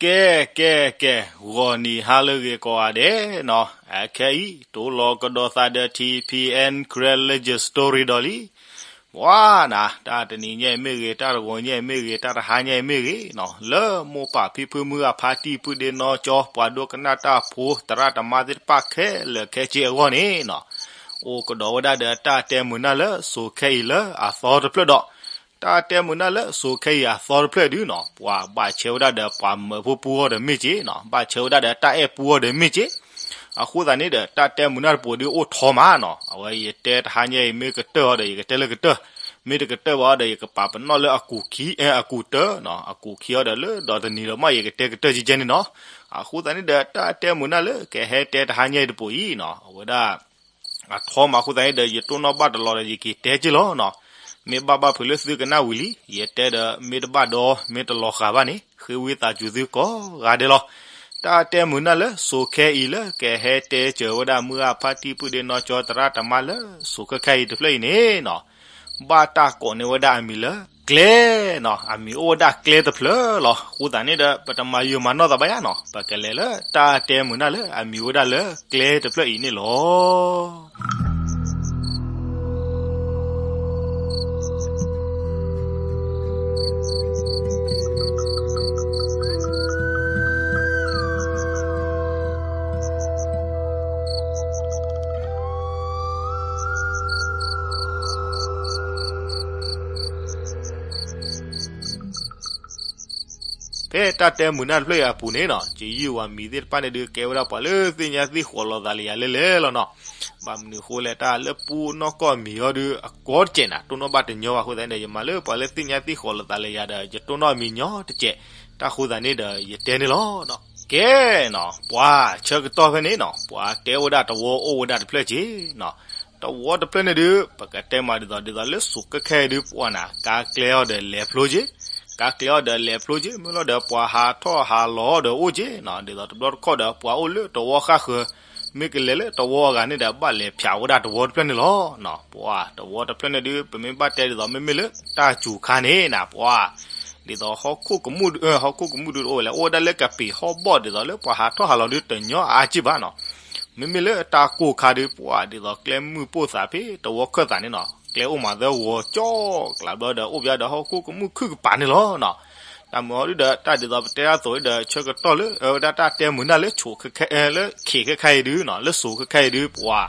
ကဲ ကဲ ကဲ, ဂီၤနံၤဟါလၢအဂ့ၤကိးဂၤဒဲးနီၤ, အခဲအံၤ တိၢ်လီၤကဒီးသးဒီး ထံၣ်ဖံးအဲၣ် Karen Legend Story ဒီးလံ. ပှၤနၤ တၢ်တနံၤညါအံၤမ့ၢ်ဂ့ၤ, တၢ်တဂီၤညါအံၤမ့ၢ်ဂ့ၤ, တၢ်တဟါညါအံၤမ့ၢ်ဂ့ၤနီၤ, လၢမိၢ်ပၢ်ဖံဖုမုၢ်ဂၢ်ဖါတံၢ်ပုၢ်ဒ့နီၢ်ကၠီ ပှၤဒိကနၣ်တၢ်ဖိ သရၣ်သမါသ့ၣ်တဖၣ်ခဲလၢာ်ခဲဆ့အဂီၢ်န့ၣ်နီၤ, အိၣ်ကဒီးဝဲဒၣ်ဒီးတၢ်တဲမုာ်နၢ်လၢစိၤခဲအံၤလၢအသီတဖျၢၣ်ဒီး တၢ်တဲမုာ်နၢ်လၢစိၤခဲအံၤအသီတဖျၢၣ်ဒုနီၤ, ပှၤဘၣ်ဆဲဝဲဒၣ်ဒီးပှၤမၢဖိပူအီၤဒီးမ့ၢ်က့နီၤ, ဘၣ်ဆဲဝဲဒၣ်ဒီးတၢ်အဲၣ်ပူအီၤဒီးမ့ၢ်က့. အဃိသတးန့ၣ်ဒီး တၢ်တဲမုာ်နၢ်တပူၤဒုအိၣ်ထီမးနီၤ, အဝဲယတဲတဟါညါအံၤမ့ၢ်ကတၢၢ်အီၤဒီး ယကတဲလၢကတၢၢ်, မ့ၢ်တကတၢၢ်ဘၣ်အီၤဒီး ယကပာ်ပနီၣ်လၢအကူာ်ခံ, အကူာ်တၢၢ်နီၤ, အကူာ်ခံအီၤဒီးလၢဒီးတနံၤဒီးမ့ၢ်ယကတဲကတၢၢ်ကဲကဲန့ၣ်နီၤ. အဃိသတးန့ၣ်ဒီး တၢ်တဲမုာ်နၢ်လၢကဟဲတဲတဟါညါအံၤတပူၤအံၤနီၤ, အဝဲဒၣ် အထီမးအဃိသတးန့ၣ်ဒီး ယတိၢ်နီၣ်ဘၣ်တလီၤဒီး ယက့ၤတဲက့လီၤနီၤ. မ့ၢ်ဘၣ်ဘၣ်ဖုးလၢသုကနၣ်ဝံၤလံ, ယတဲဒီးမ့ၢ်တဘၣ်ဒီး မ့ၢ်တလီၤဃာ်ဘၣ်န့ၣ် ဃ့ဝံသးစူၤသုကိးဂၤဒဲးလီၤ. တၢ်တဲမုာ်နၢ်လၢစိၤခဲအံၤလၢကဟဲတဲစၢၤဝဲဒၣ်မုၢ်ဂၢ်ဖါတံၢ်ပုၢ်ဒ့နီၢ်ကၠီသရၣ်သမါလၢစိၤခဲခဲအံၤတဖျၢၣ်အံၤန့ၣ်နီၤ, ဘၣ်တၢ်ကိးန့ၢ်ဝဲဒၣ်အမံၤလၢကျဲနီၤ, အမံၤအိၣ်ဝဲဒၣ်ကျဲတဖျၢၣ်လီၤ. အဃိသတးန့ၣ်ဒီး ပတမၤယုာ်မၤနီၢ်သးဘၣ်ယါနီၤ, ပကလဲၤလၢတၢ်တဲမုာ်နၢ်လၢအမံၤဝဲဒၣ်လၢကျဲတဖျၢၣ်အံၤန့ၣ်လီၤ. ဖဲတၢ်တဲမုာ်နၢ်တဖျၢၣ်အံၤအပူၤန့ၣ်နီၤ, ကယုၢ်ဝဲမံၤသ့ၣ်တဖၣ်န့ၣ်ဒုး ကဲဝဲဒၣ်ပှၤလၢသ့ၣ်ညါသ့ၣ်ဃီၤလိာ်သးလၢယၤလဲၣ်လဲၣ်လီၤနီၤ. ဘၣ်မနုၤအဃိလဲၣ်, တၢ်လၢပူနီၢ်ကီၢ်မံၤအီၤဒုး အကိးတစဲးနၤ တိၢ်နီၣ်ဘၣ်တညီဘၣ်အဃိသတးန့ၣ်ဒီး ယမၤလၢပှၤလၢသ့ၣ်ညါသ့ၣ်ဃီၤလိာ်သးလၢယၤဒီး ယတိၢ်နီၣ်မံၤညီတစဲး, တၢ်ဃိသတးန့ၣ်ဒီး ယတဲန့ၣ်လီၤ. ကဲနီၤ, ပှၤဆၢကတီၢ်ဖဲန့ၣ်နီၤ, ပှၤတဲဝဲဒၣ်တဝီအိၣ်ဝဲဒၣ်တဖျၢၣ်က့နီၤ. တဝီတဖျၢၣ်န့ၣ်ဒုး ပကတဲမးဒ်သိး ဒ်သိးလၢစိၤခဲခဲအံၤဒုး ပှၤနၤ ကါကျဲအီၤဒီးလဲၤဖျိက့, ကါကျဲအီၤဒီးလဲၤဖျိက့, မ့ၢ်လီၤဒီးပှၤဟးထီၣ်ဟးလီၤအီၤဒီးအိၣ်က့နီၤ. ဒ်သိးတဘျီတခီၣ်ဒီး ပှၤအိၣ်လၢတဝီဃၣ်ဃၢၤ, မ့ၢ်ကလဲၤလၢတဝီအဂၤန့ၣ်ဒီး ဘၣ်လဲၤဖၠးဝဲဒၣ်တဝီတဖျၢၣ်န့ၣ်လီၤ. ပှၤတဝီတဖျၢၣ်န့ၣ်ဒုး ပမ့ၢ်ဘၣ်တဲဒ်သိး မ့မ့ၢ်လၢတၢ်စူၤခါန့ၣ်နၤ ပှၤ ဒ်သိးဟီၣ်ခိၣ်ကမူၣ်, ဟီၣ်ခိၣ်ကမူၣ်ဒုးတအိၣ်ဝဲလၢ အိၣ်ဝဲဒၣ်လၢကပ့ၤဟီၣ်ဘီၣ်ဒ်သိးလၢပှၤဟးထီၣ်ဟးလီၤဒုးတညီအါက့ၢ်ဘၣ်နီၤ. မ့မ့ၢ်လၢတၢ်ကိၢ်ခါဒုး ပှၤဒ်သိးကျဲမုၢ်ပိၢ်သးဖဲတဝီခၢၣ်သးန့ၣ်နီၤ, ကျဲအိၣ်မးသၢဂီၤကၠီကျးဘျီဒီး အိၣ်ဘၣ်ဒီးဟီၣ်ခိၣ်ကမူၣ်ခုၣ်ကပၤန့ၣ်လီၤနီၤ. တၢ်မုာ်အီၤဒုးဒီး တၢ်ဒ်သိးပတဲတၢ်သိးဒီး ဆၢကတီၢ်လၢ အဝဲဒၣ်တၢ်တဲမုာ်နၢ်လၢ လၢခဲခဲအံၤဒုးနီၤ, လၢစိၤခဲခဲအံၤဒုး ပှၤ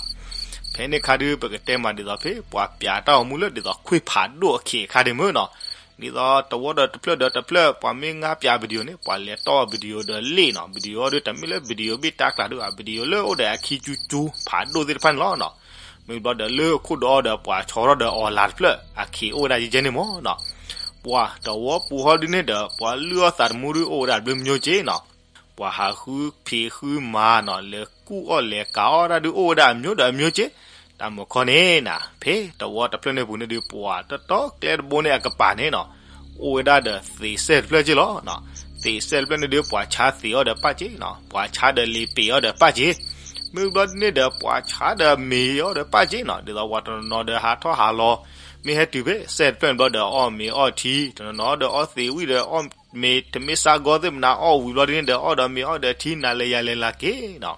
ဖဲန့ၣ်ခါဒုး ပကတဲမးဒ်သိးဖဲ ပှၤပျးတၢ်အိၣ်မူလၢဒ်သိးခွ့ၣ်ဖးဒိၣ်အခ့အခါဒ်မ့ၢ်နီၤ. ဒ်သိးတဝီဒီးတဖျၢၣ်ဒီးတဖျၢၣ် ပှၤမ့ၢ်ငါပျး video န့ၣ် ပှၤလဲၤတီၢ် video ဒီးလ့ၣ်နီၤ. video အီၤဒုး တမ့ၢ်လၢ video ဘ့ၣ်တၢ်ကျးဒုး video လၢအိၣ်ဒီးအခံကၠူကၠူဖးဒိၣ်သ့ၣ်တဖၣ်န့ၣ်လီၤနီၤ. မ့ၢ်ဘျီဒီးလၢအခိၣ်ဒီးအီၤဒီး ပှၤဆီထီၣ်ဒီးအီၤလၤတဖျၢၣ် အခ့အိၣ်ဝဲဒၣ်ယဲၢ်န့ၣ်မ့ၢ်နီၤ. ပှၤတဝီပူၤဟီဒုးန့ၣ်ဒီး ပှၤလုၢ်အီၣ်သးတမူဒုးအိၣ်ဝဲဒၣ်ဘျုးမညိက့နီၤ. ပှၤဟးဃုဖံးဃုမၤနီၤ, လဲၤကူၣ်အီၣ်လဲၤကၤအီၣ်တၢ်ဒုးအိၣ်ဝဲဒၣ်အမျိုးဒီးအမျိုးက့. တၢ်မုာ်ခီန့ၣ်နၤ, ဖဲတဝီတဖျၢၣ်န့ၣ်ပူၤန့ၣ်ဒုး ပှၤတတီကျဲတဘိန့ၣ်အကပၤန့ၣ်နီၤ, အိၣ်ဝဲဒၣ်ဒီးသံးစဲၣ်တဖျၢၣ်က့လီၤ. သံးစဲၣ်တဖျၢၣ်န့ၣ်ဒုး ပှၤဆါသံးအီၤဒီးပၣ်က့နီၤ, ပှၤဆါဒီးလံာ်ပ့ၤအီၤဒီးပၣ်က့. မ့ၢ်ဘျီဒ်န့ၣ်ဒီး ပှၤဆါဒီးမ့ၤအီၤဒီးပၣ်က့နီၤ. ဒ်သိးပှၤတနီၤနီၤဒီးဟးထီၣ်ဟးလီၤ, မ့ၢ်ဟဲတုၤဖဲ စဲၣ်တဖျၢၣ်န့ၣ်ဘျီဒီးအီၣ်မ့ၤအီၣ်ထံ, တနီၤနီၤဒီးအီၣ်သံးဝံၣ်ဒီးအီၣ်မ့ၤ တမ့ၢ်စါဂီၢ်သ့ၣ်မနၤ အီၣ်ဝံၤဘျီဒ်န့ၣ်ဒီး အီၣ်ဒီးမ့ၤအီၣ်ဒီးထံ နၤလဲၤယၤလဲၤလၤက့နီၤ.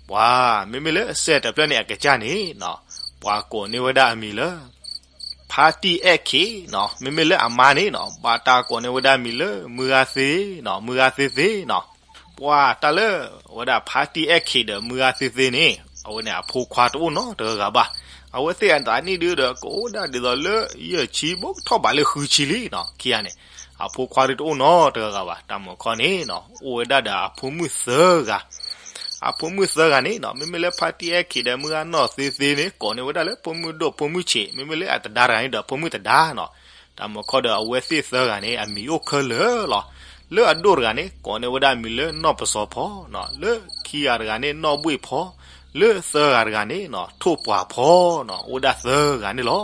ပှၤမ့မ့ၢ်လၢစဲၣ်တဖျၢၣ်န့ၣ်အကစၢ်န့ၣ်နီၤ, ပှၤကိးန့ၢ်ဝဲဒၣ်အမံၤလၢ ဖါတံၢ်အဲၣ်ခ့နီၤ. မ့မ့ၢ်လၢအမါန့ၣ်နီၤ, ဘၣ်တၢ်ကိးန့ၢ်ဝဲဒၣ်မံၤလၢ မုၢ်ဂၤသ့နီၤ, မုၢ်ဂၤသ့သ့နီၤ. ပှၤတၢ်လၢ အဝဲဒၣ်ဖါတံၢ်အဲၣ်ခ့ဒီးမုၢ်ဂၤသ့သ့န့ၣ် အဝဲန့ၣ်အဖိခွါတအိၣ်နီတဂၤဂၤဘၣ်. အဝဲသ့ၣ်အသးနံၣ်ဒုဒီး ကအိၣ်ဒၣ်ဒ်သိးလၢယဲၢ်ဆံ ဘၣ်ကထီၣ်ဘးလၢဃုဆံလံနီၤ. ခံဂၤန့ၣ် အဖိခွါဒုတအိၣ်နီတဂၤဂၤဘၣ်. တၢ်မုာ်ခီန့ၣ်နီၤ, အိၣ်ဝဲဒၣ်ဒီးအဖိမုၣ်သၢဂၤ အဖိမုၣ်သၢဂၤန့ၣ်နီၤ, မ့မ့ၢ်လၢဖါတံၢ်အဲၣ်ခ့ဒီးမုၢ်ဂၤနီၢ်သ့သ့န့ၣ် ကိးန့ၢ်ဝဲဒၣ်လၢဖိမုၣ်ဒိၣ်ဖိမုၣ်ဆံး, မ့မ့ၢ်လၢအသဒါတဂၤန့ၣ်ဒီးဖိမုၣ်သဒါနီၤ. တၢ်မုာ်ခီဒီးအဝဲသ့ၣ်သၢဂၤန့ၣ် အမံၤအိၣ်ခဲလၢာ်လီၤ. လၢအဒိၣ်တဂၤန့ၣ် ကိးန့ၢ်ဝဲဒၣ်မံၤလၢနီၢ်ပစီၤဖီနီၤ, လၢခံဂၤတဂၤန့ၣ်နီၢ်ဘှ့ၣ်ဖီ, လၢသၢဂၤတဂၤန့ၣ်နီၤ ထိၣ်ပှာ်ဖီနီၤ, အိၣ်ဝဲဒၣ်သၢဂၤန့ၣ်လီၤ.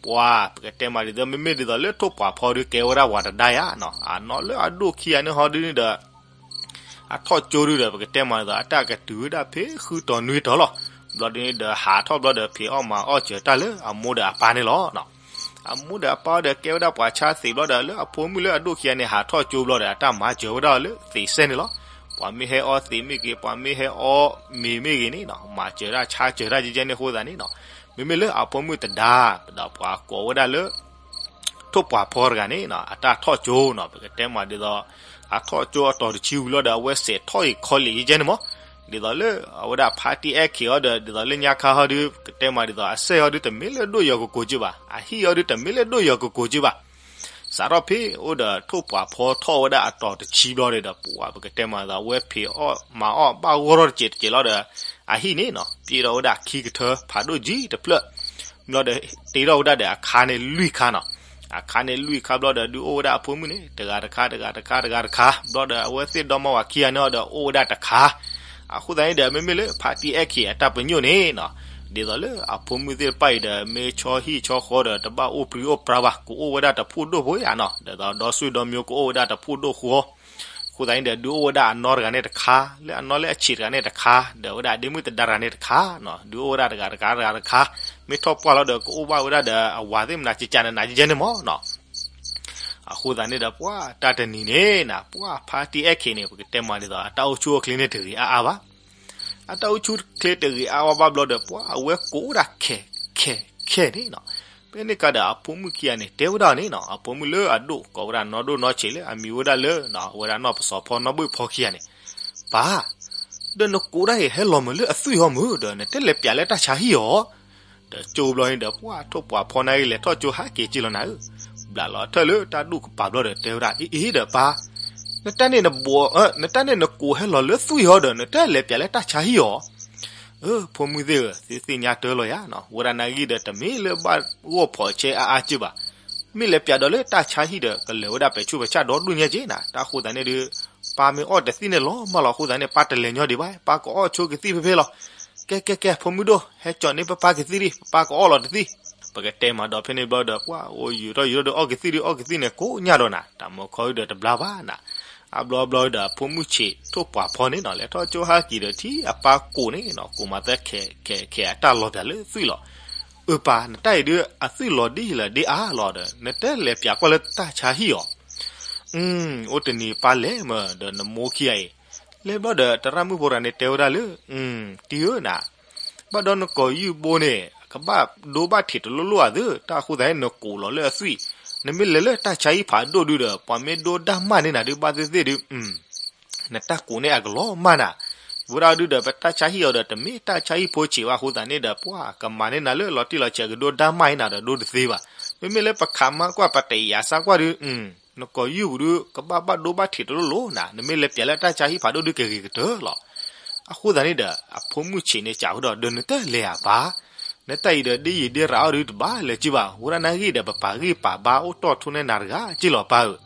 ပှၤပကတဲမးဒ်သိး မ့မ့ၢ်ဒ်သိးလၢထိၣ်ပှာ်ဖီဒုးကဲဝဲဒၣ်ပှၤတဒါယါနီၤ, အနီၢ်လၢအဒိၣ်ခံဂၤန့ၣ်ဟီဒုန့ၣ်ဒီး အထီၣ်ကၠိဒုဒီး ပကတဲမးဒ်သိး အတၢ်ကတုၤဝဲဒၣ်ဖဲဃုတီၤနွံတီၤလီၤ. ဘျီဒုန့ၣ်ဒီး ဟးထီၣ်ဘျီဒီး ဖံးအီၣ်မၤအီၣ်စၢၤတၢ်လၢအမိၢ်ဒီးအပၢ်န့ၣ်လီၤ. အမိၢ်ဒီးအပၢ်အီၤဒီးကဲဝဲဒၣ်ပှၤဆါသ့းဘျီဒီး လၢအဖိမုၣ်လၢအဒိၣ်ခံဂၤန့ၣ် ဟးထီၣ်ကၠိဘျီဒီး အတၢ်မၤစၢၤဝဲဒၣ်အီၤလၢသ့းစဲန့ၣ်လီၤ. ပှၤမ့ၢ်ဟဲအီသ့းမ့ၢ်ဂ့ၤ, ပှၤမ့ၢ်ဟဲအီမ့ၤမ့ၢ်ဂ့ၤန့ၣ်နီၤ, မၤစၢၤတၢ်ဆါစၢၤတၢ်ကဲကဲန့ၣ်အဃိသတးန့ၣ်နီၤ, မ့မ့ၢ်လၢအဖိမုၣ်တဒါ ဒီးပှၤကိးဝဲဒၣ်လၢ ထိၣ်ပှၤဖီတဂၤန့ၣ်နီၤ, အတၢ်ထီၣ်ကၠိနီၤ, ပကတဲမးဒ်သိး အထီၣ်ကၠိအတီၤတဆံဝံၤလီၤဒီး အဝဲစဲးထီၣ်အံၤခီလ့ၣ်ကဲကဲန့ၣ်မး, ဒ်သိးလၢအဝဲဒၣ်ဖါတံၢ်အဲၣ်ခ့းအီၤဒီး ဒ်သိးလၢညါခါဟီဒီး ပကတဲမးဒ်သိး အစဲၣ်ဟီဒီးတမ့ၢ်လၢဒိၣ်ယီၤကကိးက့ဘၣ်, အဟံၣ်ဟီဒီးတမ့ၢ်လၢဒိၣ်ယီၤကကိးက့ဘၣ်. စးထီၣ်ဖဲအိၣ်ဒီးထိၣ်ပှၤဖီထီၣ်ဝဲဒၣ်အတီၤတဆံဘျီဒီး ပှၤပကတဲမးဒ်သိး အဝဲဖံးအီၣ်မၤအီၣ်ဘၣ်ဂီၢ်ထီၣ်တစဲးတစဲးလီၤဒီး အဟံၣ်န့ၣ်နီၤ ပျဲထီၣ်ဝဲဒၣ်ခံကထၢဖးဒိၣ်ကံတဖျၢၣ် ဘျီဒီး တ့ထီၣ်ဝဲဒၣ်ဒီးအခါန့ၣ်လွံၢ်ခါနီၤ, အခါန့ၣ်လွံၢ်ခါဘျီဒီး ဒုးအိၣ်ဝဲဒၣ်အဖိမုၣ်န့ၣ် တဂၤတခါ တဂၤတခါ တဂၤတခါ ဘျီဒီး အဝဲသ့ၣ်ဒီမါဝၤခံဂၤန့ၣ်အီၤဒီး အိၣ်ဝဲဒၣ်တခါ. အဃိသတးန့ၣ်ဒီး မ့မ့ၢ်လၢဖါတံၢ်အဲၣ်ခ့းအတၢ်ပညိၣ်န့ၣ်နီၤ, ဒ်သိးလၢအဖိမုၣ်သ့ၣ်တဖၣ်အံၤဒီး မ့ၢ်ဆီဟံၣ်ဆီဃီဒီး တဘၣ်အိၣ်ပြံအိၣ်ပြါဘၣ်, ကအိၣ်ဝဲဒၣ်တဖှိၣ်ဒိၣ်ဖိယါနီၤ, ဒီးဒီဆွေဒီမျိုးကအိၣ်ဝဲဒၣ်တဖှိၣ်ဒိၣ်ဃီ အဃိသတးန့ၣ်ဒီး ဒုးအိၣ်ဝဲဒၣ်အနီၢ်တဂၤန့ၣ်တခါ, လၢအနီၢ်လၢအဆံးတဂၤန့ၣ်တခါ, ဒီးဝဲဒၣ်အဒ့မုၣ်တဒါတဂၤန့ၣ်တခါနီၤ, ဒုးအိၣ်ဝဲဒၣ်တဂၤတဂၤတဂၤတခါ, မ့ၢ်ထီၣ်ပှၢ်လီၤဒီး ကအိၣ်ဘၣ်ဝဲဒၣ်ဒီးအဝၤသ့ၣ်မနၤကကးနနၤကဲကဲန့ၣ်မးနီၤ. အဃိသတးန့ၣ်ဒီး ပှၤတၢ်တနံၤန့ၣ်နီၤ, ပှၤဖါတံၢ်အဲၣ်ခ့းန့ၣ် ပကတဲမးဒ်သိး အတၢ်အိၣ်ဆူၣ်အိၣ်ချ့န့ၣ်တဂ့ၤအါအါဘၣ် အတၢ်အိၣ်ဆူၣ်အိၣ်ချ့တဂ့ၤအါအါဘၣ်ဘျီဒီး ပှၤအဝဲကိးဝဲဒၣ်ခဲခဲခဲန့ၣ်နီၤ. ဖဲန့ၣ်ခါဒီးအဖိမုၣ်ခံဂၤန့ၣ် တဲဝဲဒၣ်န့ၣ်နီၤ, အဖိမုၣ်လၢအဒိၣ်ကိးဝဲဒၣ်နီၢ်ဒိၣ်နီၢ်ဆံးလၢအမံၤဝဲဒၣ်လၢ အဝဲဒၣ်နီၢ်ပစီၤဖီနီၢ်ဘှ့ၣ်ဖီခံဂၤန့ၣ်, ပၢ် ဒီးနကိးဒၣ်အံၤ ဟဲလီၤမုာ်လၢအသွံၣ်ဟီမုာ်ဒီး နတဲလဲၤပၠးလၢတၢ်ဆါဟံၣ်အီၤ. ဒီးကၠိဘျီန့ၣ်ဒီး ပှၤထိၣ်ပှၤဖီန့ၣ်ဂ့ၤ လဲၤထီၣ်ကၠိဟးက့ၤက့ၤလီၤနၤဧၢ, ဘျးလီၤထၢၣ်လၢတၢ်ဒူၣ်ကပၤဘျီဒီး တဲဝဲဒၣ် အ့အ့ဒီးပၢ်, နတၢ်န့ၣ်နဘိး နတၢ်န့ၣ်နကိးဟဲလီၤလၢသွံၣ်ဟီဒီး နတဲလဲၤပၠးလၢတၢ်ဆါဟံၣ်အီၤ. အၢ ဖိမုၣ်သ့ၣ်ဧၢ, သုသ့ၣ်ညါတၢ်လီၤယါနီၤ, ဝဲဒၣ်န့ၣ်ဂ့ၤဒီး တမ့ၢ်လၢဘၣ်ဂီၢ်ဖိးဆဲအါအါက့ဘၣ်, မ့ၢ်လဲၤပၠးဒီးလၢတၢ်ဆါဟံၣ်ဒီး ကလဲၤဝဲဒၣ်ပဲာ်ဆူးပဲာ်ဆၣ်ဒီဒူၣ်ညါက့နၤ, တၢ်ဃိသတးန့ၣ်ဒီး ပၢ်မ့ၢ်အီၣ်တသံၣ်န့ၣ်လီၤမၢ်လီၤ အဃိသတးန့ၣ် ပၢ်တလဲၤညီဒံးဘၣ်, ပၢ်ကအီၣ်ဆိကသံၣ်ဖဲဖဲလီၤ. ကဲကဲကဲ ဖိမုၣ်ဒိၣ် ဟဲကၠီန့ၢ်ပၢ်ပၢ်ကသံၣ်ဒံး ပၢ်ကအီၣ်လီၤတသံၣ်. ပကတဲမးဒီးဖဲန့ၣ်ဘျီဒီး ပှၤအိၣ်ယူၤထီၣ်ယူၤထီၣ်ဒီးအီၣ်ကသံၣ်ဒံး အီၣ်ကသံၣ်န့ၣ် ကိးညါဒီးနၤ, တၢ်မီခီဒုဒီးတဘျါဘၣ်နၤ, အဘျီဘျီဒီး အဖိမုၣ်ဆံးထိၣ်ပှၤဖီန့ၣ်နီၤ လဲၤထီၣ်ကၠိဟးက့ၤဒီး ထံၣ်အပၢ်ကိးန့ၣ်နီၤ, ကိးမးသၢခဲခဲခဲ အတၢ်လီၤပၠးလၢသွံၣ်လီၤ. အၢ ပၢ် နတၢ်အံၤဒုး အသွံၣ်လီၤဒ်ယံၤလၢဒ်အါလီၤဒီး နတဲလဲၤပၠးကွၢ်လၢတၢ်ဆါဟံၣ်အီၤ. အိၣ်တနံၤပၢ်လဲၤမးဒီးနမိၢ်ခံဂၤအံၤ, လဲၤဘျီဒီး တရၣ်မုၣ်ဖိတဂၤန့ၣ် တဲဝဲဒၣ်လၢ တံၤဧၢနၤ, ဘၣ်ဒီးနကိာ်ယူၢ်ဘိန့ၣ် ကဘၣ်ဒိဘၣ်ထံးတလိၣ်လိၣ်ဧါသၢ, တၢ်ဃိသတးန့ၣ် နကိးလီၤလၢအသွံၣ်, နမ့ၢ်လဲၤလၢတၢ်ဆါဟံၣ်ဖးဒိၣ်ဒုဒီး ပှၤမ့ၢ်ဒိတၢ်မၢ်န့ၢ်နၤဒုး ဘၣ်သ့ၣ်သ့ၣ်ဒုး နတၢ်ကိးန့ၣ်အကလီၤမၢ်နၤ, ဝဲဒၣ်ဒုဒီး ပတၢ်ဆါဟံၣ်အီၤဒီး တမ့ၢ်တၢ်ဆါဟံၣ်ဖိဆံးဘၣ်အဃိသတးန့ၣ်ဒီး ပှၤကမၤန့ၢ်နၤလၢလီၤတံၢ်လီၤဆဲး ကဒိတၢ်မၢ်အံၤနၤဒီး ဒိတသ့ဘၣ်. မ့မ့ၢ်လၢပခးမါကွၢ် ပတယာ်စါကွၢ်ဒုး နကိာ်ယူၢ်ပူၤဒုး ကဘၣ်ဘၣ်ဒိဘၣ်ထံးတလိၣ်လိၣ်နၤ, နမ့ၢ်လဲၤပၠးလၢတၢ်ဆါဟံၣ်ဖးဒိၣ်ဒုး ကဂ့ၤကတၢၢ်လီၤ. အဃိသတးန့ၣ်ဒီး အဖိမုၣ်ဆံးန့ၣ် စံးဝဲဒီး ဒီးနတလဲၤဧါပၢ်, နတၢ်အံၤဒီး ဒ်ယံၤဒ်ရၤအီၤဒုး တဘၣ်လၢၤက့ဘၣ်, ဝဲဒၣ်န့ၣ်ဂ့ၤဒီး ပပာ်ဂံၢ်ပာ်ဘါအိၣ်တီၢ်ထူၣ်န့ၢ်နၤတဂၤက့လီၤပၢ်ဧၢ.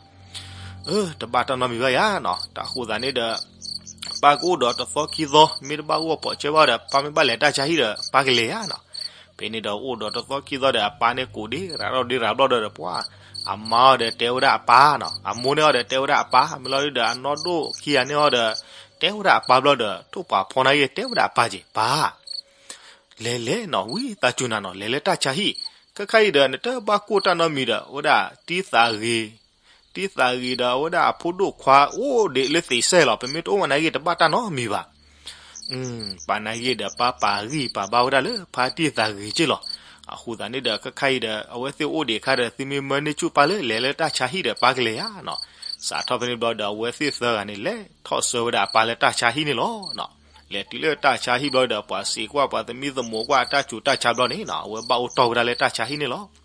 အၢ တဘၣ်တၢ်နီတမံၤဘၣ်ယါနီၤ, တၢ်ဃိသတးန့ၣ်ဒီး ပၢ်ကအိၣ်ဒီးတသီခံသီ မ့ၢ်တဘၣ်ဂီၢ်ဖိးဆဲဘၣ်ဒီး ပၢ်မ့ၢ်ဘၣ်လဲၤတၢ်ဆါဟံၣ်ဒီး ပၢ်ကလဲၤယါနီၤ. ဖဲန့ၣ်ဒီးအိၣ်ဒီးတသီခံသီဒီး အပၢ်န့ၣ်ကိးဒံးရၤထီၣ်ဒံးရၤဘျီဒီး ပှၤ အမါအီၤဒီးတဲဝဲဒၣ်အပၢ်နီၤ, အမိၢ်န့ၣ်အီၤဒီးတဲဝဲဒၣ်အပၢ်, မ့ၢ်လီၤဒုဒီး အနီၢ်ဒိၣ်ခံဂၤန့ၣ်အီၤဒီး တဲဝဲဒၣ်အပၢ်ဘျီဒီး ထိၣ်ပှၤဖီန့ၣ်ဂ့ၤ တဲဝဲဒၣ်အပၢ်က့ၤ ပၢ် လဲၤလဲၤနီၤ ဝံသးစူၤနၤနီၤ လဲၤလၢတၢ်ဆါဟံၣ်, ခဲခါအံၤဒီး နတဘၣ်ကိၢ်တၢ်နီတမံၤဒီး အဝဲဒၣ်တံၢ်သးဂ့ၤ, တံၢ်သးဂ့ၤဒီး အဝဲဒၣ်အဖိဒိၣ်ခွါအိၣ်ဒံးလၢသ့ၣ်စဲလီၤ, ပမ့ၢ်တအိၣ်မးန့ၣ်ဂ့ၤ တဘၣ်တၢ်နီတမံၤဘၣ်. ပၢ်န့ၣ်ဂ့ၤဒီး ပၢ်ပာ်ဂံၢ်ပာ်ဘါဝဲဒၣ်လၢဖါတံၢ်သးဂ့ၤက့လီၤ. အဃိသတးန့ၣ်ဒီး ခဲခါအံၤဒီး အဝဲသ့ၣ်အိၣ်ဒံးအခါဒီး သုမ့ၢ်မၢန့ၢ်ဆူၣ်ပၢ်လၢ လဲၤလၢတၢ်ဆါဟံၣ်ဒီး ပၢ်ကလဲၤယါနီၤ. စးထီၣ်ဖဲန့ၣ်ဘျီဒီး အဝဲသ့ၣ်သၢဂၤန့ၣ် လဲၤထီၣ်ဆှၢဝဲဒၣ်အပၢ်လၢတၢ်ဆါဟံၣ်န့ၣ်လီၤ. လဲၤတုၤလၢတၢ်ဆါဟံၣ်ဘျီဒီး ပှၤစံးကွၢ်ပှၤသမံသမိးကွၢ်အတၢ်ဆူးတၢ်ဆါဘျီန့ၣ်နီၤ အဝဲဘၣ်အိၣ်တီၢ်ဝဲဒၣ်လၢတၢ်ဆါဟံၣ်န့ၣ်လီၤ.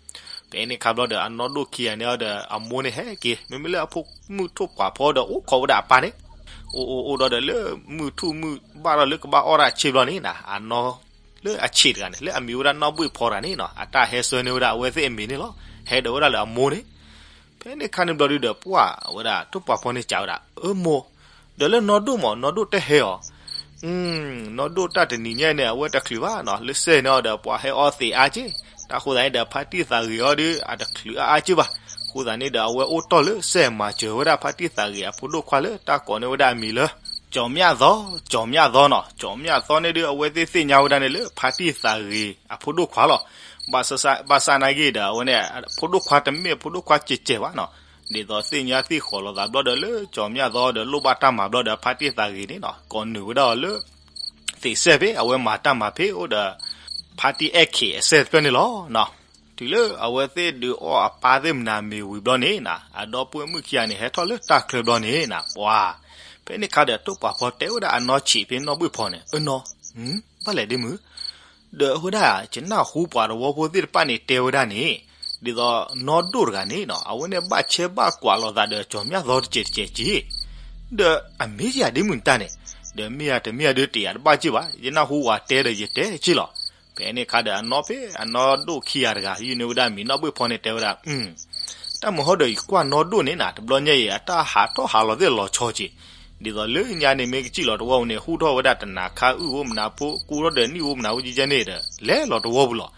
ဖဲန့ၣ်ခါဘျီဒီး အနီၢ်ဒိၣ်ခံဂၤန့ၣ်အီၤဒီး အမိၢ်န့ၣ်ဟဲက့ၤ, မ့မ့ၢ်လၢအဖိမုၣ်ထိၣ်ပှၤဖီဒီး အိၣ်ခိးဝဲဒၣ်အပၢ်န့ၣ်, အိၣ်အိၣ်အိၣ်ဒီး လၢမုၢ်ထူၣ်မုၢ်ဘၣ်ထီၣ်လၢကဘၣ်အီၣ်တၢ်ဆ့ဘျီန့ၣ်နီၤ အနီၢ် လၢအဆံးတဂၤန့ၣ် လၢအမံၤဝဲဒၣ်နီၢ်ဘှ့ၣ်ဖီတဂၤန့ၣ်နီၤ အတၢ်ဟဲဆှၢန့ၢ်ဝဲဒၣ်အဝဲသ့ၣ်အမံၤန့ၣ်လီၤ. ဟဲဒီးဝဲဒၣ်လၢအမိၢ်န့ၣ် ဖဲန့ၣ်ခါန့ၣ်ဘျီဒုဒီး ပှၤဝဲဒၣ်ထိၣ်ပှၤဖီန့ၣ်စံးဝဲဒၣ်, အၢမိၢ်, ဒီးလၢနီၢ်ဒိၣ်မး နီၢ်ဒိၣ်တဟဲအီၤ, နီၢ်ဒိၣ်တၢ်တနံၤညါန့ၣ် အဝဲတချုးဘၣ်နီၤ လၢစဲၣ်န့ၣ်အီၤဒီး ပှၤဟဲအီသံးအါက့, တၢ်ဃိသတးန့ၣ်ဒီး ဖါတံၢ်သးဂ့ၤအီၤဒီး အတချုးအါအါက့ဘၣ်. အဃိသတးန့ၣ်ဒီး အဝဲအိၣ်တီၢ်လၢစဲၣ်မၤစၢၤဝဲဒၣ်ဖါတံၢ်သးဂ့ၤအဖိဒိၣ်ခွါလၢတၢ်ကိးန့ၢ်ဝဲဒၣ်အမံၤလၢ ကၠီၤမျၣ်သီ, ကၠီၤမျၣ်သီနီၤ, ကၠီၤမျၣ်သီန့ၣ်ဒီး အဝဲသ့ၣ်သ့ၣ်ညါဝဲဒၣ်န့ၣ်လၢ ဖါတံၢ်သးဂ့ၤအဖိဒိၣ်ခွါလီၤ. ဘၣ်ဆၣ် ဘၣ်ဆၣ်နာ်က့ဒီး အဝဲန့ၣ် ဖိဒိၣ်ခွါတမ့ၢ်ဖိဒိၣ်ခွါကဲးကဲးဘၣ်နီၤ. ဒ်သိးသ့ၣ်ညါသ့ၣ်ဃီးလိာ်သးဘျီဒီး လၢကၠီၤမၠၣ်သီဒီးလိၣ်ဘၣ်တၢ်မၤဘျီဒီး ဖါတံၢ်သးဂ့ၤန့ၣ်နီၤ ကိးနုာ်ဝဲဒၣ်အီၤလၢ သ့ၣ်စဲၣ်ဖဲ အဝဲမၤတၢ်မၤဖဲအိၣ်ဒီး ဖါတံၢ်အဲၣ်ခ့းအစဲၣ်တဖျၢၣ်န့ၣ်လီၤ. တုၤလၢအဝဲသ့ၣ်ဒုးအီၣ်အပၢ်သ့ၣ်မနၤမ့ၤဝံၤဘျီန့ၣ်နီၤ အဒီပုၢ်ဝဲၢ်မုၣ်ခံဂၤန့ၣ် ဟဲထီၣ်လၢတၢ်ချၢဘျီန့ၣ်နီၤ ပှၤ ဖဲန့ၣ်ခါဒီး တိၢ်ပာ်ဖီတဲဝဲဒၣ်အနီၢ်ဆံးဖဲနီၢ်ဘှ့ၣ်ဖီန့ၣ် အနီၢ် ဘၣ်လဲၣ်ဒ့မုၣ် ဒီးအဝဲဒၣ် ယနၢ်ဟူပှၤသဝီဖိသ့ၣ်တဖၣ်န့ၣ်တဲဝဲဒၣ်န့ၣ် ဒ်သိးနီၢ်ဒိၣ်တဂၤန့ၣ်နီၤ အဝဲန့ၣ်ဘၣ်ဆဲးဘၣ်ကွၢ်လိာ်သးဒီးကၠီၤမၠၣ်သီတစဲးတစဲးက့ ဒီးအမ့ၢ်ယၤဒ့မုၣ်နတၢ်န့ၣ် ဒီးမ့ၢ်ယၤတမ့ၢ်ယၤဒုးတယာ်တဘၣ်က့ဘၣ် ယနၢ်ဟူဝဲတဲဒီးယတဲက့လီၤ. ဖဲန့ၣ်ခါဒီးအနီၢ်ဖဲအနီၢ်ဒိၣ်ခံဂၤတဂၤ ယုၢ်န့ၢ်ဝဲဒၣ်မံၤနီၢ်ဘှ့ၣ်ဖီန့ၣ်တဲဝဲဒၣ် တၢ်မုၢ်ဟီဒီးယကွၢ်နီၢ်ဒိၣ်န့ၣ်နီၤ တဘျီညါအံၤ အတၢ်ဟးထီၣ်ဟးလီၤသ့ၣ်လီၤဆီက့ ဒ်သိးလၢညါန့ၣ်မ့ၢ်ကစံၣ်လီၤတဝီပူၤန့ၣ် ဟူထီၣ်ဝဲဒၣ်တနၤခါအုၣ်အိၣ်မနၤဖိ ကူထီၣ်ဒီးနံၣ်အိၣ်မနၤဖိကဲကဲန့ၣ်ဒီး လဲၤလီၤတဝီပူၤလီၤ.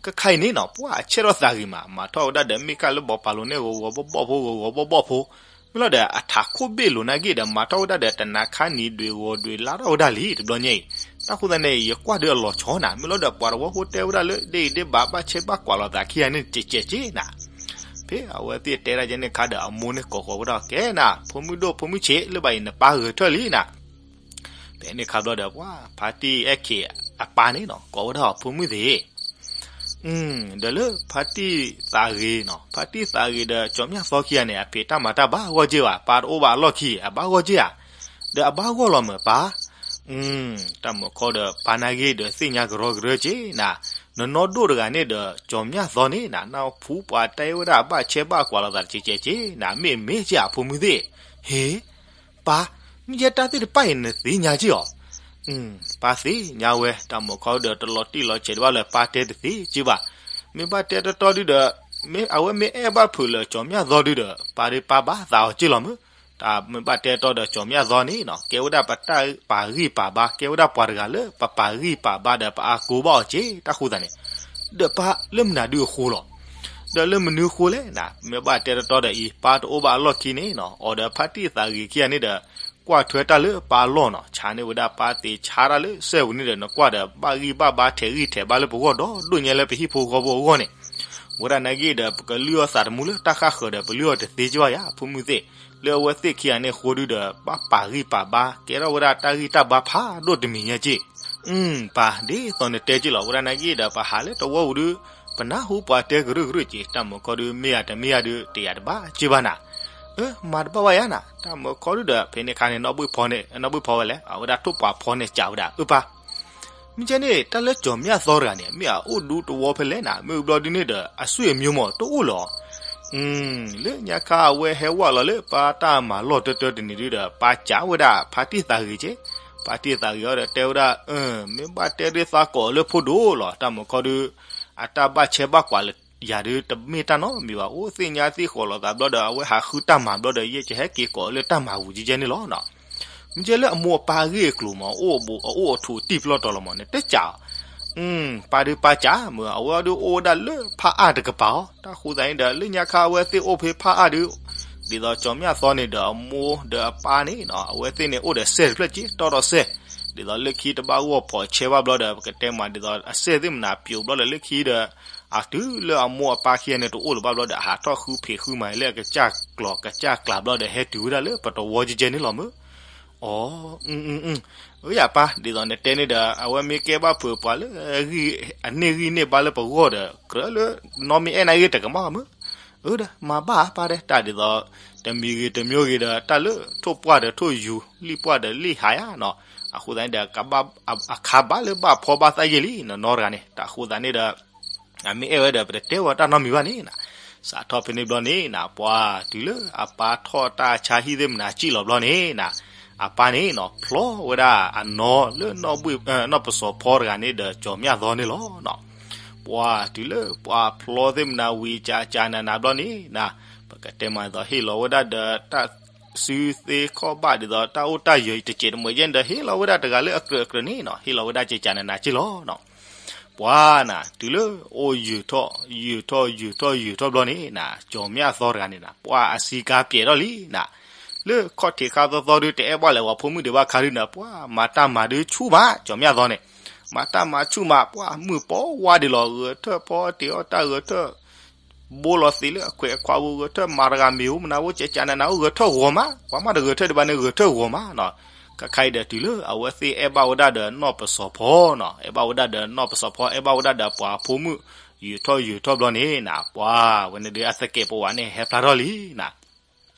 ကခါအံၤန့ၣ်နီၤ ပှၤအဆဲးထီၣ်သးဂ့ၤမး မၤထီၣ်ဝဲဒၣ်ဒီးမ့ၢ်ကၢ်လၢဘီပာ်လိၤန့ၣ် ဂီၤဂီၤဘီၣ်ဘီၣ်ဖိ ဂီၤဂီၤဘီၣ်ဘီၣ်ဖိ မ့ၢ်လီၤဒီးအထးခိၣ်ဘ့ၣ်လိာ်နာ်က့ဒီး မၤထီၣ်ဝဲဒၣ်ဒီးတနၤခါနံၤဒွဲၣ်ဂီၤဒွဲၣ်လါထီၣ်ဝဲဒၣ်လံ တဘျီညါအံၤ တၢ်ဃိသတးန့ၣ် ယကွၢ်ဒီးအလီၤဆီနၤ မ့ၢ်လီၤဒီးပှၤတဝီဖိတဲဝဲဒၣ်လၢ ဒ့ၣ်အံၤဒ့ၣ်ဘၣ်ဘၣ်ဆဲးဘၣ်ကွၢ်လိာ်သးခံဂၤန့ၣ် ကဲကဲက့နၤ ဖဲအဝဲသ့ၣ်တဲဒၣ်ကဲန့ၣ်ခါဒီးအမိၢ်န့ၣ်ကိးဃီၤဝဲဒၣ်ကဲနၤ ဖိမုၣ်ဒိၣ်ဖိမုၣ်ဆံး လၢဘၣ်အံၤနပၢ်ဂဲၤထၢၣ်လံနၤ ဖဲန့ၣ်ခါဘျီဒီးပှၤ ဖါတံၢ်အဲၣ်ခ့းအပၢ်န့ၣ်နီၤ ကိးဝဲဒၣ်အီၤဖိမုၣ်သ့ၣ် ဒီးလၢဖါတံၢ်သးဂ့ၤနီၤ ဖါတံၢ်သးဂ့ၤဒီးကၠီၤမၠၣ်သီခံဂၤန့ၣ် အဖံးတၢ်မၤတၢ်ဘၣ်ဂီၢ်က့ဘၣ် ပၢ်တအိၣ်ဘၣ်အလီၢ်ခံ အဘၣ်ဂီၢ်က့ဧါ ဒီးအဘၣ်ဂီၢ်လီၤမုၢ်ပၢ် တၢ်မုၢ်ခီဒီးပၢ်နာ်က့ဒီးသ့ၣ်ညါကရၢကရိက့နၤ နနီၢ်ဒိၣ်တဂၤန့ၣ်ဒီးကၠီၤမၠၣ်သီန့ၣ်နၤ နဖူပှၤတဲဝဲဒၣ်ဘၣ်ဆဲးဘၣ်ကွၢ်လိာ်သးတကဲးကဲးက့နၤ မ့ၢ်မ့ၢ်က့ဧါဖိမုၣ်သ့ၣ် ဟ့ ပၢ် မ့ၢ်ယဲတၢ်သ့ၣ်တဖၣ်အံၤနသ့ၣ်ညါက့အီၤ ပၢ်သ့ၣ်ညါဝဲ တၢ်မုၢ်ခီဒီးတလီၤတံၢ်လီၤဆဲးဒံးဘၣ်လၢ ပၢ်တဲတသ့က့ဘၣ် မ့ၢ်ဘၣ်တဲတတီဒုဒီး မ့ၢ်အဝဲမ့ၢ်အဲၣ်ဘၣ်ဖုးလၢကၠီၤမၠၣ်သီဒုဒီး ပၢ်ဒုးပၢ်ဘၣ်သးအီၤက့လီၤမုၢ် တၢ်မ့ၢ်ဘၣ်တဲတတီဒီးကၠီၤမၠၣ်သီန့ၣ်နီၤ ကဲဝဲဒၣ်ပတၢ်ပာ်ဂံၢ်ပာ်ဘါ ကဲဝဲဒၣ်ပှၤတဂၤလၢပပာ်ဂံၢ်ပာ်ဘါဒီးပအါကိဘၣ်အီၤက့ တၢ်ဃိသတးန့ၣ် ဒီးပၢ်လၢမနုၤဒုအဃိလီၤ ဒီးလၢမနုၤဃိလဲၣ်နၤ မ့ၢ်ဘၣ်တဲတတီဒီးအံၤ ပၢ်တအိၣ်ဘၣ်အလီၢ်ခံန့ၣ်နီၤ အီၤဒီးဖါတံၢ်သးဂ့ၤခံဂၤန့ၣ်ဒီး ကွၢ်ထွဲတၢ်လၢပၢ်အလီၢ်နီၤ ဆါန့ၢ်ဝဲဒၣ်ပၢ်သ့ ဆါတၢ်လၢစဲၣ်ပူၤန့ၣ်ဒီး နကွၢ်ဒီး ဘၣ်ဂံၢ်ဘၣ်ဘါထဲးဂံၢ်ထဲးဘါလၢပဂီၢ်ဒီဒိၣ်ညါလၢပဟံၣ်ဖိဃီဖိအဂီၢ်န့ၣ် ဝဲဒၣ်နာ်က့ဒီး ပကလုၢ်အီၣ်သးတမူလၢတၢ်ဃၣ်ဃၢၤဒီး ပလုၢ်အီၣ်တသ့က့ဘၣ်ယၤ ဖိမုၣ်သ့ၣ် လၢအဝဲသ့ၣ်ခံဂၤန့ၣ်အဃိဒုဒီး ဘၣ်ပာ်ဂံၢ်ပာ်ဘါ ကဲထီၣ်ဝဲဒၣ်တၢ်ဂံၢ်တၢ်ဘါဖးဒိၣ်တမံၤညါက့ ပၢ်ဒ်သိးနတဲက့လီၤ ဝဲဒၣ်နာ်က့ဒီး ပဟးလၢတဝီပူၤဒု ပနၢ်ဟူပှၤတဲကရၢကရိက့ တၢ်မုၢ်ခီဒု မ့ၢ်ယၤတမ့ၢ်ယၤဒု တယာ်တဘၣ်က့ဘၣ်နၤ အၢ မၤတဘၣ်ဘၣ်ယၤနၤ တၢ်မုၢ်ခီဒုဒီး ဖဲန့ၣ်ခါန့ၣ် နီၢ်ဘှ့ၣ်ဖီန့ၣ် နီၢ်ဘှ့ၣ်ဖီဝဲလဲၣ် အဝဲဒၣ်ထိၣ်ပှာ်ဖီန့ၣ်စံးဝဲဒၣ် အၢပၢ် မ့ၢ်ကဲန့ၣ် တၢ်လၢကၠီၤမၠၣ်သီတဂၤန့ၣ် မ့ၢ်အအိၣ်ဒူတဝီဖဲလဲၣ်နၤ မ့ၢ်ဘျီဒုန့ၣ်ဒီး အဆွေမျိုးမ့ၢ်တအိၣ်လၢၤ လၢညါခါအဝဲဟဲဝဲလီၤလၢပၢ်တၢ်မၤလီၢ်တၢတၢတနံၤဒုဒီး ပၢ်စံးဝဲဒၣ်ဖါတံၢ်သးဂ့ၤက့ ဖါတံၢ်သးဂ့ၤအီၤဒီးတဲဝဲဒၣ် မ့ၢ်ဘၣ်တဲဒုသးကိးလၢဖိဒိၣ်လီၤ တၢ်မုၢ်ခီဒု အတၢ်ဘၣ်ဆဲးဘၣ်ကွၢ်လၢယၤဒုတမ့ၢ်တၢ်နီတမံၤဘၣ် အိၣ်သ့ၣ်ညါသ့ၣ်ဃီးလိာ်သးဘျီဒီး အဝဲဟးဃုတၢ်မၤဘျီဒီး ယဲၢ်ကဟဲက့ၤကိးလၢတၢ်မၤပူၤကဲကဲန့ၣ်လီၤ မ့ၢ်ကဲလၢအမိၢ်အပၢ်အဂ့ၢ်အကျိၤမး အအိၣ်အထူးတံၢ်ပလီၢ်တီၤလီၤမး နတစံး ပၢ်ဒုးပၢ်စံးမး အဝဲဒုးအိၣ်ဝဲဒၣ်လၢဖးအါတကပၤအီၤ တၢ်ဃိသတးန့ၣ်ဒီး လၢညါခါအဝဲသ့ၣ်အိၣ်ဖဲဖးအါဒုး ဒ်သိးကၠီၤမၠၣ်သီန့ၣ်ဒီးအမိၢ်ဒီးအပၢ်န့ၣ်နီၤ အဝဲသ့ၣ်န့ၣ်အိၣ်ဒီးစဲၣ်တဖျၢၣ်က့ တီၢ်ထီၣ်စဲၣ် ဒ်သိးလၢခံတဘၣ်ဂီၢ်ဖီးဆဲးဘၣ်ဘျီဒီး ပကတဲမးဒ်သိးအစဲၣ်သ့ၣ်မနၤပျိးဘျီဒီးလၢခံဒီး အတုၤလၢအမိၢ်အပၢ်ခံဂၤန့ၣ်တအိၣ်လၢၤဘၣ်ဘျီဒီး အဟးထီၣ်ဃုဖံးဃုမၤလၢအကစၢ်ကျီၤကစၢ်ကျါဘျီဒီး ဟဲတုၤဝဲဒၣ်လၢပတဝီကဲကဲန့ၣ်လီၤမး အိ အၢယၤပၢ် ဒ်သိးနတဲန့ၣ်ဒီး အဝဲမ့ၢ်ကဲဘၣ်ဖုးပှၤလၢ အန့ၢ်ဂံၢ်န့ၢ်ဘါလၢပဂီၢ်ဒီး ကြၢးလၢ နီၢ်မ့ၢ်အဲၣ်နာ်ဂ့ၤတကမၣ်မး အၢဒီး မၤဘၣ်ပၢ်ဒီး တၢ်ဒ်သိး တမံၤဂ့ၤတမံၤဂ့ၤဒီး တၢ်လၢထိၣ်ပှၢ်ဒီးထိၣ်ယူၤ လံၣ်ပှၢ်ဒီးလံၣ်ဟးယါနီၤ အဃိသတးန့ၣ်ဒီး အခါဘၣ်လၢဘၣ်ဖီဘၣ်သးယဲၢ်လံ နနီတဂၤန့ၣ် တၢ်ဃိသတးန့ၣ်ဒီး အမ့ၢ်အဲၣ်ဝဲဒီး ပတတဲဝဲတၢ်နီတမံၤဘၣ်န့ၣ်နီၤ စးထီၣ်ဖဲန့ၣ်ဘျီန့ၣ်နီၤ ပှၤတုၤလၢအပၢ်ထီၣ်တၢ်ဆါဟံၣ်သ့ၣ်မနၤစံၣ်လီၤဘျီန့ၣ်နီၤ အပၢ်န့ၣ်နီၤ ဖျီဝဲဒၣ်အနီၢ်လၢ နီၢ်ပစီၤဖီတဂၤန့ၣ်ဒီးကၠီၤမၠၣ်သီန့ၣ်လီၤနီၤ ပှၤတုၤလၢပှၤဖျီသ့ၣ်မနၤဝံၤ ကးကးနးနးဘျီန့ၣ်နီၤ ပကတဲမးဒ်သိး ဟ့ၣ်လီၤဝဲဒၣ်ဒီးတၢ်စုသ့ခီၣ်ဘၣ်ဒ်သိး တၢ်အိၣ်တၢ်ယၢၤတစဲးတမှဲးယဲၢ်န့ၣ်ဒီး ဟ့ၣ်လီၤဝဲဒၣ်တဂၤလၢအကြၢးကြၢးန့ၣ်နီၤ ဟ့ၣ်လီၤဝဲဒၣ်ကးကးနးနးက့လီၤနီၤ ပှၤနီၤ တုၤလၢအိၣ်ယုာ်ထီၣ် ယုာ်ထီၣ်ယုာ်ထီၣ်ယုာ်ထီၣ်ဘျီန့ၣ်နီၤ ကၠီၤမၠၣ်သီတဂၤန့ၣ်နီၤ ပှၤအစံးကၤပျဲးထီၣ်လံနီၤ လၢခီၣ်ထံးခါသီသီဒု တအဲၣ်ဘၣ်လၢၤပှၤဖိမုၣ်ဒံးဘၣ်ခါဒုနီၤ ပှၤမၤတၢ်မၤဒုဆူၣ်မး ကၠီၤမၠၣ်သီန့ၣ် မၤတၢ်မၤဆူၣ်မး ပှၤမုၢ်ပီဝါဒံးလီၤ ဂဲၤထၢၣ်ဖီတ့ၢ်အီၣ်တၢ်ဂဲၤထၢၣ် ဘိလီၤသ့လၢအခွဲးအခွါပူၤ ဂဲၤထၢၣ်မၤတဂၤမ့ၢ်အိၣ်မနုၤအိၣ် ကကနနအိၣ် ဂဲၤထၢၣ်ဂီၤမး ပှၤမးတဂဲၤထၢၣ်ဒံးဘၣ်န့ၣ် ဂဲၤထၢၣ်ဂီၤမးနီၤ. ခဲခါအံၤဒီးတုၤလၢအဝဲသ့ၣ်အဲၣ်ဘၣ်ဝဲဒၣ်ဒီးနီၢ်ပစီၤဖီနီၤ အဲၣ်ဘၣ်ဝဲဒၣ်ဒီးနီၢ်ပစီၤဖီ အဲၣ်ဘၣ်ဝဲဒၣ်ဒီးပှၤဖိမုၣ် ယုာ်ထီၣ်ယုာ်ထီၣ်ဘျီန့ၣ်နၤ ပှၤဝဲန့ၣ်ဒီးအသကဲးပဝးန့ၣ်ဟဲဖျါထီၣ်လံနၤ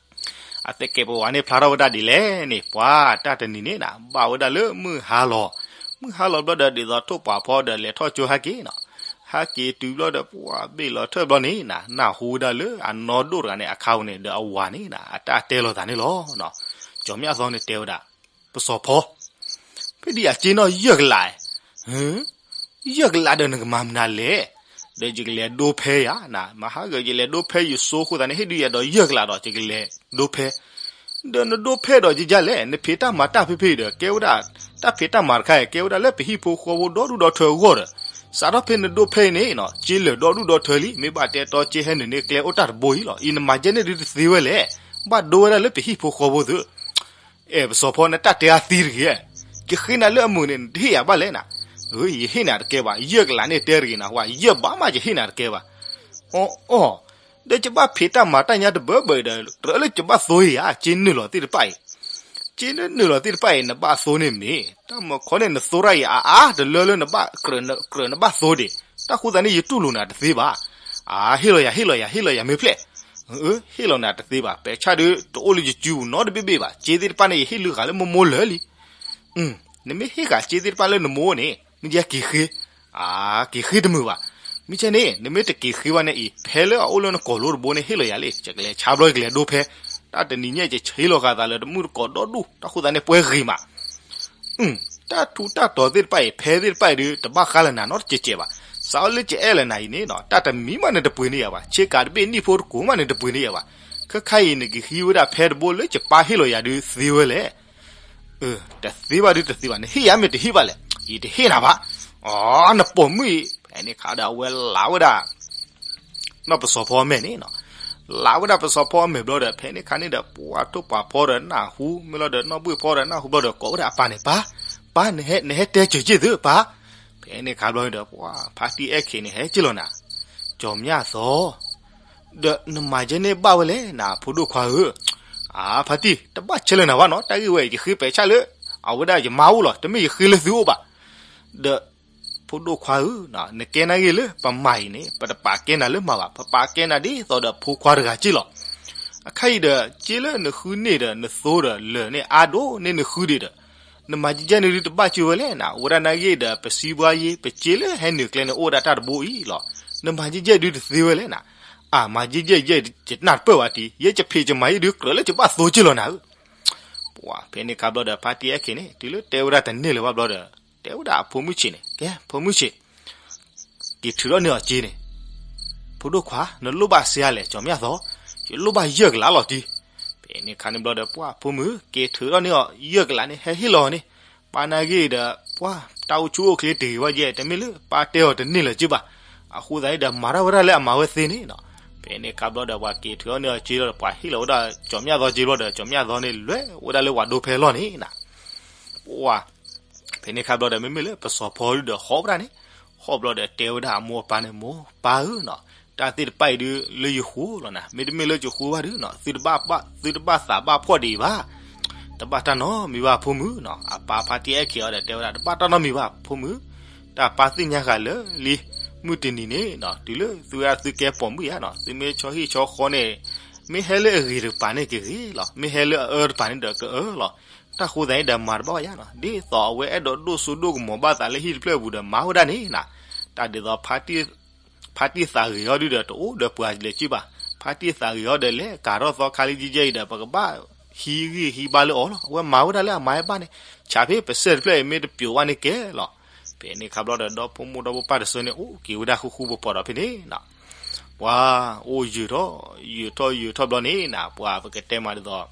အသကဲးပဝးန့ၣ်ဖျါထီၣ်ဝဲဒၣ်ဒ်လဲၣ်န့ၣ် ပှၤတၢ်တနံၤန့ၣ်နၤ ဘၣ်ဝဲဒၣ်လၢမုၢ်ဟါလီၤ. မုၢ်ဟါလီၤဘျီဒီးဒ်သိးထိၣ်ပှာ်ဖီဒီးလဲၤထီၣ်ကၠိဟဲက့ၤနီၤ. ဟဲက့ၤတုၤဘျီဒီးပှၤဘ့ၣ်လီၤထၢၣ်ဘျီန့ၣ်နၤ နၢ်ဟူဝဲဒၣ်လၢအနီၢ်ဒိၣ်တဂၤန့ၣ် အခါပူၤန့ၣ်ဒီးအဝၤန့ၣ်နၤ အတၢ်တဲလီၤသးန့ၣ်လီၤ. ကၠီၤမျၢ်သီန့ၣ်တဲဝဲဒၣ် ပစီၤဖီ ဖဲဒ်အက့နီၣ်ယဲၢ်ကလး ယဲၢ်ကလးဒီးနကမၤမနုၤလဲၣ်. ဒီးယကလဲၤဒိဖဲယၤနၤ မဟါဂၤယလဲၤဒိဖဲယစိအဃိသတးန့ၣ် ဟ့ၣ်ဒုးယၤဒီးယဲၢ်ကလးဒီးယကလဲၤဒိဖဲ ဒီးနဒိဖဲဒီးယကလဲၣ် နဖံးတၢ်မၤတၢ်ဖဲဖဲဒီး ကဲဝဲဒၣ် တၢ်ဖံးတၢ်မၤတခါအံၤ ကဲဝဲဒၣ်လၢပဟံၣ်ဖိဃီဖိဒီဒူၣ်ဒီထၢအဂီၢ်ဒီး စးထီၣ်ဖဲနဒိဖဲအံၤန့ၣ် က့လၢာ်ဒီဒူၣ်ဒီထၢလံ မ့ၢ်ဘၣ်တဲတီက့ဟဲနုာ်န့ၢ်ကျဲအိၣ်တၢ်တဘိအံၤလီၤ. အံၤနမၤကဲန့ၣ်ဒုးတသ့ဝဲလဲၣ်. ဘၣ်ဒိဝဲဒၣ်လၢပဟံၣ်ဖိဃီဖိသု အဲၣ် ပစီၤဖီ နတၢ်တဲအါသံတဂ့ၤ, ကဟ့ၣ်နၤလၢအမုာ်န့ၣ် နတဟ့ၣ်ယၤဘၣ်လဲၣ်နၤ. ယဟ့ၣ်နၤတကဲဘၣ်, ယဲၢ်ကလးန့ၣ်တဲတဂ့ၤနၤ, ဝဲယဲၢ်ဘးမး ယဟ့ၣ်နၤတကဲဘၣ်. အီ အီ, ဒီးယဘၣ်ဖံးတၢ်မၤတၢ်ညါတဘၢဘၢအံၤဒီး ကြၢးလၢယဘၣ်သိအံၤဧါ, က့နုာ်လီၤသ့ၣ်တဖၣ်အံၤ, က့နုာ်လီၤသ့ၣ်တဖၣ်အံၤ နဘၣ်သိန့ၣ်မ့ၢ်, တၢ်မၤခီန့ၣ် နသိတၢ်အံၤ အါအါတလၢလၢနဘၣ်ကြၢးနဘၣ်သိဒံး, တၢ်ဃိသတးန့ၣ် ယတူၢ်လိာ်နၤတသ့ဘၣ်. အါ, ဟ့ၣ်လီၤယၤ ဟ့ၣ်လီၤယၤ ဟ့ၣ်လီၤယၤမ့ၢ်ဖျဲၣ် ဟ့ၣ်လီၤနၤတသ့ဘၣ်, ပဲာ်ဆၣ်ဒုး တအိၣ်လၢယစုပူၤနီတဘ့ၣ်ဘ့ၣ်ဘၣ်, က့သ့ၣ်တဖၣ်န့ၣ် ယဟ့ၣ်လုၢ်ဃာ်လၢမိၢ်မိၢ်လၢာ်လံ. နမ့ၢ်ဟ့ၣ်ဃာ်က့သ့ၣ်တဖၣ်လၢနမိၢ်န့ၣ် မ့ၢ်ယဲက့ၤဃ့, အါ, က့ၤဃ့တမုာ်ဘၣ်. မ့ၢ်ကဲန့ၣ် နမ့ၢ်တက့ၤဃ့ဘၣ်န့ၣ်အံၤ ဖဲလၢအအိၣ်လၢနကိာ်လိတဘိန့ၣ် ဟ့ၣ်လီၤယၤလံ, ယကလဲၤဆါဘျီ ယကလဲၤဒိဖဲ, တၢ်တနံၤညါ ယဆ့လီၤဃာ်သးလၢတမုၣ်တကိးဒီဒူၣ်, တၢ်ဃိသတးန့ၣ် ပှဲၤဂ့ၤမး တၢ်ထူးတၢ်တီၤသ့ၣ်တဖၣ်အံၤ ဖဲသ့ၣ်တဖၣ်အံၤဒုး တဘၣ်ဃးလၢနၤနီတစဲးစဲးဘၣ်. စးအီၤလၢယအဲၣ်လၢနၤအံၤန့ၣ် တၢ်တမံၤမးန့ၣ်တပှ့ၤန့ၢ်ယၤဘၣ်, ဆ့ကၤတဘ့ၣ်နံၣ်ဖိတကိးမးန့ၣ်တပှ့ၤန့ၢ်ယၤဘၣ်. ခဲခါအံၤ နကဟံးဝဲဒၣ်ဖဲတဘိလၢယပၢ်ဟ့ၣ်လီၤယၤဒုးသ့ဝဲလဲၣ်. တသ့ဘၣ်ဒုးတသ့ဘၣ်, နဟ့ၣ်ယၤမ့ၢ်တဟ့ၣ်ဘၣ်လဲၣ်, ယတဟ့ၣ်နၤဘၣ်. အီ နပိာ်မုၣ်အံၤ, ဖဲန့ၣ်ခါဒီးအဝဲလးဝဲဒၣ် နီၢ်ပစီၤဖီအမဲာ်န့ၣ်, လးဝဲဒၣ်ပစီၤဖီအမဲာ်ဘျီဒီး ဖဲန့ၣ်ခါန့ၣ်ဒီး ပှၤထိၣ်ပှၤဖီဒီးနၢ်ဟူ, မ့ၢ်လီၤဒီးနီၢ်ဘှ့ၣ်ဖီဒီးနၢ်ဟူဘျီဒီး ကိးဝဲဒၣ်အပၢ်န့ၣ်, ပၢ်, ပၢ်, နဟဲတဲစၢၤက့ၢ်သုပၢ်. ဖဲန့ၣ်ခါဘျီန့ၣ်ဒီး ပှၤဖါတံၢ်အဲၣ်ခ့န့ၣ် ဟဲက့ၢ်လီၤနၤ, ကၠီၤမျၢ်သီ ဒီးနမၤကဲန့ၣ်ဘၣ်ဝဲလဲၣ်နၤ ဖိဒိၣ်ခွါဧၢ. အါ, ဖါတံၢ်, တဘၣ်ဆဲးလၢနၤဘၣ်နီၤ, တၢ်ဂ့ၢ်ဝဲအံၤ ယဃ့ပဲာ်ဆၣ်လၢ အဝဲဒၣ်ယမါအိၣ်လီၤ, တမ့ၢ်ယဃ့လၢသုအိၣ်ဘၣ်. ဒီး ဖိဒိၣ်ခွါဧၢ, နကဲနာ်ဂ့ၢ်လၢပမၤအံၤန့ၣ် ပတပာ်ကဲနၤလၢမၤဘၣ်, ပပာ်ကဲနၤဒ်သိးဒီးဖိခွါတဂၤက့ၢ်လီၤ. အခါအံၤဒီး က့လၢနဃုန့ၢ်ဒီးနသိဒီးလၢာ်န့ၣ် အါဒိၣ်န့ၢ်နဃုဒံးဒီး နမၤကဲကဲန့ၣ်ဒုးတဘၣ်ကၢဝဲလဲၣ်နၤ, အဝဲဒၣ်နာ်ဂ့ၢ်ဒီး ပစံးဘှါယ့ ပစ့လၢဟဲနုာ်ကျဲန့ၣ် အိၣ်ဝဲဒၣ်တၢ်တဘိအံၤလီၤ. နမၤကဲကဲဒုးတသ့ဝဲလဲၣ်နၤ. အါ, မၤကဲကဲယဲ ယနၢ်တပၢၢ်ဝဲတံၢ်, ယဲယဖံးယမၤယံၤဒုး ကြၢးလၢယဘၣ်သိက့ၢ်လီၤနၤဧၢ. ပှၤဖဲန့ၣ်ခါဘျီဒီး ဖါတံၢ်အဲၣ်ခ့န့ၣ် တုၤလၢတဲဝဲဒၣ်တန့ၢ်လၢၤဘၣ်ဘျီဒီး တဲဝဲဒၣ်အဖိမုၣ်ဆံးန့ၣ်, ကဲ ဖိမုၣ်ဆံး, က့ၤထုးထီၣ်န့ၢ်အီၤက့န့ၣ်, ဖိဒိၣ်ခွါ နလိၣ်ဘၣ်စ့ဧါလဲၣ် ကၠီၤမျၢ်သီ, ယလိၣ်ဘၣ်ယဲၢ်ကလးလီၤတံၢ်. ဖဲန့ၣ်ခါန့ၣ်ဘျီဒီး ပှၤဖိမုၣ် က့ၤထုးထီၣ်န့ၢ်အီၤယဲၢ်ကလးန့ၣ် ဟဲဟ့ၣ်လီၤန့ၣ်, ပၢ်နာ်ဂ့ၢ်ဒီး ပှၤတၢ်အိၣ်ဆူၣ်အိၣ်ချ့တဂ့ၤဝဲယဲၢ် တမ့ၢ်လၢပၢ်တဲအီၤတန့ၢ်လၢၤက့ၢ်ဘၣ်. အဃိသတးန့ၣ်ဒီး မၤထီၣ်ဝဲဒၣ်လၢအမၤဝဲသ့န့ၣ်နီၤ. ဖဲန့ၣ်ခါဘျီဒီး ပှၤက့ၤထုးထီၣ်န့ၢ်အီၤက့လီၤဒီး ပှၤဟ့ၣ်လီၤဝဲဒၣ်ကၠီၤမျၢ်သီက့ဘျီဒီး ကၠီၤမျၢ်သီန့ၣ် လဲၤဝဲဒၣ်လၢပှၤဒိဖဲလီၢ်န့ၣ်နၤ. ပှၤ ဖဲန့ၣ်ခါဘျီဒီး မ့မ့ၢ်လၢပစီၤဖီဒုးဒီးဟီၣ်ဝဲဒၣ်န့ၣ်, ဟီၣ်ဘျီဒီးတဲဝဲဒၣ်အမိၢ်အပၢ်န့ၣ်, မိၢ်ပၢ်ဧၢနီၤ, တၢ်သ့ၣ်တဖၣ်အံၤဒုး လၢယဃိလီၤနၤ, မ့တမ့ၢ်လၢယဃိဘၣ်ဒုးနီၤ သုတဘၣ်သးဘၣ်ဖှီၣ်ဒံးဘၣ်. တဘၣ်တၢ်နီတမံၤဘၣ်ဖိမုၣ်နီၤ. အပၢ်ဖါတံၢ်အဲၣ်ခ့အီၤဒီးတဲဝဲဒၣ် တဘၣ်တၢ်နီတမံၤဘၣ်ဖိမုၣ်, တၢ်ပၢ်သ့ၣ်ညါဃာ်လၢလံ, မုၢ်တနံၤန့ၣ်နီၤ တုၤလၢသုဝဲဒၣ်သုကဲပိာ်မုၣ်ယါနီၤ သုမ့ၢ်ဆီဟံၣ်ဆီဃီန့ၣ် မ့ၢ်ဟဲလၢအဂ့ၤတကပၤန့ၣ်ကဂ့ၤလီၤ, မ့ၢ်ဟဲလၢအအၢတကပၤန့ၣ်ဒီးကအၢလီၤ. တၢ်ဃိသတးန့ၣ်ဒီးမၤတဘၣ်ယါနီၤ, ဒ်သိးအဝဲအဲၣ်ဒိးဒိၣ်စိဒိၣ်ကမီၤဘၣ်သးလၢဟံၣ်တဖျၢၣ်အပူၤဒီးမၤဝဲဒၣ်န့ၣ်နၤ. တၢ်ဒ်သိး ဖါတံၢ်သးဂ့ၤအီၤဒုးဒီး တအိၣ်ဒီးပှၤလဲၤက့ၢ်ဘၣ်. ဖါတံၢ်သးဂ့ၤအီၤဒီး လဲၤကၤထီၣ်သီခါလံကဲကဲအံၤဒီး ပကဘၣ်ဟံးဂံၢ်ဟံးဘါလၢအီၤလီၤ. အဝဲမၤဝဲဒၣ်လၢအမၤဝဲဘၣ်န့ၣ် ဆးဖဲပစဲၢ်တဖျၢၣ်အံၤ မ့ၢ်တပျိာ်ဘၣ်န့ၣ်ကဲလီၤ. ဖဲန့ၣ်ခါဘျီဒီး ဒီဖိမိၢ်ဒီဖိပၢ်တစၢန့ၣ် အိၣ်က့ၤဝဲဒၣ်ဃူဃူဖိးဖိးဒီးဖဲန့ၣ်နၤ. ပှၤအိၣ်ယုာ်ထီၣ်ယုာ်ထီၣ်ယုာ်ထီၣ်ဘျီန့ၣ်နၤ ပှၤပကတဲမးဒ်သိး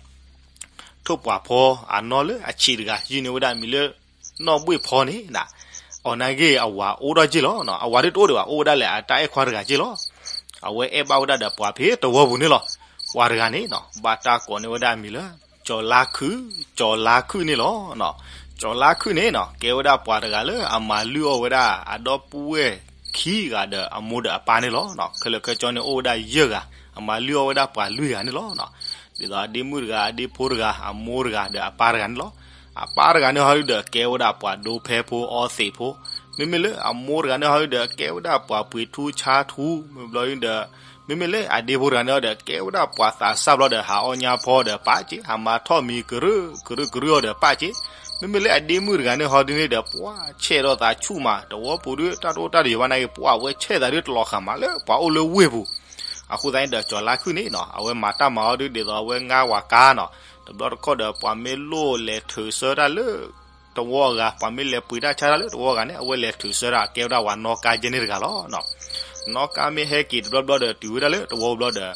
ထိၣ်ပှၤဖီအနီၢ်လၢအဆံးတဂၤ ယုၢ်န့ၢ်ဝဲဒၣ်အမံၤလၢ နီၢ်ဘှ့ၣ်ဖီန့ၣ်နၤ. အီၤနာ်ဂ့ၢ်အဝၤအိၣ်ထီၣ်က့ၢ်လီၤ, အဝၤဒုးတအိၣ်ဒံးဘၣ် အိၣ်ဝဲဒၣ်လၢအတၢ်အဲၣ်ခွါတဂၤက့ၢ်လီၤ. အဝဲအဲၣ်ဘၣ်ဝဲဒၣ်ဒီးပှၤဖဲတဝီပူၤန့ၣ်လီၤ. ပှၤတဂၤန့ၣ်နၤ ဘၣ်တၢ်ကိးန့ၢ်ဝဲဒၣ်အမံၤလၢ ကၠီၤလါခုၣ်, ကၠီၤလါခုၣ်န့ၣ်လီၤ. ကၠီၤလါခုၣ်န့ၣ်နီၤ ကဲဝဲဒၣ်ပှၤတဂၤလၢအမၤလုၢ်အီၣ်ဝဲဒၣ် အဒီပုၢ်ဝဲၢ်ခံဂၤဒီးအမိၢ်ဒီးအပၢ်န့ၣ်လီၤ. ခဲလၢာ်ခဲဆ့န့ၣ်အိၣ်ဝဲဒၣ်ယဲၢ်ဂၤ, အမၤလုၢ်အီၣ်ဝဲဒၣ်ပှၤလွံၢ်ဂၤန့ၣ်လီၤ. ဒ်သိးအဒ့မုၣ်တဂၤ, အဒ့ဖိတဂၤ, အမိၢ်တဂၤဒီးအပၢ်တဂၤန့ၣ်လီၤ. အပၢ်တဂၤန့ၣ်ဟီဒုဒီး ကဲဝဲဒၣ်ပှၤဒိဖဲဖိအီသံးဖိ, မ့မ့ၢ်လၢအမိၢ်တဂၤန့ၣ်ဟီဒုဒီး ကဲဝဲဒၣ်ပှၤပှ့ၤထူဆါထူ, မ့ၢ်ဘျီဒုဒီး မ့မ့ၢ်လၢအဒ့ဖိတဂၤန့ၣ်ဒီး ကဲဝဲဒၣ်ပှၤသးစၢ်ဘျီဒီးဟးအီၣ်ညါဖီဒီးပာ်က့ၤ, ဟးမၤထီၣ်မံၤကရုၢ်ကရုၢ်ကရုၢ်အီၤဒီးပာ်က့ၤ, မ့မ့ၢ်လၢအဒ့မုၣ်တဂၤန့ၣ်ဟီဒုန့ၣ်ဒီး ပှၤဆဲးထီၣ်သးဆူၣ်မး, တဝီပူၤဒုတၢ်တအိၣ်တၢ်တယီၤဘၣ်နာ်က့ ပှၤဝဲဆဲးသးဒုတလီၤဃာ်မးလၢပှၤအိၣ်လၢဝ့ၢ်ပူၤ. အဃိသတးန့ၣ်ဒီး ကၠီၤလါခုၣ်န့ၣ်နီၤ အဝဲမၤတၢ်မၤအီၤဒု ဒ်သိးအဝဲငါဝၤကါနီၤ, တဘျီတခီၣ်ဒီး ပှၤမ့ၢ်လိၣ်လဲၤထုးဆၢတၢ်လၢ တဝီအဂၤ, ပှၤမ့ၢ်လဲၤပှ့ၤတၢ်ဆါတၢ်လၢတဝီအဂၤန့ၣ် အဝဲလဲၤထုးဆၢတၢ်, ကဲဝဲဒၣ်ဝၤနီၣ်ကါယဲၢ်န့ၣ်တဂၤလီၤ. နီၣ်ကါမ့ၢ်ဟဲက့ၤတဘျီဘျီဒီး တုၤဝဲဒၣ်လၢတဝီဘျီဒီး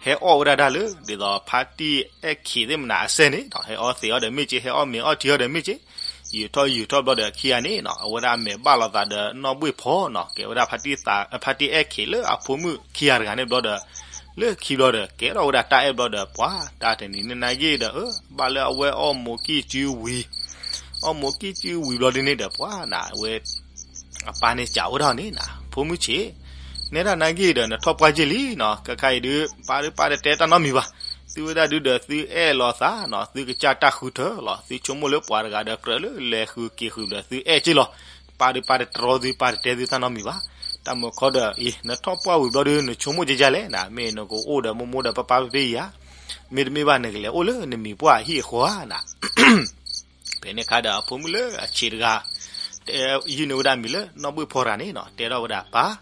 ဟဲအီၣ်ဝဲဒၣ်တၢ်လၢ ဒ်သိးဖါတံၢ်အဲၣ်ခ့းသ့ၣ်မနၤအစဲန့ၣ်နီၤ, ဟဲအီၣ်သံးအီၤဒီးမ့ၢ်က့, ဟဲအီၣ်မ့ၤအီၣ်ထံအီၤဒီးမ့ၢ်က့, ယူာ်ထီၣ်ယူာ်ထီၣ်ဘျီဒီးခံဂၤန့ၣ်နီၤ အဝဲဒၣ်အမဲာ်ဘၣ်လိာ်သးဒီးနီၢ်ဘှ့ၣ်ဖီနီၤ, ကဲဝဲဒၣ်ဖါတံၢ်သး, ဖါတံၢ်အဲၣ်ခ့းလၢအဖိမုၣ်ခံဂၤတဂၤန့ၣ်ဘျီဒီး လၢခံဘျီဒီး ကဲထီၣ်ဝဲဒၣ်တၢ်အဲၣ်ဘျီဒီး ပှၤတၢ်တနံၤန့ၣ်နာ်က့ဒီး အၢ ဘၣ်လၢအဝဲအီၣ်မိၤကံၢ်စုဝံၤ, အီၣ်မိၤကံၢ်စုဝံၤဘျီဒ်န့ၣ်ဒီး ပှၤနၤ အဝဲ အပၢ်န့ၣ်စံးဝဲဒၣ်န့ၣ်နီၤ, ဖိမုၣ်ဆံး, နဲဒၣ်နာ်က့ဒီး နထီၣ်ပှၢ်က့ၢ်လံနီၤ, ခဲခါအံၤဒု ပၢ်ဒုပၢ်တတဲတၢ်နီတမံၤဘၣ်. သုဝဲဒၣ်ဒုဒီးသုအဲၣ်လိာ်သးနီၤ, သုကစၢ်တၢ်ဃုထၢလီၤ, သုဆိကမိၣ်လၢပှၤတဂၤဒီးကြၢးလၢလဲၤဃုာ်က့ၤဃုာ်ဒီးသုအဲၣ်က့ၢ်လီၤ. ပၢ်ဒုပၢ်တတြီသု ပၢ်တတဲသုတၢ်နီတမံၤဘၣ်. တၢ်မုၢ်ခီဒီးအံၤ နထီၣ်ပှၢ်ဝံၤဘျီဒု နဆိကမိၣ်ကကလဲၣ်နီၤ, မ့ၢ်နကအိၣ်ဒီးမိၢ်မိၢ်ဒီးပၢ်ပၢ်ဖဲဖဲအံၤဧါ, မ့တမ့ၢ်ဘၣ်နကလဲၤအိၣ်လၢနမံၤပှၢ်အဟံၣ်အဃီဧါနီၤ. ဖဲန့ၣ်အခါဒီးအဖိမုၣ်လၢအဆံးတဂၤ တဲ ယုၢ်န့ၢ်ဝဲဒၣ်မံၤလၢနီၢ်ဘှ့ၣ်ဖီတဂၤန့ၣ်နီၤ, တဲထီၣ်ဝဲဒၣ်ပၢ်,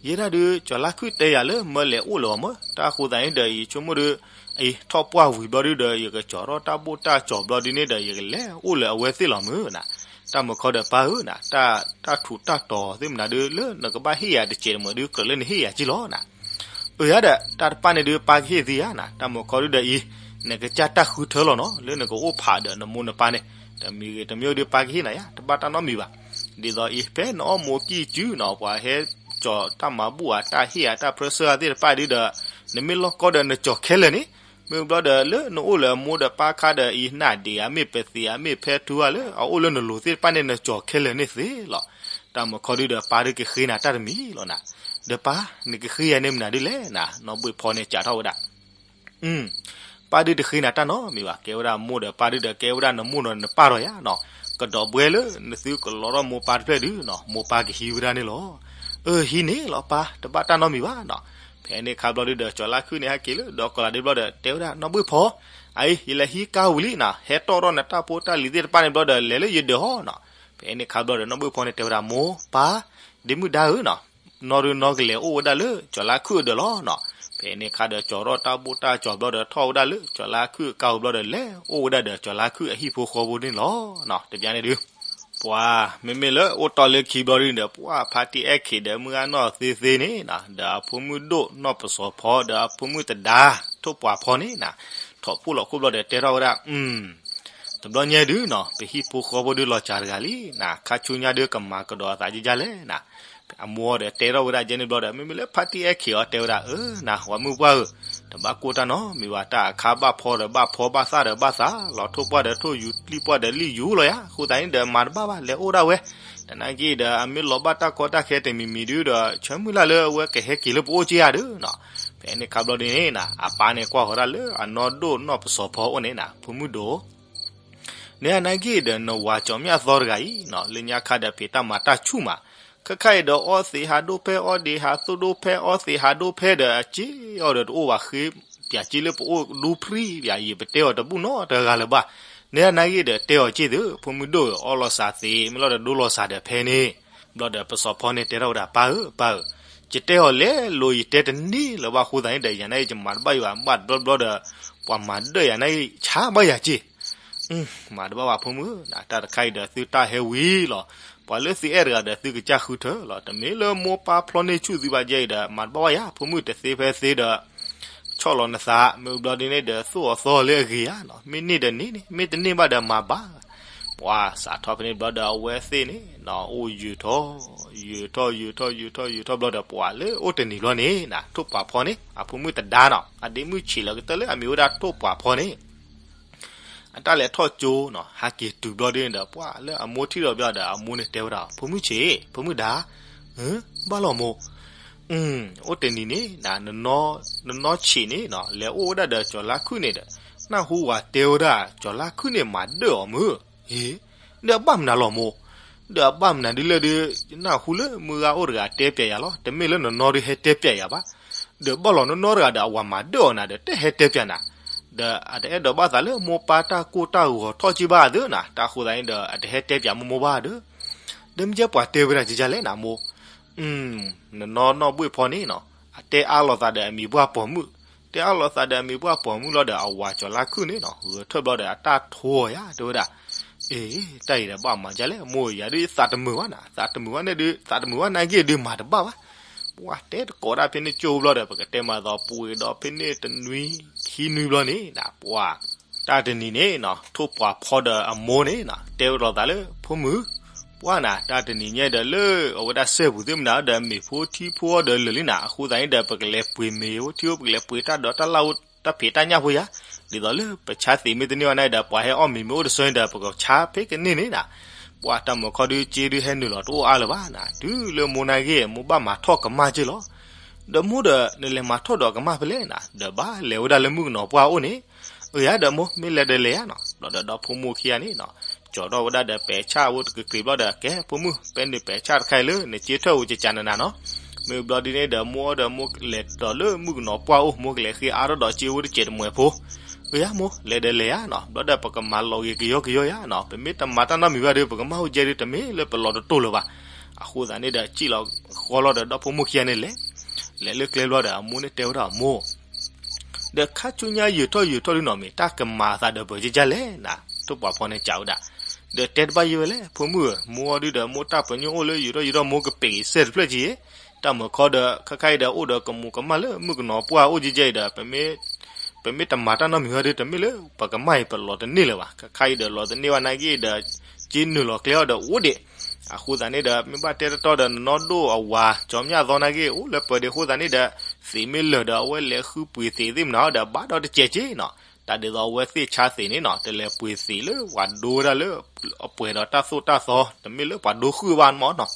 ယဲဒၣ်ဒု ကၠီၤလါခုၣ်တဲယၤလၢမၢလဲၤအိၣ်လၢၤအီၤမၢ, တၢ်အဃိသတးန့ၣ်ဒီး ယဆိကမိၣ်ဒီး အံၤထီၣ်ပှၢ်ဝံၤဘျီဒုဒီး ယကကၠီၤထီၣ်တၢ်ဘိၣ်တၢ်ကၠီၤဘျီဒုန့ၣ်ဒီး ယကလဲၤအိၣ်လၢအဝဲသ့ၣ်လီၤမၢနီၤ. တၢ်မုၢ်ခီဒီးပၢ်ဧၢနီၤ, တၢ်ထူးတၢ်တီၤသ့ၣ်မနုၤဒု လၢနကဘၣ်ဟ့ၣ်ယၤတစဲးတမှဲၤဒု ကြၢးလၢနဟ့ၣ်ယၤက့ၢ်လီၤနီၤ. အၢ ယၤဒီး တၢ်တဖၣ်န့ၣ်ဒု ပၢ်ကဟ့ၣ်သုယၤနီၤ, တၢ်မုၢ်ခီဒုဒီးအံၤ နကစၢ်တၢ်ဃုထၢလီၤနီၤ, လၢနကအိၣ်ဖးဒီးနမိၢ်နပၢ်န့ၣ်, တမံၤဂ့ၤတမံၤဒု ပၢ်ကဟ့ၣ်နၤယၤ, တဘၣ်တၢ်နီတမံၤဘၣ်. ဒ်သိးအံၤ ဖဲနအီၣ်မိၤကံၢ်စုနီၤ, ပှၤဟဲကၠီၤတၢ်မၤဘူၣ်ဧါ, တၢ်ဟ့ၣ်ဧါ, တၢ်ဖြၢဆၢဧါသ့ၣ်တဖၣ်ဒုဒီး နမ့ၢ်လီၢ်ကီဒီးနကၠီၤခဲလၢာ်န့ၣ်, မ့ၢ်ဘျီဒီးလၢနအိၣ်လၢအမိၢ်ဒီးပၢ်အခါဒီးအံၤ နၢ်ဒံးဧါ, မ့ၢ်ပသံးဧါ, မ့ၢ်ဖဲထူဧါ, လၢအအိၣ်လၢနလိၤသ့ၣ်တဖၣ်န့ၣ် နကၠီၤခဲလၢာ်န့ၣ်သ့လီၤ. တၢ်မုၢ်ခီဒုဒီး ပၢ်ဒုကဃ့နၤတၢ်တမံၤလီၤနီၤ. ဒီးပၢ် နကဃ့ယၤန့ၣ်မနုၤဒုလဲၣ်နီၤ, နီၢ်ဘှ့ၣ်ဖီန့ၣ်စံးထီၣ်ဝဲဒၣ် ပၢ်ဒုတဃ့နၤတၢ်နီတမံၤဘၣ်, ကဲဝဲဒၣ်မိၢ်ဒီးပၢ်ဒုဒီး ကဲဝဲဒၣ်နမိၢ်ဒီးနပၢ်ဒီးယၤနီၤ, ကဒီးဘှဲလၢနသုကလီထီၣ်မိၢ်ပၢ်တဖျၢၣ်ဒုနီၤ, မိၢ်ပၢ်ကဟံးဝဲဒၣ်န့ၣ်လီၤ. အၢ ဟံးန့ၣ်လီၤပၢ်, တဘၣ်တၢ်နီတမံၤဘၣ်နီၤ. ဖဲန့ၣ်အခါဘျီဒုဒီး ကၠီၤလါခုၣ်န့ၣ် ဟဲက့ၤလၢဒီကီၢ်လၤဒ့ဘျီဒီး တဲဝဲဒၣ်နီၢ်ဘှ့ၣ်ဖီ, အံၤ ယလဲၤဟံးကါဝံၤလံနီၤ, ဟဲတီၣ်ထီၣ်နတၢ်ဖိတၢ်လံၤသ့ၣ်တဖၣ်န့ၣ်ဘျီဒီး လဲၤလၢယဒၢးဟီနီၤ. ဖဲန့ၣ်အခါဘျီဒီး နီၢ်ဘှ့ၣ်ဖီန့ၣ်တဲဝဲဒၣ် မိၢ်ပၢ် ဒ့မုၣ်ဒါဧၢနီၤ, နီၢ်ဒုနီၢ်ကလဲၤအိၣ်ဝဲဒၣ်လၢ ကၠီၤလါခုၣ်အဒၢးလီၤနီၤ. ဖဲန့ၣ်အခါဒီး ကၠီၤထီၣ်တၢ်ဘိၣ်တၢ်ကၠီၤဘျီဒီး ထီၣ်ဝဲဒၣ်လၢကၠီၤလါခုၣ်အကါဝံၤဘျီဒီး လဲၤအိၣ်ဝဲဒၣ်ဒီးကၠီၤလါခုၣ်အဟံၣ်ဖိဃီဖိန့ၣ်လီၤနီၤ. တဘျီန့ၣ်ဒု ပှၤ မ့မ့ၢ်လၢအိၣ်တီၢ်လၢခံဘျီဒုန့ၣ်ဒီး ပှၤဖါတံၢ်အဲၣ်ခ့းဒီးမုၢ်ဂၢ်နီၢ်သ့သ့န့ၣ်နီၤ, ဒီးအဖိမုၣ်ဒိၣ်နီၢ်ပစီၤဖီ ဒီးအဖိမုၣ်တဒါ ထိၣ်ပှာ်ဖီန့ၣ်နီၤ, ထီၣ်ဖှိၣ်လီၤခိၣ်ဘျီဒီး တဲထီၣ်ဝဲဒၣ် တဘျီညါဒုနီၤ, ပဟံၣ်ဖိဃီဖိဒုလီၤစှၤတဂၤလံနီၤ, ခါဆူညါဒုကမၤကဒီးအသးကကလဲၣ်နီၤ. အမိၢ်ဒီးတဲထီၣ်ဝဲဒၣ်ကဲန့ၣ်ဘျီဒီး မ့မ့ၢ်လၢဖါတံၢ်အဲၣ်ခ့းအီၤတဲဝဲဒၣ် အၢ နၤ ဝၤမုၣ်ပှၢ်ဧၢ, တဘၣ်ကိၢ်တၢ်နီတမံၤဘၣ်, တၢ်အခါဘၣ်ဖီဒီးဘၣ်ဖီ ဘၣ်သၣ်ဒီးဘၣ်သၣ်လီၤ, ထိၣ်ပှၢ်ဒီးထိၣ်ယူၤ လံၣ်ပှၢ်ဒီးလံၣ်ယူၤလီၤယၤ, အဃိသတးန့ၣ်ဒီး မၤတဘၣ်ဘၣ် လဲၤအိၣ်ဒၣ်ဝဲ, တနာ်က့ဒီး အမ့ၢ်လီၤဘၣ်တၢ်ကီတၢ်ခဲတမံၤမံၤဒုဒီး ဆၢမုၢ်လၢ်လၢအဝဲကဟဲက့ၤလၢပအိၣ်က့ယၤဒုနီၤ. ဖဲန့ၣ်ခါဘျီဒုန့ၣ်နီၤ အပၢ်န့ၣ်ကွၢ်ဃီၤဒၣ်လၢအနီၢ်ဒိၣ်နီၢ်ပစီၤဖီအိၣ်န့ၣ်နီၤ, ဖိမုၣ်ဒိၣ် နဲဒၣ်နာ်က့ဒီး နဝၤကၠီၤမၠၣ်သီတဂၤအံၤနီၤ, လၢညါခါဒီးဖံးတၢ်မၤတၢ်ဆူၣ်မး, ခဲခါအံၤဒီးအီသံးဟးဒိၣ်ဖဲ အီဒံးဟးသိၣ်ဒိၣ်ဖဲ အီသံးဟးဒိၣ်ဖဲဒီး အစ့အီၤဒီးတအိၣ်ဘၣ်ဃ့, ပၠးက့လၢပအိၣ်ဒူဖျံးပၠးအံၤ ပတဲအီၤတဘူၣ်နီတဂၤလၢၤဘၣ်. နဲဒၣ်နာ်က့ဒီး တဲအီၤက့သ့ ဖိမုၣ်ဒိၣ်ဧၢ, အီလီၤစှၤသ့ မ့ၢ်လီၤဒီးဒိလီၤစှၤဒီးဖဲန့ၣ်, ဘျီဒီးပစီၤဖီန့ၣ်တဲထီၣ်ဝဲဒၣ် ပၢ်ဧၢ ပၢ်ဧၢ, ယတဲအီၤလဲၤလိၤ ယတဲတန့ၢ်လၢၤဘၣ်အဃိသတးန့ၣ်ဒီး ယၤနာ်က့ယမၤတဘၣ်ယံၤဘၣ်, ဘၣ်တဘျီဘျီဒီး ပှၤမၤဒၢၣ်ယၤနာ်က့ ဆါဘၣ်ယၤက့ မၤတဘၣ်ဘၣ်ဖိမုၣ်ဧၢ, တၢ်တခါအံၤဒီးသုတၢ်ဟဲဝံၤလီၤ, ပှၤလၢသုအဲၣ်တဂၤဒီးသုကစၢ်ဃုထၢလီၤ, တမ့ၢ်လၢမိၢ်ပၢ်ဖျီန့ၢ်ဆူၣ်သုဘၣ်ယဲအံၤဒီး မၤတဘၣ်ဘၣ်ယၤ ဖိမုၣ်တသ့ဖဲသ့ဒီး ဆီၣ်လီၤနသး မ့ၢ်ဘျီဒ်န့ၣ်ဒီး သိၣ်အီၤသီလၢအဂ့ၤဧါနီၤ, မ့ၢ်န့ၢ်ဒီးန့ၢ်န့ၣ် မ့ၢ်တန့ၢ်ဘၣ်ဒီးမၤဘၣ်. ပှၤစးထီၣ်ဖဲန့ၣ်ဘျီဒီးအဝဲသ့ၣ်န့ၣ်နီၤ အိၣ်ယုာ်ထီၣ် ယုာ်ထီၣ် ယုာ်ထီၣ် ယုာ်ထီၣ်ဘျီဒီး ပှၤလၢအိၣ်တနံၤဘျီန့ၣ်နီၤ ထိၣ်ပှာ်ဖီန့ၣ် အဖိမုၣ်တဒါနီၤ အဒ့မုၣ်ဆံးလၢကတၢၢ်လၢအမံၤဝဲဒၣ်ထိၣ်ပှာ်ဖီန့ၣ် အတၢ်လဲၤထီၣ်ကၠိနီၤ ဟဲက့ၤတုၤဘျီဒ်န့ၣ်ဒီး ပှၤလၢအမိၢ်ထံၣ်ဒီးဘျီဒီး အမိၢ်န့ၣ်တဲဝဲဒၣ် ဖိမုၣ်ဆံး ဖိမုၣ်ဒါ, ဘၣ်လီၤမိၢ်, အိၣ်တနံၤန့ၣ် နနီၢ်ဆံးန့ၣ်နီၤ လဲၤအိၣ်ဝဲဒၣ်ဒီးကၠီၤလါခုၣ်န့ၣ်ဒီး နၢ်ဟူဝၤတဲဝဲဒၣ် ကၠီၤလါခုၣ်န့ၣ်မၤဒၢၣ်အီၤမုၢ်, ဟ့, ဒီးအဘၣ်မနုၤလီၤမိၢ်, ဒီးအဘၣ်မနုၤဒ်လဲၣ်ဒီး နၢ်ဟူလၢမုၢ်ဂၤအိၣ်တဂၤတဲပျဲယၤလီၤ, တမ့ၢ်လၢနနီၢ်ဒုးဟဲတဲပျဲယၤဘၣ်, ဒီးဘၣ်လီၤနနီၢ်တဂၤဒီးအဝၤမၤဒၢၣ်အီၤနၤဒီး တဟဲတဲပျဲနၤ, ဒီးအတအဲၣ်ဒိးဘၣ်သးလၢမိၢ်ပၢ်တၢ်ကိၢ်တၢ်ဂီၤထီၣ်က့ဘၣ်သ့နီၤ, တၢ်ဃိသးန့ၣ်ဒီး အတဟဲတဲပျဲမိၢ်မိၢ်ဘၣ်ဒီး, ဒီးမ့ၢ်ကဲပှၤတဲဝဲဒၣ်ကကလဲၣ်နၤမိၢ် နနီၢ်နီၢ်ဘှ့ၣ်ဖီန့ၣ်နီၤ အတဲအါလိာ်သးဒီးအမံၤပှၢ်ပိာ်မုၣ်, တဲအါလိာ်သးဒီးအမံၤပှၢ်ပိာ်မုၣ်လီၤဒီး အဝၤကၠီၤလါခုၣ်န့ၣ်နီၤ ဂဲၤထၢၣ်ဘျီဒီးအတၢ်ထိအီၤယၤ တဲဝဲဒၣ်, အ့, တၢ်အံၤဒီးဘၣ်မၤဒ်လဲၣ် မိၢ်ဧၢ ယၤဒုးသးတမုာ်ဘၣ်နၤ, သးတမုာ်ဘၣ်န့ၣ်ဒုး သးတမုာ်ဘၣ်နာ်က့ဒုးမၤတဘၣ်ဘၣ်, ပှၤတဲတကိးဒၣ်ဖဲန့ၣ်ကၠိဘျီဒီး ပကတဲမၤသီပှ့ၤဒီးဖဲန့ၣ်တနွံခံနွံဘျီန့ၣ် ပှၤ တၢ်တနံၤန့ၣ်နီၤ ထိၣ်ပှာ်ဖီဒီးအမိၢ်န့ၣ်နီၤ တဲဝဲလိာ်သးလၢ ဖိမုၣ်, ပှၤနၤ တၢ်တနံၤညါဒီးလၢအဝဲဒၣ်စဲပူၤသ့ၣ်မနုၤဒီးမ့ၤဖိထံဖိအီၤဒီးလၢာ်လံနၤ အဃိသတးန့ၣ်ဒီး ပကလဲၤပှ့ၤမ့ၤဖိထံဖိ ပကလဲၤပှ့ၤတၢ်ဒိးတၢ်လၣ်အိၣ်တၢ်ဖံးတၢ်ညၣ်ဖိယၤ, ဒ်သိးလၢပဆါသ့းမ့ၢ်တန့ၢ်ဘၣ်န့ၣ်ဒီး ပှၤဟဲအီၣ်မ့ၤမ့ၢ်အိၣ်တဆၢန့ၣ်ဒီး ပကဆါဖဲကန့ၢ်န့ၣ်နၤ, ပှၤတၢ်မုာ်ခီဒုးက့ဒုးဟဲနုာ်လီၤတအိၣ်အါလၢၤဘၣ်နၤ တုၤလၢမိၢ်နာ်က့ မိၢ်ဘၣ်မၤထီၣ်ကမၣ်က့လီၤ ဒီးမိၢ်ဒီး နလဲၤမၤထီၣ်ဒီးကမၣ်ဖဲလဲၣ်နၤ ဒီးဘၣ်လဲၤဝဲဒၣ်လၢမုၣ်ကနီၤပှၢ်အိၣ်န့ၣ်, အၢယၤဒီးမိၢ် မ့ၢ်လဲၤဒီးလဲၤယၤနီၤ, ဘျီဒီးဒီဖိမိၢ်ခံဂၤန့ၣ်နီၤ, ကၠီၤထီၣ်ဝဲဒၣ်ဒီးပဲာ်ဆၣ်အိၣ်တက့ၤက့ၤဘျီဒီး ကဲ ဖိမုၣ် ပဲနုာ်ပဲာ်ဆၣ်တခါအံၤလၢ နက့ထၢၣ်ဧိၤကကးနနၤနီၤ, မ့ၢ်ဘျီဒ်န့ၣ်ဒီး မိၢ်အီၤဒီးမိၢ်လဲၤဒီးလၢမုၣ်ကနီၤပှၢ်အိၣ် မိၢ်ကလဲၤဃ့အါထီၣ်ဒီးက့အိၣ်တစဲးတမှဲၤဖိ, အၢယၤမိၢ် လဲၤဒီးလဲၤယၤနီၤ, ဘျီဒီးပကမၤလီၤဂ့ၤကယီကယီယၤနီၤ, ပမ့ၢ်တမၤတၢ်နီတမံၤဘၣ်ဒီး ပကမၣ်အိၣ်ကဲဒီး တမ့ၢ်လၢပလီၤတတိၢ်လၢၤဘၣ်, အဃိသတးန့ၣ်ဒီး စံၣ်လီၤဃီလီၤဒီးဒီဖိမိၢ်ခံဂၤန့ၣ်လဲၤ, လဲၤလၢကျဲဘျီဒီး အမိၢ်န့ၣ်တဲဝဲဒၣ်အမိၢ် ဒီးခါဆူညါယုာ်ထီၣ်ယုာ်ထီၣ်ဒုနီၤ မ့ၢ်တၢ်ကမၤအသးဒီးပကကလဲၣ်နၤ, ထိၣ်ပှာ်ဖီန့ၣ်ကးဝဲဒၣ်, ဒီးတဲတဘၣ်ယဲဝဲလဲၣ် ဖိမုၣ်ဧၢ, မိၢ်အီၤဒုဒီးမိၢ်တၢ်ပညိၣ်အိၣ်လၢယုာ်ထီၣ်ယုာ်ထီၣ်မိၢ်ကပဲာ်က့ၤစဲတဖျၢၣ်က့ၤ, တၢ်မုာ်ခီဒီး ခါခါအံၤဒီးအိၣ်ဒီးကမူးကမၣ်လၢမုၣ်ကနီၤပှၢ်အိၣ်ကဲကဲအံၤဒီး ပမ့ၢ်တမၤတၢ်နီတမံၤဘၣ်ဒီး တမ့ၢ်လၢပကမၣ်အံၤပလီၤတန့ၢ်လၢၤဘၣ်, ခါခါအံၤဒီးလီၤတန့ၢ်ဘၣ်နာ်က့ဒီး က့နုာ်လီၤကျဲအီၤဒီးအိၣ်ဒံး, အဃိသတးန့ၣ်ဒီး မ့ၢ်ဘၣ်တဲတတီဒီး နနီၢ်ဒိၣ်အဝၤ ကၠီၤမၠၣ်သီနာ်က့ အိၣ်လၢပၢၤဒံးအဃိသတးန့ၣ်ဒီး သံးမ့ၢ်လၢာ်ဒီး အဝဲလဲၤဃုပှ့ၤသံးသ့ၣ်မနုၤဒီး ဘၣ်ဒီးတစဲးက့နီၤ, တၢ်ဒ်သိးအဝဲသ့ၣ်ဆါသံးန့ၣ်နီၤ တလဲၤပှ့ၤသံးလၢပှၤဒိဝဲဒၣ်လၢ အပှဲၤဒီးတၢ်သိၣ်တၢ်သီ တမ့ၢ်လၢပှၤဒိဃုာ်ဘၣ်မၢ်နီၤ,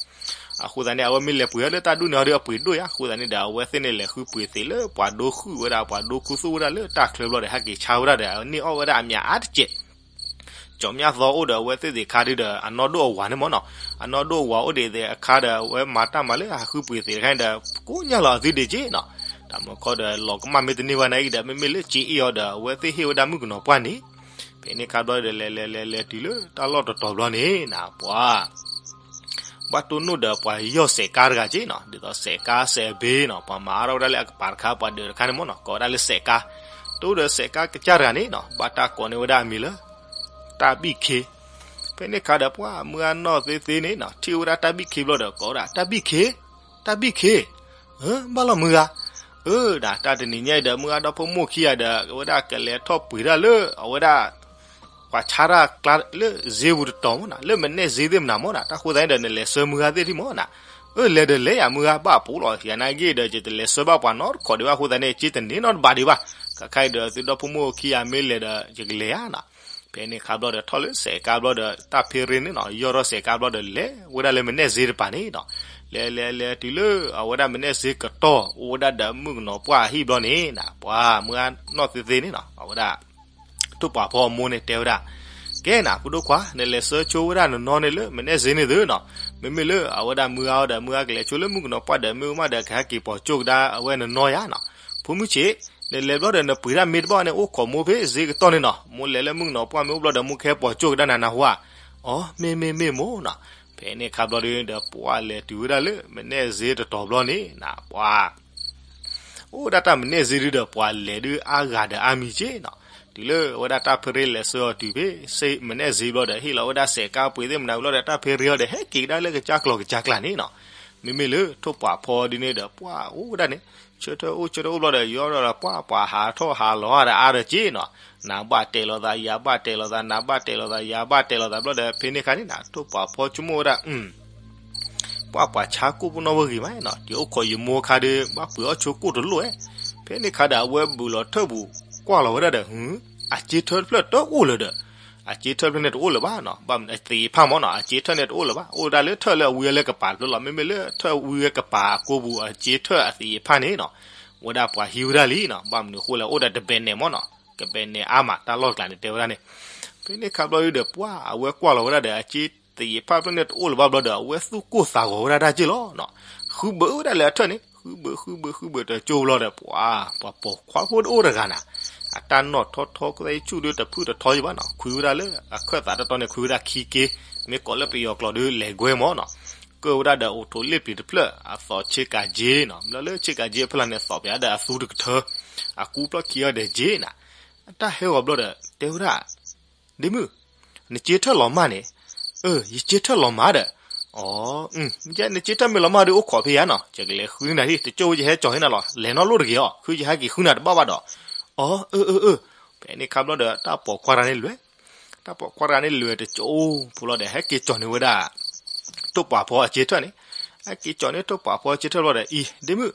အဃိသတးန့ၣ် အဝဲမ့ၢ်လဲၤပှ့ၤလၢတၢ်ဒူၣ်န့ၣ်အီၤဒီးအပှ့ၤဒိၣ်ယါ အဃိသတးန့ၣ်ဒီး အဝဲသ့ၣ်န့ၣ်လဲၤဃုပှ့ၤသံးလၢပှၤဒိဃုာ်ဝဲဒၣ် ပှၤဒိခူသူၣ်ဝဲဒၣ်လၢတၢ်ချၢဘျီဒီး ဟဲက့ၤဆါဝဲဒၣ်ဒီး အန့ၢ်အီၣ်ဝဲဒၣ်အမံၤအါတစဲး ကၠီၤမၠၣ်သီအိၣ်ဒီးအဝဲသ့ၣ်သ့ၣ်ခါဒုဒီး အနီၢ်ဒိၣ်အဝၤန့ၣ်မၢ်နီၤ, အနီၢ်ဒိၣ်အဝၤအိၣ်ဒံးသ့ၣ်အခါဒီး အဝဲမၤတၢ်မၤလၢဟးဃုပှ့ၤသံးတခါန့ၣ်ဒီး ကိးညါလီၤအသုဒံးက့နီၤ, တၢ်မုာ်ခီဒီးလီၤကမၣ်မ့ၢ်တန့ၢ်ဘၣ်နာ်က့ဒီး မ့မ့ၢ်လၢက့အ့ၣ်အီၤဒီး အဝဲသ့ၣ်ဟ့ၣ်ဝဲဒၣ်မုၣ်ကနီၤပှၢ်န့ၣ်, ဖဲန့ၣ်ခါဘျီဒီး လဲၤလဲၤလဲၤလဲၤတုၤလၢတၢ်လီၢ်တတီၤဘျီန့ၣ် နပှၤ ဘၣ်တိၢ်နီၣ်ဒီးပှၤယီၢ်စဲးကါတဂၤက့နီၤ, ဒ်သိးစဲးကါစဲးဘ့နီၤ, ပှၤမၤအါထီၣ်ဝဲဒၣ်လၢအကပၤတခါ ပှၤဒုးတခါန့ၣ်မၢ်နီၤ, ကိးဝဲဒၣ်လၢစဲးကါ, တိၢ်ဒီးစဲးကါကစၢ်တဂၤန့ၣ်နီၤ ဘၣ်တၢ်ကိးန့ၢ်ဝဲဒၣ်အမံၤလၢ တၢ်ဘံၣ်ခ့, ဖဲန့ၣ်ခါဒီးပှၤမုၢ်ဂၤနီၢ်သ့သ့န့ၣ်နီၤ ထံၣ်ဝဲဒၣ်တၢ်ဘံၣ်ခ့ဘျီဒီး ကိးဝဲဒၣ် တၢ်ဘံၣ်ခ့, တၢ်ဘံၣ်ခ့, ဘၣ်လီၤမုၢ်ဂၤ, အၢ ဒၣ်တၢ်တနံၤညါအံၤဒီး မုၢ်ဂၤဒီဖိမိၢ်ခံဂၤဒီး အဝဲဒၣ်ကလဲၤထီၣ်ပှ့ၤတၢ်လၢ အဝဲဒၣ် ပှၤဆါတၢ်ကျါလၢစ့ပူၤတတီၤမၢ်နီၤ, လၢမဲာ်နဲၣ်စ့သ့ၣ်မနုၤမၢ်နီၤ, တၢ်ဃိသတးန့ၣ်ဒီး နလဲၤဆှၢမုၢ်ဂၤသ့ၣ်ထံၣ်မၢ်နီၤ, အၢ လဲၤဒီးလဲၤယၤမုၢ်ဂၤ ဘၣ်ပူၤလီၤ ယၤနာ်က့ဒီး ယတလဲၤဆှၢဘၣ်ပှၤနီတခီဒံးဘၣ် အဃိသတးန့ၣ် က့တန့ၢ်နီတဘ့ၣ်ဒံးဘၣ်, ခဲခါအံၤဒီး သုဒီဖိမိၢ်ခံဂၤမ့ၢ်လဲၤဒီး ယကလဲၤဧါနီၤ, ဖဲန့ၣ်ခါဘျီဒီး ထီၣ်လၢစဲးကါဘျီဒီး တၢ်ဖ့ရ့န့ၣ်နီၤ ယီၢ်ထီၣ်စဲးကါဘျီဒီး လဲၤဝဲဒၣ်လၢမဲာ်နဲၣ်စ့တပၤန့ၣ်နီၤ, လဲၤလဲၤလဲၤတုၤလၢ အဝဲဒၣ်မဲာ်နဲၣ်စ့ကတီၢ် အိၣ်ဝဲဒၣ်ဒီးမုၣ်ကနီၤပှၢ်အဟံၣ်ဘျီန့ၣ်နီၤ, ပှၤမုၢ်ဂၤနီၢ်သ့သ့န့ၣ်နီၤ အဝဲဒၣ် ထိၣ်ပှာ်ဖီအမိၢ်န့ၣ်တဲဝဲဒၣ်, ကဲနၤ ဖိဒိၣ်ခွါ နလဲၤဆှၢဆိဝဲဒၣ်နနီၢ်န့ၣ်လၢမဲာ်နဲၣ်စ့န့ၣ်သုနီၤ, မ့မ့ၢ်လၢအဝဲဒၣ်မုၢ်ဂၤအီၤဒီး မုၢ်ဂၤကလဲၤဆိလၢမုၣ်ကနီၤပှၢ်ဒီး မ့ၢ်ဝဲမးဒီး ကဟဲက့ၤပိာ်ကၠိၣ်ကဒါအဝဲနနီၢ်ယါနီၤ, ဖိမုၣ်ဆံး နလဲၤဘျီဒီးနပှ့ၤတၢ်မ့ၢ်တဘၣ်န့ၣ် အိၣ်ခိးမိၢ်ဖဲစ့ကတီၢ်န့ၣ်နီၤ, မိၢ်လဲၤလၢမုၣ်ကနီၤပှၢ်မ့ၢ်အိၣ်ဘျီဒီး မိၢ်ကဟဲပိာ်ကၠိၣ်ကဒါနၤနၢ်ဟူဧါ, အီ မ့ၢ်မ့ၢ်မ့ၢ်မိၢ်နီၤ, ဖဲန့ၣ်ခါဘျီဒုဒီး ပှၤလဲၤတုၤဝဲဒၣ်လၢမဲာ်နဲၣ်စ့တတီၤဘျီန့ၣ်နီၤ, ပှၤ အိၣ်ဝဲဒၣ်တၢ်မဲာ်နဲၣ်စ့ဒုဒီး ပှၤလဲၤဒုအါဂၤဒီးအါမံၤက့နီၤ, တုၤလၢအဝဲဒၣ်တၢ်ဖ့ရ့လဲၤဆှၢအီၤတုၤဖဲ မဲာ်နဲၣ်စ့ဘျီဒီး ဟ့ၣ်လီၤဝဲဒၣ်စဲးကါပှ့ၤသ့ၣ်မနုၤဘျီဒီး တၢ်ဖ့ရ့အီၤဒီး ဟဲက့ၤကဒါလၢကစၢ်ကျီၢ်ကစၢ်ကျါန့ၣ်နီၤ, မ့မ့ၢ်လၢထိၣ်ပှာ်ဖီဒုန့ၣ်ဒီး ပှၤအိၣ်ဝဲဒၣ်န့ၣ် ဆၢထၢၣ်အိၣ် ဆၢထၢၣ်အိၣ်ဘျီဒီး ယီၢ်ဒီးပှၤ ပှၤဟးထီၣ်ဟးလီၤဒီးအါဒီးက့နီၤ, နၤဘၣ်တဲလိာ်သး ယၤဘၣ်တဲလိာ်သး နၤဘၣ်တဲလိာ်သး ယၤဘၣ်တဲလိာ်သးဘျီဒီး ဖဲန့ၣ်ခါန့ၣ်နီၤ ထိၣ်ပှာ်ဖီဆိကမိၣ်ဝဲဒၣ် ပှၤ ပှၤဆါကိၣ်ပနီၣ်ဝဲဂ့ၤမးနီၤ, ယအိၣ်ခိးယမိၢ်အခါဒီး ဘၣ်ပှ့ၤအီၣ်ဆိကိၣ်တလိၣ်ဧါ, ဖဲန့ၣ်ခါဒီး အဝဲဘူးလီၤထၢၣ်ပူၤ ကွၢ်လီၤဝဲဒၣ်ဒီး အစ့ထၢတဖျၢၣ်တအိၣ်လၢၤဒီး အစ့ထၢၣ်ဖျၢၣ်န့ၣ်တအိၣ်လၢၤဘၣ်နီၤ, ဘၣ်မနုၤသ့ၣ်ယဖၣ်မ့ၢ်နီၤ, အစ့ထၢၣ်န့ၣ်တအိၣ်လၢၤဘၣ်, အိၣ်ဝဲဒၣ်လၢထၢၣ်လၢအဝံအလၢကပၤတဖျၢၣ်လီၤ. မ့မ့ၢ်လၢထၢၣ်ဝံအကပၤအကိပူၤ အစ့ထၢၣ်အသ့ၣ်ယဖၣ်န့ၣ်နီၤ, ဝဲဒၣ်ပှၤဟံးဝဲဒၣ်လံနီၤ, ဘၣ်မနုၤအဃိလဲၣ် အိၣ်ဒီးတဘဲၣ်နဲၣ်မ့ၢ်နီၤ, ကဘဲၣ်နဲၣ်အါမး တၢ်လီၢ်ကျါန့ၣ်တဲဝဲဒၣ်န့ၣ်. ဖဲန့ၣ်ခါဘျီဒုဒီး ပှၤအဝဲကွၢ်လီၤဝဲဒၣ်ဒီး အစ့သ့ၣ်ယဖၣ်ဖျၢၣ်န့ၣ်တအိၣ်လၢၤဘၣ်ဘျီဒီး အဝဲသူၣ်ကိၢ်သးဂီၤဝဲဒၣ်တၢ်က့ၢ်လီၤနီၤ, ဃုဘၢဝဲဒၣ်လၢအထၢၣ်န့ၣ် ဃုဘၢ ဃုဘၢ ဃုဘၢတကၠိဘျီဒီး ပှၤ ပှၤပိာ်ခွါဖိတအိၣ်တဂၤနၤ, အတၢ်နီၣ်ထီထီ ကသဲဆူၣ်ဒုတဖုၣ်တထီယဘၣ်နီၤ, ခွံဝဲဒၣ်လၢအခၢၣ်သးတတီန့ၣ် ခွံဝဲဒၣ်ခံက့, မ့ၢ်ကိးလၢပယီၤကျိာ်ဒု လဲၤကွဲမ့ၢ်နီၤ, ကၢၢ်ဝဲဒၣ်ဒီးအိၣ်ထိးလ့ၣ်ပျံၤတဖျၢၣ် အသီးဆ့ကၤက့နီၤ, ဘျီလၢဆ့ကၤက့အဖီလာ်န့ၣ်သီးပယၤဒီးအသူတကထၢ, အကူပျီၢ်ခံအီၤဒီးက့နၤ, အတၢ်ဟဲဂီၤဘျီဒီး တဲဝဲဒၣ် ဒ့မုၣ်, နစ့ထၢၣ်လီၤမၢ်န့ၣ်, အၢ ယစ့ထၢၣ်လီၤမၢ်ဒီး, အီ, ယဲနစ့ထၢၣ်မ့ၢ်လီၤမၢ်ဒီးအိၣ်ခိးဖဲယၤနီၤ, ယကလဲၤဃုန့ၢ်နၤဒံး, တကၠိဝဲယဟဲကၠီၤန့ၢ်နၤလီၤ, လဲၤနီၣ်လိၣ်တဂ့ၤအီၤ, ဃုယဟဲက့ၤဃုနၤတဘၣ်ဘၣ်ဒီး, အီ, အၢ အၢ အၢ, ဖဲန့ၣ်ခါဘျီဒီး တၢ်ပိာ်ခွါတဂၤန့ၣ်လဲၤ, တၢ်ပိာ်ခွါတဂၤန့ၣ်လဲၤတကၠိဖိလီၤဒီး ဟဲက့ၤကၠီၤန့ၢ်ဝဲဒၣ် ထိၣ်ပှာ်ဖီအစ့ထၢၣ်န့ၣ်, ဟဲက့ၤကၠီၤန့ၢ်ထိၣ်ပှာ်ဖီအစ့ထၢၣ်ဘျီဒီး အံၤ ဒ့မုၣ်,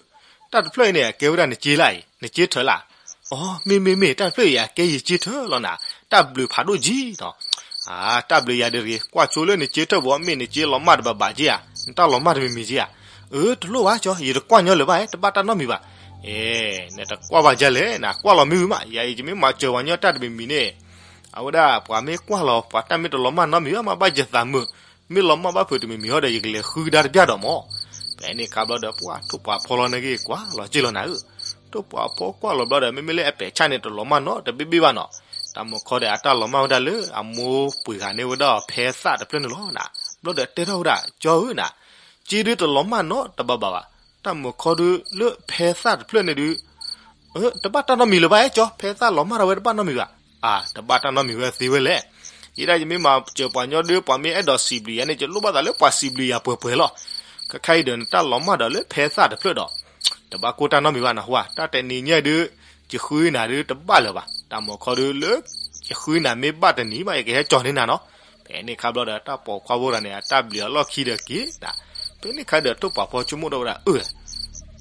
တၢ်တဖျၢၣ်အံၤန့ၣ် အကဲဝဲဒၣ်နစ့လၢအံၤ နစ့ထၢၣ်လၢ, အီ, မ့ၢ် မ့ၢ် မ့ၢ် တၢ်တဖျၢၣ်အံၤ အကဲယစ့ထၢၣ်လီၤနၤ, တၢ်ဘျုးဖးဒိၣ်ကံနီၤ, အၢ တၢ်ဘျုးယၤဒ်တဂ့ၤ, ကွၢ်ဆိလၢနစ့ထၢၣ်ဘၣ် မ့ၢ်နစ့လီၤမၢ်တဘၣ်ဘၣ်က့ဧါ, နတၢ်လီၤမၢ်တမံၤမံၤက့ဧါ, အၢ တလိၣ်ဘၣ်ကၠီ, ယတကွၢ်ညီလၢၤဘၣ် တဘၣ်တၢ်နီတမံၤဘၣ်, အ့ နတကွၢ်ဘၣ်ဒ်လဲၣ်နၤ, ကွၢ်လီၤမ့ၢ်ဝံၤမး, ယၤအံၤယမ့ၢ်မၤစၢၤပှၤညီတၢ်တမံၤမံၤန့ၣ်, အဝဲဒၣ်ပှၤမ့ၢ်ကွၢ်လီၤ ပှၤတၢ်မ့ၢ်တလီၤမၢ်နီတမံၤဘၣ် မ့ၢ်ဘၣ်ယသးမုာ်, မ့ၢ်လီၤမၢ်ဘၣ်ဖုးတမံၤမံၤဟီဒီး ယကလဲၤဃုကဒါတဘျီဒီးမၢ်, ဖဲန့ၣ်ခါဘျီဒီး ပှၤထိၣ်ပှာ်ဖီလီၤန့ၣ်ဂ့ၤ ကွၢ်လီၤက့လီၤနၤဧၢ, ထိၣ်ပှာ်ဖီကွၢ်လီၤဘျီဒီး မ့မ့ၢ်လၢအပဲာ်ဆၣ်န့ၣ် တလီၤမၢ်နီတဘ့ၣ်ဘ့ၣ်ဘၣ်နီၤ, တၢ်မုၢ်ခီဒီး အတၢ်လီၤမၢ်ဝဲဒၣ်လၢအမိၢ်ပှ့ၤဂၤန့ၢ်ဝဲဒၣ်အီၤဖဲသၣ်တဖျၢၣ်န့ၣ်လီၤနၤ, ဘျီဒီးတဲထီၣ်ဝဲဒၣ် ကၠီဧၢနၤ, စ့ဒုတလီၤမၢ်နီတဘၣ်ဘၣ်ဘၣ်, တၢ်မုၢ်ခီဒုလၢဖဲသၣ်တဖျၢၣ်န့ၣ်ဒု တဘၣ်တၢ်နီတမံၤလၢၤဘၣ် အဲ ကၠီ, ဖဲသၣ်လီၤမၢ်ထီၣ်ဝဲတဘၣ်နီတမံၤဘၣ်, အၢ တဘၣ်တၢ်နီတမံၤဝဲသ့ဝဲလဲၣ်, ယဲဒၣ်ယမ့ၢ်မၤစၢၤပှၤညီဒီး ပှၤမ့ၢ်အဲၣ်ဒိးစံးဘျုးယၤန့ၣ် ယလိၣ်ဘၣ်သးလၢပှၤစံးဘျုးယၤပှဲၤပှဲၤလီၤ, ခဲခါအံၤဒီး နတၢ်လီၤမၢ်ဒီးလၢဖဲသၣ်တဖျၢၣ်ဒီး တဘၣ်ကိၢ်တၢ်နီတမံၤဘၣ်နဟူဧါ, တၢ်တနံၤညါဒု ယဃုနၤဒုတဘၣ်လၢၤဘၣ်, တၢ်မုၢ်ခီဒုလၢ ယဃုနၤမ့ၢ်ဘၣ်တနံၤဘၣ် ယကဟဲကၠီၤန့ၢ်နၤနီၤ, ဖဲန့ၣ်ခါဘျီဒီး တၢ်ပိာ်ခွါဖိတဂၤန့ၣ် အတၢ်ဘျုးအလီၢ်ခံဒီးက့ၤနၤ, ဖဲန့ၣ်ခါဒီး ထိၣ်ပှာ်ဖီဆိကမိၣ်ထီၣ်ဝဲဒၣ် အၢ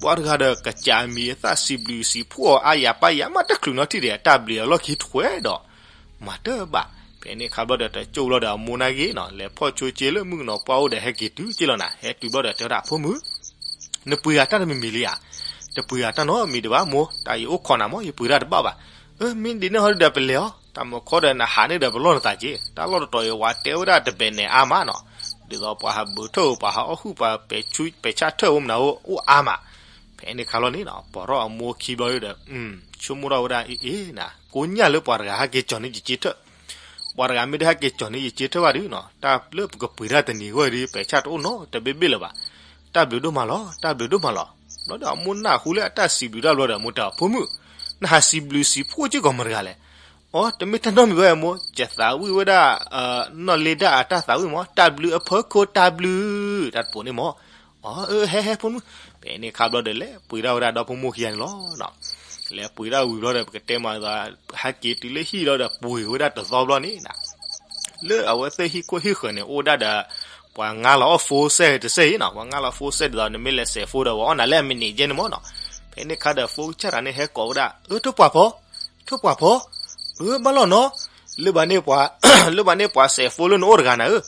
ပှၤတဂၤဒီးကစၢ်မံၤအသၣ်စံးဘျုးစံးဖှိၣ်အီၤအါယၤပၢ်ယၤ မ့ၢ်တချုးနီတထံၣ်ဒီး အတၢ်ဘျုးအလီၢ်ခံထွဲဒီး မၤတၢ်ဘၣ်, ဖဲန့ၣ်ခါဘျီဒီး တကၠိဘျီဒီး အမိၢ်န့ၣ်ဂ့ၤနီၤ လဲၤဖီၣ်ဆိက့လၢမုၣ်ကနီၤပှၢ်အိၣ်ဒီး ဟဲက့ၤတုၤက့လီၤနၤ, ဟဲတုၤဘျီဒီး တဲဝဲဒၣ် ဖိမုၣ် နပှ့ၤဂၤတၢ်တမံၤမံၤလံဧါ, တပှ့ၤဂၤတၢ်နီတမံၤဒံးဘၣ် မိၢ်, တၢ်ယအိၣ်ခိးနၤမ့ၢ် ယပှ့ၤတၢ်တဘၣ်ဘၣ်, အၢ မ့ၢ်ဒ်န့ၣ်ဟီဒုဒီး ပလဲၤအီၤ, တၢ်မုၢ်ခီဒီး နဟးန့ၣ်ဒီး ပလီၢ်နသးက့ၤ, တၢ်လီၢ်တတီၤအံၤ ဝဲတဲဝဲဒၣ်တဘဲၣ်နဲၣ်အါမးနီၤ, ဒ်သိးပှၤဟးဘုးထၢၣ် ပှၤဟးအီၣ်ဟုၣ် ပှၤပဲာ်ဆၣ်ထၢၣ်အိၣ်မနုၤအိၣ်အါမး, ဖဲန့ၣ်ခါလီၤန့ၣ်နီၤ ပိာ်ထီၣ်အမိၢ်ခံဘျီဒီး ဆိကမိၣ်ထီၣ်ဝဲဒၣ် အ့ အ့ နၤ ကိညၣ်လၢပှၤတဂၤဟဲက့ၤကၠီၤန့ၢ်ယစ့ထၢၣ် ပှၤတဂၤမ့ၢ်တဟဲက့ၤကၠီၤန့ၢ်ယစ့ထၢၣ်ဘၣ်ဒုနီၤ တၢ်လၢပကပှ့ၤတၢ်တနံၤဂီၢ်အံၤဒု ပဲာ်ဆၣ်တအိၣ်နီတဘ့ၣ်ဘ့ၣ်လၢၤဘၣ်, တၢ်ဘျုးဒိၣ်မးလီၤ တၢ်ဘျုးဒိၣ်မးလီၤ, ဘျီဒီးအမိၢ်နၢ်ဟူလၢအတၢ်စံးဘျုးတၢ်ဘျီဒီး အမိၢ်တဲအီၤ ဖိမုၣ်, နဟးစံးဘျုးစံးဖှိၣ်စ့ၢ်ကီးမတၤတဂၤလဲၣ်, အီ တမ့ၢ်တၢ်နီတမံၤဘၣ်မိၢ် ယသးဝံၣ်ဝဲဒၣ် နီၣ်လ့ဒၣ်အတၢ်သးဝံၣ်မး တၢ်ဘျုးအဖီခိၣ်တၢ်ဘျုး တၢ်တပိာ်န့ၣ်မး, အီ အၢ ဟဲဟဲဖိမုၣ်, ဖဲန့ၣ်ခါဘျီဒီး လဲၤပှ့ၤဒၣ်ဝဲဒၣ်ဒီဖိမိၢ်ခံဂၤန့ၣ်လီၤ လဲၤပှ့ၤဒၣ်ဝံၤဘျီဒီး ပကတဲမး ဟဲက့ၤတုၤလၢဟံၣ်လီၤဒီး ပှ့ၤဝဲဒၣ်တသီဘျီန့ၣ်နၤ, လၢအဝဲသ့ၣ်ဟံၣ်ခိၣ်ဟံၣ်ဃၢၤန့ၣ် အိၣ်ဝဲဒၣ်ဒီး ပှၤငါလီၤအီၣ် phone set တစဲးအံၤနီၤ ပှၤငါလီၤ phone set ဒ်သိး နမ့ၢ်လဲၤစဲး phone ဒီး ပှၤအီၣ်နၤလၢအမံးနံးကဲန့ၣ်မးနီၤ, ဖဲန့ၣ်ခါဒီး phone ကစၢ်တဂၤန့ၣ် ဟဲကိးဝဲဒၣ် အၢ ထိၣ်ပှာ်ဖီ ထိၣ်ပှာ်ဖီ, အၢ ဘၣ်လီၤနီၤ, လၢဘၣ်န့ၢ်ပှၤ လၢဘၣ်န့ၢ်ပှၤစဲး phone လၢနအိၣ်တဂၤနၤဧၢ,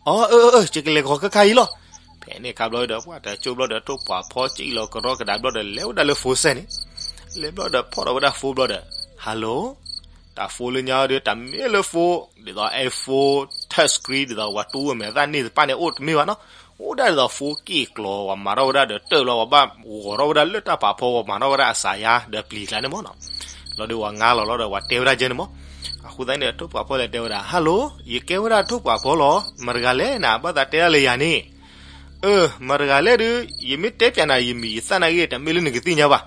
အီ အၢ အၢ အၢ ယကလဲၤဂီၤခဲခါအံၤလီၤ, ဖဲန့ၣ်ခါဘျီဒီး ပှၤတကၠိဘျီဒီး ထိၣ်ပှာ်ဖီကံၣ်လီၤကရီကဒါဘျီဒီး လဲၤဝဲဒၣ်လၢ phone set န့ၣ်, လဲၤဘျီဒီး ဖီၣ်ထီၣ်ဝဲဒၣ် phone ဘျီဒီး hello, တၢ် phone လၢညါဒီး တၢ်မ့ၢ်လၢ phone ဒ်သိး iPhone touch screen ဒ်သိး ပှၤတူၢ်ဝဲမဲာ်သၣ်န့ၢ်တပၣ်န့ၣ် အိၣ်တမ့ၢ်ဘၣ်နီၤ, အိၣ်ဒၣ်ဒ်သိး phone က့ၣ်ကျီၤ ပှၤမၤထီၣ်ဝဲဒၣ်ဒီးတၢၢ်ဘျီ ပှၤဘၣ်ဂီၤထီၣ်ဝဲဒၣ်လၢတၢ်ပာ်ဖီ ပှၤမၤထီၣ်ဝဲဒၣ်အစးယါဒီးပျံၤကျါန့ၣ်မးနီၤ, လီၤဒီးပှၤငါလီၤလီၤဒီး ပှၤတဲဝဲဒၣ်ကဲန့ၣ်မး, အဃိသတးန့ၣ် ထိၣ်ပှာ်ဖီလဲၤတဲဝဲဒၣ် hello, ယကဲဝဲဒၣ်ထိၣ်ပှာ်ဖီလီၤ, မတၤတဂၤလဲၣ်နၤ ဘၣ်သးတဲဒၣ်လၢယၤန့ၣ် အၢ မတၤတဂၤလဲၣ်ဒုး ယမ့ၢ်တဲပၠးနၤ ယမံၤယသၣ်နာ်ဂ့ၤ တမ့ၢ်လၢနကသ့ၣ်ညါဘၣ်.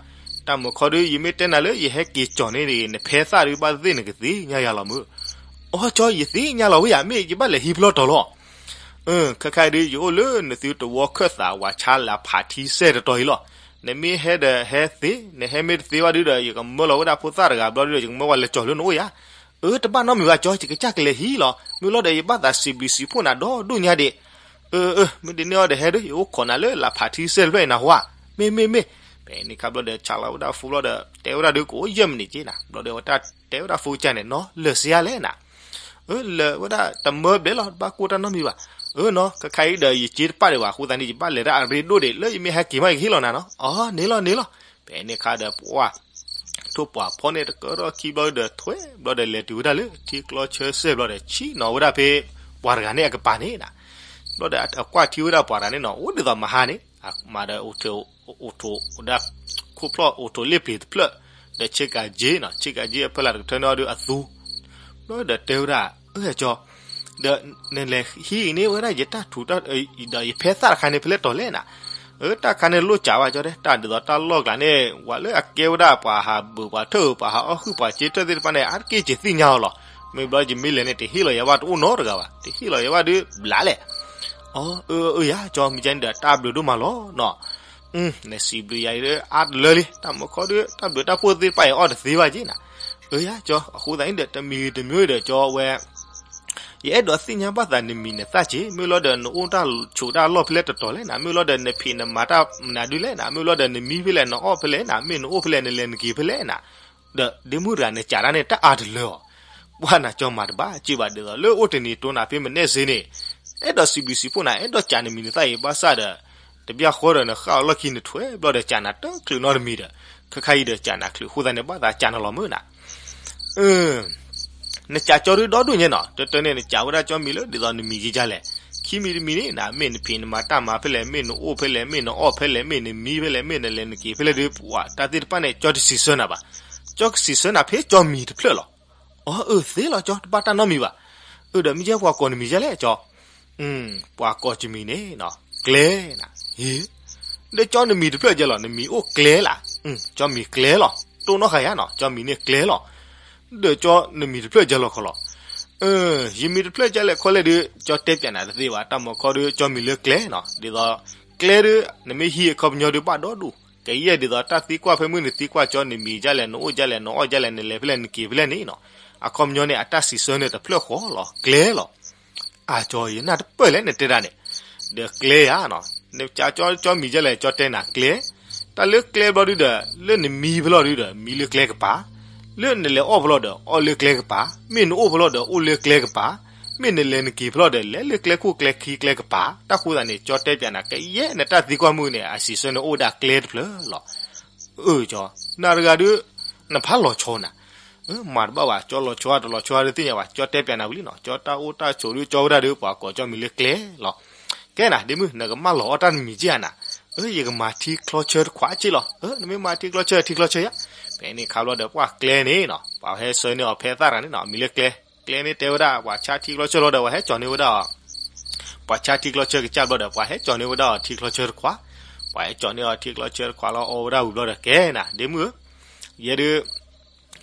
တၢ်မုၢ်ခီဒုး ယမ့ၢ်တဲနၤလၢယဟဲက့ၤကၠီၤန့ၢ်ဒ်အံၤ နဖဲသၣ်ဒုး ဘၣ်သ့ၣ်နကသ့ၣ်ညါယၤလီၤမုၢ်. အိ ကၠီ ယသ့ၣ်ညါလီၤဝဲယၤ မ့ၢ်ယဘၣ်လဲၤဟံးဖျီၣ်တီၤလီၤ. အၢ ခဲခါဒုး ယအိၣ်လၢနသုတဝီခၢၣ်သး ဝၤဆါလၢဖးထံစဲၣ်တတီၤအံၤလီၤ. နမ့ၢ်ဟဲဒီးဟဲသ့, နဟဲမ့ၢ်တသ့ဘၣ်ဒုးဒီး ယကမၢလီၤဝဲဒၣ်ဖိသၣ်တဂၤဘျီဒုးဒီး ယကမၢဝဲလဲၤကၠီၤလၢနအိၣ်ယၤ. အၢ တဘၣ်နီတမံၤဘၣ်ကၠီ, ယကစၢ်ကလဲၤဟံးလီၤ. မ့ၢ်လီၤဒီး ယဘၣ်သးစံးဘျုးစံးဖှိၣ်နၤဒီဒူၣ်ညါဒံး. အၢ အၢ မ့ၢ်ဒ်န့ၣ်အီၤဒီး ဟဲဒုး ယအိၣ်ခိးနၤလၢလၢဖးထံစဲၣ်တဖျၢၣ်အံၤနဟူဧါ. မ့ၢ် မ့ၢ် မ့ၢ်. ဖဲန့ၣ်ခါဘျီဒီး ဆါလီၤဝဲဒၣ်ဖိဘျီဒီး တဲဝဲဒၣ်ဒုး ကအိၣ်ယဲၢ်မံးနံးက့နၤ. ဘျီဒီး ဝဲတၢ်တဲဝဲဒၣ်ဖိကစၢ်န့ၣ် နီၢ်လၢာ်စ့ဧါလဲၣ်နၤ. အၢ လဲၤဝဲဒၣ်တမၢဘျဲၣ်လီၤ, တဘၣ်ကိၢ်တၢ်နီတမံၤဘၣ်. အၢနီၤ, ခဲခါအံၤဒီးယစ့တပာ်ဒံးဘၣ်အဃိသတးန့ၣ် ယဘၣ်လဲၤတၢ်အရ့ဒိၣ်ဒံး လၢယမ့ၢ်ဟဲက့ၤမးယကဟ့ၣ်လီၤနၤနီၤ. အၢ န့ၣ်လီၤ န့ၣ်လီၤ. ဖဲန့ၣ်အခါဒီးပှၢ် ထိၣ်ပှၢ်ဖီန့ၣ် တကၢထီၣ်ခံဘျီဒီးထွဲဘျီဒီး လဲၤတုၤဝဲဒၣ်လၢထံကျီဆၢစဲၣ်ဘျီဒီး ဆ့ၣ်နီၤဝဲဒၣ်ဖဲပှၤတဂၤန့ၣ်အကပၤန့ၣ်နီၤ. ဘျီဒီးအကွၢ်ထံဝဲဒၣ်ပှၤတဂၤန့ၣ်နီၤ အိၣ်ဒ်သိးမဟါန့ၣ် မၤဒီး အိၣ်ထိးဒၣ် ခိၣ်ဖျီၣ်အိၣ်ထိးလ့ၣ်ပျ့ၤတဖျၢၣ် ဒီးဆ့ကၤက့နီၤ, ဆ့ကၤက့အဖီလာ်တကထၢန့ၣ်အီၤဒီးအသူ ဘျီဒီးတဲဝဲဒၣ် အၢကၠီ, ဒီးနလဲၤဟံးအံၤန့ၣ်ဝဲဒၣ်ယတၢ်ထူးတၢ် ဒီးယဖဲသၣ်တခါန့ၣ် ဖဲလဲၣ်တီၤလဲၣ်နၤ. အၢ တၢ်ခါန့ၣ်လိၣ်စးဘၣ်ကၠီတဲ တၢ်ဒ်သိးတၢ်လီၢ်ကျးန့ၣ် ဝဲလၢအကဲဝဲဒၣ်ပှၤဟးဘုးပှၤထၢၣ် ပှၤဟးအီၣ်ဟုၣ်ပှၤစ့ထၢၣ်သ့ၣ်တဖၣ်န့ၣ် အါတက့ၢ်ကသ့ၣ်ညါအီၤလီၤ. မ့ၢ်ဘျီယမ့ၢ်လဲၤန့ၣ် တဟ့ၣ်လီၤယၤဘၣ်တအိၣ်နီတဂၤဘၣ်, တဟ့ၣ်လီၤယၤဘၣ်ဒုးဘျးလဲၣ်. အၢ အၢ အၢယၤကၠီ မ့ၢ်ကန့ၣ်ဒီး တၢ်ဘျုးဒိၣ်မးလီၤနီၤ. နစံးဘျုးယၤအံၤဒီး အါတလၢလံ, တၢ်မၤခီဒီး တၢ်ဘျုးတၢ်ဖှိၣ်သ့ၣ်တဖၣ်အံၤအီၣ်တသ့ဘၣ်က့နၤ. အၢယၤကၠီ အဃိသတးန့ၣ်ဒီး တမံၤတမံၤဒီးကၠီဝဲ ယအဲၣ်ဒိးသ့ၣ်ညါဘၣ်သးနမံၤနသၣ်က့, မ့ၢ်လီၤဒီးနအိၣ်တၢ်ဆိးတၢ်လီၢ်ဖဲလဲၣ်တတီၤလဲၣ်နၤ, မ့ၢ်လီၤဒီးနဖံးနမၤတၢ်မနုၤဒုလဲၣ်နၤ, မ့ၢ်လီၤဒီးနမံဖဲလဲၣ် နအီၣ်ဖဲလဲၣ်နၤ, မ့ၢ်နအိၣ်ဖဲလဲၣ် နလဲၤနက့ၤဖဲလဲၣ်နၤ, ဒီးဒ့မုၣ်တဂၤနကးတၢ်န့ၣ် တၢ်အါတလၢအီၤ. ပှၢ်နၤကၠီမၤတဘၣ်စ့ၢ်ဘၣ်ဒ်သိး လၢအိၣ်တနံၤတိနၤဖဲမနဲၣ်စ့န့ၣ် အဲၣ်ဒိးစံးဘျုးစံးဖှိၣ်နၤ အဲၣ်ဒိးကးနမံၤနသၣ်အံၤဘၣ်ဆၣ်ဒီး တဘျီဃီဒီးနဃၣ်အီၤလီၢ်ခံနထွဲဘျီဒီးကးနၤတချုးနီတမံၤဒီး ခဲခါအံၤဒီးကးနၤချုးအဃိသတးန့ၣ် ဘၣ်သးကးနၤလီၤမုၢ်နၤ. နကးကၠီဒုးဒီဒူၣ်ညါနီၤ, တၢ်တၢ်န့ၣ် နကးဝဲဒၣ်ကၠီမံၤလၢဒ်သိးနမံၤက့ဒ်လဲၣ်, ခံမံၤတမံၤန့ၣ်နၤ မ့ၢ်နဖံးနမၤတၢ်မၤဖဲလဲၣ်, မ့ၢ်နအိၣ်ဖဲလဲၣ်, မ့ၢ်နအီၣ်ဖဲလဲၣ်, မ့ၢ်နမံဖဲလဲၣ်, မ့ၢ်နလဲၤနက့ၤဖဲလဲၣ်ဒီး ပှၢ်တၢ်သ့ၣ်တဖၣ်န့ၣ် ကၠီတစံးဆၢနၤဘၣ်. ကၠီကစံးဆၢနၤဖဲကၠီမံၤတဖျၢၣ်လီၤ. အၢ အၢ သ့လီၤကၠီ တဘၣ်တၢ်နီတမံၤဘၣ်. အၢ ဒီးမ့ၢ်ယဲပှၤကိးနမံၤယဲလဲၣ်ကၠီ. ပှၤကိးကမံၤန့ၣ် ကျဲနၤ. ဟ့, ဒီးကၠီနမံၤတဖျၢၣ်ကဲလီၤ, နမံၤအိၣ်ကျဲလၢ်. ကၠီမံၤကျဲလီၤ, တိၢ်နီၣ်ဃာ်ယါနီၤ, ကၠီမံၤန့ၣ်ကျဲလီၤ. ဒီးကၠီနမံၤတဖျၢၣ်ကဲလီၤခီလီၤ. ယမံၤတဖျၢၣ်ကဲလဲၣ်ခီလဲၣ်ဒီး ကၠီတဲပၠးနၤတသ့ဘၣ်, တၢ်မၤခီဒီး ကၠီမံၤလၢကျဲနီၤ, ဒ်သိး ကျဲဒီး နမ့ၢ်ဟံးအခီပညီဒီးဘၣ်ဒီဒူၣ်, ကယဲၢ်ဒ်သိးတၢ်သံကွၢ်ဖဲမုၢ် နသံကွၢ်ကၠီ နမံၤဒ်လဲၣ် နအိၣ်ဒ်လဲၣ် နအီၣ်ဒ်လဲၣ် နလဲၤဖဲလဲၣ် နက့ၤဖဲလဲၣ်န့ၣ်နီၤ, အခီပညီန့ၣ် အတၢ်စံးဆၢန့ၣ်တဖျၢၣ်ဃီလီၤ, ကျဲလီၤ. အၢ ကၠီ ယနၢ်တပၢၢ်လဲၣ်နတဲဒၣ်န့ၣ်, ဒီးကျဲဧါနီၤ, နကးကၠီ ကၠီမံၤဒ်လဲၣ် ကၠီတဲနၤကျဲ, တၢ်လၢကျဲဘျီဒုဒီး လၢနမံဖဲလီၤဒုဒီး မံလၢကျဲကပၤ, လၢနလဲၤအီၣ်ဖဲလီၤဒီး အီၣ်လၢကျဲကပၤ, မ့ၢ်နအိၣ်ဖဲလီၤဒီး အိၣ်လၢကျဲကပၤ, မ့ၢ်နလဲၤနက့ၤဖဲလီၤဒီး လဲၤလၢကျဲခိၣ်ကျဲခံကျဲကပၤ, တၢ်ဃိသတးန့ၣ် ကၠီတဲပၠးနၤ ကယဲၢ်နတၢ်သံကွၢ်မုၢ်န့ၣ် အစံးဆၢန့ၣ်အိၣ်ဝဲဒၣ်ကျဲတဖျၢၣ်လီၤ. အၢ ကၠီ, နၤတဂၤဒုး နဖးလီၤဆီနၤ, မၤတဘၣ်ဘၣ် ကၠီလီၤဆီဧါတလီၤဆီဧါဒုးသ့ၣ်ညါဘၣ်, ကၠီတဲပၠးနၤဝံၤလံနီၤ, ကၠီတၢ်အိၣ်တၢ်ဆိးဒုးကၠီဝဲဒၣ်ဒီး ပှၤကိးကၠီမံၤလၢကျဲလီၤ. ကဲနၤ ဒ့မုၣ် နကမၢလီၤအီၣ်တၢ်နမံၤက့ဧါနၤ, အၢ ယကမၤထံချီဆၢတခွးက့လီၤ, အၢ နမ့ၢ်မၤထံချီဆၢ ထံချီဆၢယါ. ဖဲန့ၣ်ခါဘျီဒီး ပှၢ်ကျဲန့ၣ်နီၤ ပှၤဟဲဆှၢန့ၢ်အီၤဖဲသၣ်တဂၤန့ၣ်နီၤ မံၤလၢကျဲ, ကျဲန့ၣ်တဲဝဲဒၣ် ပှၤဆါထံချီဆၢလီၤဒီး ပှၤဟဲကၠီန့ၢ်ဝဲဒၣ်အီၤ ပှၤဆါထံချီဆၢကစၢ်ဘျီဒီး ပှၤဟဲကၠီန့ၢ်ဝဲဒၣ်အီၤထံချီဆၢတခွး, ပှၤဟဲကၠီန့ၢ်အီၤထံချီဆၢတခွးလီၤ အီဝဲဒၣ်ဝံၤဘျီဒီး ကဲနၤ ဒ့မုၣ်ဧၢ, ယဲဒုး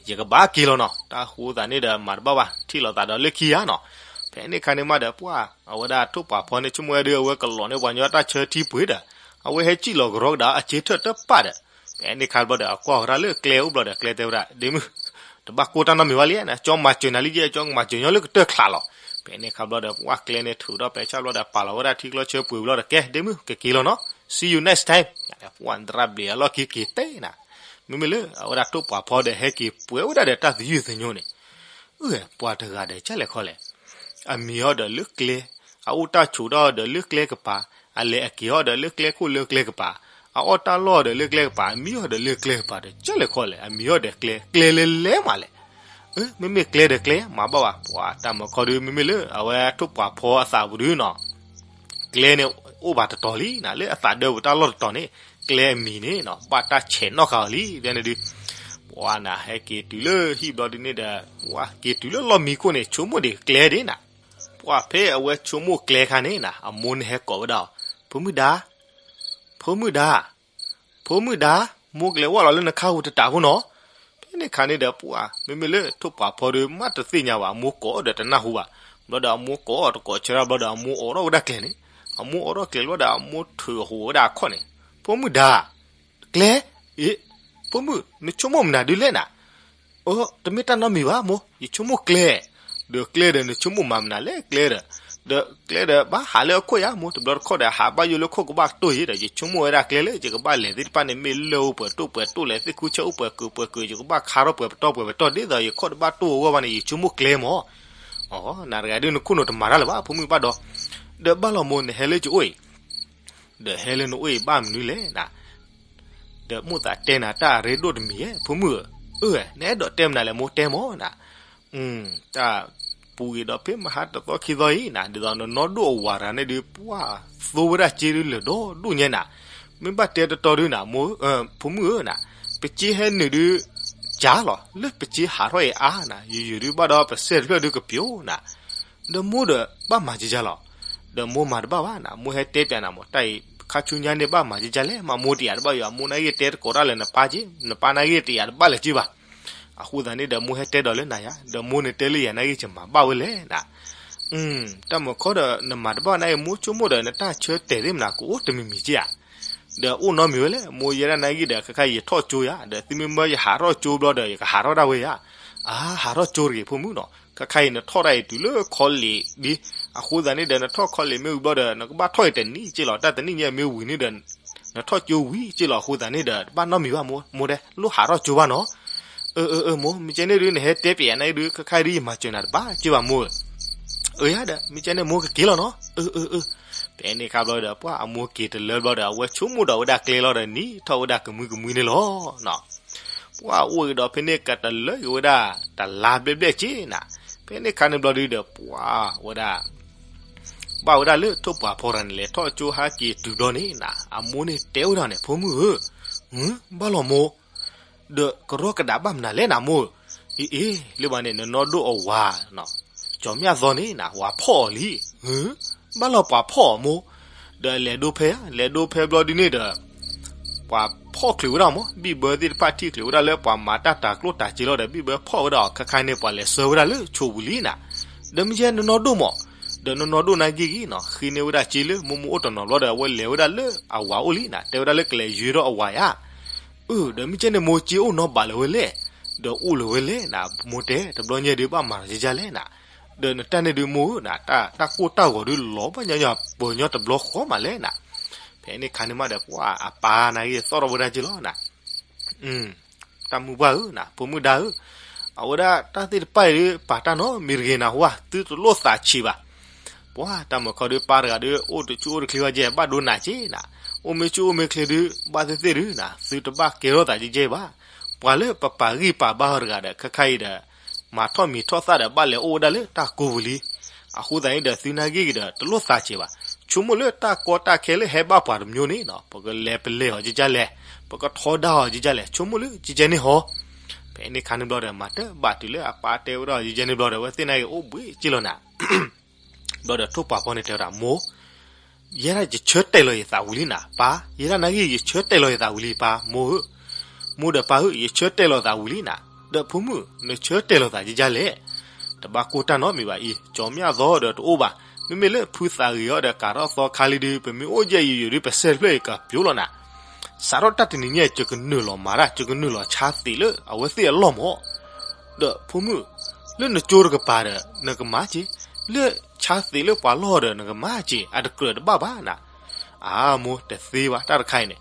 ယကဘၣ်က့ၤလီၤနီၤ, တၢ်ဃိသးန့ၣ်ဒီး မၤတဘၣ်ဘၣ် ထံၣ်လိာ်သးဒီးလၢခံဧါနီၤ. ဖဲန့ၣ်ခါန့ၣ်မးဒီး ပှၢ် အဝဲဒၣ်ထိၣ်ပှာ်ဖီန့ၣ် ဆိကမိၣ်ဝဲဒုး အဝဲကလီၤန့ၢ်ပှၤကညီတၢ်ဆၢထံပှ့ၤဒီး အဝဲဟဲစံၣ်လီၤကရီကဒါအစ့ထၢၣ်တပၣ်ဒီး ဖဲန့ၣ်ခါဘျီဒီး အကွၢ်ဝဲဒၣ်လၢကျဲအိၣ်ဘျီဒီး ကျဲတဲဝဲဒၣ် ဒ့မုၣ် တဘၣ်ကိၢ်တၢ်နီတမံၤဘၣ်လံ, ကၠီမၤစၢၤနၤလံယဲ ကၠီကမၤစၢၤညီလၢကတၢၢ်ချးလီၤ. ဖဲန့ၣ်ခါဘျီဒီး ပှၢ်ကျဲန့ၣ်ထုးထီၣ်ပဲဆၣ်ဘျီဒီး ပာ်လီၤဝဲဒၣ်ထံကျီဆၢပှ့ၤဘျီဒီး ကဲ ဒ့မုၣ် ကက့ၤလီၤနီၤ, see you next time, ပှၢ်တရၣ်ဘျံးအလီၢ်ခံက့ၤတဲနၤ, မ့မ့ၢ်လၢအဝဲဒၣ်ထိၣ်ပှာ်ဖီဒီး ဟဲက့ၤပှဲၤဝဲဒၣ်ဒီးတၢ်သယုၢ်သညိန့ၣ် အၢ ပှၤတဂၤဒီး ကၢ်လဲၣ်ခီလဲၣ်, အမံၤအီၤဒီးလၢကျဲ, အအိၣ်တၢ်ဆိးဒီးလၢကျဲကပၤ, အလဲၤအက့ၤအီၤဒီးလၢကျဲခိၣ်လၢကျဲကပၤ, အအီၣ်တၢ်လီၢ်ဒီးလၢကျဲကပၤ, အမံၤအီၤဒီးလၢကျဲကပၤဒီး ကၢ်လဲၣ်ခီလဲၣ်, အမံၤအီၤဒီးကျဲ, ကျဲလဲၤလဲၤမးလဲၣ်. အၢ မ့မ့ၢ်ကျဲဒီးကျဲ မၤဘၣ်ဘၣ်, ပှၤတၢ်မၤခီဒုး မ့မ့ၢ်လၢအဝဲထိၣ်ပှာ်ဖီအသးပူၤဒုနီၤ ကျဲန့ၣ် အိၣ်ဘၣ်တတီၤလံနၤ, လၢအသးဒၢပူၤတၢ်လီၢ်တတီၤန့ၣ် ကျဲအမံၤန့ၣ်နီၤ ဘၣ်တၢ်ဆဲးနီၣ်ဃာ်အီၤလံ ဒ်န့ၣ်ဒုး ပှၤနၤ ဟဲက့ၤတုၤလၢဟံၣ်ဘျီဒုန့ၣ်ဒီး ပှၤက့ၤတုၤလၢလီၢ်မံခိၣ်န့ၣ် ဆိကမိၣ်ဒံးကျဲဒၣ်နၤ, ပှၢ်ဖဲအဝဲဆိကမိၣ်ကျဲခါန့ၣ်နၤ အမိၢ်န့ၣ်ဟဲကိးဝဲဒၣ်အီၤ, ဖိမုၣ်ဒါ ဖိမုၣ်ဒါ ဖိမုၣ်ဒါ, မိၢ်ကလဲၤဝဲလီၤလၢနခါပူၤတတးဖိနီၤ. ဖဲန့ၣ်ခါန့ၣ်ဒီး ပှၢ် မ့မ့ၢ်လၢထိၣ်ပှာ်ဖီဒီး မ့ၢ်တသ့ၣ်ညါဘၣ် အမိၢ်ကိးဒီးတနၢ်ဟူဘၣ်. ဘျီဒီးအမိၢ်ကိးအီၤတကိးဆၢဒၣ်ဘျီဒီး အမိၢ်အိးထီၣ်ဝဲဒၣ်ကျဲန့ၣ်, အမိၢ်အိးထီၣ်ကျဲဘျီဒီး အမိၢ်ထုးဟူးဝဲဒၣ်အခီၣ်န့ၣ်, ဖိမုၣ်ဒါ ကျဲ, အ့, ဖိမုၣ် နဆိကမိၣ်မနုၤဒုလဲၣ်နၤ. အၢ တမ့ၢ်တၢ်နီတမံၤဘၣ်မိၢ်, ယဆိကမိၣ်ကျဲ, ဒီးကျဲဒီး နဆိကမိၣ်မၤမနုၤလဲၣ်ကျဲဒီး, ဒီးကျဲဒီး ဘၣ်ဟးလၢအခိၣ်ယါမိၢ်, တဘျီတခီၣ်ဒီး ဟးဘၣ်ယိၣ်လၢခိၣ်ကဘၣ်တိၢ်ယံၤဒီး ယဆိကမိၣ်ဝဲဒၣ်ကျဲလၢ ယကဘၣ်လဲၤသ့ၣ်တဖၣ်န့ၣ် မ့ၢ်လၢၢ်အိၣ်ပှဲၤတိၢ်ပှဲၤတိၢ်လဲၣ် သ့ၣ်ခူဆၢအိၣ်ပှဲၤကုာ်ပှဲၤကုာ် ယကဘၣ်ခါထီၣ်ပှဲၤပတီၢ်ပှဲၤပတီၢ် ဒ်သိးယခိၣ်တဘၣ်တိၢ်အဂီၢ်ဘၣ်န့ၣ် ယဆိကမိၣ်ကျဲမၢ်. အီ နၤတဂၤဒုးနခိၣ်နူာ်တမၤတၢ်လၢၤဘၣ် ဖိမုၣ်ဘၣ်ဒီး, ဒီးဘၣ်လီၤမိၢ် နဟဲလၢကအိၣ်အံၤ, ဒီးဟဲလၢနအိၣ်အံၤဘၣ်မနုၤလဲၣ်နၤ, ဒီးမိၣ်သးတဲနၤတၢ်အရ့ဒိၣ်တမံၤဧါ ဖိမုၣ်ဧၢ, အၢ နအဲၣ်ဒိးတဲမနုၤလဲၣ်မိၢ် တဲမၢ်နၤ, တၢ်ပူၤဂ့ၤဒီးဖဲမဟါတသီခံသီအံၤနၤ ဒ်သိးနနီၢ်ဒိၣ်အဝၤတဂၤန့ၣ်ဒုး ပှၢ်သိဝဲဒၣ်စ့ဒုးလၢာ်ဒီဒူၣ်ညါနၤ, မ့ၢ်ဘၣ်တဲတတီဒုးနၤ မိၢ်ဧၢ ဖိမုၣ်ဧၢနၤ, ပစ့ဟဲနုာ်ဒုး ကၢ်လီၤ လၢပစ့ဟးထီၣ်အံၤအါနၤ ယယုၢ်ဒုးဘၣ်ဒီးပစဲးတဖျၢၣ်ဒုးကပျိနၤ, ဒီးမိၢ်ဒီးဘၣ်မၤကကၢ်လီၤ, ဒီးမိၢ်မၤတဘၣ်ဘၣ်နၤ မိၢ်ဟဲတဲပျးနၤမၢ် တၢ်အံၤခါဆူညါန့ၣ်ဘၣ်မၤကကၢ်လဲၣ် မၤမိၢ်တယာ်တဘၣ်ယိၤ အမိၢ်နာ်က့တဲတကိးတၢ်လၢနပၢ်က့ နပၢ်နာ်က့တယာ်တဘၣ်လၢၤက့ဘၣ်, အဃိသတးန့ၣ်ဒီးမိၢ်ဟဲတဲဒီးလၢနၤယၤ ဒီးမိၢ်န့ၣ်တဲလၢယၤနာ်က့ယမၤဘၣ်ဝဲလဲၣ်နၤ တၢ်မုၢ်ခီဒီးနမၤတဘၣ်နာ်က့ မိၢ်ဆိကမိၣ်ဒီး နတၢ်ဆၢတဲာ်သ့ၣ်မနၤ ကအိၣ်တမံၤမံၤက့ဧါ, ဒီးအိၣ်နီတမံၤဝဲလဲၣ် မိၢ်ယဲဒၣ်နာ်က့ဒီး ခဲခါအံၤယထီၣ်ကၠိယၤ ဒီးသုမ့ၢ်မၢယဟးထီၣ်ကၠိဘျီဒီး ယကဟးထီၣ်ဒၣ်ဝဲယၤ, အါ ဟးထီၣ်ကၠိတဂ့ၤ ဖိမုၣ်နီၤ ခဲခါအံၤနထီၣ်ဒၣ်အံၤတုၤလၢ college ဒ်, အဃိသတးန့ၣ်ဒီး နထီၣ် college မ့ၢ်ဝံၤဘျီဒီး နကဘၣ်ထီၣ်အံၤတနံၣ်က့လီၤ တၢ်တနံၣ်ညါမ့ၢ်ဝံၤန့ၣ်ဒီး နထီၣ်ကၠိဝံၤက့လီၤ အဃိသတးန့ၣ်ဒီး တဘၣ်နီတမံၤဘၣ် မိၢ်တဲ လိၣ်ဟးထီၣ်ကၠိဘၣ်နီၤ, အၢ အၢ အၢ မိၢ် မ့ၢ်ကဲန့ၣ်ဒုး နဟဲတဲပျးယၤနာ်က့ဒုး ခဲခါအံၤဒုး ယမၤစၢၤနၤတဘၣ်က့ဘၣ် မိၢ်ဧၢ, အၢ ယၤဒီး မ့ၢ်ကဲန့ၣ် မိၢ်ကက့ၤလီၤနီၤ, အၢ အၢ အၢ, ဖဲန့ၣ်ခါဘျီဒီး ပှၢ်အမိၢ်က့ၤတလၢဘျီဒီး အဝဲဆိကမိၣ်ဒီးဝဲဒၣ်ကျဲလီၤဒီး နံၤထီၣ်ဝဲဒၣ်ကမှံကမှံန့ၣ်လီၤ ပှၢ်အိၣ်က့ၤဒီးဖဲန့ၣ် ကတလၢက့ၤဝဲဒၣ် တလါဘျဲၣ်ဘျဲၣ်က့နၤ, ဖဲန့ၣ်ခါန့ၣ်ဘျီဒုးဒီး ပှၢ်ဝဲဒၣ် ဘၣ်ဝဲဒၣ်လၢထိၣ်ပှာ်ဖီရၤန့ၣ် လဲၤထီၣ်ကၠိဟဲက့ၤတုၤဘျီန့ၣ်နၤ အမိၢ်န့ၣ်တဲဝဲဒၣ်န့ၣ် ဖိမုၣ်ဧၢ, ဘၣ်လီၤမိၢ်, ဒီးကရီကဒးဘၣ်မနုၤလဲၣ်နၤမိၢ်, အ့ အ့ လၢဘၣ်န့ၣ် နနီၢ်ဒိၣ်အဝၤ ကၠီၤမျၢ်သီန့ၣ်နၤ ဝၤဖီၣ်အီၤလံ, ဘၣ်လီၤပှၤဖီၣ်အီၤမိၢ်, ဒီးလဲၤဒိဖဲဧါ လဲၤဒိဖဲဘျီဒုးန့ၣ်ဒီး ပှၤဖီၣ်ချုးဝဲဒၣ်မး ဘံၣ်ဘၢသ့ၣ်တဖၣ်ထံၣ်ချုးဝဲဒၣ်လၢပှၤမၤတၢ်တၤကျိၣ်တၤစ့လီၤဒီး ဘံၣ်ဘၢဖီၣ်ဝဲဒၣ်အီၤ ခဲခါန့ၣ် ပှၤလဲၤဆှၢဝဲဒၣ်လၢဆိပူၤလံနၤ, ဒီးမ့ၢ်ကဲနနီၢ်ဒိၣ်မး, ဒီးနနီၢ်ဒိၣ်နာ်က့ဂ့ၤနီၤ ဃ့န့ၢ်ဝဲဒၣ်စ့လၢမိၢ်မိၢ်အိၣ်တနီၤဘျီဒီး အဝဲလဲၤဝဲဒၣ်လၢအဝၤအိၣ်လံနၤ တဲဝဲဒၣ်လၢကလဲၤယုၢ်ထီၣ်အဝၤဧါ, အၢ ဒီးမ့ၢ်ကဲန့ၣ်မိၢ်စ့အိၣ်နီဘးလၢၤဝဲလဲၣ်, ဒီးအိၣ်လၢၤဝဲလဲၣ်နၤ မိၢ်တဲ တဘျီညါဒုးဘၣ်မၤလီၤကကၢ်လဲၣ်နၤ, ဒီးနတၢ်န့ၣ်ဒုးမိၢ်ဧၢနၤ တၢ်ကိၢ်တၢ်ဂီၤဒုးလီၤဘၣ်ညီညီ ပၢၤညီတဘျီဃီမးလဲၣ်နၤ, ဖဲန့ၣ်ခါန့ၣ်မးဒီး ပှၢ်အပၢ်နာ်က့သီၣ်ထီၣ်ဝဲဒၣ်က့လီၤနၤ တၢ်မုၢ်ပှၢ်ဧၢနၤ ဖိမုၣ်ဒါဧၢ, အဝဲဒၣ်တၢ်သ့ၣ်တဖၣ်အံၤဒုး ပာ်တၢ်နီတမံၤတဂ့ၤနၤ ဟူဧါ သုတလိၣ်သးဆံးဘၣ်, ပှၢ်တၢ်မုၢ်ခီဒုး ပၢ်တဂၤဒုး အိၣ်တဆူၣ်အိၣ်တချ့ဝဲကဲ ဘၣ်ဒိနးက့နၤ, အိၣ်မ့ၢ်ဆူၣ်အိၣ်မ့ၢ်ချ့ဒုး ဘၣ်သ့ၣ်သ့ၣ်ဒုးနၤ သုတဘၣ်ကဲထီၣ်သးကဲကဲဘၣ်, ပှၤလၢပပာ်ဂံၢ်ပာ်ဘါအီၤတဂၤဒီး ခဲခါအံၤဒီး မၤထီၣ်မံၤထီၣ်သၣ်ဒီး ဘၣ်လဲၤအိၣ်ဝဲဒၣ်လၢတၢ်ကိးပူၤလံ, အဃိသတးန့ၣ်ဒီး သုနာ်က့ဂ့ၤဒီး တလိၣ်သးဆံးဘၣ်, ဆိကမိၣ်လၢတၢ်ကီတၢ်ခဲလၢဟဲဘၣ်ပှၤတမျိုးန့ၣ်နၤ ပကလဲၤပလဲၤအီၤကကၢ်လဲၣ်, ပကထီဒါအီၤကကၢ်လဲၣ် ဆိကမိၣ်လၢကကၢ်န့ၣ်ဟီ, ဖဲန့ၣ်ခါန့ၣ်ဘျီဒီး မၤတဘၣ်တုၤလၢအပၢ်တဲဝဲဒၣ်ကကၢ်န့ၣ်ဘျီဒီး အဝဲသ့ၣ်နာ်က့အိၣ်ဘှံးက့လီၤနၤ ဘျီဒီးထိၣ်ပှာ်ဖီန့ၣ်တဲဝဲဒၣ် မိၢ်, ယဲဒၣ်ယဆၢတဲာ်လီၤယသးဝံၤလံနၤ ပၢ်, ယဲဒၣ်နာ်က့ ယဆၢတဲာ်လီၤယသးဝံၤလံပၢ်, မိၢ်ဧၢ, မိၢ်ဒီးပၢ်ဧၢ, ယဆၢတဲာ်လီၤသးဝံၤလံနၤ, ဒီးဖိမုၣ် နဆၢတဲာ်လီၤသးကကၢ်လဲၣ်, တဘၣ်ကိၢ်တၢ်နီတမံၤဘၣ်အံၤ, ကၠီၤမျၢ်သီဒီးတအိၣ်ဘၣ်, မ့မ့ၢ်လၢဖုသးဂ့ၤအီၤဒီးကးထီၣ်သီခါလံဒုး ပမ့ၢ်အိၣ်ယဲၢ်ယိယိဒုး ပစဲးတဖျၢၣ်အံၤကပျိလီၤနၤ, စးထီၣ်တၢ်တနံၤညါ ယကနုာ်လီၤမၤတၢ် ယကနုာ်လီၤဆါသံးလၢအဝဲသ့ၣ်အလီၢ်မး ဒီးဖိမုၣ်, လၢနကၠိတကပၤဒီး နကမၤက့ၤ, လၢဆါသံးလၢပှၤလီၢ်ဒီး နကမၤက့ၤ အတကြၢးတဘၣ်ဘၣ်နၤ, အမိၢ်တသ့ဘၣ် တၢ်တခါအံၤန့ၣ်,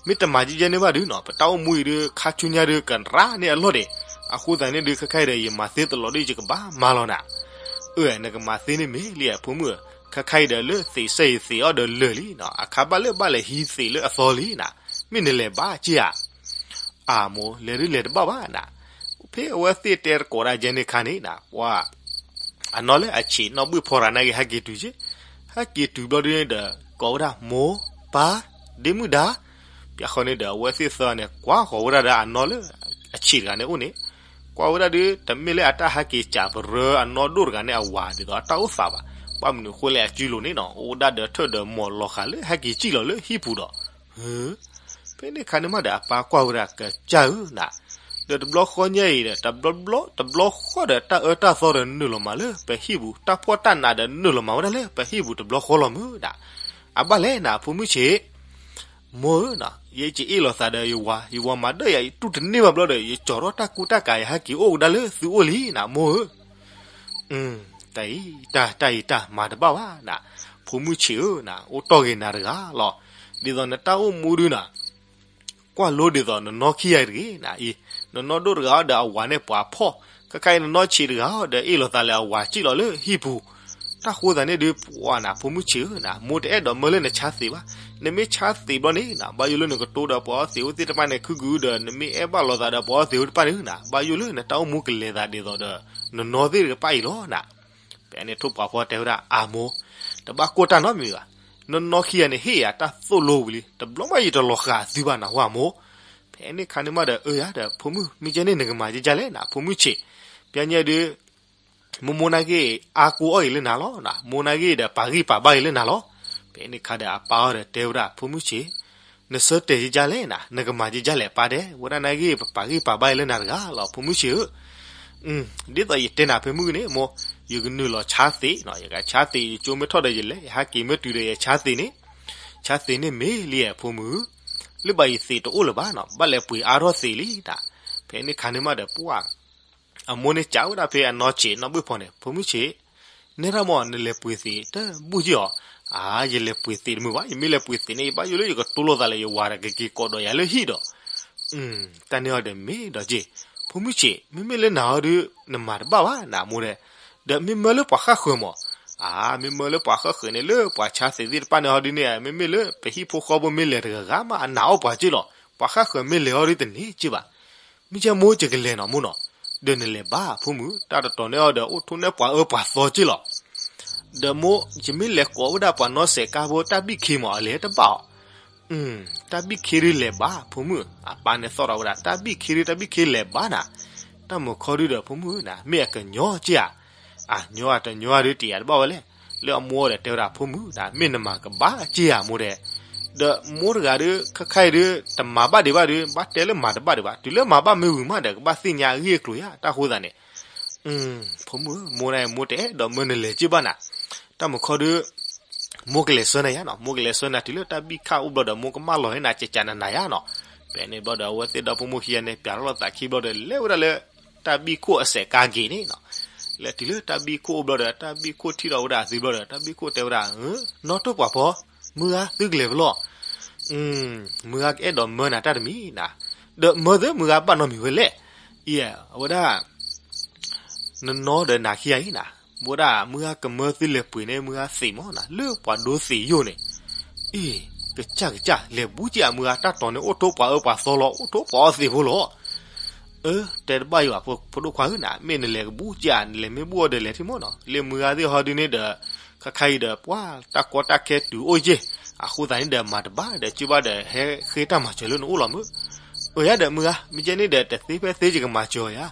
မ့ၢ်တမၤကကၢ်န့ၣ်ဘၣ်ဒုးနီၤ ပတၢ်အိၣ်မူအံၤဒုး ခါဆူညါဒုး ကရၣ်န့ၢ်အလီၢ်ဒံး, အဃိသတးန့ၣ်ဒုး ခဲခါအံၤဒီး ယမၤသ့တလီၤဒုး ယကဘၣ်မၤလီၤနၤ, အၢ နကမၤသ့န့ၣ်မ့ၢ်လံ ဖိမုၣ်ဧၢ, ခဲခါအံၤဒီး လၢသံးစဲအံၤသံးအီၤဒီးလၢာ်လံနီၤ, အခါဘၣ်လၢဘၣ်လဲၤဟံးသံးလၢအသီလံနၤ, မ့ၢ်နလဲၤဘၣ်က့ၤဧါ အမိၢ် လဲၤဒုးလဲၤတဘၣ်ဘၣ်နၤ, ဖဲအဝဲသ့ၣ်တဲတကိးဒၣ်ကဲန့ၣ်ခါန့ၣ်နၤ ပှၤ အနီၢ်လၢအဆံးနီၢ်ဘုၣ်ဖီရၤနာ်က့ဟဲက့ၤတုၤက့ၤ, ဟဲက့ၤတုၤဘျီဒုးန့ၣ်ဒီး ကိးဝဲဒၣ် မိၢ်, ပၢ်, ဒ့မုၣ်ဒါ, ပျးဃီန့ၣ်ဒီး အဝဲသ့ၣ်သၢန့ၣ် ကွၢ်ဃီၤဝဲဒၣ်ဒီးအနီၢ်လၢအဆံးတဂၤန့ၣ်အိၣ်န့ၣ်, ကွၢ်ဝဲဒၣ်ဒုး တမ့ၢ်လၢအတၢ်ဟဲက့ၤစံးပရၢအနီၢ်ဒိၣ်တဂၤန့ၣ်အဝၤဒ်သိးအတၢ်အိၣ်သးဘၣ်, ဘၣ်မနုၤအဃိလဲၣ်အစုလိၤန့ၣ်နီၤ အိၣ်ဝဲဒၣ်ဒီးထၢၣ်ဒီးမိာ်လီၤဃာ်လၢဟဲက့ၤစံၣ်လီၤလၢဟံၣ်ပူၤဒီး ဖဲန့ၣ်ခါန့ၣ်မးဒီး အပၢ်ကွၢ်ဝဲဒၣ်ကစၢ်ဧၢနၤ, ဒီးတဘျီဃီညါအံၤဒီး တဘျီဘျီ တဘျီဃီဒီး တၢ်အၢတၢ်သီဒီးနုာ်လီၤမးလၢပဟံၣ်ပူၤ, တၢ်ဖှီၣ်တၢ်နးဒီးနုာ်လီၤမးဝဲဒၣ်လၢပဟံၣ်ပူၤတဘျီဃီလီၤမုၢ်နၤ, အဘၣ်လဲၣ်နၤ ဖိမုၣ်ဆံး, မိၢ်ဧၢ, ယဲယကအ့ၣ်လိာ်သးဒီးယဝၤ, ယဝၤမၤဒၢၣ်ယၤ ယတူၢ်တန့ၢ်ဘၣ်ဘျီဒီး ယကၠီၤထီၣ်တၢ်ကူတၢ်ကၤ ယဟဲက့ၤအိၣ်ကဒါလၢသုအိၣ်လံနၤ မိၢ်ဧၢ တၢ်အံၤ တၢ် တၢ်အံၤတၢ်မၤတဘၣ်ဘၣ်နၤ, ဖိမုၣ်ဆံးဧၢနၤ အိၣ်တီၢ်ဂ့ၤနၤတဂၤလီၤ, ဒ်သိးနတၢ်အိၣ်မူဒုးနၤ, ကွၢ်လိဒ်သိးနနီၢ်ခံဂၤတဂ့ၤနၤအံၤ, နနီၢ်ဒိၣ်တဂၤအီၤဒီးအဝၤန့ၣ်ပှၤဖီၣ်, ခဲခါအံၤနနီၢ်ဆံးတဂၤဒီး အ့ၣ်လိာ်သးလၢအဝၤစံၣ်လီၤလၢဟံၣ်ပူၤ. တၢ်ဃိသးန့ၣ်ဒုး ပှၤနၤ ဖိမုၣ်ဆံးဧၢနၤ, မိၢ်တအဲၣ်ဒိးမၢလၢနဆါသံးဘၣ်. နမ့ၢ်ဆါသံးဘျီန့ၣ်နၤ ဘၣ်ယိၣ်လၢနကတိၤဒီးပှၤအီသံးအိၣ်သ့ၣ်တဖၣ်န့ၣ် ခုကုဒီး နမ့ၢ်အဲၣ်ဘၣ်လိာ်သးဒီးပှၤအီသံးအိၣ်တဖၣ်န့ၣ်နၤ ဘၣ်ယိၣ်လၢနတၢ်အိၣ်မူကလဲၤသးဒ်သိးဒီး နနီၢ်သ့ၣ်တဖၣ်အံၤလီၤနၤ. ဖဲန့ၣ်ထိၣ်ပှၤဖီတဲဝဲဒၣ် အမိၢ်, တဘၣ်ကိၢ်တၢ်နီတမံၤဘၣ်. နနီၢ်ခံဂၤန့ၣ် ဟ့ၣ်ယၤတၢ်သိၣ်လိဝံၤလံ, တဘျီမးယတလီၤဃာ်သုဘၣ်နၤ ဝဲအမိၢ်. ဖဲန့ၣ်ခါန့ၣ်မးဒီး အၢယၤဒီး ဖိမုၣ် မ့ၢ်ကဲန့ၣ် နကမၤကကၢ်လဲၣ်နၤ ဖိမုၣ်ဆံး. ပျဲညါဒုး မိၢ်မိၢ်နာ်က့ အါကိအီၣ်အံၤလၢနၤလီၤနၤ, မိၢ်နာ်က့ဒီး ပာ်ဂံၢ်ပာ်ဘါအံၤလၢနၤလီၤ. ဖဲန့ၣ်ခါဒီး အပၢ်အီၤဒီးတဲဝဲဒၣ် ဖိမုၣ်ဆံး, နဆၢတဲာ်ကကၢ်လဲၣ်နၤ, နကမၤကကၢ်လဲၣ် ပၢ်တဲဝဲဒၣ်နာ်က့ ပပာ်ဂံၢ်ပာ်ဘါအံၤလၢနၤတဂၤလီၤ ဖိမုၣ်ဆံးဧၢ. ဒ်သိးယတဲနၤဖဲမုၢ်ဂ့ၤန့ၣ် မိၢ်, ယကနုာ်လီၤဆါသံးနၤ, ယကဆါသံး ယကၠိမ့ၢ်ထီၣ်ဒီးယလဲၤ ယဟးက့ၤမ့ၢ်တုၤဒီးယဆါသံးန့ၣ်, ဆါသံးန့ၣ်မ့ၢ်လံ ဖိမုၣ်, လၢဘၣ်ယသံးတအိၣ်လၢၤဘၣ်နၤ, ဘၣ်လဲၤပှ့ၤအါထီၣ်သံးလံနၤ. ဖဲန့ၣ်ခါန့ၣ်မးဒီးပှၤ အမိၢ်န့ၣ်စံးဝဲဒၣ်ဖဲအနီၢ်ဆံးနီၢ်ဘှ့ၣ်ဖီန့ၣ် ဖိမုၣ်ဆံး, နဲဒၣ်မး နလဲၤပှ့ၤသံးတဘူၣ်က့ၢ်အီၤ. အါ ယလဲၤပှ့ၤသံးတမုာ်ဘၣ်, ယမ့ၢ်လဲၤပှ့ၤသံးန့ၣ် ယဘၣ်ယိၣ်လၢယကတိၤလိာ်သးလၢယဝၤဒီး ကက့ၤကိးဒီးယၤလၢဟံၣ်ဒီး တၢ်န့ၣ်အီၤဒီးမ့ၢ်ဒီးက့ၢ်, ဖိမုၣ်ဆံး မ့မ့ၢ်လၢနၤအီၤဒုး နမၤတဘၣ်ဘၣ်နမိၢ်ဒီး, ဒီးမ့ၢ်မၢလၢပှၤဃၣ်ဃၢၤမး, အါ မ့ၢ်မၢလၢပှၤဃၣ်ဃၢၤန့ၣ် လၢပှၤဆါသံးသ့ၣ်တဖၣ်န့ၣ်အီၤဒုးန့ၣ် မ့မ့ၢ်လၢပဟံၣ်ဖိဃီဖိမ့ၢ်လဲၤတဂၤဂၤမး အနာ်အီၣ်ပှၤက့ၢ်လီၤ, ပှၤဃၣ်ဃၢၤမ့ၢ်လဲၤအီၤဒုးတန့ၢ်က့ၢ်ဘၣ်. မ့ၢ်ကဲမိၢ် ယကလဲၤနီၤမိၢ်နီၤ, ဒီးနလဲၤဘၣ် ဖိမုၣ်, တၢ်တတီၤန့ၣ်အီၤဒီး အိၣ်ထိၣ်န့ၢ်ပှၤအၢပှၤသီက့ၢ်လီၤ. ဒီးမိၢ် ယမ့ၢ်လဲၤကိးဝဲဒၣ်ပှၤနီၢ်စဲးကါဖိ တၢ်ဘံၣ်ခ့မး အလဲၤတဘၣ်အီၤ, တၢ်ဘံၣ်ခ့ဒုးလဲၤဘၣ် ဖိမုၣ်, အပၢ်န့ၣ်သီၣ်ထီၣ်ဝဲဒၣ် တၢ်ဘံၣ်ခ့ဒုး တၢ်ဘံၣ်ခ့လဲၤဘၣ်နၤ, တၢ်မုၢ်ခီဒုးဒီး ဖိမုၣ်နၤ မ့ၢ်အကညီက့ၢ်ဧါ, အညီအတညီဒုးတယာ်တဘၣ်ဝဲလဲၣ်, လၢအမိၢ်ဒီးတဲဝဲဒၣ် ဖိမုၣ်နၤ မ့ၢ်နမၤကဘၣ်က့ၢ်ဧါမိၢ်ဒီး, ဒီးမိၢ်တဂၤဒုး ခဲခါအံၤဒုး တမၤဘၣ်ဒံးဘၣ်ဒုး ဘၣ်တဲလၢမၤတဘၣ်ဒံးဘၣ် တုၤလၢမၤဘၣ်မ့ၢ်ဝံၤမးဒီး ကဘၣ်သ့ၣ်ညါအဂ့ၢ်အကျိၤယါ တၢ်ဃိသးန့ၣ် ဖိမုၣ်, မိၢ်နၤ မိၢ်တအဲၣ်ဒိးမၢနလဲၤက့ၢ်ဘၣ်နၤ, တၢ်မုၢ်ခီဒုး မိၢ်ကလဲၤဆှၢနၤယါနီၤ, မိၢ်ကလဲၤဆှၢနၤ တုၤလၢတၢ်ဘံၣ်ခ့အိၣ်ဘျီဒီး မိၢ်ကမၢလီၤဟဲနၤကကနနၤယါနီၤ. ဖဲန့ၣ်ဘျီဒီး အဝဲသ့ၣ်ဒီဖိမိၢ်ခံဂၤန့ၣ် ပျးထီၣ်လိာ်သးခံဘျီဒီး လဲၤဝဲဒၣ်လၢ တၢ်ဘံၣ်ခိၣ်အစဲးကါက့ၤန့ၣ်နီၤ, လဲၤတုၤလၢတၢ်ဘံၣ်ခိၣ်အိၣ်ဘျီဒီး တၢ်ဘံၣ်ခိၣ်ထံၣ်ဒီးဝဲဒၣ်အသုဘျီဒီး တၢ်ဘံၣ်ခိၣ်တဲဝဲဒၣ်, နီၢ်ထိၣ်ပှၤဖီ, မုၢ်ဂၤသုကလဲၤဖဲလဲၣ်, မုၢ်ဂၤကအဲၣ်ဒိးမၢနၤတၢ်တမံၤနၤ, ဒီးမၢသုမုၢ်ဂၤဘၣ်နီတမံၤဝဲလဲၣ်, အဝဲဒၣ် နနီၢ်ဒီးနၤခံဂၤအံၤနၤ, ဝဲဒၣ်မုၢ်ဂၤကမၢသုလဲၤပှ့ၤန့ၣ် မုၢ်ဂၤသံးမးနၤ လၢပှၤဒိသံးယိာ်န့ၣ်, အ့ၣ်, ကစၢ်ကစၢ် လဲၤဘူးက့ၢ်ဧါ မုၢ်ဂၤတၢ်တီၤန့ၣ် အိၣ်ထိၣ်ပှၤအၢပှၤသီလီၤ အိၣ်ထိၣ်ပှၤအီသံးဖိလီၤ. အၢ, တဲတဘၣ်ယံၤဘၣ် ဖိဒိၣ်ခွါဧၢနၤ မ့ၢ်နလဲၤကဘူးက့ၢ်ဧါ နလဲၤမ့ၢ်ဘူးအီၤဒီးလဲၤထံၣ်မးနီၤ လၢမုၢ်ဂၤသ့ၣ်ဟီဒုန့ၣ်ဒီး ခါခါအံၤဒီး ပှၤတၢ်ကီတၢ်ခဲတုၤအိၣ်ယ့ၢ်, အဃိသတးန့ၣ်ဒီး မၤတဘၣ်ဒီး က့ၢ်ဘၣ်ဒီး ဟဲဃ့တၢ်မၤစၢၤလၢနအိၣ်လီၤမုၢ်. အၢ ယါဒီးမုၢ်ဂၤ မ့ၢ်ကဲန့ၣ်ဒီး တသ့ဖဲသ့ယကမၤစၢၤအီၤယါ,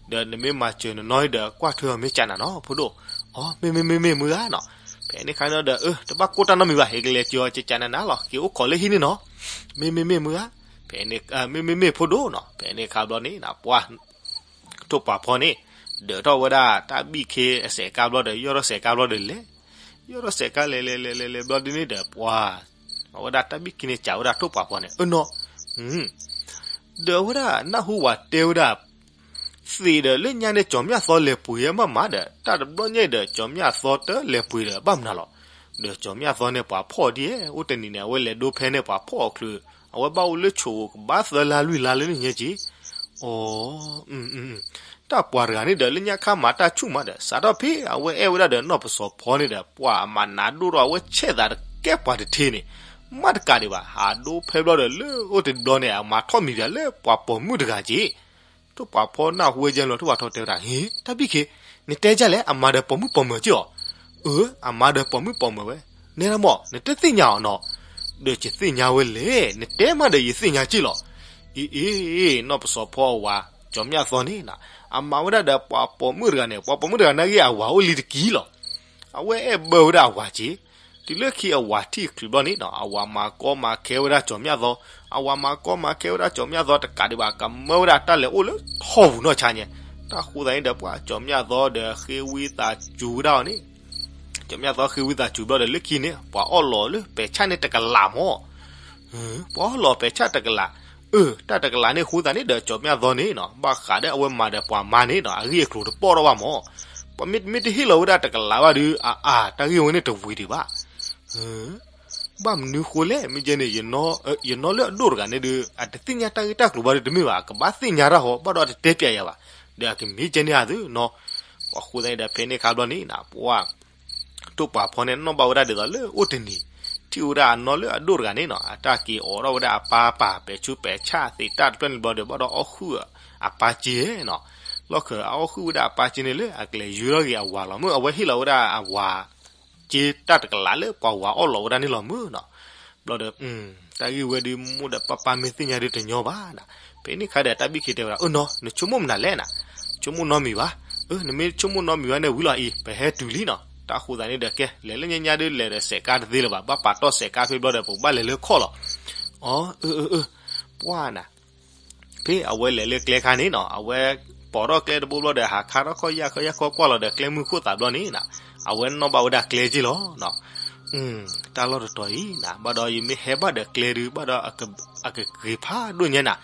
ဒီးနမ့ၢ်မၤစၢၤနနီၢ်အံၤဒီး ကွၢ်ထွဲအီၤမ့ၢ်ကနၤနီၤ ဖိဒိၣ်. အီ မ့ၢ်မ့ၢ်မ့ၢ်မ့ၢ်မုၢ်ဂၤနီၤ. ဖဲန့ၣ်ခါန့ၣ်ဒီး အၢ တဘၣ်ကိၢ်တၢ်နီတမံၤဘၣ် ယကလဲၤစၢၤအီၤကနၤနၤလီၤ က့ၤအိၣ်ခိးလၢဟံၣ်န့ၣ်နီၤ. မ့ၢ်မ့ၢ်မ့ၢ်မုၢ်ဂၤ, ဖဲန့ၣ် မ့ၢ်မ့ၢ်မ့ၢ်ဖိဒိၣ်နီၤ. ဖဲန့ၣ်ခါဘျီန့ၣ် ပှၤ ထိၣ်ပှၤဖီန့ၣ် ဒၢးထီၣ်ဝဲဒၣ်တၢ်ဘံၣ်ခ့အစဲးကါဘျီဒီး ယီၢ်ထီၣ်စဲးကါဘျီဒီးလဲၤ, ယီၢ်ထီၣ်စဲးကါလဲၤလဲၤလဲၤလဲၤလဲၤဘျီဒ်န့ၣ်ဒီး ပှၤ အဝဲဒၣ်တၢ်ဘံၣ်ခ့န့ၣ် စံးဝဲဒၣ်ထိၣ်ပှၤဖီန့ၣ် အၢနီၤ, ဒီးအဝဲဒၣ်နၢ်ဟူဝဲတဲဝဲဒၣ် သံးဒီးလၢညါန့ၣ် ကၠီၤမျၢ်သီလဲၤပှ့ၤမးမးဒီး တၢ်တဘျီညါအံၤဒီး ကၠီၤမျၢ်သီတလဲၤပှ့ၤဒီးဘၣ်မနုၤလီၤ. ဒီးကၠီၤမျၢ်သီန့ၣ် ပှၤဖီၣ်ဒ်အံၤ အိၣ်တနံၤန့ၣ် အဝဲလဲၤဒိဖဲန့ၣ် ပှၤဖီၣ်အီၤချုး, အဝဲဘၣ်အိၣ်လၢဆိးကဘၣ်သၢလါလွံၢ်လါလၢန့ၣ်ညါက့ၤ. အီ တၢ်ပှၤတဂၤန့ၣ်ဒီး လၢညါခါမၤတၢ်ဆူၣ်မးဒီး စးထီၣ်ဖဲအဝဲအဲၣ်ဝဲဒၣ်ဒီးနီၢ်ပစီၤဖီန့ၣ်ဒီး ပှၤအမၤနးဒိၣ်ထီၣ် အဝဲဆဲးသးတကဲပှၤတထ့န့ၣ် မးတကးဒံးဘၣ် ဟးဒိဖဲဘျီဒီး လၢအိၣ်တဘျီန့ၣ် အမၤထီၣ်မံၤဒၣ်လၢပှၤပိာ်မုၣ်တဂၤက့ၤ. ထိၣ်ပှၤဖီနၢ်ဟူဝဲကဲလီၤ ထိၣ်ပှၤဖီတဲဝဲဒၣ် ဟ့ တၢ်ဘံၣ်ခ့ နတဲဒ်လဲၣ် အမၤဒီးပိာ်မုၣ်ပိာ်မၢၤက့ၤအီၤ. အၢ အမၤဒီးပိာ်မုၣ်ပိာ်မၢၤဝဲ, နဲဒၣ်မး နတသ့ၣ်ညါအီၤနီၤ. ဒီးယသ့ၣ်ညါဝဲလဲၣ် နတဲမးဒီးယသ့ၣ်ညါက့ၤလီၤ. အ့ အ့ အ့ နီၢ်ပစီၤဖီအဝၤ ကၠီၤမျၢ်သီန့ၣ် အမၤဝဲဒၣ်ဒီးပှၤပိာ်မုၣ်တဂၤန့ၣ် ပှၤပိာ်မုၣ်တဂၤနာ်က့ၤအဝၤအိၣ်လံတက့ၢ်လီၤ. အဝဲအဲၣ်ဘၢဝဲဒၣ်အဝၤက့ၤ, တုၤလၢခံအဝၤထံၣ်ချုးဘျီန့ၣ်နီၤ အဝၤမၤကီမၤခဲဝဲဒၣ်ကၠီၤမျၢ်သီ, အဝၤမၤကီမၤခဲဝဲဒၣ်ကၠီၤမျၢ်သီတကးဒံးဘၣ် ကမၢဝဲဒၣ်တၢ်လဲၤအိၣ်လၢထီၣ်ပူၤနီၢ်ဆါညါ, တၢ်ဃိသတးန့ၣ်ဒီး ပှၤကၠီၤမျၢ်သီဒီးဃ့ဝံသးစူၤဝဲဒၣ်အီၤန့ၣ်, ကၠီၤမျၢ်သီဃ့ဝံသးစူၤဘျီဒီးလၢခံန့ၣ် ပှၤအီၣ်လီၤလၢပဲာ်ဆၣ်န့ၣ်တကလးမး ပှၤအီၣ်လီၤပဲာ်ဆၣ်တကလး, အၢ တၢ်တကလးန့ၣ်အဃိသတးန့ၣ်ဒီး ကၠီၤမျၢ်သီန့ၣ်နီၤ ဘၣ်ဃးဒီးအဝဲမၤဒီးပှၤမါန့ၣ်နီၤ အဂ့ၢ်အကျိၤတပီၣ်ထီၣ်ဘၣ်မး, ပှၤမ့တမ့ၢ်တဟ့ၣ်လီၤဝဲဒၣ်တကလးဘၣ်ဒီး အါအါ တၢ်ဂ့ၢ်ဝဲန့ၣ်တဝံၤဒံးဘၣ်. ဘၣ်မနုၤဃိလဲၣ် မ့ၢ်ကဲန့ၣ် ယနီၢ်လၢအဒိၣ်တဂၤန့ၣ်ဒီး အတသ့ၣ်ညါတၢ်ဂ့ၢ်တၢ်ကျိၤဘၣ်ဒီးတမ့ၢ်ဘၣ် ကဘၣ်သ့ၣ်ညါတၢ်ဃီ ဘၣ်ဒီးအတတဲပျးယၤဘၣ်. ဒီးအကမ့ၢ်ကဲန့ၢ်အသုနီၤ. အဃိသတးန့ၣ်ဒီး ဖဲန့ၣ်အခါဘျီန့ၣ်နီၤ ပှၤ ထိၣ်ပှၢ်ဖီန့ၣ် နီၣ်ဘၣ်ဝဲဒၣ်ဒ်သိးလၢအိၣ်တနံၤ ထံၣ်ဝဲဒၣ်အနီၢ်လၢအဒိၣ်တဂၤန့ၣ်နီၤ အတၢ်က့ၤအိးထီၣ်ဝဲဒၣ်အပၢ်ပၢ် ပဲာ်ဆူပဲာ်ဆၣ်သ့ၣ်တၢ်တဖျၢၣ်န့ၣ်ဘျီဒီး ဘၣ်ဒီးအီၣ်ဃုာ်အပၢ်က့နီၤ. လီၢ်ခံအီၣ်ဃုာ်ဝဲဒၣ်အပၢ်က့န့ၣ်လၢအကလဲၤယုၢ်ထီၣ်က့ၤအဝၤလီၤမုၢ် အဝဲဟ့ၣ်လီၤဝဲဒၣ်အဝၤ က့တၢ်တကလးလၢပှၤဝၤအီၣ်လီၤဝဲဒၣ်န့ၣ်လီၤမုၢ်နီၤ. ဘျီဒီး တၢ်ဂ့ၢ်ဝဲဒုး မိၢ်ဒီးပၢ်ပၢ်မ့ၢ်သ့ၣ်ညါဒုးတညီဘၣ်နီၤ. ဖဲန့ၣ်အခါဒီးတၢ်ဘံၣ်ခ့တဲဝဲဒၣ် အၢနီၤ နဆိကမိၣ်မနုၤလဲၣ်နီၤ. ဆိကမိၣ်နီတမံၤဘၣ်. အၢ နမ့ၢ်ဆိကမိၣ်နီတမံၤဘၣ်န့ၣ်ဝံၤလီၤအံၤ ပဟဲတုၤလံနီၤ. တၢ်ဃိသးန့ၣ်ဒီးကဲ လဲၤလၢညါညါဒုး လဲၤဒီးစဲးကါတသ့လၢၤဘၣ် ဘၣ်ပာ်တီၢ်စဲးကါဖဲဘျီဒီး ပကဘၣ်လဲၤလၢခီၣ်လီၤ. အၢ အၢ အၢ အၢ ပှၢ်နၤ ဖဲအဝဲလဲၤလၢကျဲခါန့ၣ်နီၤ အဝဲပိာ်ထီၣ်ကျဲတဘိဘျီဒီး ဟးခါထီၣ်ခီၣ်ယၢ်ခီယၢ်ခီကွၢ်လီၤဒီး ကျဲမုၢ်ခိၣ်သးဘျီန့ၣ်နီၤ အဝဲနီၣ်ဘၣ်ဝဲဒၣ်ကျဲက့လီၤနီၤ. တၢ်လီၢ်တတီၤအံၤနၤ ဘၣ်ဒီးယမ့ၢ်ဟဲဘၣ်ဒီးကျဲဒုး ဘၣ်ဒီး အကဂ့ၤဖးဒိၣ်ညါနၤ.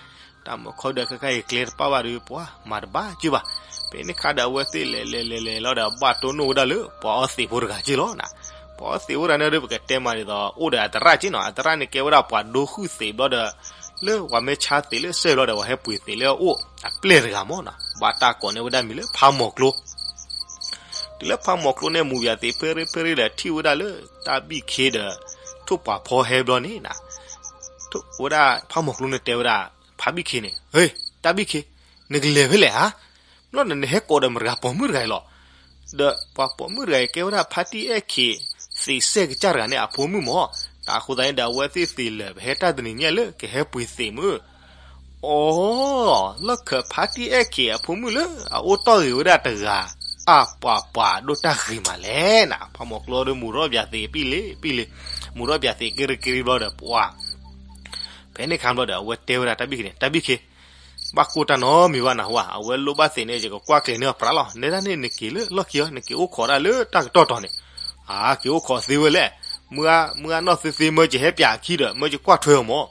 တၢ်မုၢ်ခီဒီးခဲခါအံၤကျဲတပၣ်ဘၣ်ဒီး ပှၤမၤတဘၣ်က့ဘၣ်. ဖဲန့ၣ်ခါဒီးအဝဲသ့ၣ်လဲၤလဲၤလဲၤလဲၤလီၤဒီး ဘၣ်တိၢ်နီၣ်ဝဲဒၣ်လၢ ပှၤအီသံးဖိတဂၤက့လီၤနၤ. ပှၤအီသံးဖိတဂၤန့ၣ်ဒီး ပကတဲမးဒ်သိး အိၣ်ဒီးအသရၣ်က့နီၤ အသရၣ်န့ၣ်ကဲဝဲဒၣ်ပှၤဒိ ဃုသံးဘျီဒီး လၢပှၤမ့ၢ်ဆါသံးလၢစဲးဘျီဒီး ပှၤဟဲပှ့ၤသံးလၢအအိၣ်အပျဲၢ်တဂၤမ့ၢ်နီၤ ဘၣ်တၢ်ကိးန့ၢ်ဝဲဒၣ်မံၤလၢဖးမိၢ်ကျိ တုၤလၢဖးမိၢ်ကျိန့ၣ် မူၤယၤသံးဖ့ရ့ဖ့ရ့ဒီး ထံၣ်ဝဲဒၣ်လၢတၢ်ဘံၣ်ခ့ဒီး ထိၣ်ပှၢ်ဖီဟဲဘျီန့ၣ်နၤ ဝဲဒၣ်ဖးမိၢ်ကျိန့ၣ်တဲဝဲဒၣ် ဖးဘံၣ်ခ့န့ၣ် ဟ့ တၢ်ဘံၣ်ခ့ နကလဲၤဖဲလဲၣ်ဧါ. ဘျီဒီးနဟဲကိးဒီးမတၤတဂၤပိာ်မုၣ်တဂၤအံၤလီၤ. ဒီးပှၤပိာ်မုၣ်တဂၤအံၤကဲဝဲဒၣ်ဖါတံၢ်အဲၣ်ခ့ သံးစဲးကစၢ်တဂၤန့ၣ်အဖိမုၣ်မ့ၢ်. တၢ်အဃိသတးန့ၣ်ဒီး အဝဲသ့ၣ်သ့ၣ်လၢာ်ပဟဲတၢ်တနံၤညါလၢကဟဲပှ့ၤသံးမုၢ် အိ လီၢ်ခၢၣ်ဖါတံၢ်အဲၣ်ခ့အဖိမုၣ်လၢအအိၣ်တီၢ်ဂ့ၤဝဲဒၣ်တဂၤ အါပှၤပှၤဒိၣ်တၢ်ဂ့ၤမးလဲၣ်နၤ. ဖးမိၢ်ကျိဒီးမူၤထီၣ်ပၠးသံးပံၣ်လံပံၣ်လံ မူၤထီၣ်ပၠးသံးက့ရ့က့ရ့ဘျီဒီးပှၤ ဖဲန့ၣ်ခါဘျီဒီး အဝဲတဲဝဲဒၣ်တၢ်ဘံၣ်ခ့န့ၣ် တၢ်ဘံၣ်ခ့ ဘၣ်ကိၢ်တၢ်နီတမံၤဘၣ်နဟူဧါ. အဝဲလိၣ်ဘၣ်သ့ၣ်န့ၣ် ယကကွၢ်ကျဲၤန့ၢ်အီၤပြးလီၤ. နဲဒၣ်န့ၣ် နက့ၤလၢလီၢ်ခံအီၤ နက့ၤအိၣ်ခိးဒၣ်လၢတၢ်ကတီၢ်တီၤန့ၣ်. အါ က့ၤအိၣ်ခိးသ့ဝဲလဲၣ်. မုၢ်ဂၤနီၢ်သ့သ့ မၢယဟဲပၠးအခံဒီး မၢယကွၢ်ထွဲအီၤမ့ၢ်.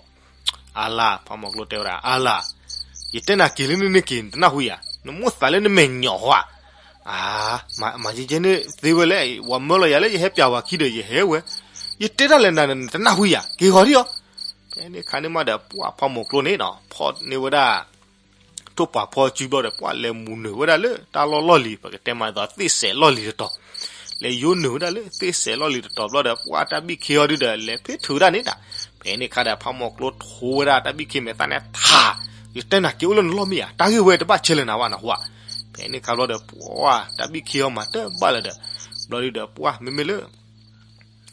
အါလါ ဖးမိၢ်ကျိတဲဝဲဒၣ် အါလါ ယတဲနၤက့ၤလၢန့ၣ်န့ၣ်က့ၤ နတနၢ်ဟူယၤ နမိၣ်သးလၢနမဲာ်ညိးဟူဧါ. အါ မၤယကဲန့ၣ်သ့ဝဲလဲၣ် ဝၤမၢလီၤယၤလၢယဟဲပၠးဝၤခံဒီးယဟဲဝဲ. ယတဲတၢ်လဲၣ်နၤ နတနၢ်ဟူယၤ က့ၤဃီၤဒံးအီၤ. ဖဲန့ၣ်ခါန့ၣ်မးဒီး ပှၢ်ဖးမိၢ်ကျိန့ၣ်နီၤ ဖီၣ်န့ၢ်ဝဲဒၣ် ထိၣ်ပှၢ်ဖီစုဘျီဒီး ပှၢ်လဲၤမူၤနုာ်ဝဲဒၣ်လၢတၢ်လီၢ်လီၢ်လံၤ ပကတဲမးဒ်သိးသ့ၣ်စဲးလီၢ်လံၤတတီၤ. လဲၤယိနုာ်ဝဲဒၣ်လၢသ့ၣ်စဲးလီၢ်လံၤတတီၤဘျီဒီး ပှၢ်တၢ်ဘံၣ်ခ့အီၤဒုဒီး လဲၤဖ့ထုးဝဲဒၣ်န့ၣ်နၤ. ဖဲန့ၣ်ခါဒီး ဖးမိၢ်ကျိထိဝဲဒၣ်တၢ်ဘံၣ်ခ့မဲာ်သၣ်န့ၣ်ထး ယတဲနၤက့ၤအိၣ်လၢနလီၢ်မ့ၢ်ဧါ တၢ်ဂ့ၢ်ဝဲတဘၣ်ဆဲးလၢနၤဘၣ်နဟူဧါ. ဖဲန့ၣ်ခါဘျီဒီး ပှၢ်တၢ်ဘံၣ်ခ့အီၤမၤတၢ်ဘၣ်လၢၤဒီး ဘျီဒုဒီး ပှၢ်မ့မ့ၢ်လၢ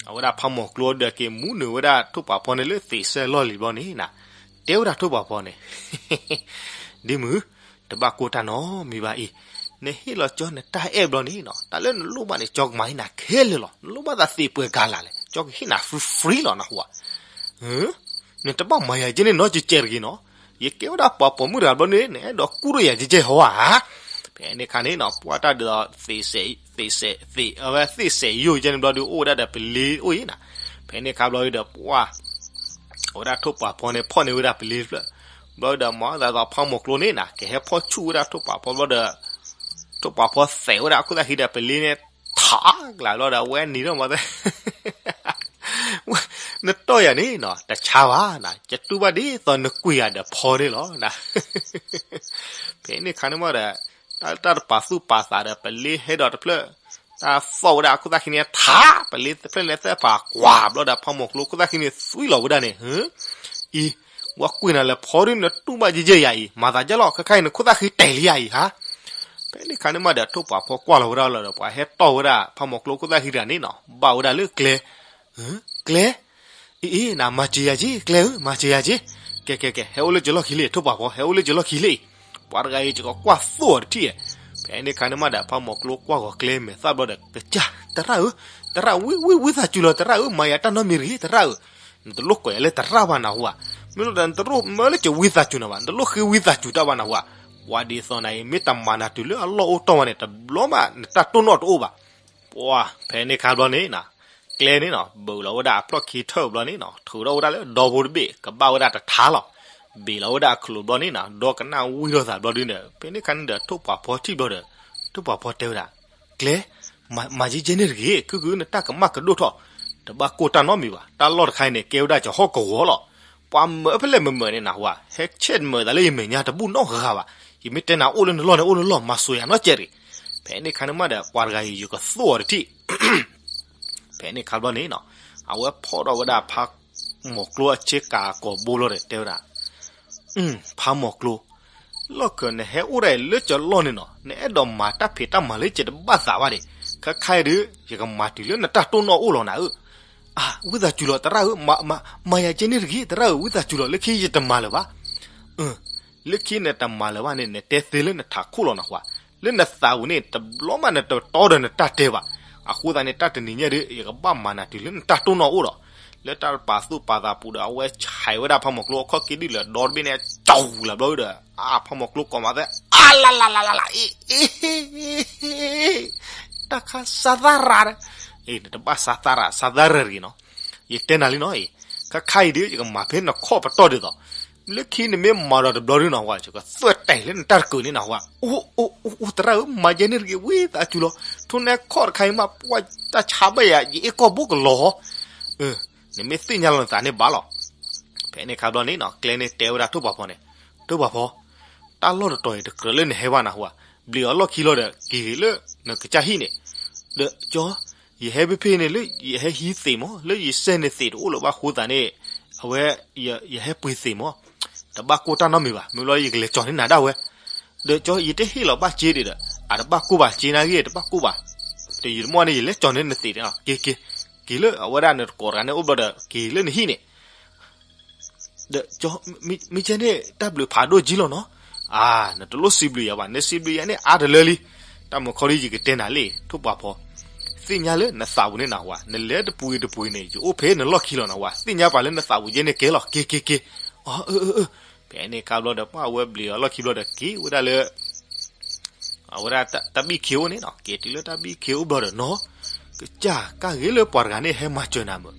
အဝဲဒၣ်ဖးမိၢ်ကျိဒီးက့ၤမူနုာ်ဝဲဒၣ်ထိၣ်ပှၢ်ဖီန့ၣ်လၢသ့ၣ်စဲးလီၢ်လံၤဘျီန့ၣ်နၤ. တဲဝဲဒၣ်ထိၣ်ပှၢ်ဖီန့ၣ် ဒ်မုၢ် တဘၣ်ကိၢ်တၢ်နီတမံၤဘၣ်အံၤ, နဟ့ၣ်လီၤကၠီနတၢ်အဲၣ်ဘျီန့ၣ်နီၤ တၢ်လၢနလိၣ်ဘၣ်န့ၣ် ကၠီကမၤဟ့ၣ်နၤခဲလၢာ်လီၤ. နလိၣ်ဘၣ်သးသ့ၣ်ပှဲၤကၤလၤလဲၣ် ကၠီကဟ့ၣ်နၤ free free လီၤ နဟူဧါ. နတဘၣ်မၤယၤကဲန့ၣ်နီတကဲးတဂ့ၤနီၤ. ယကဲဝဲဒၣ်ပှၤပိာ်မုၣ်တဂၤဘျီန့ၣ် နအဲၣ်ဒိးကူၣ်ထီၣ်ယၤကဲကဲဟီဧါ. ဖဲန့ၣ်ခါန့ၣ်နီၤ ပှၢ်တၢ်ဒ်သိး သ့ၣ်စဲး သ့ၣ်စဲး သ့ၣ် အဝဲသ့ၣ်စဲးယိာ်ကဲန့ၣ်ဘျီဒီး အိၣ်ဝဲဒၣ်ဒီးပလ့အိၣ်အံၤနၤ. ဖဲန့ၣ်ခါဘျီဒီးပှၢ် အဝဲဒၣ်ထိၣ်ပှၢ်ဖီန့ၣ် ဖီၣ်န့ၢ်ဝဲဒၣ်ပလ့တဖျၢၣ်. ဘျီဒီးမၤသးဒ်သိးဖးမိၢ်ကျိန့ၣ်နၤ ကဟဲဖီၣ်ဆူၣ်ဝဲဒၣ်ထိၣ်ပှၢ်ဖီဘျီဒီး ထိၣ်ပှၢ်ဖီသဲးဝဲဒၣ်အခိၣ်သၣ်ခံဒီးပလ့န့ၣ် ထးကလၤဘျီဒီး အဝဲနံၤထီၣ်မၤသး နတီၢ်ယၤန့ၣ်နီၤ တဆါဘၣ်နၤ ကတူၢ်ဘၣ်ဒ်သိးနကွံာ်ယၤဒီးဖီန့ၣ်လီၤနၤ. ဖဲန့ၣ်ခါန့ၣ်မးဒီး တၢ် တၢ်တပာ်သူၣ်ပာ်သးဒီး ပလ့ဟဲဒီးတဖျၢၣ် တၢ်သီၣ်ဝဲဒၣ်အခိၣ်သၣ်ခံန့ၣ် ထး ပလ့တဖျၢၣ်န့ၣ်သဲပာ်ကွၢ်ဘျီဒီး ဖးမိၢ်ကျိခိၣ်သၣ်ခံန့ၣ် သွံလီၤဝဲဒၣ်န့ၣ် အံၤ ဝဲကွံာ်နၤလဲၤဖီဒ်နတူၢ်ဘၣ်ယဲၢ်ယဲၢ်ယၤအံၤ မၤသးဒ်လီၤ ခဲခါအံၤနခိၣ်သၣ်ခံတဲာ်လံယၤအံၤဟါ. ဖဲန့ၣ်ခါန့ၣ်မးဒီး ထိၣ်ပှၢ်ဖီကွၢ်လီၤဝဲဒၣ်လီၤဒီး ပှၤဟဲတီၢ်ဝဲဒၣ် ဖးမိၢ်ကျိခိၣ်သၣ်ခံတဂၤန့ၣ်နီၤ ဘၣ်ဝဲဒၣ်လၢကျဲ ကျဲ အံၤ အံၤ နမၤစၢၤယၤက့ၤ ကျဲဧၢ မၤစၢၤယၤက့ၤ ကဲ ကဲ ကဲ ဟဲအိၣ်လၢကၠီလီၢ်ခံလံ ထိၣ်ပှၢ်ဖီ ဟဲအိၣ်လၢကၠီလီၢ်ခံလံ ပှၤတဂၤအံၤ ယကကွၢ်သိၣ်အီၤတထံၣ်ဧါ. ဖဲန့ၣ်ခါန့ၣ်မးဒီး ဖးမိၢ်ကျိကွၢ်ဂီၤကျဲမဲာ်သၣ်ဘျီဒီး ကစၢ် သရၣ်ဧၢ, သရၣ် ဝံ ဝံ ဝံသးစူၤလီၤ သရၣ်ဧၢ, မၤယၤတၢ်နီတမံၤတဂ့ၤ သရၣ်ဧၢ. နတလိၣ်ကိးယၤလၢသရၣ်ဘၣ်နၢ်ဟူဧါ. မ့ၢ်လီၤဒီး နတလိၣ်မၢလၢကဝံသးစူၤနၤဘၣ်, နတလိၣ်ဃ့ဝံသးစူၤတၢ်ဘၣ်နၢ်ဟူဧါ. ပှၤဒ်သိးနၤအံၤ မ့ၢ်တမၤနၤတုၤလၢအလီၢ်အိၣ်တီၢ်ဘၣ်န့ၣ် တဘျီဘၣ် နတၢ်တိၢ်နီၣ်တအိၣ်ဘၣ်. ပှၤ ဖဲန့ၣ်ခါဘျီန့ၣ်နီၤ ကျဲန့ၣ်နီၤ ဘုးလီၤဝဲဒၣ်အဖျီၣ်ခံထၢၣ်ဘျီန့ၣ်နီၤ ထုးထီၣ်ဝဲဒၣ်လၢဒီဖိတဘ့ၣ် ကဘၣ်ဝဲဒၣ်တထါလီၤ. ဘ့ၣ်လီၤဝဲဒၣ်အချိၣ်ဘျီန့ၣ်နီၤ ဒီကနၣ်ဝံထီၣ်သးဘျီဒုန့ၣ် ဖဲန့ၣ်ခါန့ၣ်ဒီး ထိၣ်ပှၢ်ဖီထံၣ်ဘျီဒီး ထိၣ်ပှၢ်ဖီတဲဝဲဒၣ် ကျဲ မၤ မၤကဲကဲန့ၣ်တဂ့ၤ ခုၣ်ခုၣ်နတၢ်ကမၣ်ကဒိၣ်ထီၣ် တဘၣ်ကိၢ်တၢ်နီတမံၤဘၣ်. တၢ်လီၢ်တခါအံၤန့ၣ် ကဲဝဲဒၣ်ကဟီၣ်ကဝီၤလီၤ. ပှၤမၢဖဲလဲၣ်မၢမၢန့ၣ်နၢ်ဟူဧါ ဟဲဆဲးမၢသးလၢယမဲာ်ညါတဘူၣ်နီတဂၤဘၣ်. ယမ့ၢ်တဲနၤအိၣ်လၢနလီၢ်န့ၣ် အိၣ်လၢလီၢ်မၤစိၤယၤနီတစဲးရံၣ်. ဖဲန့ၣ်ခါန့ၣ်မးဒီး ပှၤတဂၤအံၤ ယကသိၣ်အီၤတထံၣ် ဖဲန့ၣ်ခါဘျီန့ၣ်နီၤ, အဝဲဖီၣ်ဒီးဝဲဒၣ်ဖးမီၤကျိအဆ့ကၤကိာ်ဘိဘျီဒီး တဲဝဲဒၣ်, ဖးမီၤကျိ, လီၢ်ခၢၣ်နဟဲအိၣ်ဒၣ်အံၤလၢကၠီၤလီၢ်န့ၣ်နီၤ, နအဲၣ်ဒိးမၤတၢ်ဖံးတၢ်မၤလၢကၠီၤတဘၣ်သးဘၣ်ဒံး, ခဲခါအံၤဒီး ယကမၤတုၤလၢနတၢ်တိၢ်နီၣ်အိၣ်လီၤနၤဧၢ. အၢ, ဝံသးစူၤလီၤ သရၣ်ဧၢ, မၤယၤကဲန့ၣ်တဂ့ၤ သရၣ်ဧၢ, ဝံသးစူၤလီၤ လၢခံယတမၤလၢၤဘၣ်. လၢခံနတမၤလၢၤဘၣ်န့ၣ် နတဲသ့လၢနထးခိၣ်လီၤနဟါ, လၢနသးပူၤန့ၣ် တဘျီမးနတတီဒီးနတၢ်တဲဘၣ်. အဃိသတးန့ၣ် တၢ်တနံၤညါဒီး ယကဘၣ်မၤနၤတုၤလၢနတၢ်တိၢ်နီၣ်အိၣ်ဒီး, လၢတၢ်ပာ်သူၣ်ပာ်သးပူၤဒီး အဝဲဆဲးဝဲဒၣ်ဖးမီၤကျိအခီၣ်က့ဒုၣ်လၢဒီတဘ့ၣ်န့ၣ် ကၠီလၢဘျီဒီး အဖးမီၤကျိကိးမးသဲ အါလလလလလ အ့ အ့ တၢ်ခါစးသရၣ်, နတဘၣ်စးသရၣ် စးသရၣ်တဂ့ၤနီၤ, ယတဲနၤလံနီၤအံၤ, ခါခါအံၤဒီး ယကမၤဖဲနခီၣ်ပတီၢ်ဒ်သိး, လၢခံနမ့ၢ်မၤဒီးတဘျီဒုနီၤဝဲ ယကသွဲၣ်တဲာ်လၢနတၢ်တကုာ်န့ၣ်နၤဝဲ, အိ အိ အိ သရၣ်ဧၢ မၤယဲန့ၣ်တဂ့ၤ ဝံသးစူၤလီၤ, ထိၣ်နဲခီၣ်တခါအံၤမး ပှၤတၢ်ဆါဘၣ်ယၤ ယအ့ၣ်ကီၢ်ဘိကလီၤဟီ, နမ့ၢ်သ့ၣ်ညါလီၤနသးန့ၣ်ဘၣ်လီၤ. ဖဲန့ၣ်ခါဘျီန့ၣ်နီၤ ကျဲန့ၣ်တဲဝဲဒၣ်ထိၣ်ပှၤဖီန့ၣ်, ထိၣ်ပှၤဖီ, တၢ်လီၢ်တတီၤအံၤတကြၢးလၢနဟဲဘၣ်နၤဟူဧါ, ဘျံးအီၤလီၢ်ခံလီၤဒီး က့ၤလၢနကစၢ်ဟံၣ်န့ၣ်, ဒီးကၠီ, ယဟဲဖဲဖဲန့ၣ်လၢယဟဲဟံးသ့ၣ်မး လၢယစဲန့ၣ်သ့ၣ်တအိၣ်လၢၤဘၣ်ဃိသးန့ၣ်, အဝဲ, ယဟဲပှ့ၤသ့ၣ်မး, တဘၣ်ကိၢ်တၢ်နီတမံၤဘၣ် မ့ၢ်ဘျီယကလဲၤကၠီၤန့ၢ်နၤဒၣ်ဝဲ, ဒီးကၠီ ယတဟ့ၣ်လီၤဘၣ်စ့ဒံးဒီး အတဘၣ်ကိၢ်ဘၣ်စ့နၤဂ့ၤ တဘၣ်ကိၢ်ဘၣ်, ဒီးယတမီၢ်န့ၣ် ယလဲၤကၠီၤန့ၢ်နသ့ၣ်န့ၣ်လီၤ က့ၤက့ၤ, က့ၤလၢအဝဲဒၣ်နတကိးတဂၤန့ၣ်အိၣ်ဘျီဒီး က့ၤလၢနဟံၣ်န့ၣ် ဒီးကၠီ, မ့ၢ်ကဲန့ၣ် တၢ်ဘျုးဖးဒိၣ်ကံလီၤနီၤ, အါ, နတလိၣ်စံးဘျုးယၤဘၣ် နစံးဘျုးယၤန့ၣ် အါတလၢလံ, တၢ်မုၢ်ခီဒီးယကတဲနၤလံ ထိၣ်ပှၤဖီ, သ့ၣ်ညါလၢနသးပူၤန့ၣ်နၤဝဲ နလဲၤတပှ့ၤတပှ့ၤန့ၣ် ယအိၣ်ဖဲနလီၢ်ခံလီၤနၤဝဲ သ့ၣ်ညါပှၤလၢနသးပူၤယဲန့ၣ်ကဲလီၤ က့ၤက့ၤက့ၤ, အၢ အၢ အၢ ဖဲန့ၣ်ခါဘျီဒီး ပှၤအဝဲဘျံးအီၤလီၢ်ခံဘျီဒီးက့ၤဝဲဒၣ်လၢ အဝဲဒၣ်တၢ်ဘံၣ်ခ့အိၣ်န့ၣ်နီၤ က့ၤတုၤလၢတၢ်ဘံၣ်ခ့အိၣ်ဘျီဒီးနီၤ, ကစၢ် ကၢ်ဂ့ၤလၢပှၤတဂၤန့ၣ်ဟဲမၤစၢၤနၤမ့ၢ်,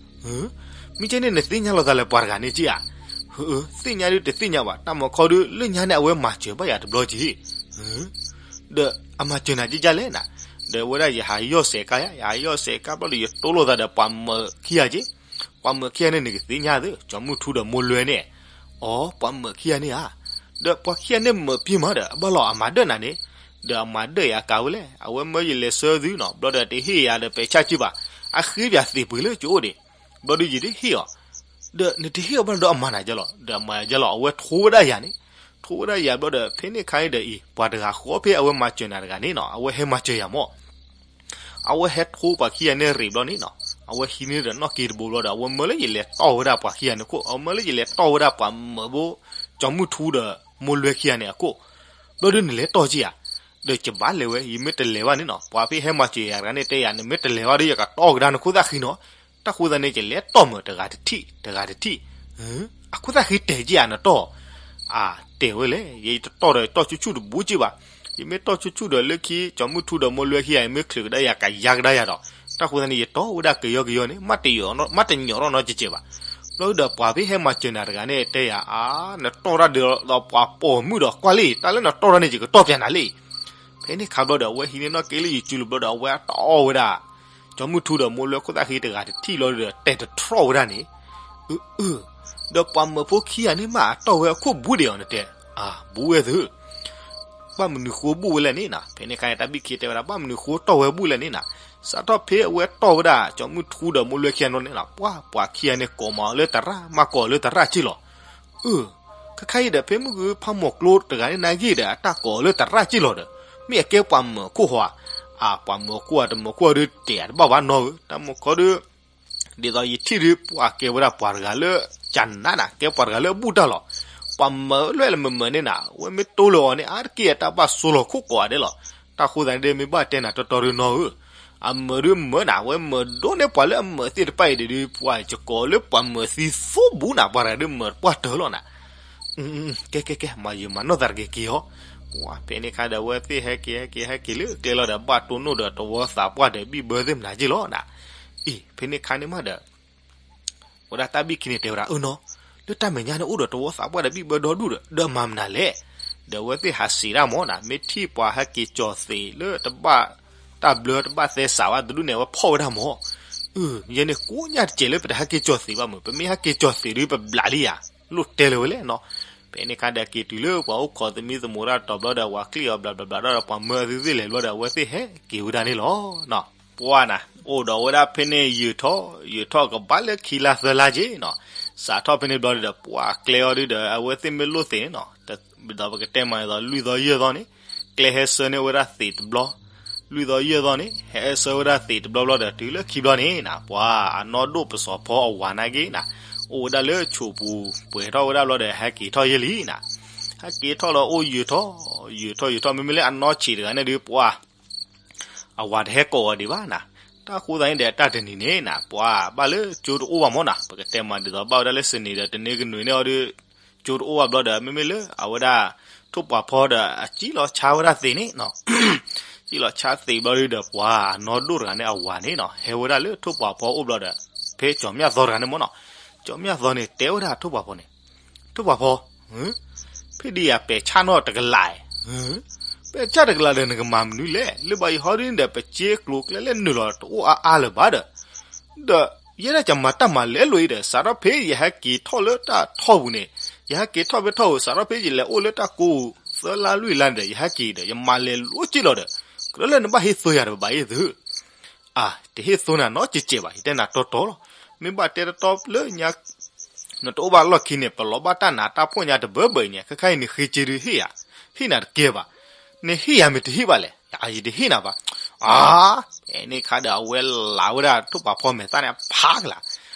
မ့ၢ်ကဲန့ၣ်နသ့ၣ်ညါလီၤသးလၢပှၤတဂၤန့ၣ်က့ဧါ, သ့ၣ်ညါဒုးတသ့ၣ်ညါဘၣ် တၢ်မုၢ်ခီဒုး လၢညါန့ၣ် အဝဲမၤစၢၤဘၣ်ယၤတဘျီက့ၤ ဒီးအမၤစၢၤနၤကကလဲၣ်နၤ, ဒီးအဝဲဒၣ်ယဟးယီၢ်စဲးကါယၤ ယဟးယီၢ်စဲးကါဘျီဒီး ယတိလိာ်သးဒီးပှၤမၢခံဂၤက့, ပှၤမၢခံဂၤန့ၣ် နကသ့ၣ်ညါသ့ ကၠီမုၢ်ထူဒီးမိၢ်လွဲန့ၣ်, အိ ပှၤမၢခံဂၤန့ၣ်ဧါ, ဒီးပှၤခံဂၤန့ၣ်မၢပှ့ၤမးဒီး အဘၣ်လီၤအမၤဒၢၣ်နၤန့ၣ်, ဒီးအမၤဒၢၣ်ယၤကးဝဲလဲၣ် အဝဲမၢယလဲၤဆှၢသုနီၤ ဘျီဒီးတဟ့ၣ်ယၤဒီးပဲာ်ဆၣ်က့ဘၣ်, အဃ့ပၠးသ့ၣ်ပှ့ၤလၢကအိၣ်ဒံး, ဘျီဒီးယတဟ့ၣ်အီၤ ဒီးနတဟ့ၣ်အီၤဘၣ်ဒီးအမၤနၤကဲလီၤ, ဒီးအမၤယၤကဲလီၤ အဝဲထိဝဲဒၣ်ယၤန့ၣ်, ထိဝဲဒၣ်ယၤဘျီဒီး ဖဲန့ၣ်ခါအံၤဒီးအံၤ ပှၤတဂၤဃီဖဲအဝဲမၤစၢၤနၤတဂၤန့ၣ်နီၤ အဝဲဟဲမၤစၢၤယၤမး, အဝဲဟဲထိပှၤခံဂၤန့ၣ်ရံၣ်ဘျီန့ၣ်နီၤ, အဝဲဟံးန့ၢ်ဒီးနီၣ်က့တဘိဘျီဒီး အဝဲမၢလၢယလဲၤတီၢ်ဝဲဒၣ်ပှၤခံဂၤန့ၣ်ခိၣ်, အဝဲမၢလၢယလဲၤတီၢ်ဝဲဒၣ်ပှၤမၢဖိ ကၠီမုၢ်ထူဒီးမိၢ်လွဲခံဂၤန့ၣ်အခိၣ်, ဘျီဒီးနလဲၤတီၢ်က့ဧါ, ဒီးယဘၣ်လဲၤဝဲ ယမ့ၢ်တလဲၤဘၣ်န့ၣ်နီၤ ပှၤဖဲဟဲမၤစၢၤယၤတဂၤန့ၣ်တဲယၤ နမ့ၢ်တလဲၤဘၣ်ဒီး ယကတီၢ်ကဒါနခိၣ်သၣ်ဃံနီၤ, တၢ်ဃိသတးန့ၣ် ယလဲၤတီၢ်မၢတဂၤတထံၣ် တဂၤတထံၣ်, အခိၣ်သၣ်ဃံတဲာ်က့ဧါ နတီၢ်, အါ တဲာ်ဝဲလဲၣ် ယတတီၢ်ဒီးယတီၢ်ဆူၣ်ဆူၣ်တဘူးက့ဘၣ်, ယမ့ၢ်တီၢ်ဆူၣ်ဆူၣ်ဒီးလၢခံ ကၠီမုၢ်ထူဒီးမိၢ်လွဲခံဂၤ ယမ့ၢ်ချုးကဒါယၤကယါကဒါယၤဒီး, တၢ်ဃိသတးန့ၣ် ယတီၢ်ဝဲဒၣ်ကယီကယီန့ၣ် မ့ၢ်တညီၣ်ထီၣ်နီတစဲးဘၣ်, ဘျီဒီးပှၤဖဲဟဲမၤစၢၤနၤတဂၤန့ၣ်တဲယၤ အါ နတီၢ်တၢ်ဒုးဒီးပှၤပိာ်မုၣ်ဒီးကွၢ်လံ တၢ်လၢနတီၢ်တၢ်န့ၣ် ယကတီၢ်ပၠးနၤလံ ဖဲန့ၣ်ခါဘျီဒီး အဝဲဟံးန့ၢ်နီၣ်က့လၢယစုလိၤဘျီဒီး အဝဲတီၢ်ဝဲဒၣ် ကၠီမုၢ်ထူဒီးမိၢ်လွဲခိၣ်သၣ်ဃံတဂၤတထံၣ်လီၤဒီး တဲာ်တထီၣ်ဝဲဒၣ်န့ၣ်, အၢ ဒီးပှၤမၢဖိခံဂၤန့ၣ်မး အတီၢ်ဝဲအခိၣ်ဘူးဒံးအီၤနတဲ, အါ ဘူးဝဲသု, ဘၣ်မနုၤဃိဘူးဝဲလဲၣ်န့ၣ်နၤ, ဖဲန့ၣ်ခါန့ၣ် တၢ်ဘံၣ်ခ့တဲဝဲဒၣ် ဘၣ်မနုၤဃိတီၢ်ဝဲဘူးလဲၣ်န့ၣ်နၤ, စးထီၣ်ဖဲအဝဲတီၢ်ဝဲဒၣ် ကၠီမုၢ်ထူဒီးမိၢ်လွဲခံဂၤန့ၣ်နီၤ ပှၤ ပှၤခံဂၤန့ၣ်ကိးမးအီၤလၢသရၣ် မၤကိးအီၤလၢသရၣ်က့လီၤ အၢ ခဲခါအံၤဒီး ဖဲမုၢ်ဂုၤဖးမီၤကျိတဂၤန့ၣ်နာ်ဂ့ၢ်ဒီး အတၢ်ကိးအီၤလၢသရၣ်က့လီၤဒီး မ့ၢ်အကဲပှၤမၢခိၣ်ဧါ, အါ ပှၤမၢခိၣ်ဧါ တမၢခိၣ်ဧါဒီး တဲတဘၣ်ဘၣ်နီတဂၤ, တၢ်မၢခိၣ်ဒီး ဒ်သိးယထံၣ်ဒီး ပှၤကဲဝဲဒၣ်ပှၤတဂၤလၢ ကၠးနးနး ကဲပှၤတဂၤလၢအဘူၣ်တၢ်လီၤ, ပှၤမၢလွဲၢ်လၢမုာ်မုာ်န့ၣ်နၤ အဝဲမ့ၢ်တိၢ်လၢအီၤန့ၣ် အါတက့ၢ်အတၢ်ဘၣ်စိလီၤခိၣ်ကိးဂၤဒဲးလီၤ, တၢ်ဃိသတးန့ၣ်ဒီး မ့ၢ်ဘၣ်တဲနၤတီတီဒီးနီဧၢ အမၢဒုးမၢနၤ အဝဲမၢဒိၣ်န့ၢ်ပှၤလၢအမၢသ့ၣ်တဖၣ်အံၤဒီး ပှၤကကိးလၢပှၤမၢသံသိဘၣ်နၤ ပှၤတဂၤဒုးမၢတပှၢ်တၢၢ်လီၤနၤ, ကဲ ကဲ ကဲ မၤယုာ်မၤနီၢ်သးတက့ၢ်က့ၤအီၤ, ဖဲန့ၣ်ခါဒီး အဝဲသ့ၣ်ဟဲက့ၤ ဟဲက့ၤ ဟဲက့ၤလၢကျဲလီၤဒီး ဘၣ်တိၢ်နီၣ်ဒီးတဝီသးပှၢ်ဒီးဘံၣ်ဘၢသ့ၣ်မနၤက့လီၤနၤ, အံၤ ဖဲန့ၣ်ခါန့ၣ်မးဒီး ဝဲဒၣ်တၢ်ဘံၣ်ခ့န့ၣ်တဲဝဲဒၣ် အၢနီၤ, လၢတၢ်မဲာ်ညါန့ၣ်အိၣ်ဒီးတဝီသးပှၢ်ဒီးဘံၣ်ဘၢဒီဒူၣ်ဒီး ဒီးမၤမနုၤလဲၣ်, ဒီးအဝဲသ့ၣ်ဟးစံးတၢ်မၢ်နၤ မ့ၢ်ထံၣ်ပှၤဟဲက့ၤကၠီၤသ့ၣ်လၢတဘၣ် တၢ်ဘျၢတဘၣ်သဲစးဘၣ်တဒူၣ်န့ၣ် အဝဲဖီၣ်ဝဲဒၣ်မၢ်, အၢ ယဲန့ၣ်ကိးညါတစဲးလၢပတဟဲက့ၤကၠီၤသ့ၣ်ဘၣ်မၢ် ပမ့ၢ်ဟဲက့ၤကၠီၤသ့ၣ်ဒီးပဘျးလံယၤ, လိၣ်တဲလၢၤဝဲလဲၣ်နီၤ, ဖဲန့ၣ်ခါဒီးက့ၤတုၤလၢပှၤအိၣ်ခိးသမံသမိးတၢ်တီၤဘျီဒီး ပှၤကျံၣ်အီၤဘျးဘျးဘျးဒီး ပှၤမၢအသုသ့ၣ်လဲၤဘျီဒီး အဝဲသ့ၣ်ဟဲက့ၤဝဲဒၣ်န့ၣ်လီၤ. ပှၢ်နၤ အိၣ်ဒီးဝဲဒၣ်ဖဲန့ၣ်ယုာ်ထီၣ်ယုာ်ထီၣ်ကဘၣ်လၢခံလါသၢလါက့နီၤ, စးထီၣ်ဖဲန့ၣ်ဘျီဒီး ပှၢ်ကျဲအီၤဒုဒီး အဝဲသ့ၣ်မ့ၢ်လိၣ်သ့ၣ်န့ၣ်နီၤ, ဒီးပကတဲမးဒ်သိးလွံၢ်သီယဲၢ်သီန့ၣ် ကျဲဟဲဆှၢန့ၢ်ဝဲဒၣ်သ့ၣ်တဘျီ, လွံၢ်သီယဲၢ်သီန့ၣ် ဟဲဆှၢဝဲဒၣ်သ့ၣ်တဘျီဘျီဒီး တုၤလၢခံဘျီန့ၣ်နၤ ပှၤအနီၢ်ဒိၣ်ပစီၤဖီအဝၤနာ်က့နၤ, အိၣ်ဝဲဒၣ်လၢဆိးပူၤ ပှဲၤထီၣ်ဝဲဒၣ်ဘျီဒီး ဟဲက့ၤထီၣ်ယဲၢ်လံနၤ, ဟဲက့ၤထီၣ်လီၤအိၣ်ယုာ်ထီၣ် ယုာ်ထီၣ်ယုာ်ထီၣ် မ့မ့ၢ်လၢအနီၢ်ဆံးတဂၤန့ၣ်ဒုး ပှၢ် အဝၤတဟဲကိးအီၤဒံးဘၣ်နၤ, တၢ်ဃိသတးန့ၣ်ဒီး တၢ်တနံၤန့ၣ်နၤ ပှၤဘၣ်လၢကၠိတအိၣ်ဘၣ်မ့ၢ်နၤ, ပကတဲမးဒ်သိးဘၣ်ဝဲဒၣ်လၢစနေဒီး တနင်္ဂနွေန့ၣ်အီၤဒီး ကၠိတအိၣ်ဘၣ်ဘျီဒီး မ့မ့ၢ်လၢအဝဲဒၣ် ထိၣ်ပှၤဖီဒီး အစံၣ်လီၤဆါဝဲဒၣ်သ့ၣ်န့ၣ်နီၤ, စံၣ်လီၤဆါသ့ၣ်ဘျီဒုဒီး ပှၤအနီၢ်ဒိၣ်တဂၤန့ၣ်အဝၤန့ၣ်နီၤ ဟဲဝဲဒၣ်လၢထိၣ်ပှၤဖီအိၣ်ဘျီဒီး ဖဲကၠီၤမျၢ်သီတဂၤန့ၣ်မ့ၢ်နီၤ, ကၠီၤမျၢ်သီန့ၣ်တဲဝဲဒၣ်ထိၣ်ပှၤဖီန့ၣ်, ထိၣ်ပှၤဖီ ဖဲဒ်ယၤပဲာ်ဆၣ်နီၣ်တကလး, ပဲာ်ဆၣ်တကလးဒီးနကမၤမနုၤလဲၣ်, လၢဘၣ်ယဟီဒ်န့ၣ်ဒီး ပစ့ကျိၤကျဲလၢနုာ်လီၤတအိၣ်အါအါလၢၤဘၣ်ဒီး, ဒီးယဲဒၣ်ကမၤတၢ်မၤလဲၤလိာ်အံၤဒီး စးထီၣ်ဖဲယဟဲက့ၤထီၣ်လၢတၢ်ထီၣ်ပူၤန့ၣ်, ယဟဲက့ၤထီၣ်ဖဲထီၣ်ပူၤ စးထီၣ်ဖဲယလဲၤအိၣ်လၢတၢ်ကိးသၢလါလွံၢ်လါန့ၣ်ဒီး ယဟဲက့ၤဒီး ယမၤလဲၤလိာ်က့ၤလီၤဒီး, ကြၢးလၢနဘၣ်ဟ့ၣ်သိယၤတဘၣ်အံၤသု အါ, တဟ့ၣ်သိနၤနီတစဲးဘၣ်, ယတဲနၤတီတီလီၤ. မ့ၢ်ဘၣ်တဲတီတီလၢညါ နတအိၣ်ဘၣ်လီၢ်ခံန့ၣ် ပလီၤဘၣ်တၢ်နးတၢ်ဖှီၣ်ညါတဘၢဘၢအံၤန့ၣ် ခဲခါအံၤန့ၣ်ဃ့က့ဒုးဟ့ၣ်ယၤ, ဟ့ၣ်နၤတကဲဘၣ်. နဟ့ၣ်ယၤမ့ၢ်တဟ့ၣ်ဘၣ်လဲၣ်, ယတဟ့ၣ်နၤဘၣ်. အါ, ဖဲန့ၣ်ခါဒီးအဝဲလၤဝဲဒၣ်ထိၣ်ပှၤဖီမဲာ်သၣ်န့ၣ် ဖးကလာ်,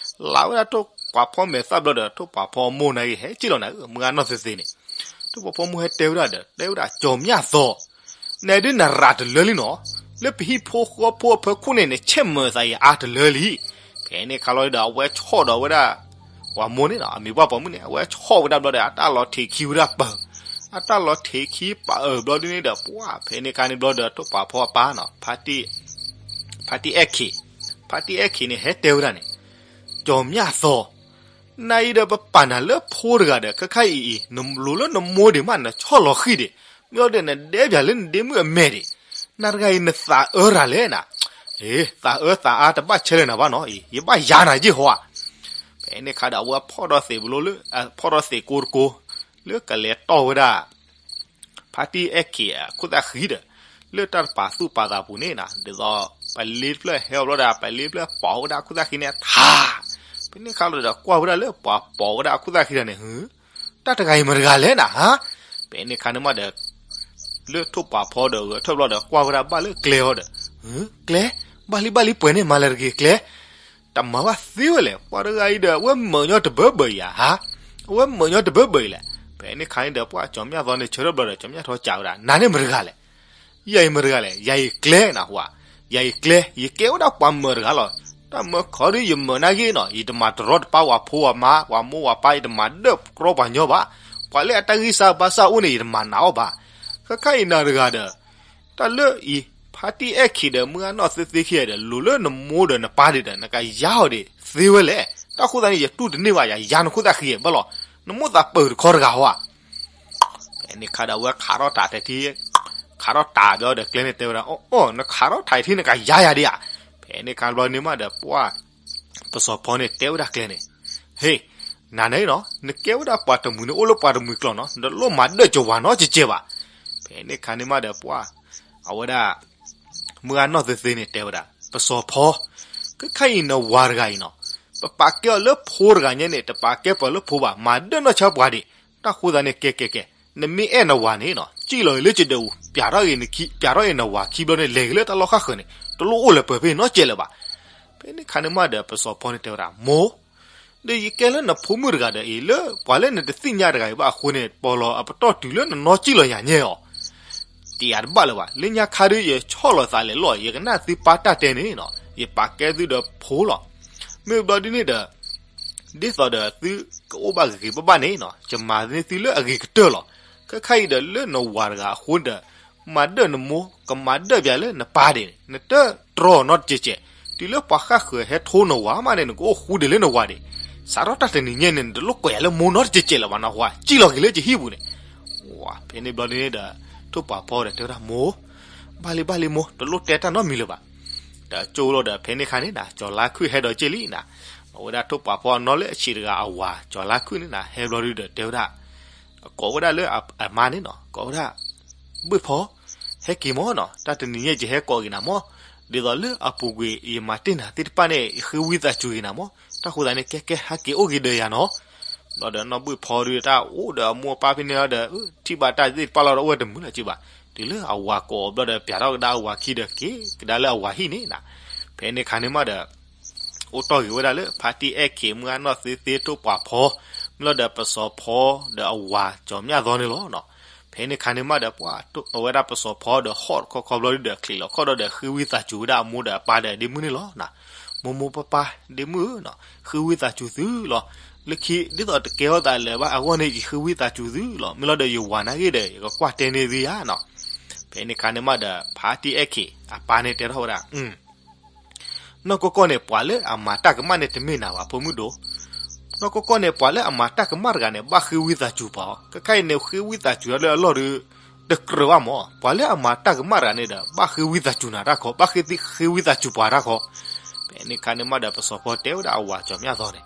လၤဝဲဒၣ်ထိၣ်ပှၤဖီမဲာ်သၣ်ဘျီဒီး ထိၣ်ပှၤဖီမိၢ်န့ၣ်ဟဲက့လီၤနၤဧၢ, မုၢ်ဂၤနီၢ်သ့သ့န့ၣ် ထိၣ်ပှၤဖီမိၢ်ဟဲတဲဝဲဒၣ်ဒီး တဲဝဲဒၣ်ကၠီၤမျၢ်သီ နဒုးနရးတလၢလံနီၤ, လၢပဟံၣ်ဖိဃီဖိအဖၢခိၣ်န့ၣ် နဆဲးမၢၤသးယအါတလၢလံ. ဖဲန့ၣ်ခါလီၤဒီး အဝဲဆီၣ်ဒီးဝဲဒၣ် ပှၤမိၢ်န့ၣ်နီၤ, အမံၤပှၢ်ပိာ်မုၣ်န့ၣ် အဝဲဆီၣ်ဝဲဒၣ်ဘျီဒီး အတၢ်လီၤထံးခံဝဲဒၣ်ပၢၢ်, အတၢ်လီၤထံးခံပၢၢ်ဘျီဒ်န့ၣ်ဒီး ပှၢ်ဖဲန့ၣ်ခါန့ၣ်ဘျီဒီး ထိၣ်ပှၤဖီအပၢ်နီၤ, ဖါတံၢ်အဲၣ်ခံ, ဖါတံၢ်အဲၣ်ခံန့ၣ် ဟဲတဲဝဲဒၣ်န့ၣ် ကၠီၤမျၢ်သီ, နအံၤဒီးပပာ်နၤလၢဖိတဂၤဒီး ခဲခါအံၤအံၤ နလိၤလၢနမိၢ်ဒံးမး နဆီၣ်လီၤဃံၢ်ဒံး, မ့ၢ်အီၤဒီးနဒဲဘၣ်လၢနဒ့မုၣ်အမဲာ်ဒံး, နတဂၤအံၤနသးအၢတၢ်လဲၣ်နၤ, သးအၢသးအါတဘၣ်ဆဲးလၢနၤဘၣ်နီၤအံၤ ယဘၣ်ယါနၤယ့ၢ်ဟီဧါ. ဖဲန့ၣ်ခါဒီး အဝဲဖီၣ်ဒီးသ့ၣ်ပလိလၢ ဖီၣ်ဒီးသ့ၣ်ကိတကိ လၢကလဲၤတီၢ်ဝဲဒၣ် ဖါတံၢ်အဲၣ်ခံးအခိၣ်သၣ်ဃံဒီး လၢတၢ်တပာ်သူၣ်ပာ်သးပူၤန့ၣ်နၤ ဒ်သိး ပလ့တဖျၢၣ်ဟဲအီၤဘျီဒီး ပလ့တဖျၢၣ်ပိာ်ဝဲဒၣ်အခိၣ်သၣ်ဃံန့ၣ်ထါ, ဖဲန့ၣ်ခါလီၤဒီး ကွၢ်ဝဲဒၣ်လၢပှၤပိာ်ဝဲဒၣ်အခိၣ်သၣ်ဃံတဂၤန့ၣ် ဟ, တၢ်တဂၤအံၤမတၤတဂၤလဲၣ်နၤဧါ. ဖဲန့ၣ်ခါန့ၣ်မးဒီး လၢထိၣ်ပှၤဖီဒီးဂဲၤထၢၣ်ဘျီဒီး ကွၢ်ဝဲဒၣ်ဘၣ်လၢကျဲအီၤဒီး ကျဲ, ဘၣ်လံဘၣ်လံပှဲၤန့ၣ် မၤလၢတဂ့ၤကျဲ တမၤဘၣ်သ့ဝဲလဲၣ်, ပှၤတဂၤအံၤဒီး အဝဲမၢာ်ညီတဘၢဘၢအံၤဧါ, အဝဲမၢာ်ညီတဘၢဘၢအံၤလဲၣ်. ဖဲန့ၣ်ခါန့ၣ်ဒီး ပှၤကၠီၤမျၢ်သီန့ၣ် ဆၢထၢၣ်ဘျီဒီး ကၠီၤမျၢ်သီစံးဝဲဒၣ် နၤန့ၣ်မတၤတဂၤလဲၣ်, ယၤအံၤမတၤတဂၤလဲၣ်, ယၤအံၤကျဲနဟါ, ယၤအံၤကျဲ, ယကဲဝဲဒၣ်ပှၤမၢာ်တဂၤလီၤ. တၢ်မၢခီဒ်ယမၢာ်နာ်က့နီၤ, ယတမၤတရီတပါပှၤဖိပှၤမါ ပှၤမိၢ်ပှၤပၢ်, ယတမၤဒၢၣ်ကြီပှၤညီဘၣ်. ပှၤလၢအတၢ်ဂံၢ်စၢ်ဘါစၢ်အိၣ်န့ၣ် ယတမၤနာ်အီၤဘၣ်. ခဲခါအံၤနၤတဂၤဒီး တၢ်လၢအံၤ ဖါတံၢ်အဲၣ်ခံးဒီး မုၢ်ဂၤနီၢ်သ့သ့ခံဂၤဒီး လိၤလၢနမိၢ်ဒီးနပၢ်ဒံးဒီး နကယါအီၤဒံးသ့ဝဲလဲၣ်. တၢ်ဃိသတးန့ၣ် ယတူၢ်တန့ၢ်ဘၣ် ယယါနခိၣ်သၣ်ဃံဘၣ်လီၤ. နမိၢ်သးပၢၢ်တခီတဂၤဧါ. ဖဲန့ၣ်ခါဒီး အဝဲခးထီၣ်တၢ်တဲထံ, ခးထီၣ်တၢ်ဘျီဒီး ကျဲန့ၣ်တဲဝဲဒၣ် အိၣ် နခးထီၣ်တၢ်အံၤထံ နကယါယၤဒံးဧါ. ဖဲန့ၣ်ခါဘျီန့ၣ်မးဒီး ပှၤ ပစီၤဖီန့ၣ်တဲဝဲဒၣ်ကျဲန့ၣ်, ဟ့ၣ်, နၤန့ၣ်နီၤ နကဲဝဲဒၣ်ပှၤတမှံၤန့ၣ် အိၣ်လၢပှၤတမှံၤကျိာ်နီၤ, နတလိၣ်မၤဒၢၣ်ကဝၤနီတစဲးဘၣ်. ဖဲန့ၣ်ခါန့ၣ်မးဒီး ပှၤ အဝဲဒၣ် မုၢ်ဂၤနီၢ်သ့သ့န့ၣ်တဲဝဲဒၣ် ပစီၤဖီ, ခဲခါအံၤနဝၤတဂၤအံၤနီၤ, ပပာ်ကဲအီၤလၢဖိတဂၤညါန့ၣ် တပာ်ကဲပှၤလၢဖိဘၣ်, မၤဒၢၣ်နီၢ်ဆါပှၤဒံး. တၢ်ဃိသတးန့ၣ် ကဲကဲကဲ, နမ့ၢ်အဲၣ်နဝၤန့ၣ်နီၤ စံၣ်လီၤဂ့ၤလၢကဒးအူ, ပျးထီၣ်ဂ့ၤနဝၤခံဘျီန့ၣ် လဲၤဂ့ၤလၢတၢ်လီၢ်ဃၣ်ဃၢၤန့ၣ် တလိၣ်အိၣ်လၢပှဲၤဖဲနီတစဲးလၢၤဘၣ်. ဖဲန့ၣ်ခါန့ၣ်မးဒီး ပစီၤဖီန့ၣ်တဲဝဲဒၣ် မိၢ် ဒီးယကဲလၢနဖိမုၣ်တဂၤဒီးအံၤ လၢပှၤလၢနတသ့ၣ်ညါတဂၤအံၤဘၣ်အဃိန့ၣ် ပီၢ်လီၤအပတီၢ်တုၤလၢနနီစံၣ်လီၤယၤညါအီၤ တယၤတဘၣ်လၢၤဘၣ်. လၢညါခါဒုး ယဆီၣ်လီၤသးလဲၤလီၤ ယကနၣ်သုပၢ်တၢ်တဲန့ၣ်နီၤ ယပာ်ကဲသုဒီးဖိလီၤ. မ့ၢ်ဘျီဒ်န့ၣ်ဒီး ဒ်သိးဒီးသုကအိၣ်ဘၣ်ဂ့ၤဂ့ၤဘၣ်ဘၣ်န့ၣ်နီၤ ယမၤန့ၢ်သုလၢအဂ့ၤကတၢၢ်လီၤ. ခဲခါအံၤဒီးလၢနဝၤတဂၤအဃိဒီး မၤဒၢၣ်နမိၢ် ကမၤဒၢၣ်ပျးလၢနပၢ်ဒံး နတတြီနီတစဲးစဲး, တုၤလၢပှၤဃၣ်ဃၢၤဟဲထိနဝၤမးန့ၣ် နကအိၣ်ဃူဒံးလၢနဝၤဒံး, စးထီၣ်တၢ်တနံၤညါန့ၣ် နတလိၣ်ကွဲးယၤလၢမိၢ်နီတစဲးစဲးလၢၤဘၣ်နီၤ ဟါ စံၣ်လီၤက့ၤလၢယဟံၣ်ပူၤန့ၣ်. ဝါ ဖဲန့ၣ်ဘျီဒ်န့ၣ်ဒီး ထိၣ်ပှၤဖီဒီးတဲဝဲဒၣ်မိၢ်, ဘၣ်လံဘၣ်လံမိၢ် တလိၣ်တဲတၢ်နီတမံၤလၢၤဘၣ်. ဒီးကၠိလီၤဒီး ဖဲန့ၣ်ခါန့ၣ်နၤ ကၠီၤလါခုၣ်ဟဲဒီးက့ၢ်လံနၤ, အဝဲဒၣ်ထိၣ်ပှၤဖီအနီၢ်လၢအဆံးတဂၤအဝၤ ကၠီၤလါခုၣ်န့ၣ်နၤ ဟဲဘျီဒုဒီးတဲဝဲဒၣ် ကိးဝဲဒၣ်လၢအမါန့ၣ်နီၤ, ကိးဝဲဒၣ် ဘုၣ်ဖီ, ဟဲက့ၤမၢ်နီၤ, တၢ်တနံၤညါယဟဲကိးက့ၤနၤမၢ်, ဒ်သိးလၢအပူၤကွံာ်ယမၤတ့ၢ်နၤသ့ၣ်တဖၣ်န့ၣ် ယဃ့ဝံသးစူၤက့ၤနၤမၢ်, တၢ်ဃိသတးန့ၣ် ကဲကဲဟဲက့ၤအိၣ်က့ၤဒီးယၤနီၤ. ဘျီဒီးနီၢ်ဘုၣ်ဖီဒုးတၢ်အိၣ်ဒီးအမိၢ်အပၢ်ဖဲန့ၣ်လီၤဒီး ထံၣ်ဘၣ်တၢ်သ့ၣ်တဖၣ်လီၤဒီးအိၣ်ဝဲတမုာ်လီၤက့ၤဘၣ်, တုၤလၢအဝၤကိးအီၤဘျီဒီး ပျးထီၣ်ကဒါအဝၤခံဒီးက့ၤကဒါလၢအဝၤဟံၣ်န့ၣ်နီၤ. ဖဲန့ၣ်အခါန့ၣ်မးဒီး အိၣ်တီၢ်ဂ့ၤဝဲဒၣ်လၢ ဖါတံၢ်အဲၣ်ခ့ၣ် မုၢ်ဂၢ်နီၢ်သ့သ့ထိၣ်ပှာ်ဖီ, မ့ၢ်လီၤဒီးပစီၤဖီဒီးအဝၤကၠီၤမျၢ်သီန့ၣ်လီၤနီၤ. ဖဲန့ၣ်အခါန့ၣ်မးဒီး ပှၤအဝဲဒၣ်ပစီၤဖီဒီးဟီၣ်တခီခီဘျီဒုးဒီး ချံးလီၤခီၣ်ဒီးဃ့ဝံသးစူၤဝဲဒၣ်အမိၢ်ဒီးအပၢ်ဒီးဒ့မုၣ်န့ၣ်လီၤနီၤ. မိၢ်မိၢ်ပၢ်ပၢ် ဒ့မုၣ်ဧၢနီၤ, ဃ့ဝံသးစူၤသုလီၤ. လၢခံဒ်သိးတကဲထီၣ်သးလၢၤဘၣ်အဂီၢ်န့ၣ် ယဃ့ဝံသးစူၤသုလီၤ. မ့ၢ်လီၤဒီးယဝၤနာ်ဂ့ၤဒီး ယကကွၢ်တဲန့ၢ်သုယၤနီၤ. ဖဲန့ၣ်အခါန့ၣ်မးဒီး ဖါတံၢ်အဲၣ်ခ့ၣ်အပၢ်န့ၣ်တဲထီၣ်ဝဲဒၣ် နီၢ်ကီၢ်ကီၢ်န့ၣ် ပှၤလၢအမၤတၢ်ကမၣ်န့ၣ်တမ့ၢ်နၤဘၣ် ဖိမုၣ်ဒိၣ်. နီၢ်ကီၢ်ကီၢ်န့ၣ် ပှၤလၢအမၤတၢ်ကမၣ်တဂၤန့ၣ် ဘၣ်ဃ့ဝံသးစူၤပှၤအီၤ, ခဲခါအံၤန့ၣ် ဃ့ဝံသးစူၤလၢအလီၢ်ဒီး တကြၢးဘၣ်မၢ်. ပှၤလၢအမၤတၢ်ကမၣ်တဂၤန့ၣ်ဒီး ဘၣ်ဃ့ဝံသးစူၤနၤတၢ်ခီ, ဘၣ်ဃ့သ့ဃ့ဝံသးစူၤပှၤတၢ်ခီ. ဖဲန့ၣ်အခါန့ၣ်မးဒီး ပစီၤဖီတဲဝဲဒၣ်အဝၤကၠီၤမျၢ်သီန့ၣ်,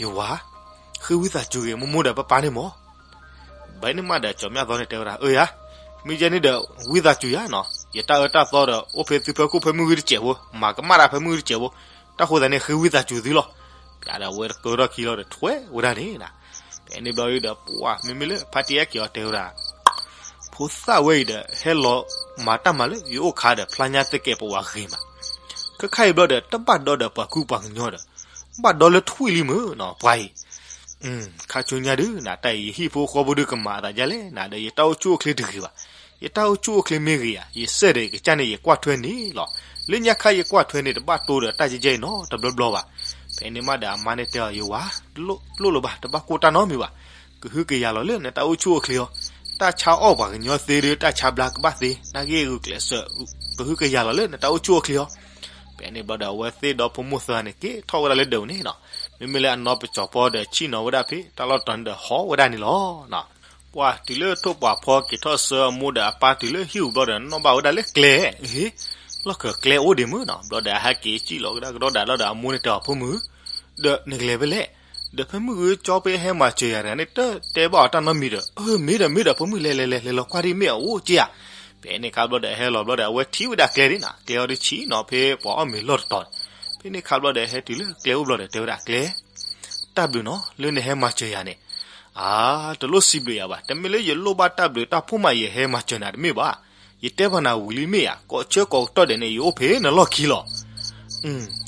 ယဝၤ, ဃ့ဝံသးစူၤဂ့ၤ မိၢ်မိၢ်ဒီးပၢ်ပၢ်န့ၣ်မၢ်. ဘၣ်န့ၣ်မးဒီး ကၠီၤမျၢ်သီန့ၣ်တဲဝဲဒၣ် အၢယၤ, မ့ၢ်ယဲန့ၣ်ဒီး ဝံသးစူၤယၤနီၤ, ယတၢ်အၢတၢ်သီဒီး အိၣ်ဖဲသုဖၢခိၣ်ဖဲမုၢ်ဂ့ၤတစဲးဖိ, မၤကမၣ်တၢ်ဖဲမုၢ်ဂ့ၤတစဲးဖိ, တၢ်ဃိသတးန့ၣ် ဃ့ဝံသးစူၤသုလီၤ. ပျးဒီးအဝဲတကၢထီၣ်ခံလီၤဒီးထွဲဝဲဒၣ်န့ၣ်နီၤ. ဖဲန့ၣ်ဘျီဒုးဒီး ပှၤမ့မ့ၢ်လၢဖါတံၢ်အဲၣ်ခ့ၣ်အီၤတဲဝဲဒၣ် ဖိသၣ်ဝဲအံၤဒီး ဟဲလီၤမၤတၢ်မၤလၢယအိၣ်ခါဒီး ဖျါညါသကဲးပဝးဂ့ၤမး, ခဲခါအံၤဘျီဒီး တဘၣ်ဒီဒီးပှၤကူပှၤကညီဒီး ဘၣ်ဒီလၢထွံၣ်လံမုၢ်နီၤ ပှၤအံၤ. ခါဆူညါဒုးနၤ တၢ်အံၤယဟံၣ်ဖိဃီဖိဒုးကမၤအသးဒ်လဲၣ်နၤဒီး ယတၢ်အိၣ်ဆူၣ်အိၣ်ချ့တဂ့ၤဘၣ်. ယတၢ်အိၣ်ဆူၣ်အိၣ်ချ့မ့ၢ်ဂ့ၤဧါ, ယစဲးဒီးယကစၢ်န့ၣ် ယကွၢ်ထွဲန့ၣ်လီၤ. လၢညါခါယကွၢ်ထွဲန့ၣ် တဘၣ်တိဒီးတၢ်ကဲကဲအံၤနီတဘျီဘျီဘၣ်. ဖဲန့ၣ်မးဒီးအမါန့ၣ်တဲအီၤ ယဝၤ, တလိၣ်လိၣ်လၢၤဘၣ်, တဘၣ်ကိၢ်တၢ်နီတမံၤဘၣ်. ကဟုကယာ်လီၤလၢနတၢ်အိၣ်ဆူၣ်အိၣ်ချ့အီၤ, တၢ်ဆါအီၣ်ပှၤကညီသ့ဒီး တၢ်ဆါဘျါကဘၣ်သ့, နာ်ဂ့ၢ်ဂုာ်ကျဲးစၢး, ကဟုကယာ်လီၤလၢနတၢ်အိၣ်ဆူၣ်အိၣ်ချ့အီၤ. ဖဲန့ၣ်ဘျီဒီး အဝဲသ့ၣ်ဒီဖိမိၢ်သၢဂၤန့ၣ် က့ၤထီၣ်ဝဲဒၣ်လၢဒၢးပူၤန့ၣ်နီၤ. မ့မ့ၢ်လၢအနီၢ်ပစီၤဖီဒီး ဆံၣ်နီၤဝဲဒၣ်ဖဲတၢ်လီၢ်တတီၤန့ၣ်ဒီး ဟီၣ်ဝဲဒၣ်န့ၣ်လီၤ. ပှၤတုၤလၢထိၣ်ပှာ်ဖီက့ၤထီၣ်ဆှၢအမိၢ်ဒီးအပၢ်တုၤလၢဟံၣ်ပူၤဘျီဒီး နီၣ်ဘၣ်ဝဲဒၣ်လၢကျဲ, ဟ့, လီၢ်ခၢၣ်ကျဲအိၣ်ဒံးမုၢ်နီၤ. ဘျီဒီးအဟဲက့ၤစံၣ်လီၤကဒါကဒီးဒၣ်လီၤဒီးအမိၢ်န့ၣ်တဲအီၤ ဖိမုၣ်, ဒီးနကလဲၤဖဲလဲၣ်, ဒီးဖဲမုၢ်ဂ့ၤကၠီဖဲဟဲမၤစၢၤယၤတဂၤန့ၣ် တတဲဘၣ်အီၤတၢ်နီတမံၤဒီး အၢ မ့ၢ်ဒီးမ့ၢ်ဒီးဖိမုၣ် လဲၤလဲၤလဲၤလဲၤလီၤကွၢ်ဒ်မ့ၢ်အအိၣ်က့ဧါ. ဖဲန့ၣ်ခါဘျီဒီးဟဲလီၤဘျီဒီး အဝဲထံၣ်ဝဲဒၣ်ကျဲဒ်နီၤ ကျဲအီၤဒ်ဆံၣ်နီၤဖဲပှၤအီၣ်မ့ၤလီၢ်တတီၤန့ၣ်. ဖဲန့ၣ်ခါဘျီဒီး ဟဲတုၤလၢကျဲအိၣ်ဘျီဒီး တဲဝဲဒၣ်ကျဲ တၢ်ဘျုးနီၤ လၢနဟဲမၤစၢၤယၤန့ၣ်. အါ, တလိၣ်စံးဘျုးယၤဘၣ်. တမ့ၢ်လၢယလိၣ်ဘၣ်တၢ်ဘျုးတၢ်ဖှိၣ်မး ယဟဲမၤစၢၤနၤတမ့ၢ်ဘၣ်. ယတဲပှၤနၤဝံၤလံမ့ၢ်ဧါ, ကိးဆၢကိးကတီၢ်ဒဲးန့ၣ် ယအိၣ်ဖဲနလီၢ်ခံလီၤ.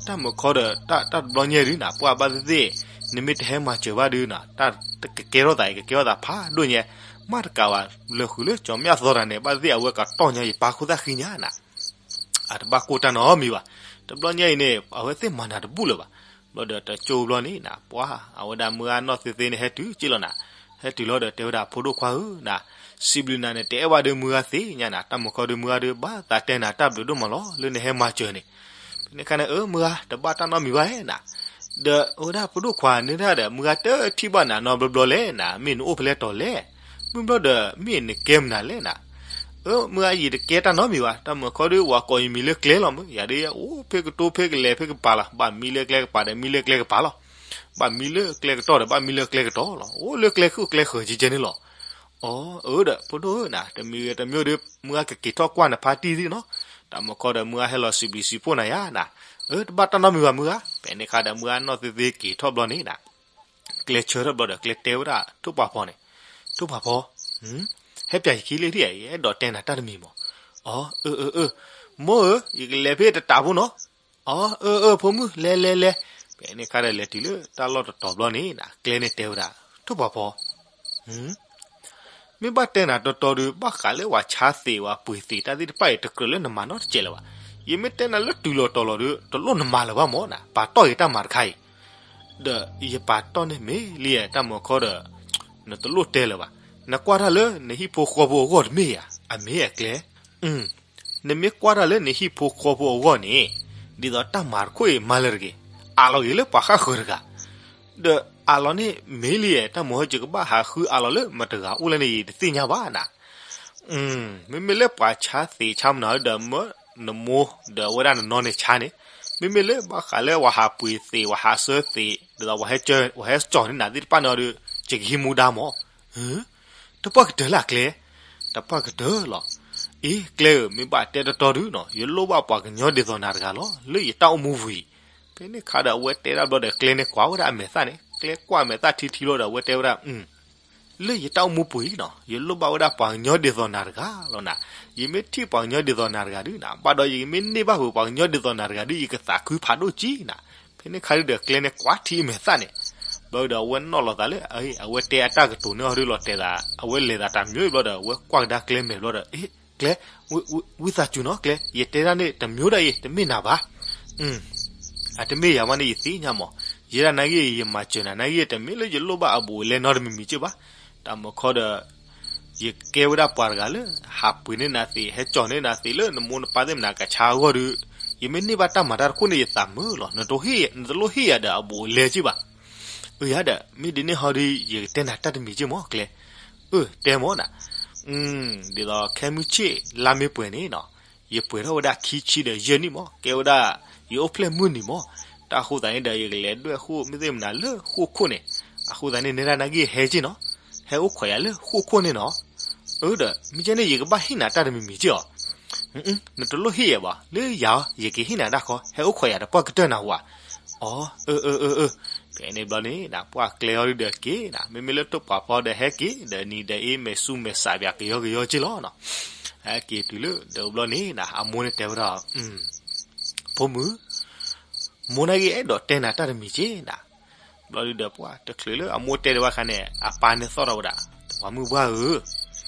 တၢ်မုာ်ခီဒီး တၢ်တဘျီညါဒုးနၤ ပှၤဘၣ်သ့ၣ်သ့ၣ်, နမ့ၢ်တဟဲမၤစၢၤဘၣ်ဒုးနၤ တၢ်ကကဲထီၣ်သးအံၤ ကကဲထီၣ်သးဖးဒိၣ်ညါ, မ့ၢ်တကးဘၣ် လၢာ်ဃုာ်လၢကၠီၤမျၢ်သီတဂၤန့ၣ် ဘၣ်သ့ၣ်သ့ၣ် အဝဲကတီၢ်ညီ ယပၢ်ခိၣ်သၣ်ဃံညါနၤ အတဘၣ်ကိၢ်တၢ်နီတမံၤဘၣ်. တဘျီညါအံၤန့ၣ် အဝဲသ့ၣ်မၤနၤတဘူၣ်လၢၤဘၣ်. ဘျီဒီးတကၠိဘျီန့ၣ်နၤ ပှၤအဝဲဒၣ်မုၢ်ဂၤနီၢ်သ့သ့န့ၣ် ဟဲတုၤက့ၢ်လီၤနၤ. ဟဲတုၤလီၤဒီးတဲဝဲဒၣ် ဖိဒိၣ်ခွါဧၢနၤ, စံးဘျုးနၤန့ၣ် တအဲၣ်ဘၣ်ဒုးမုၢ်ဂၤသ့ၣ်ညါနၤ, တၢ်မုာ်ခီဒုးမုၢ်ဂၤဒုး ဘၣ်သးတဲနၤတၢ်ဘျုးဒိၣ်မးလီၤ လၢနဟဲမၤစၢၤန့ၣ်. ဖဲန့ၣ်အခါန့ၣ် အၢ မုၢ်ဂၤ တဘၣ်တၢ်နီတမံၤဘၣ်နၤ. ဒီးအဝဲဒၣ်ဖိဒိၣ်ခွါန့ၣ်ဒၣ်ဒီး မုၢ်ဂၤတထံၣ်ဘၣ်နၤနီတဘျီဘျီလဲၣ်နၤ, မ့ၢ်နအိၣ်ဖဲလဲၣ်တီၤလဲၣ်, မုၢ်ဘျီဒီး မ့ၢ်နကဲမနုၤလဲၣ်နၤ. အၢ မုၢ်ဂၤ ယတကဲတၢ်နီတမံၤဘၣ်, တၢ်မုာ်ခီဒုး ဝၤကိးယမံၤလၢကျဲလီၤမုၢ်, ယၤဒုးအိၣ်ဖဲကတိၤဖဲကလဲၤဖဲကပၤလီၤ, ဘၣ်မံလၢကျဲကပၤဒီးမံလၢကျဲကပၤလီၤ, ဘၣ်မံလၢကျဲကတီၢ်ဒီးဘၣ်မံလၢကျဲကတီၢ်လီၤ, အိၣ်လၢကျဲခိၣ်ကျဲဃၢၤကဲကဲန့ၣ်လီၤ. အၢ အၢဒီး ဖိဒိၣ်ဧၢနၤ, တမံၤဂ့ၤတမံၤဒုး မုၢ်ဂၤကက့ၤထီၣ်ကွၢ်နဖါတံၢ်သ့ၣ်နီၤ, တၢ်မုာ်ခီဒီးမုၢ်ဂၤဟဲလီၤစံးဘျုးစံးဖှိၣ်နၤယါနၤ. အၢ တဘၣ်တၢ်နီတမံၤဘၣ်မုၢ်ဂၤ. ဖဲန့ၣ်အခါဒီးမုၢ်ဂၤနီၢ်သ့သ့က့ၤထီၣ်ဘျီန့ၣ်နၤ ကျဲဆၢထီၣ်ဘျီဒီး ကျဲတဲဝဲဒၣ်ထိၣ်ပှာ်ဖီန့ၣ်, ထိၣ်ပှာ်ဖီ, ဟဲပၠးယခံလၢထံၣ်ဧါ, ယအဲၣ်ဒိးတဲနၤတၢ်တမံၤမး. အၢ အၢ အၢ အၢ, မိၢ်ဧၢ, ယကလဲၤဖဲတတးဖိနီၤ. အၢ အၢ အၢ ဖိမုၣ် လဲၤ လဲၤ လဲၤ. ဖဲန့ၣ်အခါဒီးလဲၤတုၤလၢတၢ်လီၢ်တတီၤဘျီန့ၣ်နၤ ကျဲန့ၣ်တဲဝဲဒၣ် ထိၣ်ပှာ်ဖီ မ့ၢ်ဘၣ်တဲနၤတီတီဒုး ဘၣ်ဃးလၢပှၤဆါသ့ၣ်ပှၤပှ့ၤသ့ၣ်တၢ်သ့ၣ်တဖၣ်အံၤ တကြၢးလၢနမၤနီတစဲးလၢၤဘၣ်. ယမ့ၢ်တဲနၤလၢတုၤလီၤတီၤလီၤဒုး တလိၣ်နမၤလၢၤဘၣ်မးနၤ, ပာ်တီၢ်က့ၤတၢ်မၤတခါအံၤ. ဒီးယပာ်တီၢ်န့ၢ်မ့ၢ်လံ တၢ်မုာ်ခီဒီး နတလိၣ်တဲလၢၤဘၣ်. နကွၢ်တၢ်လၢနဟံၣ်ဖိဃီဖိအဂီၢ်တမ့ၢ်ဧါ, အမ့ၢ်အကျဲ နမ့ၢ်ကွၢ်တၢ်လၢနဟံၣ်ဖိဃီဖိအဂီၢ်န့ၣ် ဒ်သိးတၢ်မၤတခိၣ်အံၤမၤလၢၤတဂ့ၤ, အးလီၤက့ၤလၢပှၤဃၣ်ဃၢၤတဂၤ, ဒီးအးလီၤန့ၢ်မ့ၢ်လံ တၢ်မုာ်ဟီ ယကဘၣ်ဟးဃုအးလီၤလၢမတဂၤအိၣ်လဲၣ်န့ၣ် ယတသ့ၣ်ညါဘၣ်နၤ. မ့မ့ၢ်လၢပှၤဆါသ့ၣ်ဆါမနုၤဒီး နမိၢ်ဒီးအဝဲဒၣ်နနီၢ်န့ၣ်ဆါန့ၣ်, မ့မ့ၢ်လၢဘၣ်ဃးလၢပှၤဟးပှ့ၤသ့ၣ် ပှၤဟးဆှၢသ့ၣ် ဒ်သိးပှၤဟဲကၠီၣ်န့ၢ်နၤသ့ၣ်တဖၣ်န့ၣ်ဒီး ယကဟံးမူဒါမး. ဟၢ တပှၢ်ကတၢၢ်လၢအကျဲ, တပှၢ်ကတၢၢ်လီၤ. အ့ ကျဲဧၢ, မ့ၢ်ဘၣ်တဲတီတီဒုးနီၤ, ယလိၣ်ဘၣ်ပှၤကညီဒ်သိးနၤတဂၤလီၤ, လၢယတၢ်အိၣ်မူပူၤအံၤ. ဖဲန့ၣ်ခါဒီး အဝဲတဲဒၣ်ဘျီဒီး ကျဲန့ၣ်ကွၢ်ဝဲဒၣ်အမဲာ်သၣ်န့ၣ်, ကျဲကွၢ်အမဲာ်သၣ်ထံထံလီၤဒီး အဝဲတဲဝဲဒၣ် လၢယတၢ်အိၣ်မူပူၤအံၤနီၤ, ယလိၣ်ဘၣ်ဝဲဒၣ်ပှၤကညီဒ်သိးနၤတဂၤလီၤနၤ. ယမ့ၢ်ထံၣ်ပှၤကညီဒ်သိးနၤတဂၤဒုးနၤ, ဘၣ်ဒီးယမ့ၢ်န့ၢ်ဘၣ်ဝဲပှၤကညီဒ်သိးနၤတဂၤဒုး ယကသးခုဖးဒိၣ်က့နၤ. ဖဲန့ၣ်ခါဒုးဒီး ကျဲန့ၣ်ကွၢ်ထံအမဲာ်သၣ်န့ၣ်, ဘျီဒီးအဝဲနီၣ်လီၤသးလၢ အဝဲတဲအတၢ်ကတိၤန့ၢ်အီၤဒုးလီၤတဲာ်သး, အဝဲလဲၤသးတမျိုးဘျီဒီး အဝဲကွၢ်ကဒါကျဲမဲာ်ဘျီဒီး အ့ ကျဲ, ဝံသးစူၤနီၤကျဲ, ယတဲဒၣ်န့ၣ်တမျိုးဒၣ်အံၤ တမ့ၢ်နၤဘၣ်. အတမ့ၢ်ယၤမးန့ၣ် ယသ့ၣ်ညါမး, ယဲဒၣ်နာ်က့ ယမၤစၢၤနၤနာ်က့ တမ့ၢ်လၢယလိၣ်ဘၣ်အဘူးအလဲနီတမံၤမံၤက့ဘၣ်. တၢ်မၤခီဒီး ယကဲဝဲဒၣ်ပှၤတဂၤလၢ ဟးပှ့ၤန့ၢ်နၤသ့, ဟဲကၠီၣ်န့ၢ်နၤသ့လၢနမိၢ်နပၢ်သ့ၣ်မနၤကဆါအဂီၢ်ဒီး, ယမ့ၢ်န့ၢ်ဘၣ်တၢ်မၤတၢ်တခိၣ်န့ၣ် ယသးမုာ်လီၤ, နတလိၣ်ဟ့ၣ်ယၤဒီးအဘူးအလဲက့ဘၣ်. အၢ ယၤဒီး မ့ၢ်ဒ်န့ၣ်ဟီဒီး ယကတဲနၤတၢ်တမံၤက့မးကျဲ. အၢ တဲမးနၤ. ဒ်သိးခဲမုၢ်ဆ့ၣ်လါမ့ၢ်ပှဲၤန့ၣ်နီၤ, ယပှဲၤထီၣ်ဝဲဒၣ်ခံဆံဒီးယဲၢ်နံၣ်မး, ကဲဝဲဒၣ် ယအိၣ်ဖျဲၣ်မုၢ်နံၤမး. တၢ်အဃိသတးန့ၣ်ဒီး ယကလဲၤဒွဲၣ်ဃိၣ်မ့ၢ်သ့ၣ်မနၤလၢဃိၣ်ခိၣ်န့ၣ်. အဃိသတးန့ၣ် နဲဒၣ်နာ်က့ဟဲက့နီၤ, ဟဲအိၣ်ခိးယၤလၢဃိၣ်ခိၣ်န့ၣ်နီၤ. အၢဒီး မ့ၢ်ကဲန့ၣ် ယကဘၣ်ဟ့ၣ်နၤတၢ်တမံၤမံၤက့အီၤ. နတလိၣ်ဟ့ၣ်ယၤဘၣ်, လၢယၤ ယကဟ့ၣ်နၤဒၣ်ဃီ, ဟဲအိၣ်ခိးယၤတပှၢ်ကတၢၢ်နၤဝၤ. အၢ အၢ အၢ အၢ. ဖဲန့ၣ်ဘျီန့ၣ် ပှၢ်ကျဲအီၤဒုးဒီးက့ၤနၤ, မ့မ့ၢ်လၢထိၣ်ပှာ်ဖီဒီးဟဲက့ၤ, ဒီးနံၤဒီးအ့ မဲာ်ဆူမဲာ်ဆးပၠးကယီကယီက့လီၤနီၤ. ဟဲက့ၤတုၤလၢဒီးဘျီန့ၣ် အမိၢ်န့ၣ်တဲဝဲဒၣ်, ဖိမုၣ်, မိၢ်နာ်က့အဲၣ်ဒိးတဲနၤတၢ်တမံၤက့နၤ. ဘျီဒုးဒီးပှၢ်တချုးလၢအမိၢ်တဲဒံးဘၣ်ခါန့ၣ် အပၢ်န့ၣ်သီၣ်ထီၣ်ဝဲဒၣ်, ပှၤမုၣ်ပှၢ်ဧၢ,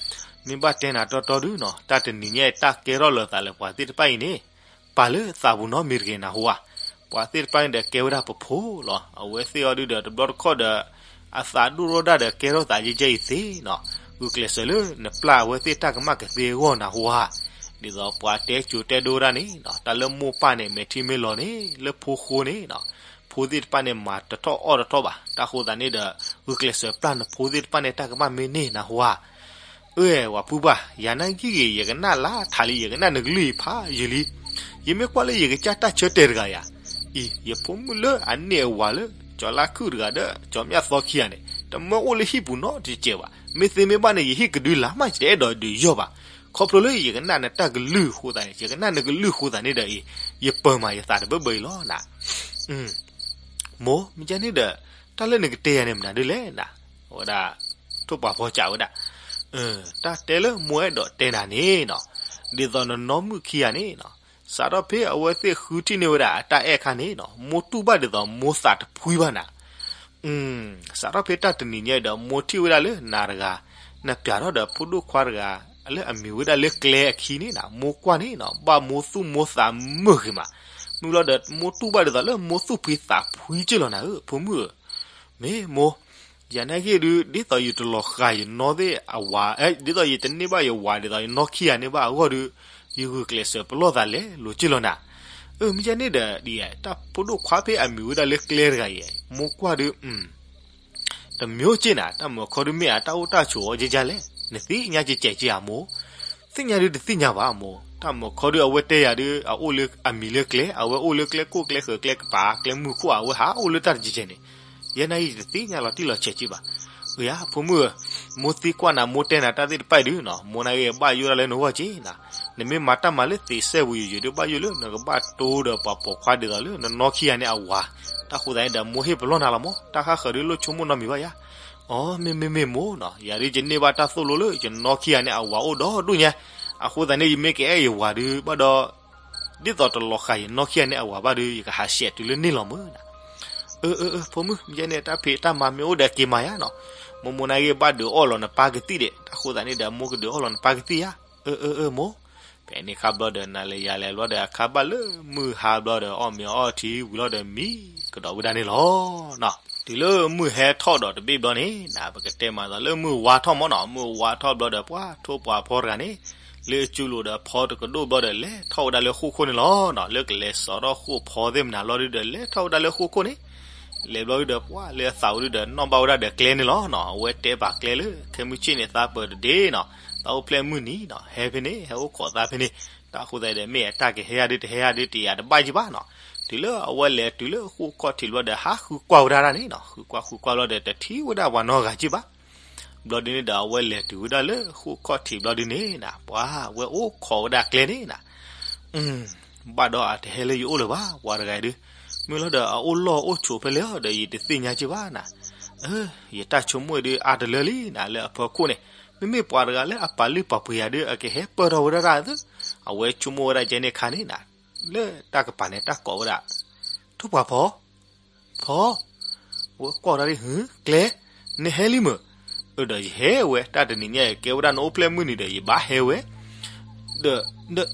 မ့ၢ်ဘၣ်တဲနၤတီတီဒုးနီၤ, တၢ်တနံၤညါအံၤတၢ်ကဲထီၣ်လၢသးလၢပှၤသ့ၣ်တဖၣ်အံၤန့ၣ်, ပာ်လၢသးပူၤနီတမံၤတဂ့ၤနၤဟူဧါ. ပှၤသ့ၣ်တဖၣ်န့ၣ်ဒီးကဲဝဲဒၣ်ပဖိလီၤ. အဝဲသ့ၣ်အီၤဒုးဒီးတဘျီတခီၣ်ဒီး အသးဒိၣ်ထီၣ်ဒၣ်ဒီးကဲထီၣ်သးယဲယဲအံၤသ့နီၤ. ဂုာ်ကျဲးစၢးလၢနပျၢ်အဝဲသ့ၣ်တၢ်ကမၣ်ကသ့အဂီၢ်နၤဟူဧါ. ဒ်သိးပှၤတဲကၠိၤတဲဒိဝဲဒၣ်န့ၣ်နီၤ, တၢ်လၢမိၢ်ပၢ်န့ၣ် မဲာ်ထံမဲာ်လီၤန့ၣ် လၢဖိဃိန့ၣ်နီၤ, ဖိသ့ၣ်တဖၣ်န့ၣ် မၤတထီၣ်အီၣ်တထီၣ်ဘၣ်. တၢ်ဃိသတးန့ၣ်ဒီး ဂုာ်ကျဲးစၢးပျၢ်နဖိသ့ၣ်တဖၣ်န့ၣ် တၢ်ကမၣ်မ့ၢ်န့ၢ်နၤဟူဧါ. အၢ ဝၤဖုဘၣ်, ယၤနာ်က့ဂ့ၤ ယကနၣ်လၢထးလံ, ယကနၣ်နကလုၢ်အံၤဖးယံာ်လံ. ယမ့ၢ်ကွၢ်လၢယကစၢ်တၢ်ဆၢတဲာ်တဂၤယၤ, အံၤ ယဖိမုၣ်လၢအန့ၢ်အဝၤလၢ ကၠီၤလါခုၣ်တဂၤဒီး ကၠီၤမျၢ်သီခံဂၤန့ၣ် တမၢအိၣ်လၢဟံၣ်ပူၤနီတစဲးဘၣ်. မ့ၢ်သ့မ့ၢ်ဘၣ်န့ၣ် ယဟံၣ်ကဒုလၢ်မး ယတအဲၣ်ဒိးဒုးယီၢ်ဘၣ်. ခီဖျိလၢယကနၣ်နတၢ်ကလုၢ်အဃိသတးန့ၣ်, ယကနၣ်နကလုၢ်အဃိသတးန့ၣ်ဒီးအံၤ, ယပၢၤမးယသးတဘၢဘၢအံၤလီၤနၤ. မိၢ်, မ့ၢ်ကဲန့ၣ်ဒီး တၢ်လၢနကတဲယၤန့ၣ်မနုၤဒ်လဲၣ်နၤ. အဝဲဒၣ် ထိၣ်ပှာ်ဖီစံးဝဲဒၣ်, တၢ်တဲလၢမိၢ်အဲၣ်ဒိးတဲနၤန့ၣ်နီၤ, ဒ်သိးနနီၢ်မုၣ်ခံဂၤန့ၣ်နီၤ, စးထီၣ်ဖဲအဝဲသ့ၣ်ဃုထံၣ်န့ၢ်ဝဲဒၣ်အတၢ်အဲၣ်ခါန့ၣ်နီၤ, မိၢ်တူၢ်ဘၣ်ဒ်သိးမိၢ်သးတဖှံဘၣ်နၤ. စးထီၣ်ဖဲတၢ်တနံၤညါအံၤဒီး မိၢ်ထံၣ်ဝဲဒၣ်လၢနၤတဂၤ နပျးထီၣ်ဒီးဖိဒိၣ်ခွါတဂၤ လၢအမံၤဝဲဒၣ်လၢကျဲအခံန့ၣ်နီၤ, မိၢ်ကွၢ်န့ၣ်နီၤ ဘၣ်မိၢ်သူၣ်မိၢ်သးမုာ်ဂ့ၤမး. မုၢ်လီၤဒီး မိၢ်တူၢ်ဘၣ်ဒ်သိးလၢမိၢ်သူၣ်ဖှံသးဖှံက့လီၤနၤဧၢ ဖိမုၣ်ဧၢ. မ့ၢ်မိၢ်, ယၤနာ်က့ဒုး ဒ်သိးယတလီၤဃာ်ယနီၢ်သ့ၣ်အဝၤ, ဒ်သိးယတန့ၢ်ဘၣ်ယဝၤဒ်သိးယနီၢ်ခံဂၤန့ၣ်ဘၣ်အဂီၢ်ဒီး ယဂုာ်ကျဲးစၢးပလီၢ်သးလဲၤလိၤက့လီၤနၤ. အၢ မ့ၢ်ကဲန့ၣ်ဒီး ဒ်တၢ်ဖိဒိၣ်ခွါဖဲအမံၤဝဲဒၣ်လၢကျဲတဂၤအံၤ မိၢ်ကွၢ်ဒီး တမ့ၢ်က့နၤ, တၢ်မုၢ်ခီဒုးမ့ၢ်အတၢ်အိၣ်တၢ်ဆိးအီၤကဲကဲလဲၣ်, နသ့ၣ်ညါကဲကဲက့ဧါမိၢ်. သ့ၣ်ညါဒုးတသ့ၣ်ညါဘၣ်မိၢ်, တၢ်မုၢ်ခီဒုးအဝဲတဲယၤဒုး အအိၣ်လၢအမံၤလၢကျဲ, အဝဲအိၣ်လၢကျဲကိၣ်ကျဲဃၢၤကျဲကပၤကျဲမုၢ်ခိၣ်, အဝဲဟးအိၣ်လၢတၢ်တကဲကဲန့ၣ်, ယဲနာ်က့ယတသ့ၣ်ညါလီၤတံၢ်လီၤဆဲးက့ဘၣ်. အၢ ယၤ ဖိမုၣ်ဧၢ, မိၢ်သံကွၢ်နၤ မိၢ်တဲနၤတၢ်သ့ၣ်တဖၣ်အံၤဒုးနီၤ, မိၢ်နာ်က့ဘၣ်ယိၣ်ဒၣ်လၢနဂီၢ်က့နၤ. နမ့ၢ်မၤတၢ်မၤလၢသ့စဲပူၤယိယိဒုးဘၣ်ယိၣ်လၢနကဘၣ်တိၢ်ဒီးပှၤပိာ်ခွါဒ်သိးလၢနနီၢ်ခံဂၤန့ၣ်အဝၤ, တၢ်ဃိသတးန့ၣ်ဒီး မိၢ်ဟ့ၣ်ပလီၢ်နၤလီၤမိၢ်, တၢ်ဃၣ်ဃၢၤဒုးလိၣ်ဆိကမိၣ်နီတမံၤဘၣ်ယၤ. အိ မ့ၢ်မ့ၢ်မ့ၢ်မိၢ်နီၤ, ယၤဒုးယန့ၢ်ဘၣ်တၢ်သိၣ်လိလၢယနီၢ်ခံဂၤန့ၣ်အဝၤအိၣ်ဒီဒူၣ်ညါ, အဃိသတးန့ၣ် ယမ့ၢ်ကအဲၣ်ယဝၤဒုးဘၣ်ဒီး ဒ်သိးတလီၤဃာ်ယနီၢ်ခံဂၤန့ၣ်အဝၤဘၣ်ဒီး ယကဟးဆှဲးတုၤလၢန့ၣ်လီၤမၢ်နၤ. အၢ အၢ အၢ ဖိမုၣ်, ယဲန့ၣ်တၢ်ဖံးတၢ်မၤမ့ၢ်အိၣ်ဒီးက့ၤမၤယၤနီၤ, မိၢ်မိၢ်နာ်က့ဘၣ်ဒုးအီၣ်လီၤနပၢ်ကသံၣ်ဒံး, တၢ်ဃိသတးန့ၣ်ဒီး မိၢ်ကဒုးအီၣ်လီၤနပၢ်ကသံၣ်ယၤ. အၢ အၢ အၢ မိၢ်. ဖဲန့ၣ်ခါဘျီဒီး နၤလဲၤယၤလဲၤဘျီဒီး အခါဘၣ်လၢမုၢ်ဟါဘျီဒီး အီၣ်မ့ၤအီထံဝံၤလီၤဒီးမံကဒီးဝဲဒၣ်န့ၣ်လီၤ. တုၤလၢမုၢ်ဟဲထီၣ်ဒီးတဘ့ၣ်ဘျီန့ၣ်နၤ, ပကတဲမးသိးလၢမုၢ်ဝါထီၣ်မၢ်နီၤ, မုၢ်ဝါထီၣ်ဘျီဒီး ပှၤထိၣ်ပှၤဖီတဂၤန့ၣ် လၢအစုလိၤဒီးဖီတကဒိၣ်ဘျီဒီး လဲၤထီၣ်ဝဲဒၣ်လၢဃိၣ်ခိၣ်န့ၣ်လီၤ. လၢကလဲၤစိာ်ထီၣ်ဃိၣ်ဖီသ့ၣ်မနၤလီၤဒုးဒီး လဲၤထီၣ်ဝဲဒၣ်လၢဃိၣ်ခိၣ်န့ၣ် လဲၤဘျီဒုးဒီး ပှၤလၢအသးဝဲဒုးဒီး နီၣ်ဘၣ်ဝဲဒၣ်ဒီးကျဲန့ၣ်လီၤနီၤ. အဝဲတဲပာ်ကျဲလၢ ခဲမုၢ်ဆ့ၣ်န့ၣ် သးပၢၤတဒ့နီၤ, သးအိၣ်ဖျဲၣ်မုၢ်နံၤနီၤ, ဟဲဖဲန့ၣ် ဟဲအိၣ်ခိးသးဖဲန့ၣ်, တၢ်ဃိသတးဒီး မ့ၢ်အတၢ်ကဟဲယၤဒုး တဟဲယၤဒုး တယၤတဘၣ်ယံၤဘၣ်နီၤ. တုၤလၢအဝဲလဲၤတုၤလၢဃိၣ်ခီၣ်ထံးဘျီဒီး ဟးဃုကွၢ်ဝဲဒၣ်ဒၣ်န့ၣ်နီၤ, ဃုကွၢ်ဃုကွၢ်ဘျီဒီး တထံၣ်ဝဲဒၣ်ပှၤနီတဂၤယံၤဘၣ်. ဘျီဒုန့ၣ်ဒီးအဝဲလဲၤတုၤဝဲဒၣ်လၢဃိၣ်ခီၣ်ထံးဘျီဒုန့ၣ်နၤ, ပှၤဝဲအိၣ်ခိးဝဲဒၣ်ကျဲန့ၣ်နၤ, ဘၣ်ဒီးအတဟဲလၢယအိၣ်လၢၤဘၣ် ပှၤတဂၤအံၤဒု, မ့ၢ်လီၤဒီးအအိၣ်လီၢ်အိၣ်ဆိးဖဲလဲၣ်ဒီး ယတသ့ၣ်ညါက့ဘၣ်နၤ, ယတၢ်ဆိကမိၣ်ဒုအါတလၢလံနၤ လၢအဖီခိၣ်န့ၣ်, မ့မ့ၢ်ပှၤတဂၤလၢအပာ်လုၢ်ပာ်ပှ့ၤယၤဒု အကဟဲပၢၢ်ထီၣ်ဝဲဒၣ်ဒၣ်သု, အဝဲဆိကမိၣ်ဝဲဒၣ်ကဲန့ၣ်အခါန့ၣ်နၤ, လၢတၢ်ကပၤန့ၣ်တၢ်ကိးဝဲဒၣ်, ထိၣ်ပှၤဖီ ဖီ, ဝဲကိးတၢ်ဒ် ဟၢ ကျဲ, နဟဲလံမုၢ်, အၢဒီးယဟဲဝဲ တၢ်တနံၤညါအံၤ ကဲဝဲဒၣ်နအိၣ်ဖျဲၣ်မုၢ်နံၤဒီး ယဘၣ်ဟဲဝဲ, ဒီး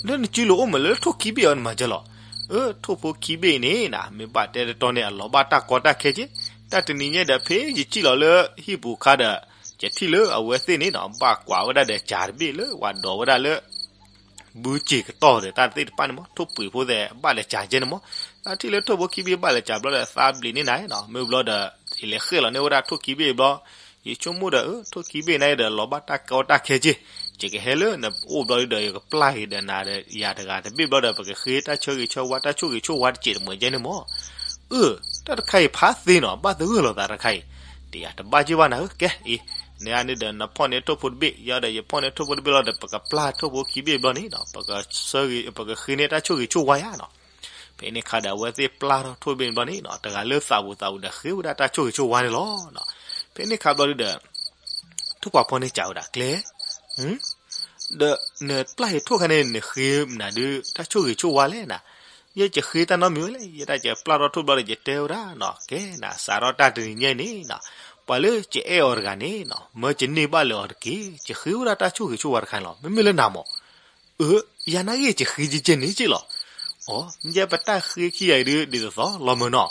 လၢနစုလိၤအိၣ်မးလၢထိၣ်ခံဘ့ၣ်အီၤနမၤကလီၤ, အၢ ထိၣ်ဖိခံဘ့ၣ်န့ၣ်နၤ မ့ၢ်ဘၣ်တဲတတီန့ၣ် အလီၤဘၣ်တၢ်ကီတၢ်ခဲက့, တၢ်တနံၤညါဒီး ဖဲယစံၣ်လီၤလၢဟံၣ်ပူၤခါဒီး ယထံၣ်လၢအဝဲသ့ၣ်န့ၣ်နၤ ဘၣ်ကွၢ်ဝဲဒၣ်ဒီးကၢ်တဘ့ၣ်လၢ ပှၤဒိးဝဲဒၣ်လၢ ဘုစ့ၤကတီၢ်ဒီး တၢ်သ့ၣ်တဖၣ်န့ၣ်မး ထိၣ်ပှ့ၤဖိသဲးဘၣ်လဲၤကၢ်ကဲန့ၣ်မး, တၢ်ထံၣ်လၢထိၣ်ဖိခံဘ့ၣ်ဘၣ်လဲၤကၢ်ဘျီဒီး သးဘျံးန့ၣ်နၤနၤ, မ့ၢ်ဘျီဒီး ယလဲၤဃဲၣ်လီၤန့ၢ်ဝဲဒၣ်ထိၣ်ခံဘ့ၣ်ဘျီ, ယဆိကမိၣ်ဒီး အၢ ထိၣ်ခံဘ့ၣ်နၤဒီး လီၤဘၣ်တၢ်ကီတၢ်ခဲက့, ယကဟဲလၢနအိၣ်ဘျီဒီး ယကပျၢ်က့ၤဒီးနၤဒီး ယၤတဂၤတဘ့ၣ်ဘျီဒီး ပကဃ့တၢ်ဆၢဂ့ၤဆၢဝါ တၢ်ဆိၣ်ဂ့ၤဆိၣ်ဝါတစဲးတမှဲးကဲန့ၣ်မး, အၢ တၢ်တခါအံၤဖးသ့နီၤ ဘၣ်သဂၢၢ်လိာ်သးတခါအံၤ, တယၤတဘၣ်က့ဘၣ်နၤဧၢ ကဲအံၤ, နန့ၣ်ဒီး နဖီၣ်န့ၢ်ထိၣ်ဖိတဘ့ၣ် ယၤဒီးယဖီၣ်န့ၢ်ထိၣ်ဖိတဘ့ၣ်လီၤဒီး ပကပျၢ်ထိၣ်ဖိခံဘ့ၣ်ဘျီန့ၣ်နၤ, ပကဃ့န့ၢ်တၢ်ဆိၣ်ဂ့ၤဆိၣ်ဝါယၤနၤ, ဖဲန့ၣ်အခါဒီး အဝဲသ့ၣ်ပျၢ်ထီၣ်ထိၣ်ဘ့ၣ်န့ၣ်ဘျီန့ၣ်နၤ တဂၤလၢသးပူၤသးပူၤဒီးဃ့ဝဲဒၣ်တၢ်ဆိၣ်ဂ့ၤဆိၣ်ဝါန့ၣ်လီၤ, ဖဲန့ၣ်အခါဘျီဒုဒီး ထိၣ်ပှၤဖီန့ၣ်ကးဝဲဒၣ် ကျဲ, ဒီးနပျၢ်ဟ့ၣ်ထိၣ်ခါန့ၣ် နဃ့မနုၤဒု တၢ်ဆိၣ်ဂ့ၤဆိၣ်ဝါလဲၣ်နၤ, ယဲယဃ့တၢ်နီတမံၤဝဲလဲၣ် ယဲဒၣ်ယပျၢ်ထီၣ်ထိၣ်ဘျီဒီး ယတဲဝဲဒၣ်နၤ ကဲနၤ စးထီၣ်တၢ်တနံၤညါအံၤန့ၣ်နၤ, ပှၤလၢယအဲၣ်အီၤတဂၤန့ၣ်နၤ မၢယန့ၢ်ဘၣ်လၢအီၤတက့ၢ် ယဃ့ဝဲဒၣ်တၢ်ဆိၣ်ဂ့ၤဆိၣ်ဝါတခါန့ၣ်လီၤ မ့မ့ၢ်လၢနၤမး, အၢ ယၤနာ်က့ၤယဃ့ကဲန့ၣ်က့လီၤ, အိ မ့ၢ်ယဲပတၢ်ဃ့ခံဂၤအံၤဒု ဒ်သိးသိးလီၤမုၢ်နီၤ,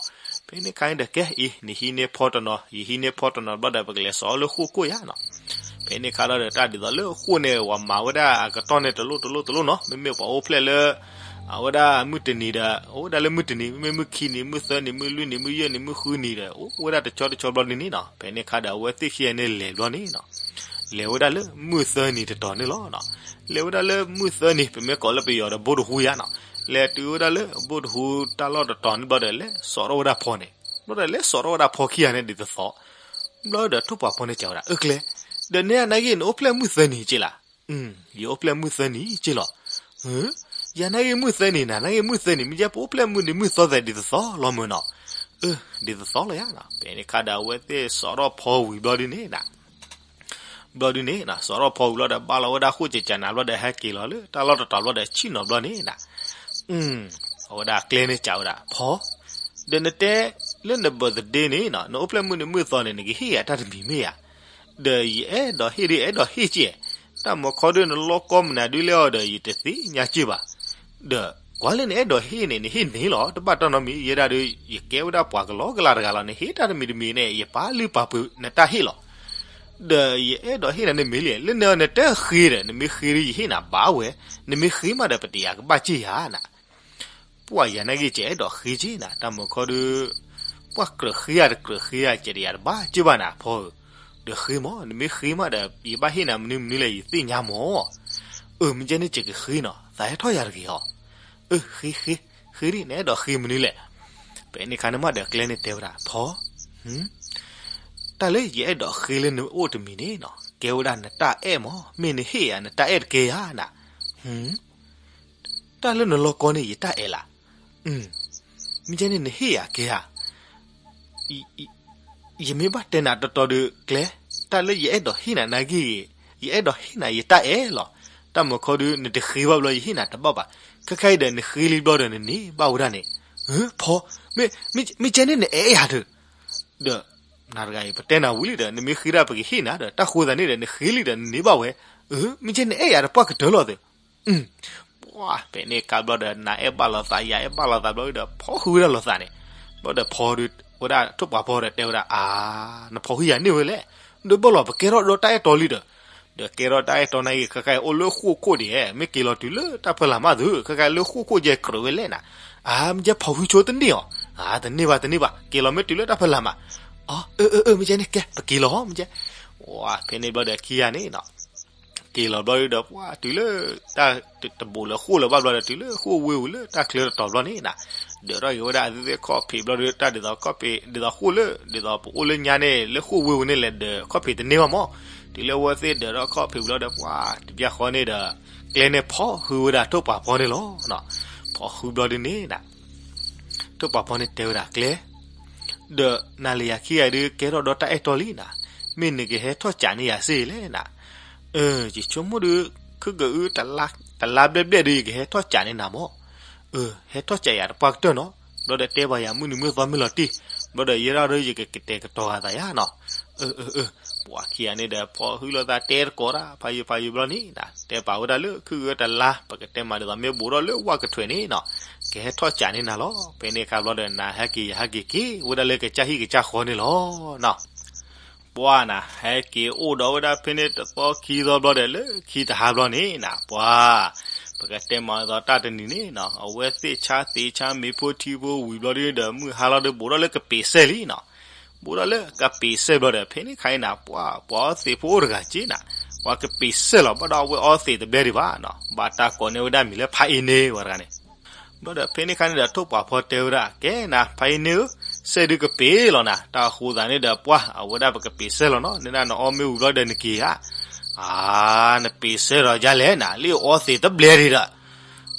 ဖဲန့ၣ်အခါန့ၣ်ဒီး ကဲအံၤ နဟံးန့ၢ်ဖီတနီၤ ယဟံးန့ၢ်ဖီတနီၤဘျီဒီး ပကလဲၤစိာ်အီၤလၢဃိၣ်ခိၣ်ယၤနၤ, ဖဲန့ၣ်အခါလီၤဒီး တၢ်ဒ်သိးလၢဃိၣ်န့ၣ် ပှၤမၤဝဲဒၣ်အကတီၢ်န့ၣ် တလိၣ်တလိၣ်တလိၣ်နီၤ မ့မ့ၢ်ပှၤအိၣ်ဖျဲၣ်လၢ အဝဲဒၣ်မုၢ်တနံၤဒီး အိၣ်ဝဲဒၣ်လၢမုၢ်တနံၤ မ့မ့ၢ်မုၢ်ခံနံၤ မုၢ်သၢနံၤ မုၢ်လွံၢ်နံၤ မုၢ်ယဲၢ်နံၤ မုၢ်ဃုနံၤဒီး အိၣ်ဝဲဒၣ်တဆီတဆီဘျီဒုန့ၣ်နၤ, ဖဲန့ၣ်အခါဒီး အဝဲသ့ၣ်ခံဂၤန့ၣ်လဲၤဘျီန့ၣ်နၤ လဲၤဝဲဒၣ်လၢမုၢ်သၢနံၤတတီၤန့ၣ်လီၤ, လဲၤဝဲဒၣ်လၢမုၢ်သၢနံၤ ပမ့ၢ်ကိးလၢပယီၤဒီး ဘိတဟူယၤနၤ, လဲၤတုၤဝဲဒၣ်လၢဘိတဟူတၢ်လီၢ်တတီၤန့ၣ်ဘျီဒီး လဲၤစိာ်ထီၣ်ဝဲဒၣ်ဖီန့ၣ်, ဘျီဒီးလဲၤစိာ်ထီၣ်ဝဲဒၣ်ဖီခံဂၤန့ၣ်ဒ်သိးသိး, ဘျီဒီးထိၣ်ပှၤဖီန့ၣ်ကးဝဲဒၣ် အၢ ကျဲ, ဒီးနနာ်က့ၤ နအိၣ်ဖျဲၣ်မုၢ်သၢနံၤက့လီၤ, ယအိၣ်ဖျဲၣ်မုၢ်သၢနံၤက့လီၤ, ယၤနာ်က့ၤမုၢ်သၢနံၤ နၤနာ်က့ၤမုၢ်သၢနံၤ မ့ၢ်ယဲပအိၣ်ဖျဲၣ်မုၢ်နံၤမုၢ်သီသဲးဒ်သိးသိးလီၤမုၢ်နီၤ, အၢ ဒ်သိးသိးလီၤယၤနၤ, ဖဲန့ၣ်အခါဒီး အဝဲသ့ၣ်စိာ်ထီၣ်ဖီဝံၤဘျီဒုန့ၣ်နၤ ဘျီဒုန့ၣ်နၤ စိာ်ထီၣ်ဖီဝံၤဘျီဒီး ဘၣ်လီၤဝဲဒၣ်ဃိၣ်ကကနၤဘျီဒီး ဟဲက့ၤလီၤလၢတၢ်လီၢ်တတီၤဘျီဒီး ဆံၣ်နီၤဘျီန့ၣ်နၤ, အဝဲဒၣ်ကျဲန့ၣ်ကးဝဲဒၣ် ဖီ, ဒီးနတဲ လၢန birthday န့ၣ်နၤ နအိၣ်ဖျဲၣ်မုၢ်နံၤမုၢ်သီန့ၣ် နကဟ့ၣ်ယၤတၢ်တမံၤမ့ၢ်ဧါ, ဒီးယအဲၣ်ဒိးဟ့ၣ်ဒု အဲၣ်ဒိးဟ့ၣ်က့, တၢ်မၤခီဒု နလီၢ်ကီမနုၤဒုလဲၣ်အီၤဒီး ယတသ့ၣ်ညါက့ဘၣ်, ဒီးကွၢ်လၢနအဲၣ်ဒိးဟ့ၣ်န့ၣ် နဟ့ၣ်န့ၢ်လီၤ တဘၣ်တၢ်နီတမံၤ ယဲဒၣ်ဒု ယကဲဝဲဒၣ်ပှၤကလီကလီတဂၤလီၤ နဟ့ၣ်တၢ်တမံၤတမံၤန့ၣ် ယပာ်လုၢ်ပာ်ပှ့ၤနတၢ်ဟ့ၣ်လီၤ, ဒီးယအဲၣ်ဒိးဟ့ၣ်နၤန့ၣ်မ့ၢ်လံ လၢန နတဃ့ဒီး နမ့ၢ်ဃ့ဒု ယဟ့ၣ်နၤဘၣ်ဝဲ, နမ့ၢ်ဃ့မးဒီး ပတယၤကဘၣ်က့ယၤနၤ ပှၤယၤနာ်က့ၤ ကအဲၣ်ဒိးဃ့က့နၤ တၢ်မၤခီဒု, ပှၤကြၢးဃ့ဧါတကြၢးဃ့ဧါ ကဲတယၤတဘၣ်က့ဘၣ်နၤ ဖီဧၢ, ဒီးဃ့မး နမ့ၢ်ဃ့မးဒီး ယဘၣ်ဟ့ၣ်နၤမနုၤမနုၤလဲၣ် ယသ့ၣ်ညါမး, အၢ မ့ၢ်ကဲန့ၣ် ယကဃ့နီၤ သးဟဲထီၣ်ယၤတဂ့ၤဟီ, အၢ ဃ့ ဃ့ ဃ့ဒ် နအဲၣ်ဒိးဃ့မနုၤလဲၣ်, ဖဲန့ၣ်အခါန့ၣ်မးဒီးကျဲန့ၣ်တဲဝဲဒၣ် ဖီ တၢ်လၢယအဲၣ်ဒိးဃ့လၢနအိၣ်တမံၤန့ၣ်နီၤ ကဲဝဲဒၣ်နတၢ်အဲၣ်မး မ့ၢ်နဟ့ၣ်ယၤနတၢ်အဲၣ်တကဲယၤနၤ, တၢ်လၢနလီၢ်ကီန့ၣ် ယတၢ်အဲၣ်လၢ်, မ့ၢ်ကဲန့ၣ် နဟ့ၣ်ယၤကဲဧါ, ယမ့ၢ်ဘၣ်တဲနၤတီတီဒီးကျဲ, တၢ်လၢယအဲၣ်ဒိးဟ့ၣ်နၤနာ်က့ဂ့ၤ, ယအဲၣ်ဒိးဟ့ၣ်နၤယတၢ်အဲၣ်လီၤ, တၢ်မၤခီဒု နတဃ့ဘၣ်ဘျီ ယဟ့ၣ်နၤတဘၣ်ဘၣ်, ခဲခါအံၤဒီးနဃ့လံဘျီဒီးနန့ၢ်ဘၣ်ဝဲဒၣ်န့ၣ်, ဖီ, မ့ၢ်ကဲန့ၣ် နအဲၣ်ယၤဒီး ဒီး နၤတဂၤအံၤ ပတဲနၤဝံၤလံဒီး နမ့ၢ်ဃ့ဒၣ်ပကဟ့ၣ်နၤဒီး တၢ်ဃိသးန့ၣ်ဒီး နဃ့လံဒီးနန့ၢ်ဘၣ်ဝဲ, မ့ၢ်ကဲနအဲၣ်ယၤဒီးပှၢ်ကတၢၢ်လီၤသ့, ပှၢ် ဖဲန့ၣ်ကါဘျီဒီး နၤအဲၣ်ဘၣ်လိာ်သး ယၤအဲၣ်ဘၣ်လိာ်သးဘျီဒီး ဖီဃုာ်ဝဲဒၣ်လိာ်သးန့ၣ်, ဘျီဒီးဖီဒီး ဝဲဒၣ်ထိၣ်ပှၤဖီဒီးတဲဝဲဒၣ် အါ, နဖီဃုာ်ယၤန့ၢ်ဝဲလဲၣ်, ဒီးဘၣ်လီၤ ပကဲထီၣ်ဒီးတၢ်အဲၣ်တီလံဒီး ဒီးကဲထီၣ်တၢ်အဲၣ်တီနာ်က့ ခဲခါအံၤအိၣ်လၢဃိၣ်ခိၣ်ဒံး, မ့ၢ်က့ၤလီၤတုၤလၢတၢ်ဖီလာ်မးသု, ခဲခါလၢဃိၣ်ခိၣ်ယဲကြၢးဝဲလဲၣ်နၤ, အါ မ့ၢ်ကဲဖီဃုာ်ဆိတန့ၢ်အီၤ, အါ တန့ၢ်ဘၣ်တန့ၢ်ဘၣ် က့ၤလီၤမ့ၢ်တုၤလၢတၢ်ဖီလာ်မး, အၢ အၢ အၢ မ့ၢ်ကဲန့ၣ် ကဲ ပက့ၤလီၤ မ့ၢ်ကဲ, ဝဲ ဖဲန့ၣ်ဘျီဒီးခံဂၤန့ၣ်နီၤ က့ၤလီၤဘျီဒုဒီး ပှၤတုၤလၢ တၢ်တဘူးလၢဃိၣ်လၢၤဘၣ်ဘျီဒီး တုၤလၢဃိၣ်ဝ့ၢ်ဝံၤလၢတၢ်ချၢတတီၤဘျီန့ၣ်နၤ, ဒၢးထီၣ်က့ၤဝဲဒၣ်အသ့ၣ်သ့ၣ်ခီၣ်ဖံးဘျီဒီး တၢ်ဒ်သိးခီၣ်ဖံး ဒ်သိးဃိၣ်လၢ ဒ်သိးပအိၣ်လၢညါန့ၣ် လၢဃိၣ်ဝ့ၢ်ဝံၤန့ၣ် လဲၤဒၢးခီၣ်ဖံးတန့ၢ်ဘၣ်မး, တုၤလၢအဝဲသ့ၣ်ဒၢးထီၣ်ခီၣ်ဖံးဘျီဒီး ပှၤတဘျီဃီန့ၣ်ဒီး ကျဲန့ၣ်ဖီၣ်ဟုဝဲဒၣ်ထိၣ်ပှၤဖီန့ၣ်လီၤ. ဖီၣ်ဟုဘျီဒုန့ၣ်နၤ ထိၣ်ပှၤဖီန့ၣ်တဲဝဲဒၣ်ကျဲ, ဒီးနၤလၢယၤခံဂၤဒုး ကဲထီၣ်ဒီးတၢ်အဲၣ်တီလံနၤ, မ့ၢ်နကဟဲထီၣ်ကးန့ၢ်ယၤစ့လဲၣ်နၤ, အၢ ယဆိကမိၣ်ဒုး ခုၣ်ကအု တလါဘျဲၣ်ဘျဲၣ်ဒုး ယကဟဲထီၣ်ကးန့ၢ်နၤမး, အၢ ဟဲထီၣ်ကးယၤတပှၢ်ကတၢၢ်နီၤ, ဘျီဒီးတဲဘၣ်ယၤမုၢ်နံၤမုၢ်သီမ့ၢ်လီၤတံၢ်, ဘျီဒီးယဲဒၣ်ဒီးယကကတဲာ်ကတီၤဂာ်သးယၤနီၤ, အၢ အၢ အၢ ပှၤခံဂၤန့ၣ်ဒီး ဖီၣ်ဟုလိာ်သးတဲတကိးတၢ် ဖးယံာ်ဖးယံာ်ဘျီန့ၣ်နၤ တဲပာ်ဝဲဒၣ်လၢ ခုၣ်ကအု တလါ ပကတဲမးဒ်သိးမ့ၢ်ဘူးထီၣ်လၢဝၣ်ကထွဲးန့ၣ်နီၤ, ကဟဲထီၣ်ကးန့ၢ်နၤလီၤ. ဖဲန့ၣ်အခါဘျီဒီး နၤဟဲက့ၤယဟဲက့ၤက့ၤဝဲဒၣ်လၢကစၢ်ဟံၣ်ကစၢ်ဃီန့ၣ်လီၤနီၤ. ပှၤနၤ ဟဲက့ၤအိၣ်ဒီးဝဲဒၣ်ဖဲန့ၣ်တသီခံသီဘျီဒီး လၢခံတဟါဘျီန့ၣ်နၤ ပှၤ ပကတဲမးဒ်သိးတၢ်တနံၤန့ၣ်နီၤ အဝဲသ့ၣ်ဆါသ့ၣ်ဆါမ့ၤဖိထံဖိဝံၤဘျီဒီး မုၢ်ဟါလီၤဒီး ဘူးထီၣ်လၢကပ့ၤစဲၣ်လံနီၤ, ဘူးထီၣ်လၢကပ့ၤစဲၣ်ဘျီဒီး ဖဲန့ၣ်ခါအံၤနၤ ပှၤ ပှၤအီသံးဖိအိၣ်တဂၤက့နၤ, ပှၤကပ့ၤစဲၣ်လီၤ ဘၣ်ဒီးအဝဲအီသံးတဘျဲၣ်ဒံးဘၣ်နီၤ, ဘၣ်တၢ်ကိးန့ၢ်ဝဲဒၣ်မံၤလၢဖးအ့န့ၣ်ဝဲတဂၤန့ၣ် ဘျီဒီးဖဲန့ၣ်ခါန့ၣ်ဒီး ထိၣ်ပှၤဖီတဲဝဲဒၣ် ကဲနၤ ဖးအ့န့ၣ်ဧၢ, စဲၣ်ဒုးကပ့ၤလီၤနၤ, တၢ်ဃိသးန့ၣ်ဒီး ပှၤ အဝဲဒၣ်ပကပ့ၤစဲၣ်လီၤနီၤ, နဲဒၣ်နအီမ့ၢ်ဝံၤဘျီဒီးနက့ၤဧါ, အါ နပ့ၤစဲၣ်လီၤဒ်လဲၣ်နၤ, လၢအီသံးတဘျဲၣ်ဒံး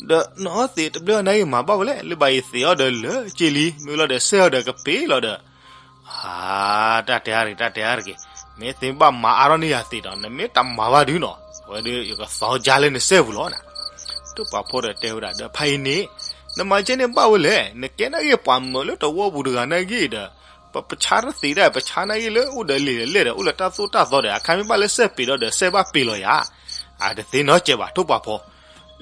ဒီး, ဒီးနအီသံးတဘျဲၣ်အီၤနၤအံၤမၤဘၣ်ဝဲလဲၣ်, လၢဘၣ်ယသံးအီၤဒီးလၢက့လံ, မ့ၢ်လီၤဒီးစဲၣ်အီၤဒီးကပ့ၤလီၤဒီး အါ တၢ်တဲအါတဂ့ၤ တၢ်တဲအါတဂ့ၤ, မ့ၢ်သ့ဘၣ်မၤအါထီၣ်န့ၢ်ယၤသံးဒီး နမ့ၢ်တမၤဘၣ်ဒုနီၤ, အဝဲဒုးယကသီကၢ်လၢနစဲၣ်ပူၤလီၤနၤ. ထိၣ်ပှၤဖီဒီးတဲဝဲဒၣ်ဒီး ဖးအ့န့ၣ်, နမၤကဲန့ၣ်ဘၣ်ဝဲလဲၣ်, နကဲနာ်ဂ့ၤပှၤမၢလၢတဝီပူၤတဂၤနာ်ဂ့ၤဒီး, ပပဆါတသ့ဒၣ် ပဆါနာ်ဂ့ၤလၢအိၣ်ဒီးလံာ်ဒီးလဲၢ်ဒီး အိၣ်လၢတၢ်သိၣ်တၢ်သီဒီး အခါမ့ၢ်ဘၣ်လၢစဲၣ်ပ့ၤဒီးဒီးစဲၣ်ဘၣ်ပ့ၤလီၤယၤ, အတသ့နီတစဲးဘၣ် ထိၣ်ပှၤဖီ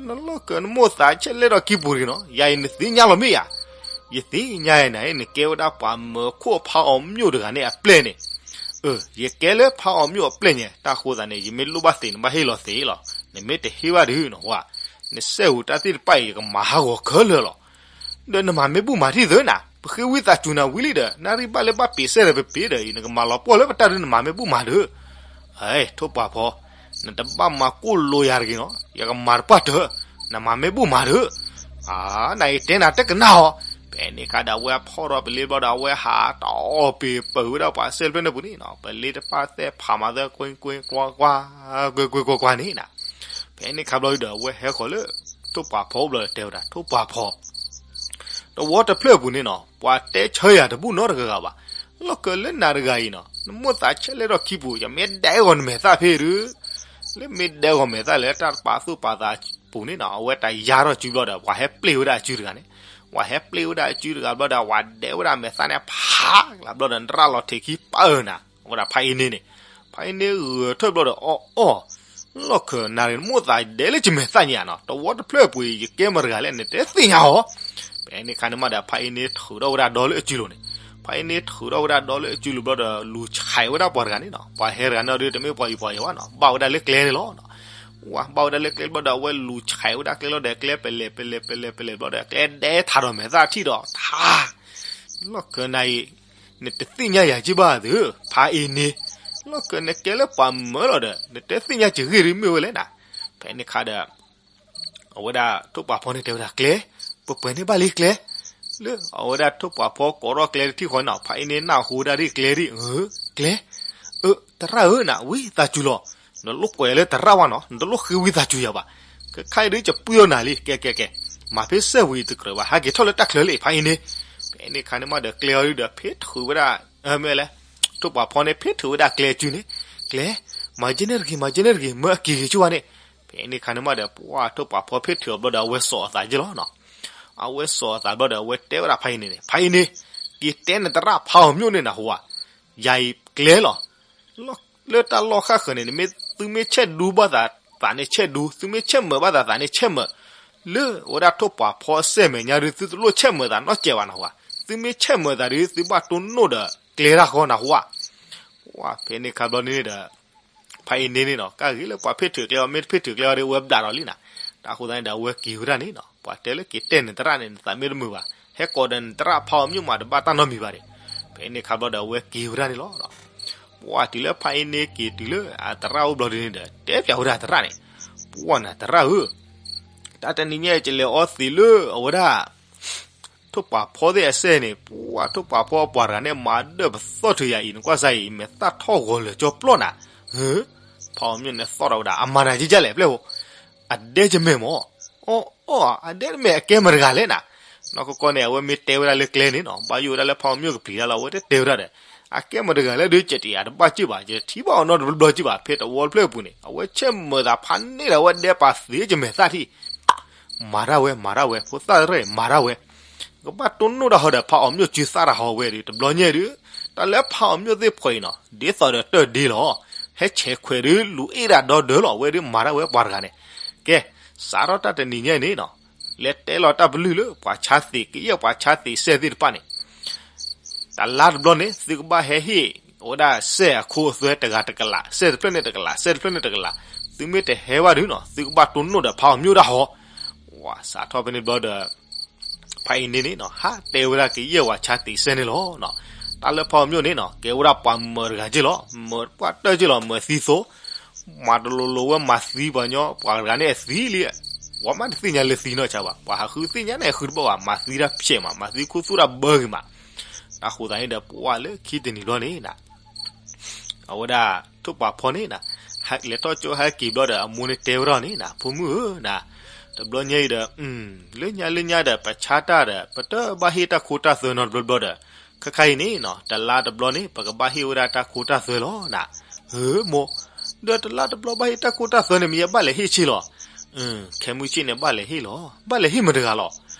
နလီၢ်ကၢၤနမိၢ်သးဆဲးလဲၣ်ထီၣ်ခံပူၤတဂ့ၤနီၤ, ယၤအံၤနသ့ၣ်ညါလီၤမ့ၢ်ယၤ, ယသ့ၣ်ညါယၤနၤ နကဲဝဲဒၣ်ပှၤမၢခိၣ်ဖးအီၤမျိာ်တဂၤန့ၣ်အပျဲၢ်န့ၣ်, အၢ ယကဲလၢဖးအီၤမျိာ်အပျဲၢ်န့ၣ် တၢ်ဃိသးန့ၣ် ယမ့ၢ်လိၣ်ဘၣ်သ့ၣ်နဘၣ်ဟ့ၣ်လီၤသ့လီၤ, နမ့ၢ်တဟ့ၣ်ဘၣ်ဒုးနီၤဝဲ, နစဲးဧိၤတၢ်သ့ၣ်တဖၣ်အံၤ ယကမၤဟးဂီၤခဲလၢာ်လီၤ. ဒီးနမၤမ့ၢ်ဘူၣ်မၤထံၣ်သ့နၤ, ပဃ့ဝံသးစူၤနၤဝံၤလံဒီး နၣ်ရံၣ်ဘၣ်လၢဘၣ်ပ့ၤစဲၣ်ဒီးပပ့ၤဒီး နကမၤလီၤပှီၢ်လၢပတၢ်ဒုး နမၤမ့ၢ်ဘူၣ်မၤဒုး, ထိၣ်ပှၤဖီ, နတဘၣ်မၤကိၣ်လိယၤတဂ့ၤနီၤ, ယကမၤတပှၢ်တၢၢ်, နမၤမ့ၢ်ဘူၣ်မၤဒုး, နအံၤတဲနၤတကနၣ်အီၤ, ဖဲန့ၣ်ခါဒီး အဝဲဖီၣ်ထီၣ်ပလ့ဘျီဒီး အဝဲဟးတီၢ်ပ့ၤပၢၢ်ဝဲဒၣ်ပှၤစဲၣ်တဖျၢၣ်န့ၣ်ပူၤန့ၣ်နီၤ, ပလ့တဖၣ်သဲၣ်ဖးမၤသၢကွ့ကွ့ကွၢ်ကွၢ်, ကွ့ကွ့ကွၢ်ကွၢ်န့ၣ်နၤ, ဖဲန့ၣ်ခါဘျီဒီး အဝဲဟဲဃီၤလၢ ထိၣ်ပှၤဖီအိၣ်ဘျီဒီးတဲဝဲဒၣ် ထိၣ်ပှၤဖီ တဝီတဖျၢၣ်အပူၤန့ၣ်နီၤ ပှၤတဲဆၢယၤတဘူၣ်နီတဂၤဂၤဘၣ်, လီၢ်ကၢၤလၢနၤတဂၤအံၤနီၤ နမိၢ်သးဆဲးလဲၣ်ထီၣ်ခံပူၤ ယမ့ၢ်ဒဲးဂီၤနမဲာ်သၣ်ဖဲဒုး, လၢမ့ၢ်ဒဲးဂီၤမဲာ်သၣ်လၢတၢ်ပာ်သူၣ်ပာ်သးပူၤန့ၣ်နီၤ အဝဲတၢ်ယါထီၣ်စုဘျီဒီး ပှၤဟဲပျ့ၢ်ဝဲဒၣ်အစုတဂၤန့ၣ်, ပှၤဟဲပျ့ၢ်ဝဲဒၣ်အစုတဂၤဘျီဒီး ပှၤဒဲးဝဲဒၣ်မဲာ်သၣ်န့ၣ် ဖးကလးဘျီဒီး နရၣ်လီၤထံးခံပၢၢ်နၤ အဝဲဒၣ်ဖးအ့န့ၣ်န့ၣ်, ဖးအ့န့ၣ်ဂၢၢ်ထၢၣ်ဘျီဒီး အီၣ်အီၣ် လီၢ်ခၢၣ်နၤရ့ၣ် နမိၢ်သးဒဲးလၢကမဲာ်သၣ်ညါနီၤ တဝီတဖျၢၣ်အပူၤအံၤ ယကဲမတၤတဂၤလဲၣ် နတဲသ့ၣ်ညါအီၤ, ဖဲန့ၣ်ခါန့ၣ်မးဒီး ဖးအ့န့ၣ်ထုးထီၣ်ဝဲဒၣ်ဒီလၢအစုလိၤန့ၣ်, ဖးအ့န့ၣ်ထုးထီၣ်ဝဲဒၣ်ဒီလၢအစုလိၤဘျီဒီး လူၤဆဲးဝဲဒၣ်ပှၤတဂၤန့ၣ်နီၤ ပှၤဟဲတဂၤန့ၣ်ဒီး တမ့ၢ်ပှၤယူၤပှၤယီၤဘၣ်နီၤ ဘၣ်ဝဲဒၣ်လၢကျဲန့ၣ်လီၤ, ဝဲဘၣ်ဝဲဒၣ်လၢကျဲဘျီဒီး အဝဲလူၤဆဲးဝဲဒၣ်ကျဲလီၤဒီး ကျဲပလဲၤပလဲၤပလဲၤပလဲၤဘျီဒီး ကျဲဒဲးထးဒီးမဲာ်သၣ်ထံၣ်ဒီးထး လီၢ်ခၢၣ်နၤအံၤ နတသ့ၣ်ညါယၤက့ဘၣ်သု ဖးအ့န့ၣ်, လီၢ်ခၢၣ်နကဲလၢပှၤမၢလီၤဒီး နတဲသ့ၣ်ညါစဂ့ၢ်ဒ်မ့ၢ်ဝဲလဲၣ်နၤ, ဖဲန့ၣ်ခါဒီး အဝဲဒၣ်ထိၣ်ပှၤဖီန့ၣ်တဲဝဲဒၣ်ကျဲ, ပှဲၤပှဲၤန့ၣ်ဘၣ်လံကျဲ, လၢအဝဲဒၣ်ထိၣ်ပှၤဖီကိးထီၣ်ကျဲတထံၣ်ဃီနီၤ ဖးအ့န့ၣ်နၢ်ဟူဝဲဒၣ်ဒ်ကျဲဒ်, ကျဲ, အၢ တရၣ်ဧၢ နဝံသးစူၤလီၤ, နတလိၣ်ကွဲးလၢတရၣ်ဝဲနီၤ နတလိၣ်ဃ့ဝံသးစူၤယၤဘၣ်, ခဲခါအံၤဒ်ယပှံၢ်အီၤနၤလံ ကဲကဲကဲ, မၤဖဲစဲၣ်ဝံၤတကြၢးဘၣ် ဟဲက့ၤထီၣ်လၢတၢ်ချၢလံ ဖးအ့န့ၣ်, ဖဲန့ၣ်ခါန့ၣ်မးဒီးကျဲအီၤဒုဒီး ဖ့ထုးဝဲဒၣ်, မ့ၢ်လဲၣ်, ထိၣ်ပှၤဖီန့ၣ် ဖ့ထုးဝဲဒၣ်ကျဲအစုန့ၣ်, ကျဲ, မၤကဲန့ၣ်တဂ့ၤ မၤကဲန့ၣ်တဂ့ၤ မၢအက့ၤဂ့ၤကၠိဝဲန့ၣ်, ဖဲန့ၣ်ခါန့ၣ်မးဒီး ပှၤထိၣ်ပှၤဖီဖ့ထုးအီၤဘျီဒီး အဝဲစိာ်အသးက့လီၤနီၤ, အဝဲစိာ်အသးဘျီဒီး အဝဲတဲဝဲဒၣ်ဖးအ့န့ၣ်န့ၣ် ဖးအ့န့ၣ်, က့ၤတဲနတရၣ်ဖးအီၤမျိၣ်န့ၣ်နဟူဧါ, ယၤအံၤကျဲလီၤ လၢတၢ်လီၢ်ဃၣ်ဃၢၤန့ၣ် နမ့ၢ်သုမ့ၢ်ဆဲးဒူဘၣ်သးသးန့ၣ်ဆဲးဒူ, သုမ့ၢ်ဆဲးမၢာ်ဘၣ်သးသးန့ၣ်ဆဲးမၢာ်, လၢအဝဲဒၣ်ထိၣ်ပှၤဖီအစဲးမဲာ်ညါဒုး သုတလိၣ်ဆဲးမၢာ်သးနီတစဲးဘၣ်နဟူဧါ, သုမ့ၢ်ဆဲးမၢာ်သးဒုး သုဘၣ်တိၢ်နီၣ်ဒီးကျဲတၢ်ဃီနဟူဧါ, ဝဲဖဲန့ၣ်ခါဘျီန့ၣ်ဒီး ဖးအ့န့ၣ်န့ၣ်နီၤ ကၢ်ဂ့ၤလၢပှၤဖ့ထုးကျဲအီၤ မ့ၢ်တဖ့ထုးကျဲအီၤဒီး အဝဲဘျးဒီးလံနၤ, တၢ်ဃိသတးန့ၣ်ဒီး အဝဲက့ၤဝဲဒၣ်န့ၣ်နီၤ ပှၤတဲလၢက့ၤတဲနတရၣ်န့ၣ် နသးမ့ၢ်တမုာ်ဘၣ် ဟဲကိးဒီးနတရၣ်ဖးအီၤမျိၣ်မးတဘၣ်တၢ်နီတမံၤဘၣ်န့ၣ်, ဖဲန့ၣ်ခါဘျီဒီး အဝဲက့ၤဝဲဒၣ်န့ၣ်လီၤ. ပှၤတုၤလၢဖးအံၤန့ၣ်က့ၤတုၤလၢအသရၣ်အိၣ်ဘျီဒ်န့ၣ်ဒီး တဲပၠးဝဲဒၣ်သရၣ်န့ၣ်, ပှၢ်နၤသရၣ်ဧၢ, တၢ်တနံၤညါအံၤ ယလဲၤအီသံးလၢအဝဲဒၣ် ထိၣ်ပာ်ဖီသ့ၣ်အစဲန့ၣ်, ပှၢ်ထိၣ်ပာ်ဖီပှၤတဂၤန့ၣ် မၤဒၢၣ်ပသီၣ်ထုးယၤအံၤ နကွၢ်စၢ်အံၤ မဲာ်သၣ်ထီၣ်ဂီၤလၢာ်ကၠီပျီနၤ, ဖးအီၤမျိၣ်န့ၣ်သီၣ်ထီၣ်ဝဲဒၣ် အမၤနၤကကၢ်လဲၣ် ပျဲၢ်ဖိ, အဒဲကမဲာ်မၢ်, အီၣ်အီၣ် အဒဲတမဲာ် အကဲမတၤတဂၤလဲၣ်နၤ, နီၢ်ကီၢ်ကီၢ်န့ၣ် အဝဲမ့ၢ်တဲဝဲဒၣ်လၢကျဲန့ၣ်နီၤ ဘၣ်ယိၣ်ဝဲဒၣ်လၢဖးအီၤမျိၣ်ကပျံၤတၢ်လီၤ အဝဲတတဲဝဲဒၣ်ဒီး, အကဲမတၤတဂၤလဲၣ်ဒီး ကတဲယၤတဘၣ်က့ၢ်ဘၣ် ယထံၣ်ဘၣ်အီၤနီတဘျီဘျီက့ၢ်ဘၣ် ဖဲတဝီတဖျၢၣ်အပူၤန့ၣ် အဝဲဆဲးမၤသးဖးန့ၢ်ဒီး အဝဲဒဲပာ်သံးကမဲာ်သၣ်ထံၣ် မၤတၢ်ဝဲ မၤတၢ်ဝဲ ဖိသၣ်တရၢၣ် မၤတၢ်ဝဲ, ကဘၣ်တိၢ်နီၣ်တၢ်ဟီဒီး ဖးအီၤမျိၣ်စုသၣ်တၢ်ဟီဝဲဒီး တဘျီညါဒီး, တၢ်လၢဖးအီၤမျိၣ်သ့ၣ်ဖီအံၤနီၤ ဒ်သိးဒီးတၢၢ်ဒ့လီၤ, ဟဲဆဲးခွဲးဒီး လူၤအ့ၣ်ဒၣ်ဒီဒၢလီၤ ဝဲဒီးမၤတၢ်ဝဲပှၤတဂၤန့ၣ်, ကဲ, စးထီၣ်တၢ်တနံၤညါအံၤန့ၣ်နီၤ, လဲၤတဲလီၤတၢ်ပလုၢ်လၢ ပှၤဆါသံး ကယဲၢ်ပှၤဆါသံးစဲသ့ၣ်တဖၣ်န့ၣ် တလါတဘျီန့ၣ် သုကဘၣ်ဟဲဟ့ၣ် အဝဲဒၣ်စဲးအခိအသွဲတဂၤတကလး စဲးတဖျၢၣ်န့ၣ်တကလး စဲးတဖျၢၣ်န့ၣ်တကလး, သုမ့ၢ်တဟဲဘၣ်ဒီးနီၤ သုကဘၣ်တိၢ်နီၣ်ဒီးဖးအီၤမျိၣ်တၢ်ဟီ, ဝဲစးထီၣ်ဖဲန့ၣ်ဘျီဒီး ဖးအံၤန့ၣ်န့ၣ်နီၤ ဟးတဲဝဲဒၣ်ကယဲၢ်ပှၤဆါသံးစဲန့ၣ်လီၤ, တၢ်လၢဖးအီၤမျိၣ်န့ၣ်နီၤ ကဲဝဲဒၣ်ပှၤမၢၤတဂၤက့ၢ်လီၤ မၢၤပှၢ်တၢၢ်က့ၢ်လီၤ မၢၤသံသိ, မၤတလိၤလိၤဝဲမၤသံပှၤညီ ပှၤတဂၤန့ၣ်အသံလံ, ပှၤမ့ၢ်တသ့ၣ်ညါလၢသံနီၢ်ဆါဘၣ် ပှၤဟးဃုသ့ၣ်ညါန့ၣ်ဃုတဘၣ်ဘၣ် မၤသံတၢ်ဖျဲးမး မၤသံခူသူၣ်တၢ်ဘၢဂ့ၤမး, တၢ်ဃိသးန့ၣ်ဒီး ပှၢ်လၢခံတနံၤဘျီန့ၣ် အဝဲဒၣ် ထိၣ်ပာ်ဖီန့ၣ်နၤ, လဲၤထီၣ်ကၠိဟဲက့ၤဘျီဒီး အမိၢ်န့ၣ်တဲဝဲဒၣ်န့ၣ်နၤ ဖိမုၣ်ဧၢနၤ, တဘျီညါအံၤဒီး လၢညါလၢညါဒီး ပဆါတၢ်ဒီး ပတဘၣ်ဟ့ၣ်တၢ်ခိတၢ်သွဲနီတဘျီဘျီဒီး, ခဲခါအံၤန့ၣ်နၤ တလါတဘျီန့ၣ် ပကဘၣ်ဟ့ၣ်ဝဲဒၣ်တၢ်ခိတၢ်သွဲလီၤနၤ, ဧၢမိၢ်, ဒီးတလါတဘျီဘၣ်ဟ့ၣ်တၢ်ခိတၢ်သွဲန့ၣ် မ့ၢ်ယဘၣ်လဲၤဟ့ၣ်ဆ့လီၤ, ခဲမုၢ်ဆ့ၣ်န့ၣ် ဘၣ်လဲၤဟ့ၣ်လီၤ ဘၣ်လဲၤဟ့ၣ်မတၤတဂၤလီၤ,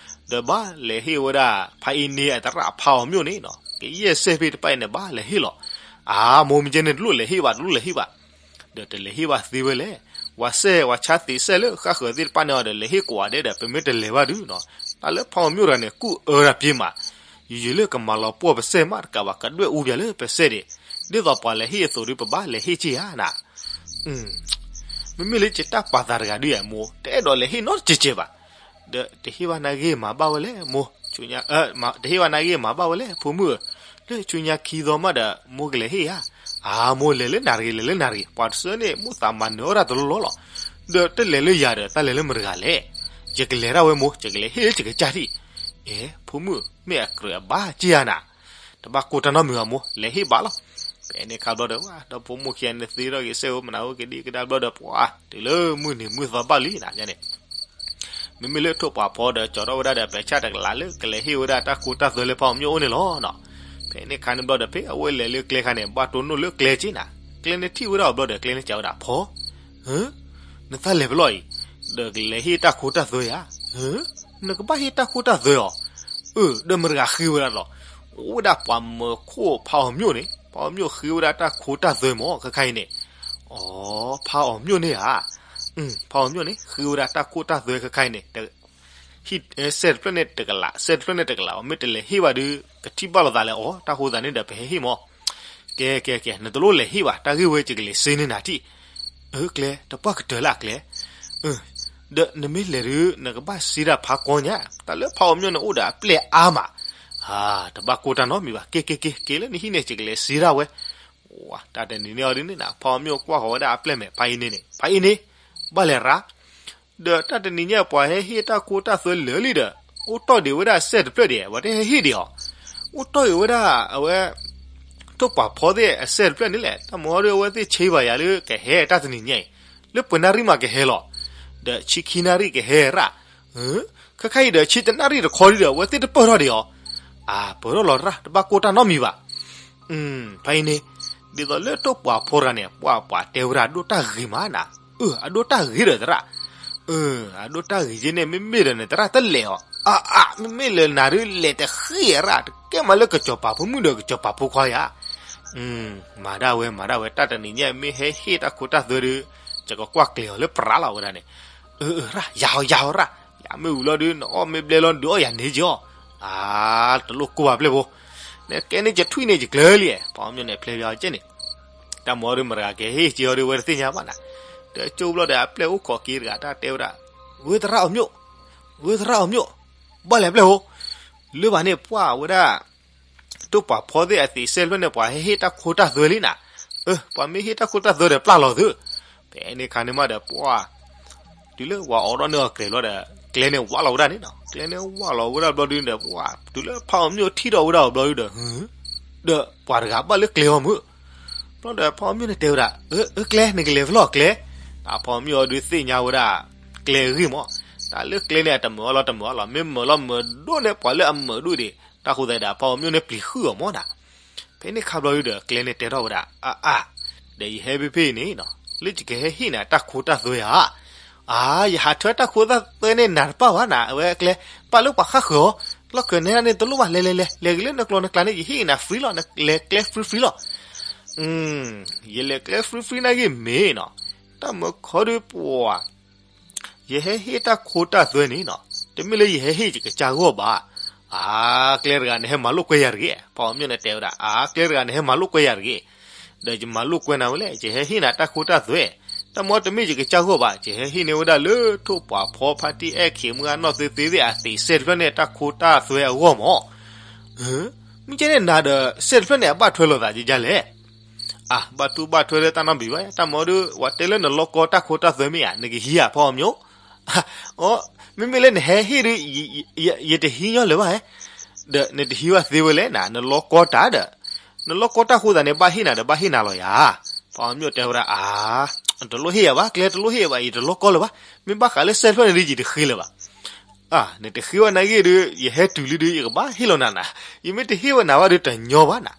ဒီးဘၣ်လဲၤဟ့ၣ်ဝဲဒၣ် ဖးအံၤန့ၣ်အသရၣ်ဖးအီၤမျိၣ်န့ၣ်နၤ ကယဲၢ်စဲးဖ့ၣ်တဖၣ်အံၤန့ၣ် ဘၣ်လဲၤဟ့ၣ်လီၤ, အါ မိၢ်မ့ၢ်ကဲန့ၣ် တလိၣ်လဲၤဟ့ၣ်ဘၣ် တလိၣ်လဲၤဟ့ၣ်ဘၣ်, ဒီးတလဲၤဟ့ၣ်ဘၣ်သ့ဝဲလဲၣ်, ပှၤစဲးပှၤဆါသံးစဲးလၢဃၣ်ဃၢၤသ့ၣ်တဖၣ်န့ၣ်အီၤဒီး လဲၤဟ့ၣ်ကိးဂၤဒဲးဒီး ပမ့ၢ်တလဲၤဘၣ်ဒုးနၤ, တၢ်လၢဖးအီၤမျိၣ်တဂၤန့ၣ် ကူၣ်အၢတၢ်ပ့ၤမး, ယယုၢ်လၢကမၤလီၤပှီၢ်ပစဲးမးတကးဘၣ် ကဒွဲၣ်အူပၠးလၢပစဲးဒံး, ဒ်သိးပှၤလဲၤဟ့ၣ်အသိးဒီး ပဘၣ်လဲၤဟ့ၣ်က့ၢ်ဧါနၤ မ့မ့ၢ်လၢယတၢ်ပာ်သးတဂၤဒုးယၤမိၢ် တအဲၣ်ဒိးလဲၤဟ့ၣ်နီတစဲးကဲးဘၣ်, ဒီးတဟ့ၣ်ဘၣ်နာ်ဂ့ၢ်မၤဘၣ်ဝဲလဲၣ်မိၢ်, တဟ့ၣ်ဘၣ်နာ်ဂ့ၢ်မၤဘၣ်ဝဲလဲၣ် ဖိမုၣ်ဧၢ, လၢဆူညါခံသီမးဒီး မိၢ်ကလဲၤဟ့ၣ်ဧါ, အါ မိၢ်လဲၤလၢနၤတဂ့ၤ လဲၤလၢနၤတဂ့ၤ ပှၤတဆၢန့ၣ် မူသးမၤနၢၤဝဲဒၣ်တလီၢ်လီၢ်လီၤ, ဒီးတလဲၤလၢယၤဒီး တၢ်လဲၤလၢမတၤတဂၤလဲၣ်, ယကလဲၤဒၣ်ဝဲမိၢ် ယကလဲၤဟ့ၣ်လၢယကစၢ်ထံၣ်, အဲ ဖိမုၣ် မ့ၢ်အကြၢးအဘၣ်က့ၢ်ဧါနၤ တဘၣ်ကိၢ်တၢ်နီတမံၤဘၣ်မိၢ် လဲၤဟ့ၣ်ဘၣ်လီၤ, ဖဲန့ၣ်ခါဘျီဒီး ဒီဖိမိၢ်ခံဂၤန့ၣ်သ့ထီၣ်က့ၤစဲးဧိၤ မနုၤဧိၤကဒံကဒါဘျီဒီး ပှၤ တုၤလၢမုၢ်နံၤမုၢ်သီဘၣ်လံနၤန့ၣ်, မ့မ့ၢ်လၢထိၣ်ပှာ်ဖီဒီး ကၠီၤထီၣ်ဝဲဒၣ်ဒီး ပဲာ်ဆၣ်တကလးလၢကလဲၤဟ့ၣ်ဝဲဒၣ်တၢ်ခိတၢ်သွဲလၢဖးအီၤမျိၣ်အိၣ်န့ၣ်လီၤနီၤ, ဖဲန့ၣ်ခါန့ၣ်ဘျီဒီး ဖဲအဝဲလဲၤလၢကျဲခါန့ၣ် ဘၣ်တိၢ်နီၣ်လၢကျဲက့ၢ်နၤ, ကျဲန့ၣ်ထံၣ်ဝဲဒၣ်အီၤဘျီဒီး ကျဲန့ၣ်စံးဝဲဒၣ် ဖီ နတၢ်လဲၤဖဲလဲၣ်အံၤ, ဒီးကလဲၤဟ့ၣ်တၢ်ခိတၢ်သွဲဧါ, နကဘၣ်ဟ့ၣ်တၢ်ခိတၢ်သွဲအီၤ, အၢ ဒီးမတၤတဂၤဃ့ဝဲဒၣ်လီၤ, အိၣ်ဝဲဒၣ်ပှၤမၢခိၣ်ဖးအီၤမျိၣ်န့ၣ် ဖးအီၤမျိၣ်ဃ့ဝဲဒၣ်တၢ်ခိတၢ်သွဲမၢ် ခဲခါအံၤန့ၣ်, အိ ဖးအီၤမျိၣ်န့ၣ်ဧါ, ဖးအီၤမျိၣ်န့ၣ် ဃ့ဝဲဒၣ်တၢ်ခိတၢ်သွဲခဲခါအံၤန့ၣ် ဟံၣ် စဲးတဖျၢၣ်န့ၣ်တကလး စဲးတဖျၢၣ်န့ၣ်တကလး မ့ၢ်တလဲၤဟ့ၣ်ဘၣ်ဒီး ကထံၣ်ဘၣ်လိာ်သးလၢအီၤ တၢ်ဃိသးန့ၣ်ဒီး ပဟဲဟ့ၣ်မၢ်, ကဲ ကဲ ကဲ နတလိၣ်လဲၤဟ့ၣ်ဘၣ် တၢ်ဂ့ၢ်ဝဲယကလဲၤစ့န့ၢ်နၤထံၣ်, အၢ ကျဲ တပှၢ်ကတၢၢ်လၢအကျဲ, ဒီးနမ့ၢ်လဲၤဒီး နကဘၣ်စ့ဒၣ်ဖးကီညါ, တၢ်လၢဖးအီၤမျိၣ်န့ၣ်အိၣ်ဒီးအပျဲၢ်အါမး, တဘၣ်ကိၢ်တၢ်နီတမံၤဘၣ် က့ၤ က့ၤ က့ၤ က့ၤလၢနဟံၣ်န့ၣ် ယကလဲၤစ့ဒၣ်ဝဲ, တၢ်တနံၤန့ၣ်အီၤဒ်န့ၣ်နၤ ဖးအီၤမျိၣ်ကွၢ်ဃီၤဝဲဒၣ်အပျဲၢ်မဲာ် ဖးအံၤန့ၣ်န့ၣ် ဖးအံၤန့ၣ်, ဘၣ်လဲၤရၣ် ဒီးတၢ်တနံၤညါပှၤဟဲဟ့ၣ်တၢ်ခိတၢ်သွဲလၢာ်လံဒီး, အိၣ်တီၢ်ဒံးဝဲဒၣ်စဲးတဖျၢၣ်ဒံး ပှၤတဟဲဟ့ၣ်ဒံးအီၤ, အိၣ်တီၢ်ဒံးဝဲဒၣ်အဝဲ, ထိၣ်ပှာ်ဖီသ့ၣ်အစဲးတဖျၢၣ်န့ၣ်လဲၣ် တၢ်မၤအီၤဒီးအဝဲသ့ၣ်ဆ့ဘၣ်ယၤလၢကဟဲတၢ်တနံၤညါအံၤ, လၢပှဲၤနၣ်ရံၣ်မးကဟဲလီၤ, ဒီးဆံခံနၣ်ရံၣ်ကဟဲရၣ်, ခဲခါအံၤဒီးဆံတနၣ်ရံၣ်တခီဒံးဒီး အဝဲသ့ၣ်တပၢၢ်ထီၣ်ဒံးအီၤ, အၢ ပၢၢ်ထီၣ်လီၤရၣ် တဘၣ်ကိၢ်တၢ်နီတမံၤဘၣ် ဖဲအံၤန့ၣ်, ဒ်သိးလၢထိၣ်ပှာ်ဖီတဂၤန့ၣ် ပှၤပှၤတဲဝဲဒၣ်အဒိၣ်တၢ်ဂ့ၤမးနၤ, အၢ အဒိၣ်တၢ်ဂ့ၤဒီးသရၣ်, အၢ အဒိၣ်တၢ်ဂ့ၤက့န့ၣ် မ့မ့ၢ်ဒီးန့ၣ် သရၣ်တလဲၤအီၤ, အါအါ မ့မ့ၢ်လၢနၤဒုးလဲၤတဃ့ၢ်ရၣ် တကဲမးလၢကစီၤပၤဖိမုၣ်ဒီးကစီၤပၤဖိခွါယၤ, မၤဒၣ်ဝဲ မၤဒၣ်ဝဲ တၢ်တနံၤညါမ့ၢ်ဟဲဟ့ၣ်တၢ်ခိတၢ်သွဲဒီး, ယကကွၢ်ကျဲၤအီၤလၢပြးလီၤဝဲဒၣ်န့ၣ်, အၢ အၢ ရၣ် ယၤအီၤ ယၤအီၤရၣ်, ယမ့ၢ်ဝံၤလီၤဒုး နအီၣ်မ့ၢ်ဘျဲလီၤ ဒုးအီၣ်ယၤန့ၣ်က့ၤအီၤ, အါ တလိၣ်ကိၢ်ဘၣ်ပျဲၢ်ဖိ, နကဲန့ၣ်ယထွံၣ်န့ၣ်ယကျၢၤလံ, ဖးအီၤမျိၣ်န့ၣ်ဖျဲးပၠးအီၤကဲန့ၣ်, တၢ်မၤအီၤဒုးမတၤဂၤကဟ့ၣ်က့ၤအီၤဒုး ဝဲတသ့ၣ်ညါဘၣ်နၤ, ဒီးကၠိဘျီဒီးအပျဲၢ်အိၣ်ခိးက့ၤတဂၤ တၢ်တဲဝဲဒၣ်, ဝဲသရၣ်အီၤမျိၣ်, ဝဲသရၣ်အီၤမျိၣ်, ဘၣ်လဲၤပျဲၢ်ဖိ, လၢဘၣ်န့ၣ်ပှၢ်ဝဲဒၣ် ထိၣ်ပှာ်ဖီသ့ၣ်အသံးစဲးတဖျၢၣ်န့ၣ် ပှၤဟဲဟ့ၣ်တၢ်ခိတၢ်သွဲလံနၤ, အၢ ပှၤမ့ၢ်ဟ့ၣ်တၢ်ခိတၢ်သွဲဒီးပျၢ်လီၤသု, ဖဲန့ၣ်ခါန့ၣ်မးဒီး ပှၤ တုၤလၢပှၤအိးထီၣ်န့ၢ်အီၤကြဲးဘျီဒီး ကျဲန့ၣ်ဝးလီၤဝဲဒၣ်န့ၣ်နီၤ, ကျဲန့ၣ်ဝးလီၤဝဲဒၣ်ဘျီဒုန့ၣ်ဒီး ပှၤ တုၤလၢဖးအီၤမၠိၣ်ထံၣ်ထီၣ်ဝဲဒၣ်အီၤဘျီဒုဒီး ဒီးပှၤတဂၤဘၣ်လၢကျဲအီၤမုၢ်, ဘျီဒီးဖးအီၤမၠိၣ်န့ၣ်တဲဝဲဒၣ် အၢ အၢ ကျဲ နကလဲၤဖဲလဲၣ်ကျဲ, ဖးအီၤမၠိၣ်အီၤဒုးသ့ၣ်ညါဝဲဒၣ် ကျဲအဂ့ၢ်မး, တၢ်လၢကျဲန့ၣ် အတမုာ်အီၤလီၤတမုာ်အီၤလီၤ, မ့ၢ်မုာ်လီၤမုာ်ဒိၣ်န့ၢ်ပှၤလၢအမုာ်ဒိၣ်ဒံး, တၢ်ဃိသတးဒီး ဖးအီၤမၠိၣ်န့ၣ်ပျံၤဃုာ်အီၤမးနၤ ဖဲန့ၣ်ခါဘျီဒုဒီး ကျဲန့ၣ်တဲထီၣ်ဝဲဒၣ် အါအါ, ဒီးယဟဲဖဲဖဲအံၤန့ၣ်နီၤ လၢယကဟဲဟ့ၣ်နၤတၢ်ခိတၢ်သွဲဧါ, အါ ယဟးထၢတၢ်ခိတၢ်သွဲန့ၣ်နၤတပၣ်ဘၣ်နၤ, အဝဲကျဲ ပၣ်လၢပှၤဃၣ်ဃၢၤအီၤ, လီၢ်ခၢၣ်နဲဒၣ်န့ၣ်တလိၣ်ဘၣ်, လဲၤလဲၤလဲၤ လဲၤက့ၤလၢနကျိနကျါန့ၣ် ယဟ့ၣ်နၤ free လီၤ, နလဲၤကျဲ free free လီၤ, ယလဲၤကျဲ free free နာ်ဂ့ၢ်မ့ၢ်နီၤ, တၢ်မၢခီဒုပှၤ ယဟဲဟ့ၣ်တၢ်ခိတၢ်သွဲန့ၣ်နီၤ, တမ့ၢ်လၢယဟဲဟ့ၣ်ယကစၢ်ဂီၢ်ဘၣ်, အါ ကျဲတဂၤနဟဲမၤလိာ်ကွဲယၤတဂ့ၤ, ဖးအီၤမၠိၣ်န့ၣ်တဲဝဲဒၣ် အါ ကျဲတဂၤနဟဲမၤလိာ်ကွဲယၤတဂ့ၤ, ဒီးယမၤလိာ်ကွဲနၤဝဲလဲၣ်, ယဟဲဟ့ၣ်နၤတၢ်ခိတၢ်သွဲ, တၢ်မၢတမ့ၢ်ယကစၢ်ဂီၢ်ဘၣ်, ယဟဲဟ့ၣ်န့ၢ်ဝဲဒၣ်လၢထိၣ်ပှၤဖီဖါတံၢ်အဲၣ်ခ့းမုၢ်အနီၢ်သ့သ့သ့ၣ်အသံးစဲတဖျၢၣ်န့ၣ် တၢ်ခိတၢ်သွဲအဂီၢ်မး, မ့ၢ်ကဲန့ၣ်နၤဒီးစဲတဖျၢၣ်န့ၣ် အဘၣ်ထွဲလိာ်သးကကလဲၣ် အါ ဘၣ်တူၢ်ဘၣ်ထွဲလၢတၢ်နီတမံၤဘၣ်, တၢ်မၢဒုး ပှၤတဲလၢနလီကီတၢ်ခိတၢ်သွဲမ့ၢ်ဧါ, နကဟံးဧါ ဖးအီၤမၠိၣ်, အီ မ့မ့ၢ်လၢနဟဲဟ့ၣ်ဒုး ယတဟံးညီလၢၤဘၣ်ဧါ, ဒီးနတဟံးဘၣ်သ့ဝဲလဲၣ်နၤ, နလီကီတၢ်ဒီး နလီကီတၢ်ဃိသးန့ၣ် ဘၣ်ဟ့ၣ်နၤဒီး ဘၣ်ဟ့ၣ်နၤလီၤယၤ, ဖးအီၤမၠိၣ်တဲဝဲဒၣ် အါ တလိၣ်ဟ့ၣ်ယၤဘၣ်, ကျဲတလိၣ်ဟ့ၣ်ယၤဘၣ်, ယတလီကီလၢၤဘၣ်, မ့ၢ်ဘၣ်ဃးလၢစဲတဖျၢၣ်န့ၣ်ဒုး ယတဃ့လၢၤဘၣ် အါ နတဃ့ဝဲနာ်ဂ့ၢ်ဒုး ယဟဲတုၤလံဒုး ယကဘၣ်ဟ့ၣ်လီၤနၤနၤ, ယမ့ၢ်တဟ့ၣ်ဝဲနၤဘၣ်ဒုးတညီဘၣ်နၤ,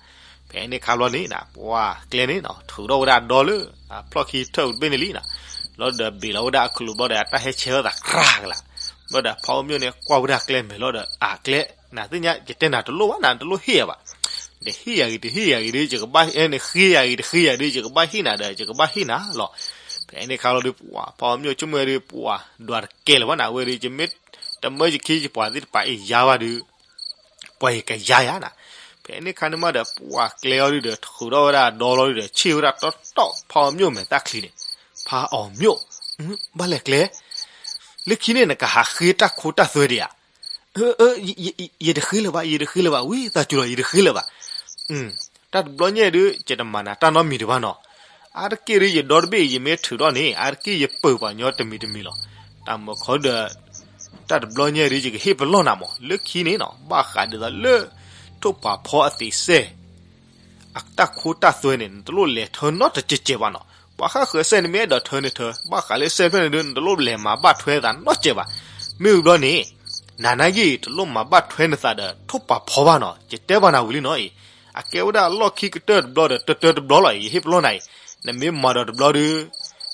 ဖဲန့ၣ်ခါဘျီန့ၣ်နၤ ပှၤကျဲန့ၣ်နီၤ ထုးထီၣ်ဝဲဒၣ်ဒီလၢ အဖျီၣ်ခံထၢၣ်တဘ့ၣ်န့ၣ်လံနၤ, လီၤဒီးဘ့ၣ်လီၤဝဲဒၣ်အကလုာ်ဘျီဒီး အတၢ်ဟဲဆဲးထီၣ်သးကြၢးကလး, ဘျီဒီးဖးအီၤမၠိၣ်န့ၣ် ကွၢ်ဝဲဒၣ်ကျဲမဲာ်လီၤဒီး အါ ကျဲ နသ့ၣ်ညါ ယတဲနၤတလိၣ်ဘၣ်နၤ တလိၣ်ဟ့ၣ်ယၤဘၣ်, တဟ့ၣ်ယၤဂ့ၤ တဟ့ၣ်ယၤဂ့ၤဒုး ယကဘၣ် နဃ့ယၤဂ့ၤ တဃ့ယၤဒုး ယကဘၣ်ဟ့ၣ်နၤဒီး ယကဘၣ်ဟ့ၣ်နၤလီၤ, ဖဲန့ၣ်ခါလီၤဒုး ပှၤ ဖးအီၤမၠိၣ်ဆိကမိၣ်ဝဲဒုး ပှၤ ဒွးတကဲလၢၤဘၣ်နၤ ဝဲဒုး ယမ့ၢ်တမၢယခံယပှၤသ့ၣ်တဖၣ်အံၤယါဘၣ်ဒုး ပှၤယကယါယၤနၤ, ဖဲန့ၣ်ခါန့ၣ်မးဒီး ပှၤကျဲအီၤဒုးဒီး ထုးထီၣ်ဝဲဒၣ်ဒီလီၤဒုးဒီး ဆ့ၣ်ဝဲဒၣ်တီတီ ဖးအီၤမၠိၣ်မဲာ်သၣ်ချံန့ၣ်, ဖးအီၤမၠိၣ်, ဘၣ်လဲၣ်ကျဲ လၢခံန့ၣ် နကဟးဃ့တၢ်ခိတၢ်သွဲဒံးဧါ, အၢ ယတဃ့လၢၤဘၣ် ယတဃ့လၢၤဘၣ် ဝံသးစူၤလီၤ ယတဃ့လၢၤဘၣ်, တၢ်တဘျီညါဒုး ယတမၤနၤတၢ်နီတမံၤတဘၣ်နီၤ, အါတက့ၢ်ဒုး ယဒီတဘ့ၣ်အံၤ ယမ့ၢ်ထုးထီၣ်န့ၣ် အါတက့ၢ်ယပၢၤပှၤညီတမံၤတမံၤလီၤ, တၢ်မၢခီဒီး တၢ်တဘျီညါဒုး ယကဟ့ၣ်ပလီၢ်နၤမး လၢခံန့ၣ်နီၤ ဘၣ်ဃးဒ်သိးလၢ ထိၣ်ပှၤဖီအသံးစဲ အတၢ်ခိတၢ်သွဲန့ၣ် နတလိၣ်လဲၤထၢနီတစဲးစဲးဘၣ်နီၤ, ပှၤဃၣ်ဃၢၤစဲန့ၣ်မ့ၢ်အဲၣ်ဒိးထၢန့ၣ်ထၢ, ဘၣ်ဃးလၢစဲဖျၢၣ်န့ၣ်ဒုး နတလိၣ်လဲၤမၤဘၣ်ထွဲသးနီတစဲးဘၣ်, မ့ၢ်ဝံၤဘျီန့ၣ် နၤနာ်ဂ့ၢ် တလိၣ်မၤဘၣ်ထွဲနသးဒီးထိၣ်ပှၤဖီဘၣ်နီၤ, ယတဲဘၣ်နၤဝံၤလံနီၤအံၤ, အကဲဝဲဒၣ်လီၢ်ခံကတၢၢ်တဘျီဒီး တၢတၢတဘျီလီၤ, ယဟ့ၣ်ပလီၢ်နၤအံၤ, နမ့ၢ်မၤဒီးတဘျီဒုး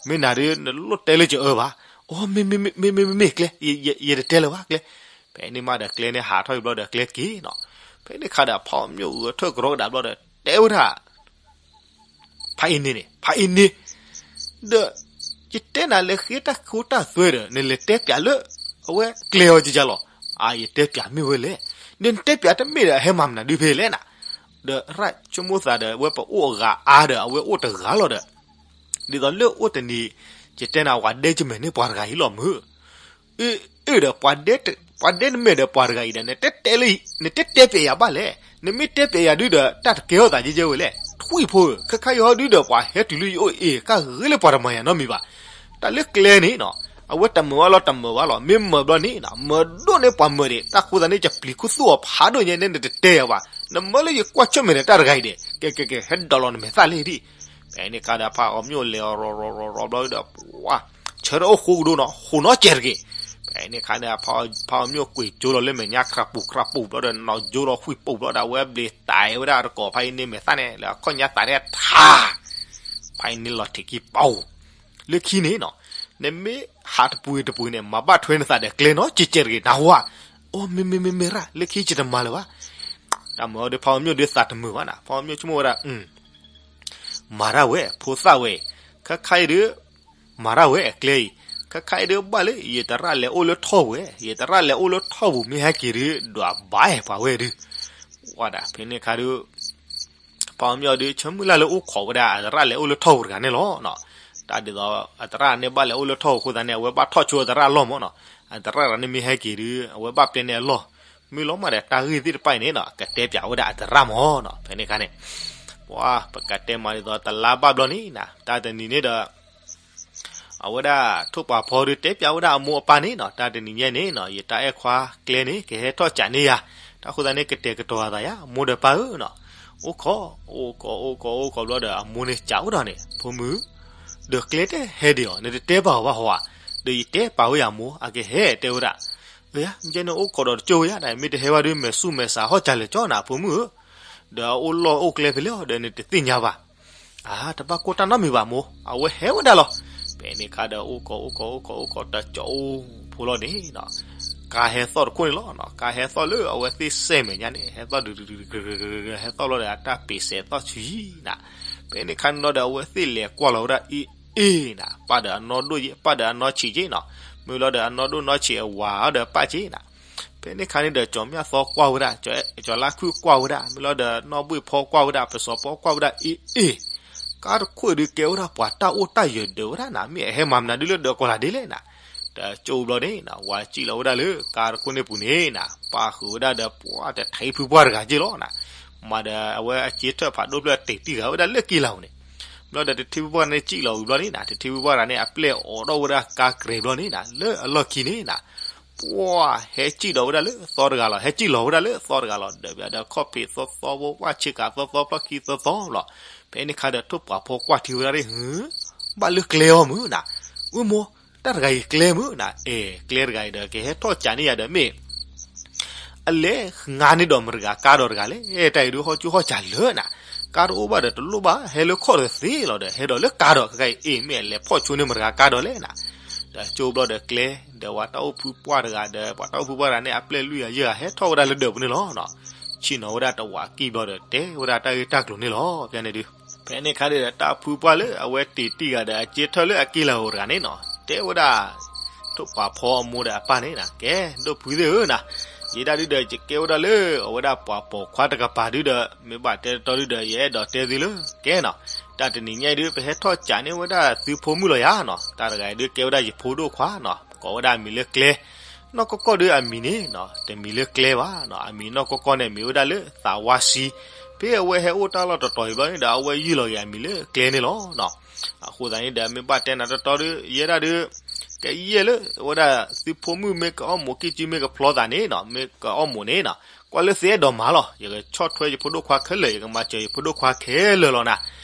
မ့ၢ်နၤဒုး နတလိၣ်တဲလၢယအၢဘၣ်, အိ မ့ၢ်မ့ၢ်မ့ၢ်မ့ၢ်မ့ၢ်ကျဲ ယတတဲလၢၤဘၣ်ကျဲ, ဖဲန့ၣ်မးဒီးကျဲန့ၣ်ဟးထီၣ်အံၤဘျီဒီး ကျဲက့ၤနီၤ, ဖဲန့ၣ်ခါဒီး ဖးအီၤမၠိၣ်ဂဲၤထၢၣ်ကရီကဒါဘျီဒီး တဲဝဲဒၣ် ဖးအံၤန့ၣ်န့ၣ် ဖးအံၤန့ၣ်, ဒီး ယတဲနၤလဲၤဃ့တၢ်ခိတၢ်သွဲဒီး နလဲၤတဲပၠးလၢ အဝဲကျဲအီၤကကလီၤ, အါ ယတဲပၠးမ့ၢ်ဝဲလဲၣ်, ဒီးနတဲပၠးတမ့ၢ်ဒီး အဟဲမၤမနုၤဒုးဖဲလဲၣ်နၤ, ဒီးရၣ်ဆိကမိၣ်သးဒီး အဝဲပအိၣ်အဂၤအါဒီး အဝဲအိၣ်တဂၤလီၤဒီး ဒ်သိးလၢအိၣ်တနံၤ ယတဲနၤ ပှၤဒဲကမဲာ်န့ၢ်ပှၤတဂၤအံၤလီၤမုၢ်, အၢ အၢ ဒီး ပှၤဒဲနမဲာ်ဒီးပှၤတဂၤအံၤဒီး နတဲတဲလၢ နတဲတဲပျဲယၤဘၣ်လဲၣ်, နမ့ၢ်တဲပျဲယၤဒုဒီး တၢ်တကဲထီၣ်သးယဲယဲဝဲလဲၣ်, ထွံၣ်ဖိဧၢ, ခဲခါအံၤဟီဒုဒီး ပှၤဟဲတုၤလၢယအိၣ်အ့ၣ် ကဂ့ၤလၢပှၤတမၤယၤနီတမံၤဘၣ်, တၢ်လၢကျဲန့ၣ်နီၤ အဝဲတမုာ်ဘၣ်လီၤ တမုာ်ဘၣ်လီၤ, မ့ၢ်မုာ်ဘျီန့ၣ်နီၤ မုာ်ဒိၣ်န့ၢ်ပှၤမုာ်ဒံး, တၢ်ဃိသတးန့ၣ် ယပျံၤခူသူၣ်အီၤဖးဒိၣ်ညါန့ၣ် နတတဲယၤဘၣ်, နမၢလၢယကွၢ်ဆၢၣ်မဲာ်ဒီးတၢ်တဂၤအံၤဒံး, ကဲ ကဲ ကဲ ဟဲဒိးလီၤနမဲာ်သၣ်လံဒံး, ဖဲန့ၣ်ခါဒီး ဖးအီၤမၠိၣ်လဲၤအီၤရီၤရီၤရီၤရီၤဘျီဒီး ပှၤ ဆၢထၢၣ်အိၣ်ဃိကဒိနီၤ ဃိးနီၤကဲတဂ့ၤ, ဖဲန့ၣ်ခါန့ၣ် ဖးအီၤမၠိၣ်ကွံာ်ကၠိလီၤလၢမဲာ်ညါ ခရးပူၤခရးပူၤဘျီဒီး နီၢ်ကၠိလီၤဃံၣ်ပူၤဘျီဒီး အဝဲဘျ့းတၢ်ဝဲဒၣ်တကိး ဖးအံၤန့ၣ်မဲာ်သၣ်န့ၣ် လၢအခီၣ်ညါသးန့ၣ်ထါ, ဖးအံၤန့ၣ်လီၤထံးခံပီၤ, လၢခံန့ၣ်နီၤ နမ့ၢ်ဟးတပူၤတပူၤန့ၣ် မၤဘၣ်ထွဲနသးဒီးကျဲနီၤ ကဲကဲတဂ့ၤ နၢ်ဟူဧါ, အိ မ့ၢ်မ့ၢ်မ့ၢ်မ့ၢ်ရၣ် လၢခံယတမၤလၢၤဘၣ်, တၢ်မုာ်အီၤဒီး ဖးအီၤမၠိၣ်ဒီးသးတမုာ်ဘၣ်နၤ ဖးအီၤမၠိၣ်ဆိကမိၣ်ဝဲဒၣ် မၤတၢ်ဝဲ ဖိသၣ်ဝဲ, ခဲခါအံၤဒုး မၤတၢ်ဝဲအကျဲအံၤ, ခဲခါအံၤဒုးဘၣ်လၢ ယသရၣ်လဲၤအိၣ်လၢထီၣ်ဝဲ, ယသရၣ်လဲၤအိၣ်လၢထီၣ်ပူၤမ့ၢ်ဟဲက့ၤဒုး ဒွးဘၣ်အဲၣ်ပှၤဝဲဒုး, ဝဲဒၣ်ဖဲန့ၣ်ခါဒုး ဖးအီၤမၠိၣ်ဒုး ဆၢမုၢ်လၢ်လၢအိၣ်ခိးဝဲဒၣ် အသရၣ်လဲၤအိၣ်လၢထီၣ်ပူၤတဂၤန့ၣ်လီၤ. တၢ်ဒ်သိး အသရၣ်န့ၣ်ဘၣ်လဲၤအိၣ်လၢထီၣ်ပူၤအဃိသတးန့ၣ် အဝဲဘၣ်ထီၣ်ဆိအသရၣ်အလီၢ်မၢ်နီၤ, အသရၣ်တဂၤန့ၣ်မ့ၢ်ဟဲက့ၤဒုး အဝဲဘၣ်ပျဲန့ၢ်အလီၢ်, မ့ၢ်လီၤမးဒီးတၢ်ဂ့ၢ်သ့ၣ်တဖၣ်အံၤန့ၣ်နီၤ ကတဲပၠးဝဲဒၣ်အသရၣ်မၢ်နီၤ ဖဲန့ၣ်ခါန့ၣ် ပှၤပကတဲမးဒ်သိးတလါဘၣ်ဘျီန့ၣ်နၤ, တၢ်တနံၤန့ၣ်ဒီး အဝဲဒၣ်ထိၣ်ပှၤဖီဒုးတဲပျးဝဲဒၣ်အမိၢ်အပၢ်န့ၣ်နီၤ, တၢ်တနံၤညါန့ၣ်နီၤ ယတၢ်အဲၣ်ခွါကျဲန့ၣ် ကဟဲထီၣ်ကးန့ၢ်ယၤ, တၢ်ဃိသတးန့ၣ် ကတဲာ်ကတီၤအသးယၤ မိၢ်ဒီးပၢ်ဧၢနီၤ, အိၣ်ခိး အိၣ်ခိး အိၣ်ခိး အိၣ်ခိးဘျီဒီး အမိၢ်န့ၣ်ကးအိၣ်ဒီးန့ၣ် ဖိမုၣ် ဒီးကျဲတဟဲဒံးအီၤ နတတဲပာ်အီၤဘၣ်ဟီဧါ, ဒီးယတဲပာ်ဝဲယၤမိၢ် အကဟဲတဲဝဲဒၣ်, မ့ၢ်ကဲန့ၣ်အိၣ်ခိးဒီးတကၠိဝဲယါ, မ့ၢ်တဟဲဘၣ်ဒုး မဲာ်ဆူၣ်မဲာ်ဆါဟီၣ်ကၢ်လဲာ်ကၠီနၤ ဖိမုၣ်ဧၢ, ဒီးအအိၣ်လီၢ်အိၣ်ကျဲဖဲလဲၣ်အီၤဒီး နတသ့ၣ်ညါဘၣ်. အါ တဘၣ်ကိၢ်တၢ်နီတမံၤဘၣ်မိၢ်, အဝဲဟဲဝဲဒၣ်လီၤ. ဖဲန့ၣ်အခါဒီး အိၣ်ခိး အိၣ်ခိး အိၣ်ခိး အိၣ်ခိး တကၠီအိၣ်ဖိလီၤန့ၣ်နီၤ, ကါဟဲသီၣ်တခိၣ်န့ၣ်လီၤနီၤ, ကါဟဲသီၣ်လၢအဝဲသ့ၣ်စဲမဲာ်ညါန့ၣ် ဟဲသီၣ်ဒုးဒုးဒုး ဟဲသီၣ်လီၤဒီး အတၢ်ပ့ၤစဲးသီၣ်ဆူယံၤနၤ, ဖဲန့ၣ်အခါန့ၣ်လီၤဒီး အဝဲသ့ၣ်လဲၤကွၢ်လီၤဝဲဒၣ်အ့ၣ်အ့ၣ်နၤ, ပၢ်ဒီးအနီၢ်ဒိၣ်ယ့ၣ် ပၢ်ဒီးအနီၢ်ဆံးက့နီၤ, မ့ၢ်လီၤဒီးအနီၢ်ဒိၣ်နီၢ်ဆံးအဝၤဒီးပၢ်က့နၤ ဖဲန့ၣ်ခါန့ၣ်ဒီး ကၠီၤမၠၣ်သီကွၢ်ဝဲဒၣ်, ကၠီၤလါခုၣ်ကွၢ်ဝဲဒၣ်, မ့ၢ်လီၤဒီးနီၢ်ဘှ့ၣ်ဖီကွၢ်ဝဲဒၣ်, ပစီၤပီကွၢ်ဝဲဒၣ်, အ့ၣ်အ့ၣ်, ကါတခိၣ်ဒုးကဲဝဲဒၣ်ပှၤတၢ်အိၣ်တၢ်ယၢၤဒၢးဝဲဒၣ်နၤ, မ့ၢ်အဟဲမၤမနုၤဒုးလၢဒၢးကီၤလၤဒ်လဲၣ်နၤ. တကၠိဘျီန့ၣ်နၤ, ဝၤစံၣ်လီၤဝဲဒၣ်လၢကါတခိၣ်န့ၣ်ပူၤန့ၣ်နၤ, ပၣ်ဃုာ်ဝဲဒၣ်ဒီးပှၤတထံဖုပှၢ်တဂၤက့လီၤနၤ, မၤဒီးအဝဲအစ့ထၢၣ်ဖးဒိၣ်ဖျၢၣ်တ့ၢ်တံၢ်ဂၤဝဲဒၣ်လၢက့လၤပူၤန့ၣ် ဘျီဒီးတထံဖုပှၢ်န့ၣ်စံၣ်လီၤဝံၤဘျီန့ၣ်နၤ, တထံဖုပှၢ်တဂၤန့ၣ် အပျဲၢ်အိးထီၣ်ဝဲဒၣ်ကါကြဲးဘျီန့ၣ်နၤ, လၢအလီၢ်ခံန့ၣ်နၤ, ပှၤဟဲစံၣ်ဒီးဝဲဒၣ်လၢသီတဂၤလီၤ, ဟဲစံၣ်လီၤဝဲဒၣ်လၢသီတဂၤလီၤ, ဒီးဘၣ်ဒီးခီၣ်ဖံးသီသီဖိ ဝၣ်ဆ့ကၤသီသီဖျီၣ်ခံသီသီလီၤ. ဖဲန့ၣ်ခါဒီးထိၣ်ပှၤဖီကွၢ်ထံဝဲဒၣ်, ဘၣ်လၢကျဲအီၤမုၢ်နၤ, အမိၢ်, တၢ်တဂၤအံၤကျဲမုၢ်နၤ, အဲၣ်ကျဲတဂၤအံၤဒီး ကဟဲထီၣ်ကးန့ၢ်ယၤဒီးမ့ၢ် အလဲၤငါန့ၢ်ဒီးမတၤတဂၤကါဒီးတဂၤလဲၣ်, တၢ်အံၤဒုးဟီၣ်ကူၣ်ဟီၣ်ကၢ်လၢာ်နၤ, ကါတအိၣ်ဘၣ်ဒီးတလိၣ်ဘၣ်, ဟဲလၢခီၣ်တသ့လီၤဒီး ဟဲဒီးလၢကါဒီးခဲခါအံၤ, အ့ၣ် မ့ၢ်အလဲၤဖီၣ်ဆိန့ၢ်မတၤတဂၤကါဒီးလဲၣ်နၤ. ဒီးကၠိဘျီဒီးကျဲ, ဒီးပှၤတၢ်အိၣ်ဖုပှၢ်တဂၤဒီး ပှၤတၢ်အိၣ်ဖုပှၢ်တဂၤန့ၣ် အပျဲၢ်လွံၢ်ဂၤယဲၢ်ဂၤ ဟဲထီၣ်ဝဲဒၣ်လၢဒၢးပူၤန့ၣ်လီၤ. ဆ့ၣ်နီၤဝဲဒၣ်တဝးကံၢ်ဘျီဒီး တဲဝဲဒၣ်တၢ်ဂ့ၢ်တၢ်ကျိၤန့ၣ်လီၤ. ဖဲန့ၣ်ဒုး ဖဲန့ၣ်ခါဒီး တၢ်ဖုပှၢ်လၢအဝဲတ့ၢ်တံၢ်ဂၤဒီး အစ့ထၢၣ်လၢအက့လၤပူၤတဂၤန့ၣ်နီၤ, တဲဝဲဒၣ် ထိၣ်ပှၤဖီအမိၢ်ဒီးအပၢ်န့ၣ်နၤ, ကဲ ဒိၣ်ဖုသ့ၣ်ဧၢနၤ, ယဲဒၣ်ဒုဒီး ယကဲဝဲဒၣ်လၢအဝဲဒၣ်ပှၤပိာ်ခွါတကပၤဒုဒီး မ့ၢ်ဘၣ်တဲတတီဒုဒီး ယအဲၣ်ဒိးတဲသုလၢ ကဲနီၤ, တၢ်တနံၤညါအံၤဒု ပဟဲထီၣ်ကးန့ၢ်ဝဲဒၣ်သုဖိမုၣ်လီၤယၤနီၤ, တၢ်တဂၤအံၤဒုကဲဝဲဒၣ်ယဖိဒိၣ်ခွါနီၤ, ကိးဝဲဒၣ်အမံၤလၢကျဲ, နီၢ်ကီၢ်ကီၢ်ဒုအမံၤန့ၣ်နီၤ တမံၤလၢကျဲဘၣ်နီၤ, အမံၤနီၢ်ကီၢ်ကီၢ်န့ၣ် မ့ၢ်ဝဲဒၣ်လၢသးဝါဆံ, ဖဲအဝဲဟဲအိၣ်တၢ်လီၢ်တတီၤအံၤဘျီန့ၣ်ဒီး အဝဲယုၢ်လီၤက့ၤအမံၤလၢကျဲန့ၣ်လီၤနီၤ. အဃိသတးန့ၣ်ဒီး မ့ၢ်ဘၣ်တဲနၤတတီဒု ယဲဒၣ်ဒု ကယဲၢ်လၢ ဝဲဒၣ်သုဖိမုၣ်မ့ၢ်ကအီၣ်မူးကံၢ်စုမ့ၢ်ကဖျီသးန့ၣ်နီၤ မ့ၢ်ကအီၣ်မူးန့ၣ်နီၤ, ကွၢ်လၢသုအဲၣ်ဒိးမၤလီၤ, ယကဆီၣ်ထွဲယဖိဒိၣ်ခွါခဲလၢာ် ယကမၤစၢၤယဖိဒိၣ်ခွါခဲလၢာ်လီၤနၤ.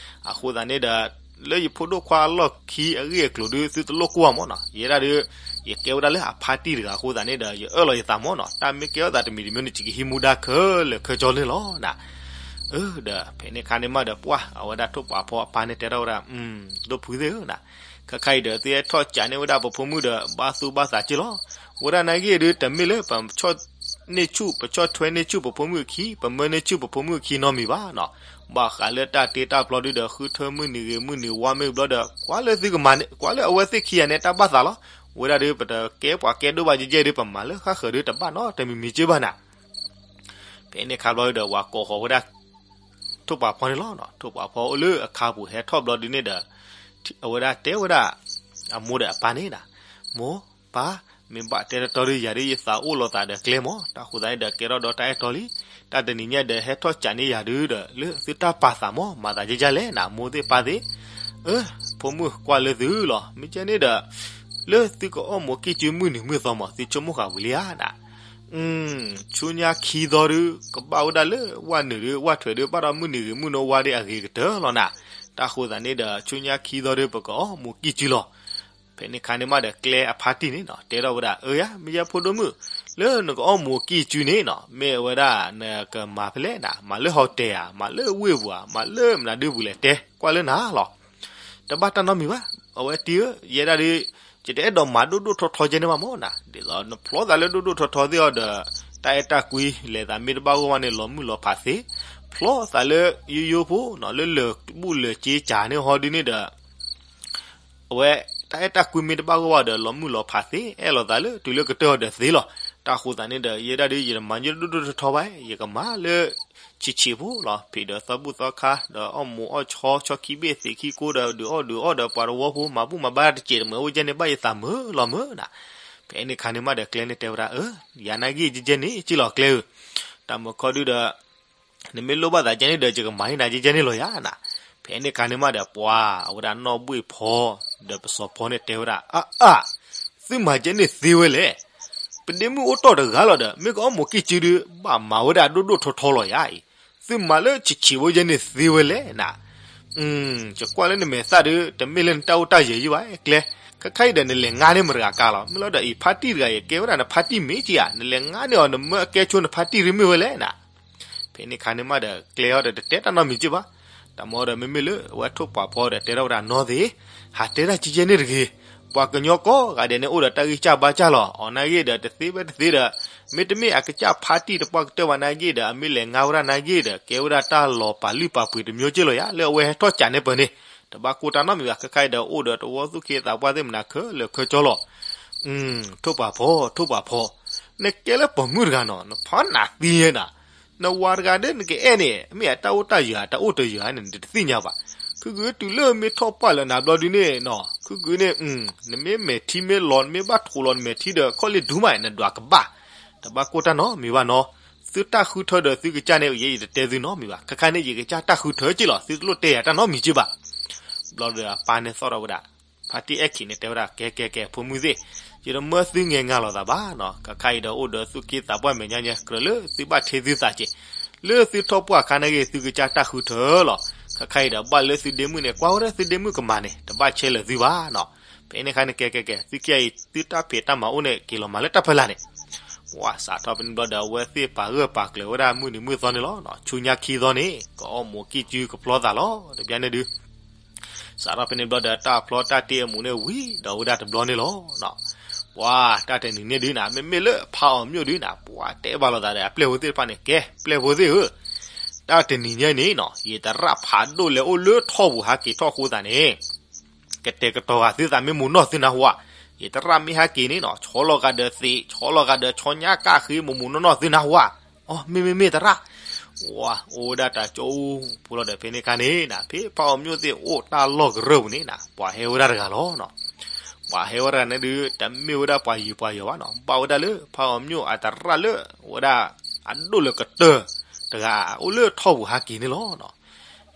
အဃိသတးန့ၣ်ဒီး လၢယဖိဒိၣ်ခွါအလီၢ်ခံအဂ့ၢ်အကျိၤဒု သုတလိၣ်ကွၢ်မၢ်နီၤ, ယဲဒၣ်ဒု ယကဲဝဲဒၣ်လၢအဖါတံၢ်တဂၤအဃိသတးန့ၣ်ဒီး ယအၢၣ်လီၤယသးမၢ်နီၤ, တၢ်မ့ၢ်ကဲထီၣ်သးတမံၤတမံၤန့ၣ် ယကဟံးမူဒါခဲလၢာ်ခဲဆ့န့ၣ်လီၤနၤ. အၢ ဒီးဖဲန့ၣ်ခါန့ၣ်မးဒီးပှၢ် အဝဲဒၣ်ထိၣ်ပှၤဖီအပၢ်န့ၣ်တဲထီၣ်ဝဲဒၣ်, ဒိၣ်ဖုသ့ၣ်ဧၢနၤ, ခဲခါအံၤဒီးသုဟဲထီၣ်ကးန့ၢ်ဝဲဒၣ်ပဖိမုၣ်ဒီး ဘၣ်သူၣ်ဘၣ်သးက့လီၤ. ဝဲဒၣ်နာ်က့ဒု တမ့ၢ်လၢပဆီၣ်န့ၢ်ဆူၣ် ပဆီၣ်ထွဲန့ၢ်ဆူၣ်ပဖိမုၣ်အခံ ပမၢန့ၢ်ဆူၣ်ပဖိမုၣ်အခံနီတမံၤဘၣ်နီၤ, ဘၣ်ဃးလၢတၢ်တ့တၢ်ဖျီဒုဒီး ဃုထၢမုၢ်နံၤဂ့ၤမုၢ်နံၤဝါမ့ၢ်ဘျီဒီး ကွၢ်လၢသုကမၤန့ၣ် ကွၢ်လၢအဝဲသ့ၣ်ခံဂၤန့ၣ် တၢ်ဘၣ်သးလီၤ. ဝဲဒၣ်ဒု ပတကဲပှၤကဲဒိၣ်ဘၣ်ယဲၢ်ယဲၢ်ဒု ပမၤလၢဃၣ်ဃၢၤဒု တဘၣ်နီတမံၤမံၤက့ဘၣ်နၤ. ဖဲန့ၣ်ခါဘျီဒီး ပှၤကိးဃီၤဝဲဒၣ် ထိၣ်ပှၤဖီန့ၣ်လီၤ. ထိၣ်ပှၤဖီအိၣ်လၢအခါပူၤဟဲထီၣ်ဘျီဒုန့ၣ်ဒီး အဝဲဒၣ်တဲဝဲဒၣ် အမိၢ်ဒီးအပၢ်န့ၣ်နၤ, မိၢ်ပၢ် မ့ၢ်ဘၣ်တဲတတီဒု ယၤဒုယသးအိၣ်လီၤသးဒီးကျဲမၢ်, တၢ်ဃိသတးန့ၣ်ဒီး ကဲထီၣ်ဒီးတၢ်အဲၣ်တီလံ. တၢ်တနံၤညါဒီး ဟဲထီၣ်ကးန့ၢ်ယၤဒုဒီး လၢသုတၢ်ပာ်သးမၢ် မၤသးယဲၢ်ယဲၢ်လဲၣ်နၤ မိၢ်သ့ၣ်ပၢ်သ့ၣ်, အၢ ဖိမုၣ်ကွၢ်လၢသုလီၤ. မ့ၢ်ကဲန့ၣ်ဒီး လၢသုကအီၣ်မူးကံၢ်စုမုၢ်နံၤမုၢ်သီမၢ် သုဆိကမိၣ်ဃာ်ဝံၤလံဧါနၤ. ဆူညါခံသီဒု ကဘၣ်ဝဲဒၣ်လၢဝၣ်နုာ်ဒု ဝၣ်ထွဲးဒုဘၣ်ဒီးမုၢ်နံၤဂ့ၤမုၢ်နံၤဝါဒုအဂ့ၤကတၢၢ်လီၤနၤ. တၢ်ဃိသတးန့ၣ်ဒီး ဆူညါခံသီဒု ပကအီၣ်မူးကံၢ်စုလီၤ. ဖဲန့ၣ်ခါန့ၣ်မးဒီး ကျဲအဖါတံၢ်န့ၣ်နီၤ တဲထီၣ်ဝဲဒၣ် အၢယၤ မ့ၢ်ယဲၢ်ဖိဒိၣ်မုၣ် လၢနကအီၣ်မူးကံၢ်စုန့ၣ်နီၤ မ့ၢ်ဝဲဒၣ်နကမၤဖဲလဲၣ်နၤ, မၤလၢဟီၣ်တဲၣ်ဧါ, မၤလၢဝ့ၢ်ပူၤဧါ, မၤလၢမနုၤဒုပူၤလဲၣ် တဲကွၢ်လၢနၤလီၤ. တဘၣ်တၢ်နီတမံၤဘၣ်. အဝဲတံၢ်ဧၢ ယဲဒၣ်ဒု ယတအဲၣ်ဒိးမၤဒိၣ်ဒိၣ်ထီထီကဲန့ၣ်ဘၣ်မၢ်နၤ. ဒ်သိးနဖျီသးလၢဒိၣ်ဒိၣ်ထီထီသ့ၣ်အီၤဒီး တၢ်အဲၣ်တၢ်ကွံလဲၤသးမ့ၢ်တဘၣ်ဂီၢ်ဘၣ်န့ၣ် လီၤမုၢ်လီၤဖးသ့, ဖျီသးလၢယိယိဖိနီၤ လၢလၢာ်ဘူၣ်လၢာ်စ့ကၤန့ၣ်ဟီဒုန့ၣ်ဒီး အဝဲ တၢ်အဲၣ်တၢ်ကွံမ့ၢ်တဘၣ်ဂီၢ်ဘၣ်ဒီး လီၤမုၢ်လီၤဖးသ့, အဲၣ်လိာ်သးလၢတုၤလၢကတၢၢ်အီၤဒီးသ့လီၤ. တၢ်ဃိသတးန့ၣ်ဒီး ယဲဒၣ်ဒု ယတမၤညီဒိၣ်ဒိၣ်ထီထီဘၣ်, ယကမၤလၢ ဆံးဆံးဖိလီၤ. ဖံးဒီးသီဘူၣ်သီခါ ဒီးအီၣ်မူးအီၣ်ဆီ ဆီခံဘ့ၣ်သံးခံကိဒီး ဒုးအီၣ်ဒုးအီၣ်ဒီးပှၤတဝီဖိ မၤဘူၣ်မၤဘါတစဲးတမှဲၤအိၣ်ကဲန့ၣ် ဘၣ်ယသးမုာ်လီၤမုာ်နၤ. ဖဲန့ၣ်ခါန့ၣ်မးဒီးကျဲန့ၣ်တဲဝဲဒၣ် အၢ ယၤနာ်က့ယကဲန့ၣ် က့လီၤကျဲဧၢ, တၢ်မုာ်ခီဒုဒီး နမ့ၢ်လိၣ်ဘၣ်သးကဲန့ၣ်ဒီး ယကမၤဟ့ၣ်နၤကဲကဲန့ၣ်လီၤယၤနၤ. ဖဲန့ၣ်အခါန့ၣ်မးဒီး ပှၤအဝဲဒၣ်နီၢ်ဘှ့ၣ်ဖီ ဒီးပစီၤဖီန့ၣ်တဲဝဲဒၣ် အၢ အၢ သုမၤကဲန့ၣ်သ့ဝဲလဲၣ်. ပဒ့မုၣ်အိၣ်တီၢ်တဂၤလီၤဒီး မ့ၢ်ကအီၣ်မိၢ်ကံၢ်စုဒုး ဘၣ်မၤဝဲဒၣ်ဒိၣ်ဒိၣ်ထီထီလီၤယၤအံၤ, သုမၤလၢဆံးဆံးဖိယဲန့ၣ်သ့ဝဲလဲၣ်နၤ. ယကွၢ်လၢနမဲာ်သၣ်ဒုး တမ့ၢ်လၢနတၢ်အိၣ်တၢ်ယၢၤယံၤဘၣ် ကျဲ, ခဲခါအံၤဒီးနလဲၤငါန့ၢ်မတၤဂၤကါလီၤ. မ့ၢ်လီၤဒီးအံၤဖါတံၢ်တဂၤအံၤ ကဲဝဲဒၣ်နဖါတံၢ်မ့ၢ်က့ဧါ, နလဲၤငါန့ၢ်အီၤ နမၢအကဲဆိနဖါတံၢ်ရ့မ့ၢ်ဝဲလဲၣ်နၤ. ဖဲန့ၣ်ခါန့ၣ်မးဒီး ကျဲအီၤဒီးတတဲတၢ်နီတမံၤက့ဘၣ်. တၢ်မၤဒီးမ့မ့ၢ်လၢအဝဲထိၣ်ပှၢ်ဖီဒီးတဲထီၣ်ဝဲဒၣ်နီၢ်သ့ၣ်, ဟးတဲတၢ်ကဲကဲန့ၣ်တဂ့ၤ. ပှၤကညီကိးဂၤဒဲးန့ၣ်အိၣ်ဒီးတၢ်ဂံၢ်စၢ်ဘါစၢ်လီၤ. အီၤနာ်ဂ့ၢ်ဒီးတသ့ဖဲတသ့ဒီး မ့တမ့ၢ်အကစၢ်ဖါတံၢ်တပှၢ်ကတၢၢ်ဘၣ်နာ်ဂ့ၢ်ဒီး အမ့ၢ်လဲၤငါဝဲဒၣ်နာ်ဂ့ၢ်ဒီး ကဲဝဲဒၣ်တၢ်လီၤပာ်လုၢ်ပာ်ပှ့ၤတမျိုးက့လီၤယၤ လၢအဝဲဟဲထီၣ်ကးန့ၢ်ပၢၢ်န့ၣ်, တဘၣ်ကိၢ်တၢ်နီတမံၤဘၣ်. ခဲခါအံၤဒီးအိၣ်ဒီးတဝီသူၣ်က့သးပှၢ်သ့ၣ်မနၤခဲလၢာ်ခဲဆ့လီၤ. ထိၣ်ပှၢ်ဖီ, ထိၣ်ပှၢ်ဖီ, နကဲလၢပိာ်မုၣ်တဂၤနီၤ, နဖီနၤသံညါနၤ, နဝၤတဂၤဒီးနကအဲၣ်န့ၣ် မ့ၢ်အတၢ်အိၣ်တၢ်ယၢၤ အတၢ်အိၣ်တယၢၤန့ၣ် နတသ့ၣ်ညါဘၣ်. ခုဂုာ်တုၤလၢမ့ၢ်ထီၣ်ပှၢ်လၢနၤဘျီဒုန့ၣ်နီၤ, ခုဂုာ်န့ၣ် နမ့ၢ်မဲာ်ထံမ့ၢ်လီၤ နမ့ၢ်ဘၣ်ထိးလီၤနမဲာ်ထံဒီး ခီၣ်လ့ၣ်ဒူမး နဒွးကဘၣ်. တဘၣ်ကိၢ်တၢ်နီတမံၤဘၣ်နီၤ. သုတၢ်ဃုထၢဒီးသုကစၢ်န့ၣ် ယဲယတတဲသုနီတမံၤဘၣ်. ခဲခါန့ၣ် ယကစၢ်တၢ်ဃုထၢက့လီၤ, သုတလိၣ်တဲယၤတၢ်နီတမံၤက့ဘၣ်. ဘျီဒီးအပၢ်န့ၣ်သီၣ်ထီၣ်ဝဲဒၣ် ဖါတံၢ်အဲၣ်ခံးန့ၣ် တဲဝဲဒၣ် ကဲကဲကဲ ဖိမုၣ်သ့ၣ်, ယတမၢသုငဲၤငါလီၤသးဘၣ်နီၤ. ခဲခါအံၤဒီးအိၣ်ဒီးသူၣ်က့သးပှၢ်မဲာ်ညါညါ ကြၢးလၢသုဘၣ်ထံသုသးက့ၤ, လၢသုထီၣ်ပှၢ်အခါန့ၣ်ဂ့ၤ သုကစၢ်တၢ်ဃုထၢလီၤ. ခဲခါအံၤဒီးဘၣ်လၢသုဒ့မုၣ်န့ၣ် ကွၢ်ဝဲဒၣ်သုဒ့မုၣ်ကမၤန့ၣ် တဘၣ်ဆဲးလၢာ်သုဘၣ်နီၤ. ဖဲန့ၣ်ခါန့ၣ် ကဲကဲကဲ သုခံဂၤအံၤ သုတၢ်ဖံးတၢ်မၤအိၣ်န့ၣ် က့ၤလီၤမၤလၢတၢ်ဖီလာ်န့ၣ် ဝၤစးထီၣ်ဖဲန့ၣ်ဘျီဒီး အဝဲသ့ၣ်ပာ်ဂၢၢ်ပာ်ကျၢၤဝဲဒၣ်မုၢ်နံၤမုၢ်သီန့ၣ်လီၤ. ဆူညါခံသီန့ၣ် ကအီၣ်မိၢ်ကံၢ်စုကဖျီသးလီၤ. တဘျီန့ၣ်ဒုး စးထီၣ်ဖဲန့ၣ်ဘျီဒီး တၢ်ဖျီတၢ်တ့အမူးန့ၣ် ဝံၤဒီးဝဲဒၣ်တဘျီန့ၣ်လီၤ. ပှၤတၢ်တနံၤန့ၣ်ဒုးနၤ မ့မ့ၢ်လၢဖးအီၤမျိၣ်ဒုးနၤ ပှၤတဲဘၣ်လိာ်သးဒီးအပျဲၢ်ဖိသ့ၣ်တဖၣ်န့ၣ် ကဲ ပျဲၢ်ဖိသ့ၣ်ဧၢ, တၢ်တနံၤညါန့ၣ်နီၤ ယသရၣ်ဖးဒိၣ်လဲၤအိၣ်လၢထီၣ်ပူၤဟးက့ၤထီၣ်ဃိသးန့ၣ် ကတဲာ်ကတီၤဂၤသုသးမ့ၢ်မူးနီၢ်သုနၢ်ဟူဧါ. ယသရၣ်မ့ၢ်ဟဲက့ၤန့ၣ်နီၤ ဆီလီၤဂာ်ဒီးသံး ဆီလီၤဂာ်ဒီးဆီညါကၣ်ဃ့ မူးမူးနီၢ်နီၢ်သုနၢ်ဟူဧါ. အီ မ့မ့ၢ်မ့ၢ်သရၣ်, ဝၤ အိၣ်ဝဲဒၣ်တၢ်ကၠိဖိလီၤဒီး ဖဲန့ၣ်ခါန့ၣ်နၤ ဖဲဖးအီၤမျိၣ်သ့ၣ်အိၣ်တၢ်လီၢ်ကရၢၢ်ပူၤန့ၣ်နၤ ပှၤဟဲဝဲဒၣ်တဂၤလီၤ. ပှၤဟဲဝဲဒၣ်န့ၣ်ဒုး တမ့ၢ်ဝဲဒၣ်ပှၤယုာ်ပှၤယီၤဘၣ်နီၤ ဘၣ်ဝဲဒၣ်လၢဖးအီၤမျိၣ်အသရၣ်လၢ ဝဲဒၣ် အဒိၣ်လၢကတၢၢ်တဂၤ အိၣ်လၢထီၣ်ပူၤဟးက့ၤန့ၣ်လီၤ.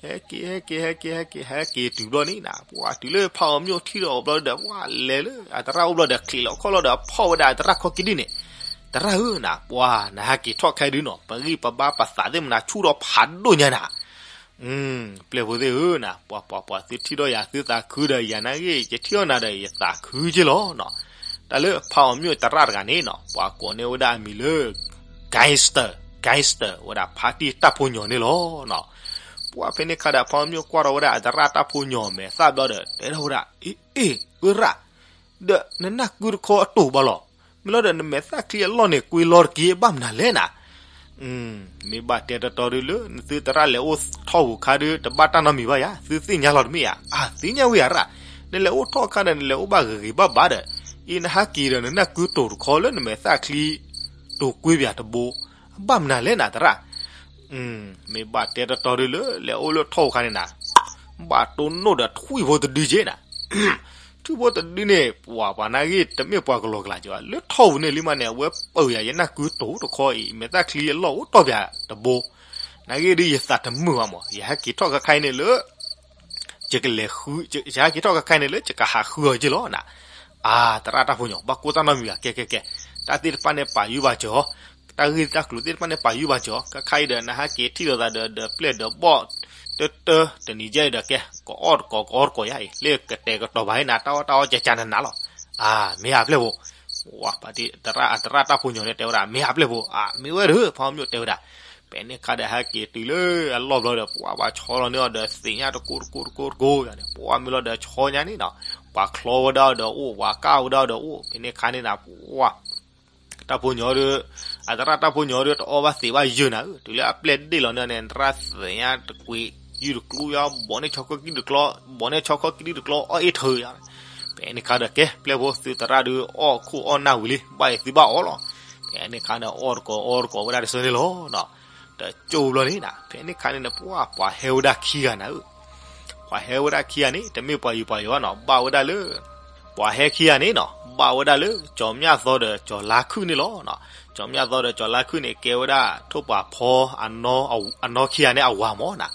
ဟဲက့ၤ ဟဲက့ၤ ဟဲက့ၤ ဟဲက့ၤ ဟဲက့ၤတုၤဘျီန့ၣ်နၤ ပှၤတုၤလၢဖးအီၤမျိၣ်ထံၣ်ဒီးအီၤဘျီဒီး ပှၤလဲၤလၢအသရၣ်အိၣ်ဘျီဒီး ချံးလီၤခီၣ်လီၤဒီးဖီၣ်ဝဲဒၣ်အသရၣ်ခီၣ်ကဒံန့ၣ်, သရၣ်ဧၢနၤ ပှၤနဟဲက့ၤထီၣ်ခဲဒုးနီၤ ပဂံၢ်ပဘါပသးသ့ၣ်မနၤဆူၣ်ထီၣ်ဖးဒိၣ်ညါနၤ ပျဲၢ်ဖိသ့ၣ်ဧၢနၤ ပှၤပှၤပှၤသုထံၣ်ဒီးယၤ သုသးခုဒီးယၤနာ်ဂ့ၢ် ယထံၣ်အီၣ်နၤဒီးယသးခုက့လီၤနီၤ. တၢ်လၢဖးအီၤမျိၣ်သရၣ်တဂၤန့ၣ်နီၤ ပှၤကိးန့ၢ်ဝဲဒၣ်အမံၤလၢ gangster, gangster ဝဲဒၣ်ဖါတံၢ်တၢ်ဖိညီန့ၣ်လီၤနီၤ. ပှၤဖဲန့ၣ်ခါဒီးဖးအီၤမျိၣ်ကွၢ်ထီၣ်ဝဲဒၣ်အသရၣ်တၢ်ဖိညီမဲာ်သၣ်ဘျီဒီး တဲထီၣ်ဝဲဒၣ် အ့ အ့ အရၣ် ဒီးနနၢ်ကုတခီအတိာ်ဘၣ်လီၤ. မ့ၢ်လီၤဒီးနမဲာ်သၣ်ချံအလီၢ်န့ၣ် ကွ့လီၤတက့ၢ် ဘၣ်မနုၤလဲၣ်နၤ. မ့ၢ်ဘၣ်တဲတီတီဒုးလၢ နသုသရၣ်လဲၤအိၣ်ထီၣ်ပူၤခါဒုး တဘၣ်တၢ်နီတမံၤဘၣ်ယၤ သုသ့ၣ်ညါလီၤတမ့ၢ်ဧါ. အါ သ့ၣ်ညါဝဲယၤရၣ်, နလဲၤအိၣ်ထီၣ်ခါဒီး နလဲၤအိၣ်ဘၣ်ဂ့ၤဂ့ၤဘၣ်ဘၣ်ဒီး အံၤနဟဲက့ၤဒီး နနၢ်ကုတိာ်တခီလၢနမဲာ်သၣ်ချံ တိာ်ကွ့ပၠးတဘိ ဘၣ်မနုၤလဲၣ်နၤသရၣ်. မ့ၢ်ဘၣ်တဲတီတီဒုးလၢ လဲၤအိၣ်လၢထီၣ်ပူၤခါန့ၣ်နၤ ဘၣ်တိၢ်နီၣ်ဒီးထွံၣ်ဖိတဒုက့နၤ. ထွံၣ်ဖိတဒုန့ၣ် ပှၤပှၤနာ်ဂ့ၢ် တမ့ၢ်ပှၤကလီၤကလးက့ဘၣ် လၢထီၣ်ပူၤန့ၣ်လံမးန့ၣ် အဝဲပၢၢ်ယၤ ယနၢ်ကုတိာ်တခီအံၤ မဲာ်သၣ်ချံအလီၢ်အိၣ်တီၢ်ပၠးတဘိ, နာ်ဂ့ၢ်ဒုးယသးတမုာ်ဘၣ်မး ယဟဲက့ၤထီၣ်ခဲခါအံၤန့ၣ်လၢ ယကလဲၤဃု ယဟဲက့ၤထီၣ်ခဲခါအံၤန့ၣ်လၢ ယကဟးဃုအီၤက့လီၤနၤ. အါ သရၣ်တၢ်ဖိညီ ဘၣ်ကိၢ်တၢ်နီတမံၤဘၣ် ကဲကဲကဲ, တၢ်သ့ၣ်တဖၣ်န့ၣ်ပာ်ယုၢ်ပာ်စၢၤအီၤ, တၢ်ဂ့ၢ်တၢ်ကျိၤသ့ၣ်တဖၣ်န့ၣ်ပာ်ယုၢ်ပာ်စၢၤအီၤ, ခဲခါအံၤဒီး နဟဲက့ၤထံၣ်လိာ်သးဒီး ဒီးပျဲၢ်ဒီးဘီၣ် တၢတၢ တနံၤယဲအံၤဒီး ကဲ ကအီၣ်တကိး ကအီတကိးယၤအံၤ လၢကတဲာ်ကတီၤပှၤဟဲနၤ တၢ်အီၣ်တၢ်အီကကနနၤလီၤ. အါ မ့ၢ်ဧါပျဲၢ်ဖိ, ဝၤ ပှၤသရၣ် အသရၣ်တၢ်ဖိညီန့ၣ်တဲဝဲဒၣ် မ့ၢ်ဧါပျဲၢ်ဖိ, အါ မ့ၢ်ဝဲဒီး ဖးအီၤမျိးတဲဝဲဒၣ်, ဖဲန့ၣ်ခါဒီးဟဲက့ၤတုၤလၢအလီၢ်ဘျီဒီး ပှၤဘၣ်ဆီလီၤန့ၢ်အီၤဒီးသ့ၣ်ညါတကိးတကိးတကိးတကိးယၤန့ၣ် ပှၤမ့ၢ်လီၤဒီးဆီညါန့ၣ်နီၤ, ပှၤချီဝဲဒၣ်အီၤဒီးအိၣ် ပှၤကၢ်ဝဲဒၣ်အီၤဒီးအိၣ်, ဖဲန့ၣ်ခါန့ၣ်နၤ ပှၤ တၢ်ဖိညီဒီး အသရၣ်တၢ်ဖိညီဒီး တအီၣ်ဘၣ်သ့ၣ်ဘၣ်ယုၢ်နၤဧၢ, တုၤလၢအပျဲၢ်ဒ့ၣ်လီၤန့ၢ်န့ၣ် သရၣ်သ့ၣ်ညါတကွံာ် ယုၢ်တကျိယါ ဘီးန့ၢ်ဆီခီၣ်ကံၣ်တကျီ ဘီးန့ၢ်ဆီခီၣ်ကံၣ်တကျီ အီၣ်အ့ၣ်ထၢယၤ, ဖဲန့ၣ်ခါဒီးကဲ ပျဲၢ်ဖိသုသရၣ်ဒီး အီၣ်ခိၣ်အီၣ်နၢ်ဝံၤလံ ဘၣ်အံၤသုဘၣ်အီၣ်လီၤ, ဖဲန့ၣ်ခါန့ၣ် အီၣ်တကိးအီတကိးဝဲဒၣ်တဆၢန့ၣ်လီၤနီၤ, တကၠိဘျီန့ၣ်နၤ ဖဲန့ၣ်ခါန့ၣ်နပှၤ ပှၤဟဲဝဲဒၣ်ခံဂၤနၤဧၢ ပှၤဟဲဝဲဒၣ်ခံဂၤန့ၣ် တမ့ၢ်ပှၤယုာ်ပှၤယီၤဘၣ်နီၤ ဘၣ်ဝဲဒၣ်လၢ ပှၤဟဲခံဂၤန့ၣ်နီၤ ဘၣ်ဝဲဒၣ်လၢ ကၠီၤမျၢ်သီဒီးကၠီၤလါခုၣ်န့ၣ်လီၤ. ကၠီၤမျၢ်သီဒီးကၠီၤလါခုၣ်န့ၣ် ကဲဝဲဒၣ်ထိၣ်ပှာ်ဖီ အနီၢ်ခံဂၤန့ၣ်အဝၤမၢ်နၤ.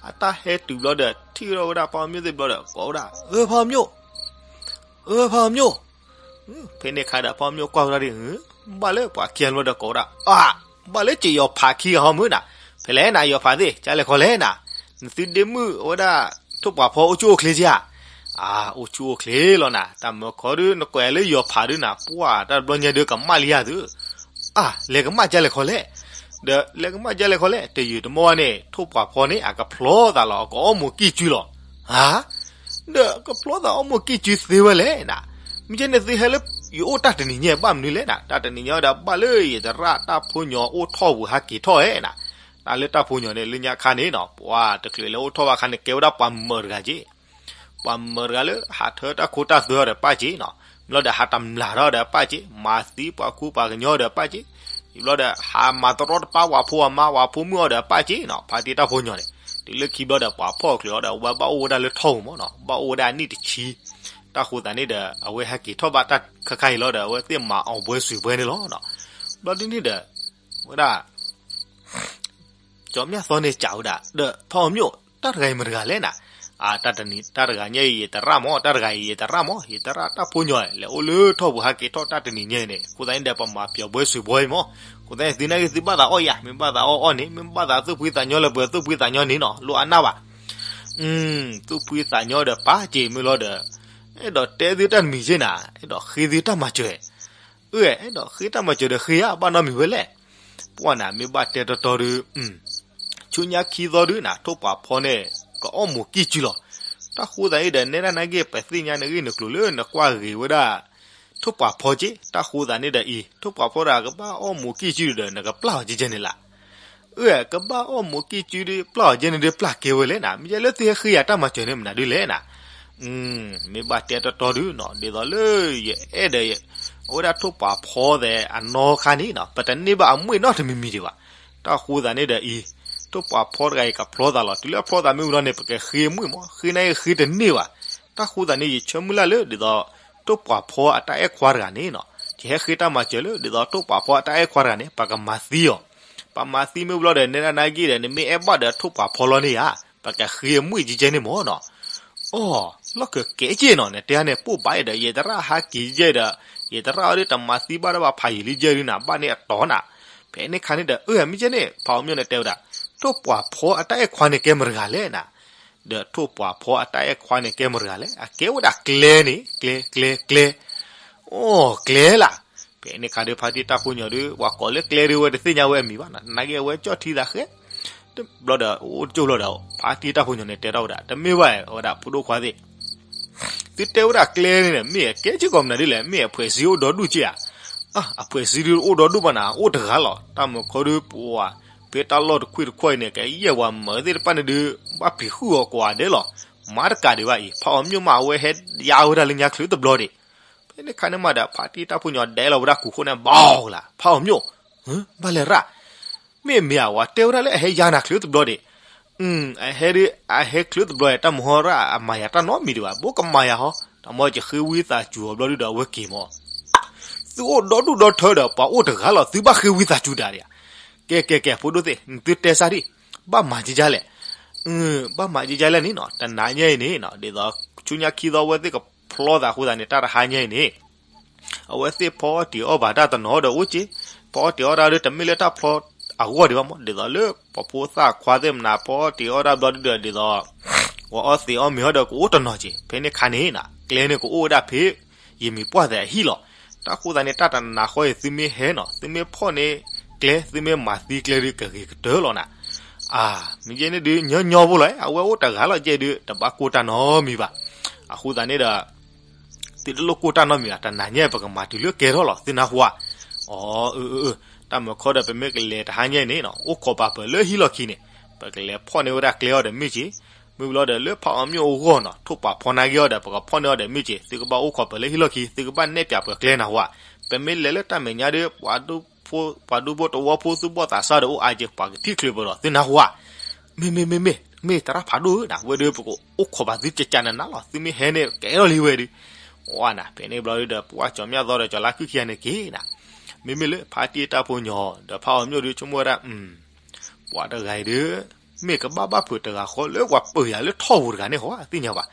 အတၢ်ဟဲတုၤဘျီဒီး ထံၣ်ထီၣ်ဝဲဒၣ်ဖးအီၣ်မျိၣ်သ့ၣ်ဘျီဒီး ကိးဝဲဒၣ်, အၢ ဖးအီၣ်မျိၣ်, အၢ ဖးအီၣ်မျိၣ်. ဖဲန့ၣ်အခါဒီး ဖးအီၣ်မျိၣ်ကွၢ်ဝဲဒၣ်ဒ်, ဘၣ်လၢပှၤခံဂၤဘျီဒီးကိးဝဲဒၣ်, အၢ ဘၣ်လၢက့ၤယီၤဖးခံဂၤဟီမုၢ်နၤ. ဖဲလဲၣ်နၤ ယီၤဖးသ့ၣ် ကလဲၤခီလဲၣ်နၤ. နသုဒ့မုၣ်ဝဲဒၣ် ထိၣ်ပှာ်ဖီအိၣ်ဆူၣ်အိၣ်ချ့ဧါ. အၢ အိၣ်ဆူၣ်အိၣ်ချ့လီၤနၤ. တၢ်မၢခီဒု နကွဲးလၢယီၤဖးဒုနၤ ပှၢ်တၢ်တဘျီညါဒုကမၣ်လံဧါသု. အၢ လဲၤကမၣ်ကလဲၤခီလဲၣ်. ဒီးလဲၤကမၣ်ကလဲၤခီလဲၣ် တယုာ်တမီၢ်ဘၣ်န့ၣ် ထိၣ်ပှာ်ဖီန့ၣ် အကဖျီသးလီၤ အကအိၣ်မူကံၢ်စုလီၤ. ဧါ, ဒီးကဖျီသးအိၣ်မူကံၢ်စုသ့ဝဲလဲၣ်နၤ. မ့ၢ်ကဲန့ၣ်သုဟဲလၢ ယအိၣ်တၢ်တနံၤညါဘၣ်မနုၤလဲၣ်နၤ. တၢ်တနံၤညါဝဲဒီး ဘၣ်လၢယသရၣ်တၢ်ဖိညီအိၣ်ထီၣ်ဝံၤဟးက့ၤထီၣ်ဧဲနၤ. တၢ်လၢတၢ်ဖိညီန့ၣ် လၢညါခါန့ၣ်နီၤ ပှၤတချုးလဲၤအိၣ်ထီၣ်ဘၣ်ခါန့ၣ် ကဲဝဲဒၣ်ပှၤမၢၤတဂၤက့ ပှၤမၢၤတဂၤလၢ ဟးထၢတၢ်ခိတၢ်သွဲအီၤဒီးပၢ်က့နီၤ. မ့ၢ်လီၤဒီးဟးတမျၢ်ထီၣ်ဒီးပၢ်က့, မၤသံပှၤခူပှၤကညီဒီးပၢ်က့, ယဘျီဒီး ဟးမၤတရီတပါပှၤဖိအမါပှၤဖိမုၣ်အီၤဒီးပၢ်က့နီၤ. ဖါတံၢ်တၢ်ဖိညီန့ၣ် တုၤလၢခံဘျီဒီး ပှၤဖီၣ်အီၤချုးအီၤဒီး အဝဲဘၣ်အိၣ်ဝဲဒၣ်လၢထီၣ်ပူၤမၢ်နီၤ, ဘၣ်အိၣ်ဝဲဒၣ်အနံၣ်တဆံ. တၢ်ဃိသးန့ၣ်ဒီး အဝဲဟဲက့ၤထီၣ်ဘၣ်တၢ်ခါခါအံၤလီၤဒီး အဝဲသ့ၣ်မၤအီၣ်ဘှဲစူးဘှဲန့ၣ်လီၤနီၤ. ဘျီဒ်န့ၣ်ဒီး ဝဲဒၣ် ကၠီၤမျၢ်သီန့ၣ်စံးဝဲဒၣ် ဒီးဖးအီၣ်မျိၣ် တၢ်တဂၤအံၤမတၤတဂၤလဲၣ်နၤ. အၢ တၢ်တဂၤညါအံၤယသရၣ်မၢ်, တၢ်တဂၤအံၤယသရၣ်မၢ်, ယသရၣ်တၢ်ဖိညီ လဲၤအိၣ်လၢထီၣ်ပူၤဟးက့ၤထီၣ်တၢ်တနံၤညါအံၤန့ၣ် အဃိသတးန့ၣ်ဒီး ပမၤပျီၣ်ဘှဲစူးဘှဲအံၤမၢ်. အဃိသတးန့ၣ် သုနာ်က့သုဘၣ်သးအီၣ်ယၤ, မ့ၢ်ဘၣ်သးအီၣ်အီၣ်န့ၣ်, မ့ၢ်ဘၣ်သးသူၣ်ဖှံသးညီလၢပှဲၤသူၣ်ဖှံသးညီန့ၣ်နီၤ လိၣ်အါနၢ်ဘၣ်. သူၣ်ဖှံသးညီဒီးပၢ်က့မ့ၢ်လီၤဒီး အဲၣ်ဒိးတဲသုတၢ်တမံၤက့နၤ, အဲၣ်ဒိးဃ့သုတၢ်မၤစၢၤ အၢ အဲၣ်ဒိးဃ့တၢ်မၤစၢၤဒီးဃ့ဧါ, ဘၣ်နီတမံၤဝဲလဲၣ်. ပှၢ်နၤ မ့ၢ်ဘၣ်တဲတီတီဒု ဆူညါခံသီဒုနၤ ထိၣ်ပှာ်ဖီန့ၣ် ကအီၣ်မူးကံၢ်စုလီၤ. တၢ်ဃိသတးအံၤဒီး နဲဒၣ်နာ်က့ ပသ့ၣ်ညါနဂ့ၢ်နကျိၤလၢနကွၢ်ဂ့ၤဝဲဒၣ် ထိၣ်ပှာ်ဖီက့, တၢ်ဃိသတးန့ၣ်ဒီးအံၤ ထိၣ်ပှာ်ဖီတဂၤကဘၣ်အီၣ်မူးကံၢ်စုဒီး နကပျၢ်အီၤကဲကဲန့ၣ်လၢ အၢ ကဘၣ်အီၣ်မူးကံၢ်စုဒုး ပျၢ်အီၤကဲန့ၣ်ဒုး ပျၢ်ကဲဝဲလဲၣ်နၤ, မ့ၢ်ကဲလၢသုဟဲဃ့ယၤတၢ်မၤစၢၤန့ၣ် မနုၤဒုလဲၣ်နၤ. မ့ၢ်ဘၣ်တဲတီတီဒုနီၤ ဒ်သိးလၢ ယအဲၣ်ဒိး အဝဲဒၣ်ထိၣ်ပှာ်ဖီသဲးအနီၢ်ခါန့ၣ်နီၤ ပတန့ၢ်ဘၣ်အမွှ့ၣ်နီတမံၤမံၤဒံးဘၣ်. တၢ်ဃိသတးန့ၣ်ဒီးအံၤ ထိၣ်ပှာ်ဖီတဂၤအံၤကဖျီသးလီၤ. တုၤလၢအဖျီသးမ့ၢ်ဝံၤလီၤန့ၣ် ပကဃ့အမွှ့ၣ်မၢ်, ဃ့နာ်က့ဃ့တန့ၢ်ဘၣ်. တၢ်ဃိသတးန့ၣ် ယဆၢမုၢ်လၢ်လၢ ဒ်သိး ထိၣ်ပှာ်ဖီအတၢ်အဲၣ်ခွါတဂၤန့ၣ်နီၤ ယဟဲဃ့တၢ်မၤစၢၤလၢ ဒ်သိးထိၣ်ပှာ်ဖီအတၢ်အဲၣ်ခွါတဂၤန့ၣ် ပကမၤသံအီၤ. ပမၤသံမ့ၢ်ဝံၤလီၤဒီး နဲဒၣ်နာ်က့ဒီး နမ့ၢ်အဲၣ်ဘၣ်ဒီးထိၣ်ပှာ်ဖီလီၤန့ၣ်ဧါ, ပကဃ့အမွှ့ၣ်ကဲကဲန့ၣ်မၢ်နီၤ. အိ လီၢ်ကကဲက့နီၤ နတဲန့ၣ် ပိၢ်ဘၣ်ဒီး ယသရၣ်ဟးက့ၤကဲဒီး ယသရၣ်အီၤဒုးတမၤသံဘၣ်တၢ်ဘၣ် ဖးယံာ်လံကဲဒုးနၤ ဘၣ်န့ၣ်အတီၤနၤ. ဖဲန့ၣ်ခါန့ၣ်ဒီး အၢ မ့ၢ်ကဲန့ၣ် ဖးအီၣ်မျိၣ်န့ၣ်တဲဝဲဒၣ် ထိၣ်ပှာ်ဖီအတၢ်အဲၣ်ခွါန့ၣ်ကဲမတၤတဂၤလဲၣ်နၤ. ဒီးထိၣ်ပှာ်ဖီအတၢ်အဲၣ်ခွါန့ၣ်ကဲမတၤတဂၤလဲၣ်, အကဲဝဲဒၣ်ကျဲန့ၣ် ကျဲ ကျဲ ကျဲ. အိ ကျဲလၢ်. ဖဲန့ၣ်ခါဒီး ဖါတံၢ်တၢ်ဖိညီဒုး ပှၤကိးလၢကျဲဒုး ဝဲတသ့ၣ်ညါဝဲအမံၤဘၣ်နၤ, နာ်က့အဝဲကၠီၣ်ထံသးဃဲ ဘျီဒီး အိၣ်တကၠိၢ်ဘျီဒီး ဖါတံၢ်တၢ်ဖိညီန့ၣ်တဲထီၣ်ဝဲဒၣ် တမ့ၢ်ဘၣ်ဝဲဒၣ် ဖိဒိၣ်ခွါသ့ၣ် သုတဲဝဲဒၣ်ကျဲန့ၣ် မ့ၢ်အကဲစ့ၢ်ကီးမနုၤဒ်လဲၣ်, မ့ၢ်အဖှဲးစ့အိၣ်ဒီဒူၣ်က့ဧါ. အဖှဲးစ့ဒုးအိၣ်ဒီဒူၣ်ဘၣ်နၤ အိၣ်တဂၤလီၤ. တၢ်မုၢ်ခီဒုးပှၤ ဖဲတၢ်လီၢ်တခွံၣ်တခွီၣ်အံၤန့ၣ် ကယဲၢ်ပှၤမၢသ့ၣ်တဖၣ်န့ၣ်ဒုး ဘၣ်ဖံးဃုာ်အီၤကွၢ်ဒဲးလီၤ. မၤတကးဒံးဘၣ်အံၤ ဖးအီၣ်မျိၣ်မး အဝဲဟဲယါဝဲဒၣ်လၢညါချုးတဘျီဒံး. ဖဲန့ၣ်ခါန့ၣ်မးဒီး ဖါတံၢ်တၢ်ဖိညီဒဲးလီၤဝဲဒၣ်ကူခိၣ်န့ၣ် ဘီလၢ် ဖးအီၣ်မျိၣ်, ဘၣ်လဲၣ်ရၣ် မ့ၢ်မ့ၢ်အဝဲတဲဝဲဒၣ်လၢအဟဲယါနၤချုးတဘျီဒံး. အဟဲဒုး အဟဲချုးတဘျီ တၢ်မုၢ်ဟီရၣ် အမၤယၤတၢ်နီတမံၤဒံးဘၣ်, ဘိကမၤယၤဟီ, တၢ်မ့ၢ်ကဃ့ဝံသးစူၤအီၤဘျီဒုးဒီးအဝဲက့ၤမၢ်. သုအိၣ်ဒီဒူၣ်ဒီထၢဒီး ပှၤအိၣ်တဂၤလီၤ သုဘၣ်ဃ့ဝံသးစူၤဒၣ်ဒံးဧါ. ကဲကဲကဲ ဖိဒိၣ်သ့ၣ် နသုတဲစၢ်ဒံး, ဘၣ်မၤကကလဲၣ် ဘၣ်မၤကကလဲၣ်န့ၣ်နီၤ, တနၤညါအံၤန့ၣ်နီၤ ဒ်သိး ဆူညါခံသီဝဲသ့ၣ်ကဖျီသးအဃိသတးန့ၣ် တၢ်တဟါညါအံၤန့ၣ် အဝဲသ့ၣ်ဖီအီၣ်တ့ၤအီၣ်ဘၣ်တၢ်တနီၤဒီးအိၣ်က့, ဖီအီၣ်တ့ၤအီၣ်တၢ်ဒီးတမ့ၢ်လၢတၢ်ဖျီအဂီၢ်ဒံးဘၣ်မး, ဒ်သိးလၢပှၤဖိသၣ်ခွါသ့ၣ်မနၤ ဖီအီၣ်တ့ၤအီၣ်တၢ်ဘျီဒုးဒီး ဒ်သိး ဝဲအီၣ်သ့းအီၣ်မ့ၤဟီဒီးကအိၣ်တနီၤက့, ဖဲန့ၣ်ခါန့ၣ်နီၤ ကျဲန့ၣ်ကအိၣ်ဝဲဒၣ်ဖဲ ယမံၤပှၢ်သဲးအဟံၣ်လီၤ. တၢ်ဃိသတးန့ၣ် တၢ်တနၤဃီအံၤ သုမ့ၢ်ဟဲနီၤ သုမ့ၢ်ဖီၣ်န့ၢ်ကျဲ သုမ့ၢ်မၤသံကျဲဒုး ကဂ့ၤကတၢၢ်လီၤနၤ. အၢ မ့ၢ်ယဲန့ၣ်ဒုး ညီညီဖိလီၤ အဝဲအိၣ်တဂၤလီၤကဲဒုး တဘၣ်ကိၢ်တၢ်နီတမံၤဘၣ်. အဃိသတးန့ၣ်ဒီး သုတလိၣ်ကိၢ်တၢ်နီတမံၤဘၣ်, တနၤညါအံၤ ပကမၤတုၤလၢကဲထီၣ်လီၤ သုနၢ်ဟူဧါ. အၢ အၢ အၢ တၢ်မုၢ်ခီဒီး ပမ့ၢ်ကလဲၤတဟါညါအံၤန့ၣ်နီၤ အိၣ်ခိးပာ်ပၢၢ်လၢဟံၣ်လီၢ်ခံန့ၣ် ပကလဲၤဖီၣ်န့ၢ်ဝဲဒၣ်ကျဲအီၤဒီးမ့ၢ်က့, မ့ၢ်ဘျီဒီးလၢဖးအီၣ်မျိၣ်အဂီၢ်နီၤ ထိၣ်ပှာ်ဖီနာ်က့အီၤဒီး ပကဖီၣ်န့ၢ်အီၤဒီးမ့ၢ်က့, သုကဘၣ်အိၣ်ခိးပၢၢ်လၢဟံၣ်လီၢ်ခံ သုကဘၣ်နဲၣ်ပၠးပှဲၤကျဲနၢ်ဟူဧါ. ပမ့ၢ်လဲၤလၢတၢ်မဲာ်ညါဒီး ပှၤဒူဖိ ပှၤဒူဖိတဝီဖိသူၣ်ဘီၣ်သးစၢ်ဒီးအိၣ်အါက့ ပှၤကထံၣ်ချုးပၢၤဒီး သုနၢ်ဟူဧါ. မ့ၢ် မ့ၢ် မ့ၢ် မ့ၢ် မ့ၢ်သရၣ်ဖးဒိၣ်ဧၢ နဝဲဒီးပကအိၣ်ခိးဘၣ်သုကကနနၤလီၤ သုမ့ၢ်ဟဲန့ၣ် ကအဲၣ်လီၤလံဝဲဒီး, ပှၢ်နၤ ဖဲန့ၣ်ဘျီဒုဒီး ပှၢ်ကၠီၤမျၢ်သီဒီးကၠီၤလါခုၣ်ခံဂၤန့ၣ်က့ၤနၤ, မ့မ့ၢ်လၢဖါတံၢ်တၢ်ဖိညီ ဒီးဖါအီၤမျိၣ်ဒု ဆိကမိၣ်ဝဲဒၣ် ပှၤတဂၤအံၤဒု မ့ၢ်ကဘၣ်ဘၣ်ဖုးတဂၤဃီလၢပှၤပၢၤယၤလၢထီၣ်ပူၤတဂၤန့ၣ်ဃီ သ့ၣ်ညါဘၣ်.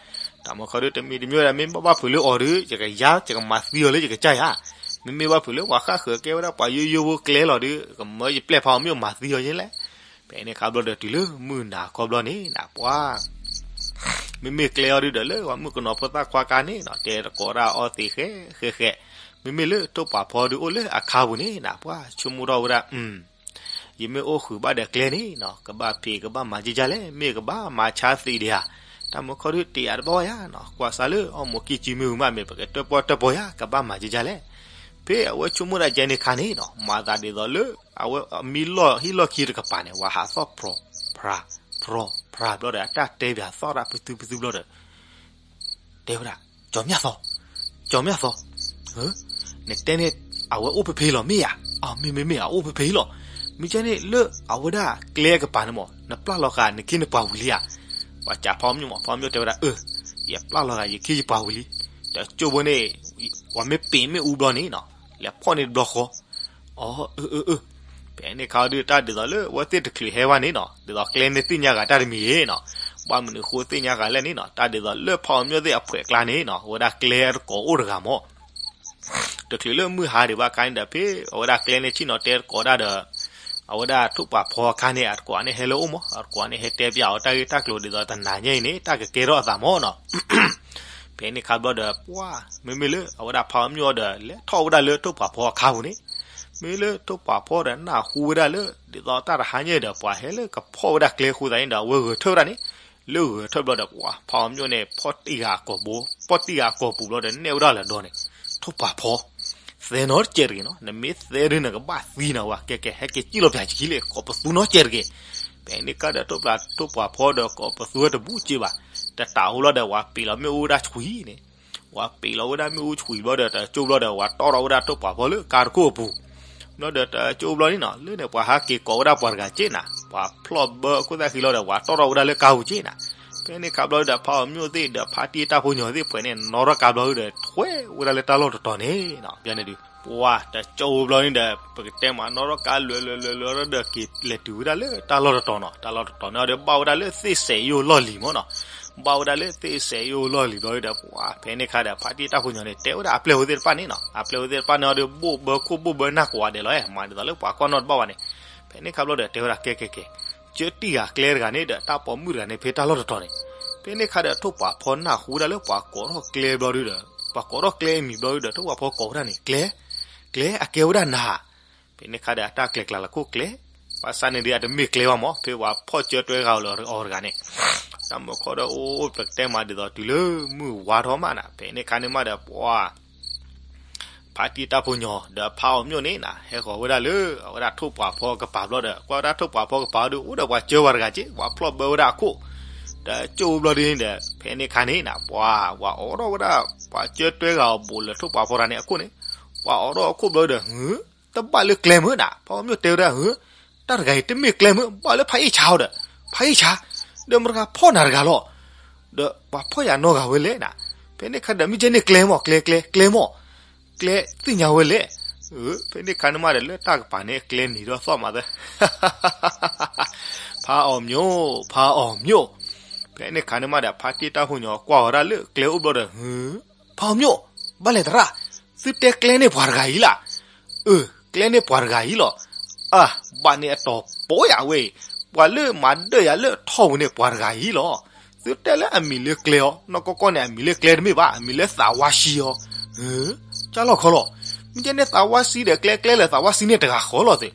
တၢ်မုၢ်ခီဒု တမံၤတမံၤဝဲဒၣ် မ့ၢ်ဘၣ်ဘၣ်ဖုးလၢအီၤဒု ယကယါ ယကမၤသံအီၤလၢယကစၢ်ယၤ, မ့မ့ၢ်ဘၣ်ဖုးလၢပှၤယိယိဖိကျဲလီၤဒု ကမၢယပျဲၢ်ဖါအီၤမျိၣ်မၤသံအီၤယဲလဲၣ်. ဖဲန့ၣ်ခါဘျီဒီးတုၤလၢမုၢ်နၤခီဘျီန့ၣ်နၤ ပှၢ် မ့မ့ၢ်ကျဲအီၤဒုဒီးလၢပှၤမုၣ်ကနီၤဖိသၣ်ခွါခါန့ၣ်နီၤ တဲတကိးတၢ်အီသံးဃဲဃဲဃဲ, မ့မ့ၢ်လၢထိၣ်ပှာ်ဖီဒုအိၣ်လၢအခါပူၤန့ၣ်နၤ ပှၢ်ဆိကမိၣ်ထီၣ်ဝဲဒၣ် ယမ့ၢ်အိၣ်ဃုာ်ဘၣ်ဒီးကျဲန့ၣ်နီၤ ကဘၣ်ဖံးကဘၣ်မၤက့ၤကလဲၣ် မ့ၢ်ကဘၣ်မၤဆါသံးဒံးဧါ. တၢ်မုၢ်ခီဒုတယာ်တဘၣ်ဝဲယၤနီၤ ကွၢ်စးလၢအီၣ်မိၤကံၢ်ကံမ့ၢ်ဝံၤမး မ့ၢ်ပကတၢၣ်ပီၣ်တၢၣ်ပီၣ်ယၤ ကဘၣ်မၤက့ၤကလဲၣ်. ဖဲအဝဲဆိကမိၣ်ဒၣ်ကဲန့ၣ်ခါန့ၣ်နီၤ မၤသးဒ်သိးလၢ အဝဲအမံလီၢ်ဟံၣ်လီၢ်ခံတကပၤန့ၣ် ဝဲဟးသီၣ်ဖြီဖြါ ဖြီဖြါဘျီဒီး အတၢ်တဲပၠးသီၣ်တၢ်ပသူပသူဘျီဒီး တဲဝဲဒၣ် ကၠီၤမျၢ်သီ ကၠီၤမျၢ်သီ နတဲန့ၣ် အဝဲအိၣ်ဖဲဖဲလီၤမ့ၢ်ဧါ. အမ့ၢ်မ့ၢ်မ့ၢ် အအိၣ်ဖဲဖဲလီၤ. မ့ၢ်ကဲန့ၣ်လၢအဝဲဒၣ်ကျဲကပၤန့ၣ်မး နပျၢ်လီၤဃာ်နခ့နပှၤဝံၤလံဧါ. ပှၤကးဖါအီၤမျိၣ်မး ဖါအီၤမျိၣ်တဲဝဲဒၣ် အၢ ယပျၢ်လီၤဃာ်ယခ့ယပှၤဝံၤလံ. တကၠိၢ်ဖိန့ၣ် ပှၤမ့ၢ်ပ့ၤမ့ၣ်အူဘျီန့ၣ်နီၤ လဲၤဖီၣ်န့ၢ်တဘျီဃီ အၢ အၢ အၢ ဖဲန့ၣ်ခါဒုးတၢ်ဒ်သိးလၢအဝဲသ့ၣ်တချုးဟဲဝဲန့ၣ်နီၤ ဒ်သိးကျဲန့ၣ်သ့ၣ်ညါဂၤတၢ်တမံၤနီၤ ဘၣ်မနုၤဃိသ့ၣ်ညါဂၤလဲၣ်န့ၣ်နီၤ တၢ်ဒ်သိးလၢဖါအီၤမျိၣ်သ့ၣ်အဖှဲးကျါန့ၣ်နီၤ အဝဲဒၣ်ကျဲတကိးအိၣ်တဂၤမး တချုးလၢမုၢ်ဟါဒံးဘၣ်ခါန့ၣ်ဒီး ဖဲအဝဲဒၣ်ကျဲန့ၣ်ဆ့ၣ်နီၤတဲတကိးဒၣ်ဒီး အဝဲဒၣ်ထိၣ်ပှာ်ဖီအခါန့ၣ် အတကိးန့ၣ်ဟဲလၢအအိၣ်မး အတကိးန့ၣ်ဟဲတဲပၠးအီၤတၢ်ဂ့ၢ်တၢ်ကျိၤဒ်သိးတနၤညါအံၤန့ၣ် တၢ်ကကဲထီၣ်အသးမးနီၤ ဖဲန့ၣ်ခါဘျီဒီး ပှၢ် မ့မ့ၢ်လၢအဝဲဒၣ်ဖါအီၤမျိၣ်ဒီး လဲၤထီၣ်ဝဲဒၣ်လၢထိၣ်ပှာ်ဖီအခါပူၤန့ၣ် မ့ၢ်လၢထိၣ်ပှာ်ဖီဒီးနၢ်ဟူဝဲဒၣ်လၢ ဒ်သိးတၢ်တဟါညါဒီး ပှၤဟဲလၢကဖီၣ်ဝဲဒၣ်ကျဲဃိသးန့ၣ်ဒီး အဝဲဂဲၤထၢၣ်ဝဲဒၣ်န့ၣ် လၢဂဲၤထၢၣ်ဘျီဒီး ပှၢ် ဖါအီၤမျိၣ်န့ၣ် ဖီၣ်တံၢ်ဂၤအကိာ်ဘိ ဖီၣ်တံၢ်ဂၤအကိာ်ပူၤဘျီဒီး နဲၣ်ဝဲဒၣ်လၢဒီးန့ၣ် ထိၣ်ပှာ်ဖီ သဲနီတစဲးတဂ့ၤနီၤ နမ့ၢ်သဲဒုးနကဘၣ်သံနၤဝဲ ကဲကဲ ဟဲက့ၤစံၣ်လီၤပၠးက့ၤလံ ကိးပသူနီတစဲးတဂ့ၤ ဖဲန့ၣ်ခါဒီးထိၣ်ပှာ်ဖီဒီးကိးပသူဝဲတဘူၣ်စ့ဘၣ် တတးအိၣ်လီၤဒီး ဝဲပ့ၤလီၤမ့ၣ်အူဝဲဒၣ်ဆွံန့ၣ် ဝဲပ့ၤလီၤဝဲဒၣ်မ့ၣ်အူဆွံဘျီဒီး တကၠိၢ်ဘျီဒီး ဝဲတီၣ်ထီၣ်ဝဲဒၣ်ထိၣ်ပှာ်ဖီလၢကါတခိၣ်အပူၤ ဘျီဒီးတကၠိၢ်ဘျီန့ၣ်နီၤ လၢန့ၣ်ပှၤဟးက့ၤကိးဝဲဒၣ်ပှၤတဂၤက့ၢ်နၤ ပှၤဖျီၣ်ဘၢခိၣ်သၣ်ဃံလီၤဒီး ဝဲတီၣ်ထီၣ်ဝဲဒၣ်လၢကါပူၤက့ၢ်နၤ ဖဲန့ၣ်ခါဘျီဒီး ဖါအီၤမျိၣ်သ့ၣ်ဒီးဖါတံၢ်တၢ်ဖိညီသ့ၣ်ပှဲၤန့ၣ် နီၣ်ထီၣ်ကါဘျီဒီး ထွဲဝဲဒၣ်လၢတၢ်လီၢ်တတီၤန့ၣ်နီၤ ဘျီန့ၣ်ဒုး ပှၢ် တကၠိၢ်ဘျီန့ၣ်ဒီး ပကတဲမးနီၣ်ထီၣ်ကါလွဲၤလွဲၤလွဲၤလွဲၤဒီး က့ၤလဲၤတုၤဝဲဒၣ်လၢတၢ်လီၢ်တတီၤနီၤ တၢ်လီၢ်တတီၤန့ၣ်ဒီး ဘၣ်ဝဲဒၣ်လၢသ့ၣ်စဲးယိၣ်လီၢ်လံၤမးနီၤ ဘၣ်ဝဲဒၣ်လၢသ့ၣ်စဲးယိၣ်လီၢ်လံၤဘျီဒီး ပှၢ် ဖဲန့ၣ်ခါဒီး ဖါတံၢ်တၢ်ဖိညီန့ၣ် တဲဝဲဒၣ်အပျဲၢ်ဖိသ့ၣ်တဖၣ်န့ၣ်နီၤ အပျဲၢ်ဖိသ့ၣ်တဖၣ်န့ၣ်ဒီး ဘိၣ်ဘၢခိၣ်ဘိၣ်ဘၢနၢ်ကိးဂၤဒဲးလီၤ မၤဒ်သိးလၢပှၤကွၢ်နီၣ်တဘၣ်ဘၣ်န့ၣ် ဖဲန့ၣ်ခါဘျီဒီး တဲဝဲဒၣ်ကဲကဲကဲ ကၢတံၢ်ဂၤကျဲတဂၤန့ၣ်ဒီး တၢ်ပိာ်မုၣ်တဂၤန့ၣ် ဖဲတၢ်လီၢ်တတီၤန့ၣ် ဖဲန့ၣ်ခါဒီး ထိၣ်ပှာ်ဖီနၢ်ဟူဝဲဒၣ်လၢပှၤကိးထီၣ်ကျဲအမံၤဘျီဒီး ထိၣ်ပှာ်ဖီကိးဝဲဒၣ်န့ၣ် ကျဲ ကျဲအကဲဝဲဒၣ်နၤ ဖဲန့ၣ်ခါဒီး အတၢ်ကျဲၤကျါလၢခိၣ်ကျဲ ဘၣ်ဆၣ်န့ၣ်ဒီး အတမ့ၢ်ကျဲဘၣ်မး ဖဲပှၤဖီၣ်ကၢတွဲဂၤအီၤတဂၤန့ၣ် တၢ်မုၢ်ခီဒီး အိၣ်အိၣ်ပကတဲမးဒ်သိးတုၤလၢမုၢ်ဝါထီၣ်မးနၤ ဖဲန့ၣ်ခါန့ၣ်မးဒီး ပှၤ ဖါတံၢ်တၢ်ဖိညီ ဒီးဖါအီၤမျိၣ်န့ၣ်နၤ ဟဲဃီၤဝဲဒၣ်လၢ အဝဲဒၣ်ထိၣ်ပှာ်ဖီကပၤဘျီဒီး ကွၢ်ဝဲဒၣ်ထိၣ်ပှာ်ဖီကပၤဒီး အိၣ်ဒီးပှၤကၢပှၤတဂၤက့ၢ် ပှၤဖျီၣ်ဘၢဝဲဒၣ်အခိၣ် တကၠိၢ်ဘျီဒ်န့ၣ်ဒီး ဖဲန့ၣ်ခါန့ၣ်နၤ ပှၤ ပှၤအိးထီၣ်ဝဲဒၣ် ပှၤကၢတွဲဂၤအီၤဘူးလၢထိၣ်ပှာ်ဖီတဂၤန့ၣ်အခိၣ်န့ၣ် ပှၤအိးထီၣ်အခိၣ်ဘျီဒီး ဟု တဘၣ်လၢကျဲမ့ၢ်နၤ ဖါအီၤမျိၣ်တဲဝဲဒၣ် ဟု တၢ်တဂၤအံၤတမ့ၢ်ကျဲမ့ၢ် ဘၣ်လၢဖးအ့ၣ်ဆါအီၤဒီး ဖးအ့ၣ်ဆါ ဒီးမတၤတဂၤဖီၣ်နၤတဂၤလီၤ ဒီးပှၤဖီၣ်ယၤနီတဂၤဝဲလဲၣ်နၤ ဖဲန့ၣ်ခါဒီး မ့ၢ်ကဲန့ၣ်ကျဲမ့ၢ် ကျဲ ကျဲ ကျဲမ့ၢ် ကျဲသ့ၣ်ညါဝဲလဲၣ် ဖဲန့ၣ်ခါန့ၣ်မးဒီး လၢတၢ်ကပၤန့ၣ် ကျဲနံၤထီၣ်သီၣ်မးသၢ ဖါအီၤမျိၣ် ဖါအီၤမျိၣ် ဖဲန့ၣ်ခါန့ၣ်မးဒီး ဖါတံၢ်တၢ်ဖိညီကွၢ်ဝဲဒၣ်လၢကျဲအိၣ်ဘျီဒီး ဟု ဖါအီၤမျိၣ် ဘၣ်လဲၣ်သရၣ် သုတဲကျဲန့ၢ်ပှၤတဂၤအံၤလၢ် အၢ ကျဲန့ၢ်ပှၤတဂၤအံၤလီၤ အၢ ဘၣ်န့ၣ်အတီၤပိယၤဝဲ ပှၤလၢမၤဒၢၣ်ယၤလၢထီၣ်ပူၤန့ၣ်ပှၤတဂၤအံၤလီၤ သုတဲလၢအမံၤလၢကျဲအီၤ နီၢ်ကီၢ်ကီၢ်န့ၣ် အမံၤလၢကျဲတမ့ၢ်ဘၣ် အမံၤလၢသးဝါဆှံအီၤ ဟၢ ကၢ်လီၢ်ခီလီၤ မ့ၢ်ကဲန့ၣ်သးဝါဆှံဒီးကျဲ ကျဲလၢသးဝါဆှံန့ၣ်တဂၤဃီလီၤသ့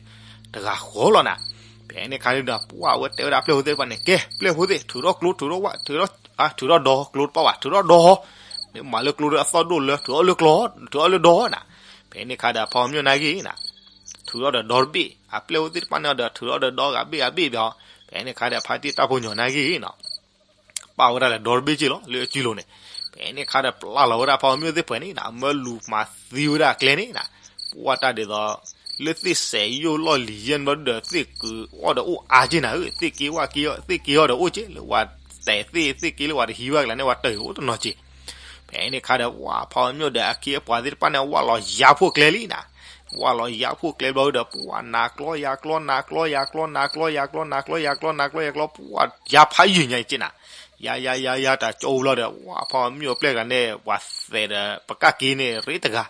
တဂၤဃီလီၤနၤ ဖဲန့ၣ်ခါန့ၣ်ဒီး ပှၤဝဲတဲဝဲဒၣ်ပျဲၢ်ဖိသ့ၣ်တဖၣ်န့ၣ် ကဲ ပျဲၢ်ဖိသ့ၣ် ထုးထီၣ်ကျိ ထုးထီၣ်ဝဲ ထုးထီၣ် ထုးထီၣ်ဒီ ကျိတပၣ်ဘၣ် ထုးထီၣ်ဒီ မ့ၢ်မၤလၢကျိဒီးအသီၣ်ဒိၣ်လၢ ထုးထီၣ်လၢကျိ ထုးထီၣ်လၢဒီနၤ ဖဲန့ၣ်ခါဒီး ဖါအီၤမျိၣ်နာ်က့ၤနၤ ထုးထီၣ်ဒီးဒီတဘ့ၣ် အပျဲၢ်ဖိသ့ၣ်တဖၣ်န့ၣ်ဒီး ထုးထီၣ်ဒီးဒီဂၤဘ့ၣ်ဂၤဘ့ၣ်ဘၣ် ဖဲန့ၣ်ခါဒီး ဖါတံၢ်တၢ်ဖိညီနာ်က့ၤနၤ ပာ်ဝဲဒၣ်လၢဒီတဘ့ၣ်က့ၤလီၤ လၢအစုလိၤန့ၣ် ဖဲန့ၣ်ခါဒီး ပျၢ်လီၤဝဲဒၣ်ဖါအီၤမျိၣ်သ့ၣ်ပှဲၤန့ၣ်နၤ မၢလူၤမၤသံဝဲဒၣ်အကျဲန့ၣ်နၤ ပှၢ်တၢ်ဒ်သိး လၢသ့ၣ်စဲးယိၣ်လီၢ်လံၤယဲၢ်န့ၣ်ဘျီဒုဒီး သ့ၣ်က့ၤအီၣ်ဒီးအိၣ်အါက့ၤနၤဧၢ သ့ၣ်က့ၤဝဲက့ၤ သ့ၣ်က့ၤအီၣ်ဒီးအိၣ်က့ၤ လၢဝဲတဲသ့ၣ် သ့ၣ်က့ၤလၢဝဲတဟံးဝဲကလၤန့ၣ် ဝဲတၢ်အိၣ်တနီၤက့ၤ ဖဲန့ၣ်အခါဒီး ဝဲဖးအီၤမျိၣ်ဒီး အခ့အပှၤသ့ၣ်တဖၣ်န့ၣ် ဝဲလီၤယါဖှိၣ်ကျဲလံနၤ, ဝဲလီၤယါဖှိၣ်ကျဲဘျီဒီး ပှၤနၤကျီယၤကျီ နၤကျီယၤကျီ နၤကျီယၤကျီ နၤကျီယၤကျီ နၤကျီယၤကျီ ပှၤယါဖးယံာ်ညါအံၤက့နၤ, ယါယါယါယါတၢ်ကၠိဘျီဒီး ဝဲဖးအီၤမျိၣ်အပျဲၢ်တဂၤန့ၣ် ပှၤသဲးဒီး ပကၣ်က့န့ၣ်ရ့တဂၤ,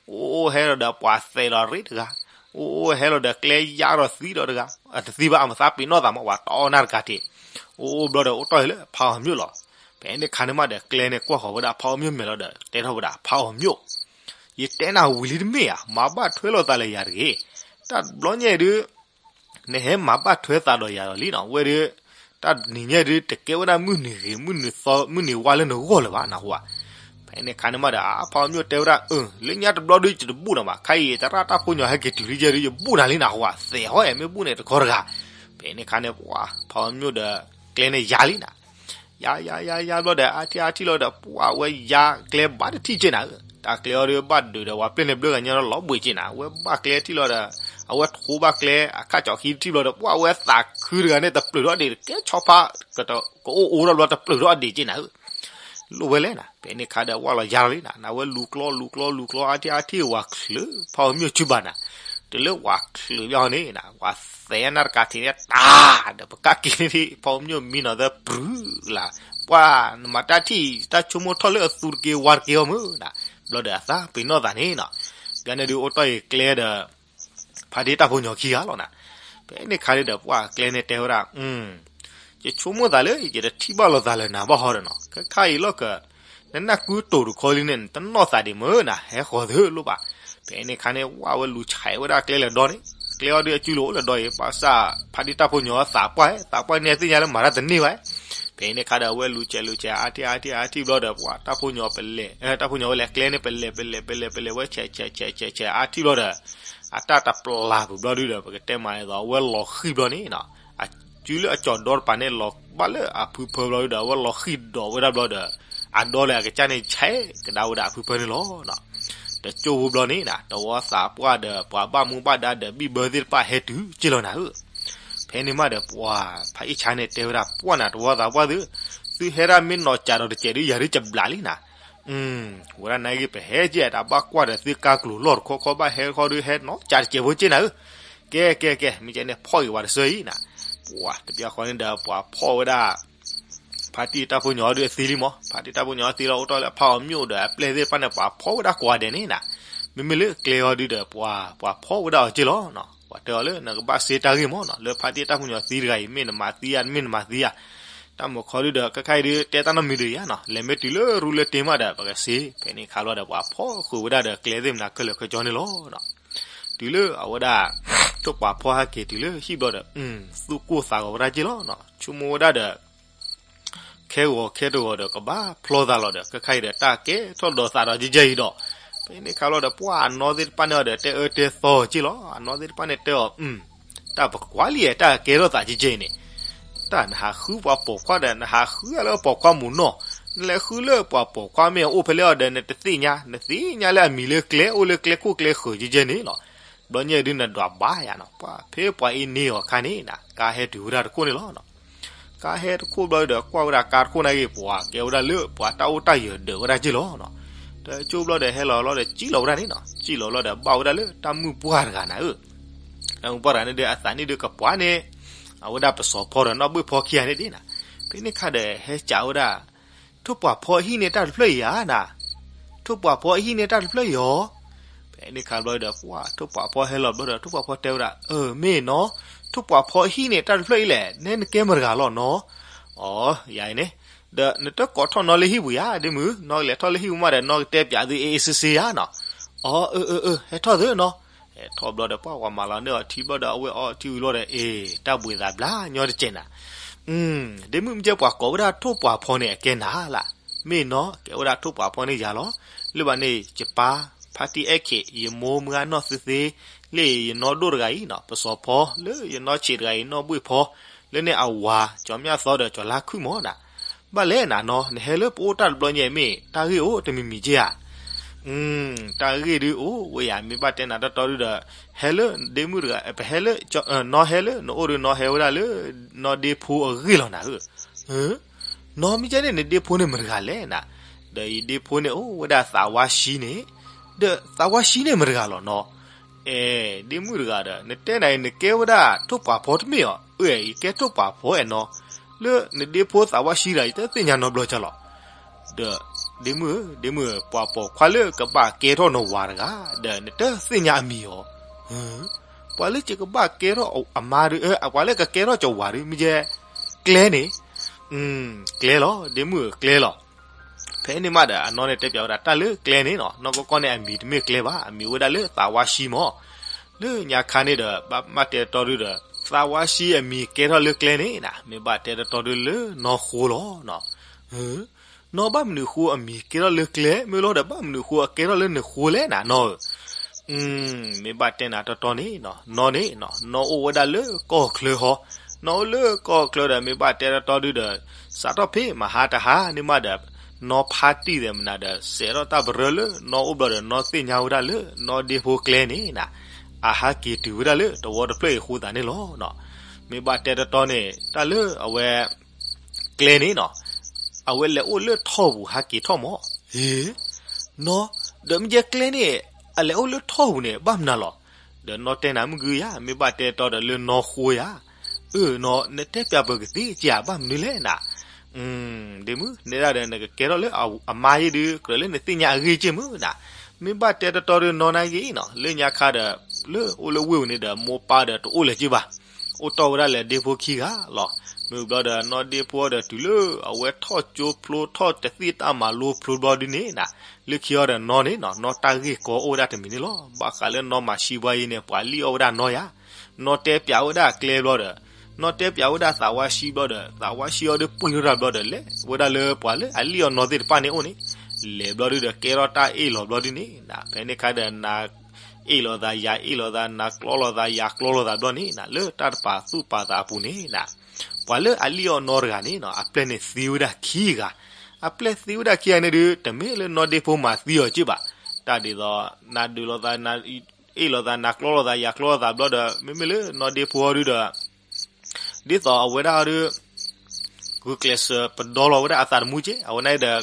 အိၣ်အိၣ်ဟဲလီၤဒီးပှၤသဲးလီၤရ့တဂၤ, အိၣ်အိၣ်ဟဲလီၤဒီးကျဲယါဒီးသံဒီးတဂၤ, အတသံဘၣ် အမသးပ့ၤနီၣ်သးမး ပှၤတအီၣ်နၢ်တကးတ့ၢ်, အိၣ်အိၣ်ဘျီဒီး အိၣ်တီၢ်အံၤလၢဖးအီၤမျိၣ်လီၤ. ဖဲန့ၣ်အခါန့ၣ်မးဒီး ကျဲန့ၣ်ကွၢ်ဃီၤဝဲဒၣ်ဖးအီၤမျိၣ်မဲာ်လီၤဒီး တဲထီၣ်ဝဲဒၣ် ဖးအီၤမျိၣ်, ယတဲနၤဝံၤလံတမ့ၢ်ဧါ, မၤဘၣ်ထွဲလိာ်သးလၢယၤတဂ့ၤ, တၢ်တဘျီညါအံၤဒုး နဟဲမၤဘၣ်ထွဲသးဒီးယၤလီၤလံနီၤ, ဝဲဒၣ် တၢ်နံၤညါအံၤဒုး တကဲဝဲဒၣ်မုၢ်နံၤဂ့ၤ မုၢ်နံၤသီ မုၢ်နံၤဝါလၢနဂီၢ်လၢၤဘၣ် နၢ်ဟူဧါ. ဖဲန့ၣ်အခါန့ၣ်မးဒီး အဖးအီၤမျိၣ်တဲဝဲဒၣ် အၢ လၢညါတဘျီဒုး ယတဘူၣ်နၤဘၣ်, ခဲအံၤတရၣ်တၢ်ဖိညီဟဲက့ၤတုၤလံယဲဒုး ယဘူၣ်နၤလံ နၢ်ဟူဧါ, သဲးဟီအဲၣ် မ့ၢ်ဘူၣ်န့ၣ်တခီတဂၤ. ဖဲန့ၣ်အခါန့ၣ် ပှၤဖးအီၤမျိၣ်ဒီး ကျဲန့ၣ်ယါလံနၤ, ယါယါယါယါဘျီဒီး အါထံၣ်အါထံၣ်လီၤဒီး ပှၤဝဲယါကျဲဘၣ်တထံၣ်က့နၤဧၢ, တၢ်ကျဲအီၤဒုးဘၣ်ဒုးဒီး ပှၤပျဲၢ်န့ၣ်ဘျၢဂၤညါလီၤဘှံးက့နၤ, အဝဲဘၣ်ကျဲထံၣ်လီၤဒီး အဝဲထိဘၣ်ကျဲအခါကၠီၤခံထံၣ်ဘျီဒီး ပှၤဝဲသးခုတဂၤန့ၣ် တပျုာ်ထီၣ်ဒံး တကဲဆီဖါ ကအိၣ်အိၣ်ထီၣ်ဘျီ တပျုာ်ထီၣ်ဒံးက့နၤဧၢ. လိၣ်ဝဲလဲၣ်နၤ, ဖဲန့ၣ်အခါဒီး ဝဲလီၤယါလီၤလံနၤ, နဝဲလူၤကျီလူၤကျီလူၤကျီ အါထံၣ်အါထံၣ်ဝၤချုး ဖးအီၤမျိၣ်စုဘၣ်နၤ, တုၤလၢဝၤချုးဘၣ်အီၤန့ၣ်နၤ ဝၤသဲးနၢ်တကးထံးန့ၣ် တၢ်ဒီး ပကၣ်က့ၤန့ၣ် ဖးအီၤမျိၣ်မံနီၤသၢ ပြူၤလၢ်, ပှၤနမၤတၢ်ထံၣ် တၢ်ဆိကမိၣ်ထီၣ်လၢအသူတက့ၤဝါတက့ၤအီၤမုၢ်နၤ, ဘျီဒီးအသးပ့ၤနီၣ်သးန့ၣ်နၤ, ကန့ၣ်ဒုးအိၣ်တီၢ်အံၤကျဲဒီး ဖါတံၢ်တၢ်ဖိညီခံဂၤလီၤနၤ. ဖဲန့ၣ်အခါန့ၣ်ဒီး ပှၤကျဲန့ၣ်တဲဝဲဒၣ် ယဆိကမိၣ်သးလၢ ယတထံၣ်ဘၣ်လိာ်သးလၢနၤဘၣ်ဟီဒီးနီၤ, ခဲခါအံၤလီၢ်က နနၢ်ကုတိၤတခီလံန့ၣ် နတနီၢ်သးဒံးမုၢ်နၤ, ဟဲဃီၤသ့လိၣ်ဘၣ်. ဖဲန့ၣ်အခါန့ၣ် ဝဲဝဲလူၤဆဲးဝဲဒၣ်ကျဲလၢဒီန့ၣ်, ကျဲအီၤဒုးအစုလိၤအိၣ်လၢဒီအံၤ ဘၣ်ဆၣ် ဖါတံၢ်တၢ်ဖိညီသးပှၢ် သးပှၢ်န့ၣ်သ့ၣ်ညါလၢမၤတၢ်တန့ၢ်ဘၣ်. ဖဲန့ၣ်အခါဒီး အဝဲလူၤဆဲးလူၤဆဲး အါထံၣ်အါထံၣ်အါထံၣ်ဘျီဒီး ပှၤတၢ်ဖိညီပလဲၤ တၢ်ဖိညီဝဲလဲၤကျဲန့ၣ် ပလဲၤပလဲၤပလဲၤပလဲၤဝဲဆဲးဆဲးဆဲးဆဲးဆဲး အါထံၣ်ဘျီဒီး အတၢ်တပျၢ်ပူၤဘျီဒုဒီး ပကတဲမးအသိး အဝဲလီၤဃံၣ်ဘျီန့ၣ်နီၤ, အစုလၢအကၠီၤဒီတပၤန့ၣ် လီၤဘၣ်လၢအဖုဖၢဘျီဒုဒီး အဝဲလီၤဃံၣ်ဒိးဝဲဒၣ်ဘျီဒီး အဒီလၢအကစၢ်န့ၣ် ဆဲးကဒါဝဲဒၣ်အဖုဖၢန့ၣ်လီၤ. တကၠိဖိဘျီန့ၣ်နီၤ တဝီသးပှၢ်ဒီး ပှၤဘၣ်မူဘၣ်ဒါဒီး ဘံၣ်ဘၢသ့ၣ်တဖၣ်ဟဲတုၤက့လီၤနၤဧၢ. ဖဲန့ၣ်မးဒီး ပှၤဖးအံၣ်ဆါန့ၣ်တဲဝဲဒၣ် ပှၢ်နၤတဝီသးပှၢ်သု, သုဟဲဒၣ်မ့ၢ်နီၤကးဒီးတစဲးဒု ယၤဒုကဘျးလံနၤ. ဝဲဒၣ်နဂ့ၢ် ပဟဲက့ၤတၢ်ဘၣ်ကွၢ်ဒီးသုကါကျိၤလီၢ်တခီခီ ဘၣ်ဟဲတခီဒု ဟဲနီၤကးတစဲးဖိက့နၤဧၢ. ကဲကဲကဲ မ့ၢ်ကဲန့ၣ် ဖီၣ်ဂ့ၤဝဲတစၢအံၤနၤ. ပှၤတဘျီဃီန့ၣ်ဒီး ပှၤဖီၣ်ဝဲဒၣ် ဖါတံၢ်တၢ်ဖိညီအီၤဒုအသံလံမး, ဖါတံၢ်တၢ်ဖိညီအီၤသံလီၤ အိၣ်တီၢ်လၢအဖးအီၤမျိာ်ဒီးအပျဲၢ်သ့ၣ်တဖၣ်န့ၣ် ပှၤဖီၣ်ဝဲဒၣ်ကိးဂၤဒဲးန့ၣ်နၤ. မ့မ့ၢ်လၢကျဲအီၤဒုဒီး ပှၤ ပှၤဖီၣ်ဝဲဒၣ်အီၤက့လီၤ. ပှၤတဲအီၤလၢ နကဘၣ်စ့တၢ်ဂ့ၢ်မးနီၤ, လၢဖါတံၢ်တၢ်ဖိညီသံတဂၤအံၤ မ့ၢ်နမၤသံဧါ မ့ၢ်နမၤသံဧါ. တၢ်မုာ်ခီဒုဒီး ခဲခါအံၤဒု တဲတၢ်နီတမံၤဒုးယါနီၤ, လဲၤမ့ၢ်တုၤလၢရူလၢတ့ၢ်မးဒီး ပကစ့. ဖဲန့ၣ်ခါဘျီဒီး ပှၤဖီၣ်ဃုာ်ဝဲဒၣ်ဒီးကျဲသ့ၣ်မနၤခဲလၢာ်ခဲဆ့န့ၣ်လီၤ. တုၤလၢအဝဲဒၣ် ထိၣ်ပှၤဖီၣ်ဟဲက့ၤတုၤလၢဟံၣ်ဘျီဒီး သူၣ်ကိၢ်သးဂီၤဝဲဒၣ်က့လီၤ. ဆိကမိၣ်ဝဲဒၣ်ဒီး ခဲဂီၤခဲတဂီၤဒီး ကဘၣ်ဖျီသးလီၤဒီး ခဲခါအံၤဒီး တၢ်ကဲထီၣ်ဒီးသးဒီးကဲကဲအံၤဒီး ဖဲန့ၣ်ခါလီၤဒီး ပှၤအနီၢ်သ့ၣ်တဖၣ်န့ၣ်အီၤဒီး တဲအၢတဲသီက့လီၤ. အနီၢ်သ့ၣ်တဖၣ်န့ၣ်တဲအီၤ တၢ်ပကွၢ်လံ တၢ်ကဲထီၣ်သးကဲကဲအံၤန့ၣ် တၢ်နဟးဃုပှၤပိာ်ခွါဒီး နဟးဃုလၢပှၤပိာ်ခွါမုၢ်နီၢ်, နလဲၤဃုလၢပှၤပိာ်ခွါမ့ၢ်အိၣ်ဖဲလဲၣ်အီၤဒီး နတသ့ၣ်ညါ, နသ့ၣ်ညါလၢအမံၤလၢကျဲအိၣ်လၢကျဲခိၣ်ကျဲဃၢၤကဲကဲန့ၣ်လီၤ. ဘျီညါဒုးနဒွးဘၣ်ယၤနီၤ, ပှၤဖဲပှၤအံၤန့ၢ်အီၤခါန့ၣ်နၤ ကါဟဲတုၤဝဲဒၣ်တခိၣ်န့ၣ်လီၤ. ကါဟဲတခိၣ်ဘျီဒီး ကွၢ်ဝဲဒၣ်ကါတခိၣ်န့ၣ်ဂ့ၤ ပှၤကဲဝဲဒၣ်လၢပှၤတၢ်အိၣ်တၢ်ယၢၤဒၢးဝဲဒၣ်က့လီၤနီၤ. တကၠိဘျီဒီး ဟဲလီၤလီၤဒီး စံၣ်လီၤဝဲဒၣ်န့ၣ်နီၤ, စံၣ်လီၤလီၤဒီး ဘၣ်ဝဲဒၣ်လၢတၢ်မုၣ်ပှၢ်တဂၤနၤဧၢ. တၢ်မုၣ်ပှၢ်တဂၤန့ၣ်ဒီး အသးနံၣ်ဒုးကပှၢ်န့ၣ် အဝဲဒၣ်ပစီၤဖီဒီးနီၢ်ဘှ့ၣ်ဖီခံဂၤန့ၣ်ဒ်နၤ. ဖဲန့ၣ်ခါဒီး ဟဲစံးဝဲဒၣ် ထိၣ်ပှၤဖီအဟံၣ်န့ၣ်တၢ်တဖျၢၣ်အံၤဧါနၤ, ထိၣ်ပှၤဖီအဟံၣ်န့ၣ်တၢ်တဖျၢၣ်အံၤဧါ. ဖဲန့ၣ်ခါဘျီဒီး ပှၤထိၣ်ပှၤဖီဟဲလီၤဘျီဒီး ထိၣ်ပှၤဖီတဲဝဲဒၣ် အၢ မ့ၢ်နီၤ, ထိၣ်ပှၤဖီအဟံၣ်န့ၣ်တၢ်တဖျၢၣ်အံၤလဲၣ်, နဲနကဲမတဂၤလီၤနီၤ. အီ ယၤအံၤန့ၣ်, ဒီးနတကိးထီၣ်နီၢ်လၢဟံၣ်ပူၤဧါ, ဒ့မုၣ်, နီၢ်ကလဲၤထီၣ်လၢဟံၣ်ပူၤမးဒီး နီၢ်ကတဲပၠးသု အ့အ့စ့စ့ဧါနီၤ. အီ အၢ အၢ အၢ ဟဲထီၣ်သုနီၤ. ဟဲထီၣ်ဘျီဒီး ပှၤဝၤမၤလီၤန့ၢ်အီၤထံဘျီဒီး အဝဲအီထံဝံၤလီၤဒီး အ့ တၢ်ဘှံးသးဘျါညီတကဲးနၤ. ဒ့မုၣ် မ့ၢ်ကဲပှၤကိးဝဲဒၣ်ထိၣ်ပှၤဖီန့ၣ် အကဲနၤလၢ်. မ့ၢ်နီၤ, ကဲဝဲဒၣ်ထိၣ်ပှၤဖီန့ၣ်ယၤလီၤ. လၢဘၣ်န့ၣ် ယပၢ် ဖါတံၢ်အဲၣ်ခ့း ယမိၢ်မုၢ်ဂၢ်နီၢ်သ့သ့, လၢယနီၢ်ဒိၣ်တဂၤအံၤနီၤ, ပစီၤဖီ, လၢယနီၢ်ဆံးတဂၤအံၤ နီၢ်ဘှ့ၣ်ဖီ, လၢန့ၣ်အဝၤ ကၠီၤမျၢ်သီဒီးကၠီၤလါခုၣ်မးနၤ. ဘၣ်လဲၣ်နၤနီၤ, နဟဲလၢပအိၣ်တၢ်တဘျီညါအံၤမ့ၢ် တၢ်ဂ့ၢ်အိၣ်တမံၤမံၤက့ဧါ. တၢ်ဂ့ၢ်ဒုးအိၣ်ဝဲယၤ မ့ၢ်ဘၣ်တဲနၤတီတီဒုဒီး ဟဲလၢဒ့မုၣ်တဂၤ ပဟဲလၢ နီၢ်ဟဲလၢ နအိၣ်ဒီးနီၢ်ဟဲဝဲဒၣ်လၢ နီၢ်ဒ့ဖိအဂ့ၢ်လီၤနၤဧၢ. နီၢ်မ့ၢ်ကဲန့ၣ် နဒ့ဖိန့ၣ်မတဂၤလဲၣ်နၤ. ဒီးယဒ့ဖိန့ၣ်အိၣ်ဝဲဒၣ်သးဝါဆှံန့ၣ်, ဒီးသးဝါဆှံန့ၣ်မတၤတဂၤလီၤနီၤ. အဲ, ဒ့မုၣ်တဂၤဒီး နတဲနၤအံၤ နကဲဝဲဒၣ်ထိၣ်ပှာ်ဖီတမ့ၢ်ဧါ. အၢ, ယကဲထိၣ်ပှာ်ဖီအဲၣ်နီၤ, လၢနဒ့ဖိသးဝါဆှံတဂၤ ယတသ့ၣ်ညါနီတဘျီကလီၤ. ဒီးဒ့မုၣ်ဧၢ, ဒ့မုၣ်ဧၢ, ပှၤပိာ်ခွါလၢကဘၣ်ကဲထီၣ်နဝၤတဂၤ, ဒီးနတသ့ၣ်ညါအမံၤဧါ. ပှၤလၢကဘၣ်ကဲထီၣ်အမါဒီး, ပှၤလၢကကဲထီၣ်ကဝၤဒီး မ့ၢ်ကဲကျဲန့ၣ်. ကျဲလီၤ, ဒ့မုၣ်ဧၢ, ကျဲလီၤ. ဖဲန့ၣ်မးဒီး အနီၢ်န့ၣ်တဲပၠးဝဲဒၣ်တၢ်လၢကျဲန့ၣ်နီၤ, နီၢ်ကီၢ်ကီၢ်န့ၣ်အမံၤတမ့ၢ်ကျဲဘၣ်, အမံၤဝဲဒၣ်လၢသးဝါဆှံမး. လၢညါခါန့ၣ်ဒီး ဘၣ်မၤတဲတတီဒုဒီး သးဝါဆှံအမံၤကဲထီၣ်လၢကျဲန့ၣ်နၤ, မ့ၢ်ဘၣ်တဲတတီဒုလၢနီၢ်ဃိလီၤ. နီၢ်ဘၣ်မနုၤဃိအမံၤကဲထီၣ်လၢကျဲ, မ့ၢ်လီၤဒီး ဘၣ်မနုၤဃိအကဲထီၣ်လၢနဃိလဲၣ်နၤနီၢ်ဧၢ. မ့ၢ်ဘၣ်တဲနၤတတီန့ၣ်, နီၢ်န့ၣ်, နီၢ်အိၣ်ဝဲဒၣ်လၢကီၢ်ချၢဟီ, နီၢ်အိၣ်လၢကီၢ်ချၢဒီး မ့ၢ်ဘၣ်တဲတတီဒုဒီး စးထီၣ်ဖဲမဟါတဟါန့ၣ်မးဒီး နီၢ်ဖါတံၢ်သဲးမနၤဒီး စဲးထီၣ်တၢ်ပရၢလၢနီၢ်အိၣ်ဘျီဒီး နီၢ်သ့ၣ်ညါဝဲဒၣ်လၢနီၢ်ဒ့ဖိကျဲန့ၣ်နၤ, အဟးက့ၤတုၤဝဲဒၣ်လၢသဝီတဖျၢၣ်အံၤအဃိသတးန့ၣ်လီၤ. မ့ၢ်ဘၣ်တဲတတီန့ၣ် တၢ်လၢအဝဲကျဲန့ၣ်နီၤ, အဝဲလဲၤအိၣ်လၢထီၣ်ပူၤဟးက့ၤထီၣ်မး. ဟ့, နီၢ်, ဒီးမ့ၢ်ကဲကျဲန့ၣ် အလဲၤအိၣ်လၢထီၣ်ပူၤန့ၣ် ဘၣ်မနုၤလီၤ. ဒီးနီၢ်တဲနၤမုၢ်ဂုၢ်ယၤ, မ့ၢ်ဘၣ်တဲတတီဒီးလၢနီၢ်ဃိယၤ. အၢ, နီၢ်, နတဲပၠးပကသ့က့ၤဧါ, ဘၣ်မနုၤလဲၣ်နၤ. ဒ့မုၣ်, နဲဒၣ်ဒီးနကကဲထီၣ်လၢအမါယ့ၢ်ဒုး ကြၢးလၢနသ့ၣ်ညါအဂ့ၢ်က့ၢ်မုၢ်နၤ. မ့ၢ်ဘၣ်တဲတတီဒုနီၢ်နၢ်ဂ့ၢ်နီၤ, လၢညါခါဒီး လၢအိၣ်လၢဝ့ၢ်ပူၤန့ၣ်ဒီး မိၢ်ပၢ်ဒီးတအိၣ်လၢၤက့ၢ်ဘၣ်. အိၣ်တီၢ်ဝဲဒၣ်လၢဒ့ဖိခံဂၤလီၤ. မ့ၢ်ဘျီဒီးနီၢ်ဒ့ဖိဒီးတုၤလၢအဝဲထီၣ်ကၠိဖျိထီၣ်တသ့ၣ်တၢ်မၤလိဖျိဘျီဒုန့ၣ်နၤ, လၢခံအီၤဒီးနီၢ်န့ၣ်နီၤ, နီၢ်တၢ်ဂ့ၢ်ကီအိၣ်ဝဲဒၣ်တမံၤန့ၣ်လီၤ. ဘၣ်ဃးလၢနီၢ်မၤဆံးပှၤအံၤန့ၣ် ပှၤလံၣ်အီၣ်ဝဲဒၣ်နီၢ်ယၤ. နီၢ်တဲပၠးဝဲဒၣ်ကျဲဘျီဒီး နီၢ်တဲပၠးဝဲဒၣ်သးဝါဆှံဘျီဒီး သးဝါဆှံအီၤဒုးပှံၢ်ထီၣ်တၢ်ဘျီဒီး လဲၤဝဲဒၣ်လၢပှၤလၢအလံၣ်အီၣ်နီၢ်သ့ၣ်တဖၣ်န့ၣ်အိၣ်န့ၣ်, လဲၤဘျီဒုဒီးကဲထီၣ်တၢ်အ့ၣ်လိာ်ဘျီဒုန့ၣ်နၤ, ဖဲန့ၣ်ခါဒီးနၤအ့ၣ်လိာ်သး ယၤအ့ၣ်လိာ်သး နၤကျီလိာ်သး ယၤကျီလိာ်သးဘျီန့ၣ်နၤ, လၢတၢ်တပာ်သူၣ်ပာ်သးအပူၤန့ၣ်နၤ, ပှၤလၢအလံၣ်အီၣ်နီၢ်တဂၤန့ၣ်နီၤ အပျဲၢ်န့ၣ်သံဝဲဒၣ်ခံဂၤ. အပျဲၢ်သံဝဲဒၣ်ခံဂၤန့ၣ်ဒုး တမ့ၢ်လၢနီၢ်ဒ့ဖိမၤသံအီၤက့ၢ်ဘၣ်. တၢ်ဒ်သိး နၤဒုးလိာ်သး အ့ၣ်လိာ်သး နၤကျီလိာ်သး ယၤကျီလိာ်သးဘျီဒီး မ့မ့ၢ်လၢနီၢ်ဒ့ဖိအီၤဒုဒီး ဒ်သိးအဝဲဒၣ်အီၤဒုး ဂုာ်ကျဲးစၢးပဒီလိာ်ဝဲဒၣ်အသးတမူက့ၢ်. အဝဲန့ၣ်ဒီး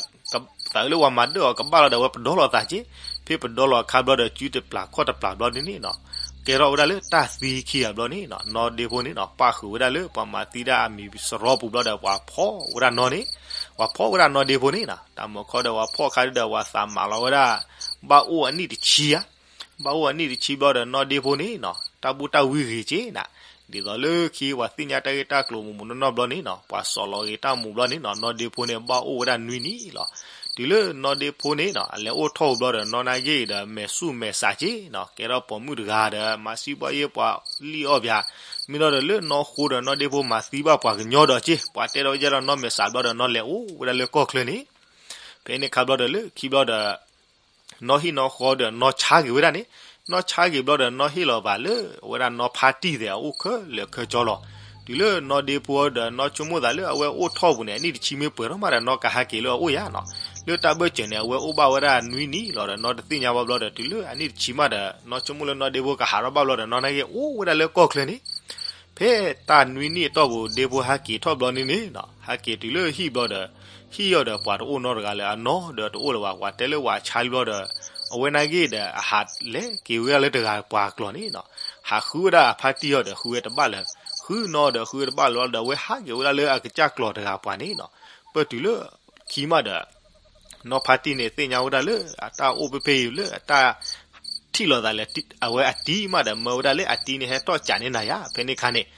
သးလၢပှၤမၤဒၢၣ်အီၤကဘၣ်လီၤဒီး အဝဲပဒီလိာ်အသးက့ၢ်. ဖဲပဒီလိာ်အခါဘျီဒီး စုတပျၢ်ခီၣ်တပျၢ်ဘျီဒုန့ၣ်နီၤ, ကဲထီၣ်ဝဲဒၣ်လၢတၢ်သံခံဂၤဘျီန့ၣ်နီၤ, နီၢ်ဒ့ဖိန့ၣ်နီၤ ပၣ်ဃုာ်ဝဲဒၣ်လၢပှၤမၤသံဒၣ်အမံၤစရီပူၤဘျီဒီး ပှၤဖီၣ်ဝဲဒၣ်နီၢ်န့ၣ်, ပှၤဖီၣ်ဝဲဒၣ်နီၢ်ဒ့ဖိန့ၣ်နီၤ, တၢ်မၤခီဒီးပှၤဖီၣ်အခါဒုဒီး ပှၤသးမၤလီၤဝဲဒၣ် ဘၣ်အိၣ်အနံၣ်တဆံဧါ. ဘၣ်အိၣ်အနံၣ်တဆံဘျီဒီး နီၢ်ဒ့ဖိန့ၣ်နီၤ တၢ်ဘူၣ်တၢ်ဝံဂ့ၤက့ၢ်နၤ, ဒ်သိးလၢခံပှၤသ့ၣ်ညါတၢ်ဂ့ၢ်တၢ်ကျိၤမုၢ်မုၢ်နီၢ်နီၢ်ဘျီန့ၣ်နီၤ, ပှၤစိာ်လီၤဂ့ၤတၢ်မူးဘျီန့ၣ်နီၤ, နီၢ်ဒ့ဖိန့ၣ် ဘၣ်အိၣ်ဝဲဒၣ်နွံနံၣ်လီၤ. တုၤလၢနီၢ်ဒ့ဖိန့ၣ်နီၤ အလဲၤအိၣ်ထီၣ်ပူၤဘျီဒီး နီၢ်နၢ်ဂ့ၢ်ဒီး မဲာ်ဆူၣ်မဲာ်ဆးက့ၢ်နီၤ, ကဲထီၣ်ပိာ်မုၣ်တဂၤဒီး မၤစံးဘၣ်ယဲပှၤလံၣ်အီၣ်ပၠး, မ့ၢ်ဒီးလၢနီၢ်ဃိဒီး နီၢ်ဒ့ဖိမၤသံဘၣ်ပှၤကညီဒီးက့ၢ်, ပှၤတဲဒီးယဲဒီးနီၢ်မဲာ်ဆးဘျီဒီး နီၢ်လဲၤအိၣ်ဝဲဒၣ်လၢကီၢ်ချၢန့ၣ် ဖဲန့ၣ်ခါဘျီဒီးလၢခံဘျီဒီး နီၢ်ဟံၣ်နီၢ်ဃီဒီးနီၢ်ဆါက့ၤဝဲဒၣ်န့ၣ်, နီၢ်ဆါက့ၤဘျီဒီး နီၢ်ဟ့ၣ်လီၤသးလၢအဝဲဒၣ်နီၢ်ဖါတံၢ်သဲးအအိၣ်ခဲလၢာ်ခဲဆ့လီၤ. တုၤလၢနီၢ်ဒ့ဖိဒီး နီၢ်ဆိကမိၣ်သးလၢအဝဲအိၣ်ထီၣ်ပူၤန့ၣ် အနံၣ်တဆံမ့ၢ်ပှဲၤထီၣ်မးဒီး နီၢ်ကဟးက့ၤလၢအအိၣ်ယါနီၤ, လၢတၢ်ဘၢၣ်စၢၤန့ၣ် အဝဲအိၣ်ဘၣ်ဝဲဒၣ်နွံနံၣ်လီၤဒီး နီၢ်တသ့ၣ်ညါဘၣ်ဘျီဒီး တုၤလၢအနံၣ်တဆံမးဒီး နီၢ်ဆိကမိၣ်လၢနီၢ်ဒ့ဖိကဟးထီၣ်ဘၣ်ဘျီဒီး နီၢ်နၢ်ဂ့ၢ်အိၣ်ဝဲဒၣ်လၢကီၢ်ချၢန့ၣ် ဖဲတၢ်နွံနံၣ်အတီၢ်ပူၤ ဒ့ဖိဟဲက့ၤထီၣ်ဘျီန့ၣ်န့ၣ်နီၤ, ဟဲက့ၤတုၤလၢဟံၣ်ဘျီဒီး ဟံၣ်အီၤဒီးပှၤတအိၣ်နီတဂၤလၢၤ အနီၢ်ဒီးတအိၣ်လၢၤဘၣ်, ပှၤတဲလၢပှၤဆါလံဘျီဒီး အဝဲနၢ်ဂ့ၢ်ဒီးအဟးလဲၤက့ၤဝဲဒၣ်လၢတဂၤပှၤကျီၢ်န့ၣ်နီၤ, ဟးဃုဝဲဒၣ်အဖါတံၢ်အီၤဒီး ဃုဝဲတဘၣ်လၢၤ, ဃုနီၢ်ဒီးဃုဝဲတဘၣ်လၢၤဘျီဒီး အဝဲဟးက့ၤဝဲဒၣ်လၢအကစၢ်ကျီၢ်တဂၤပှၤန့ၣ်နီၤ, ပၢၢ်တုၤလၢခံမးဒီး နီၢ်ဖါတံၢ်န့ၣ် သ့ၣ်ညါဝဲဒၣ်လၢအတၢ်အိၣ်ဖဲဖဲအံၤလၢအတၢ်ထံၣ်လိာ်သးလၢ အဝဲအတံၤမးဒီး မၢဝဲဒၣ်လၢအတံၤန့ၣ် ဟဲထီၣ်ကးန့ၢ်နၤယါ, ဖဲန့ၣ်ခါန့ၣ်,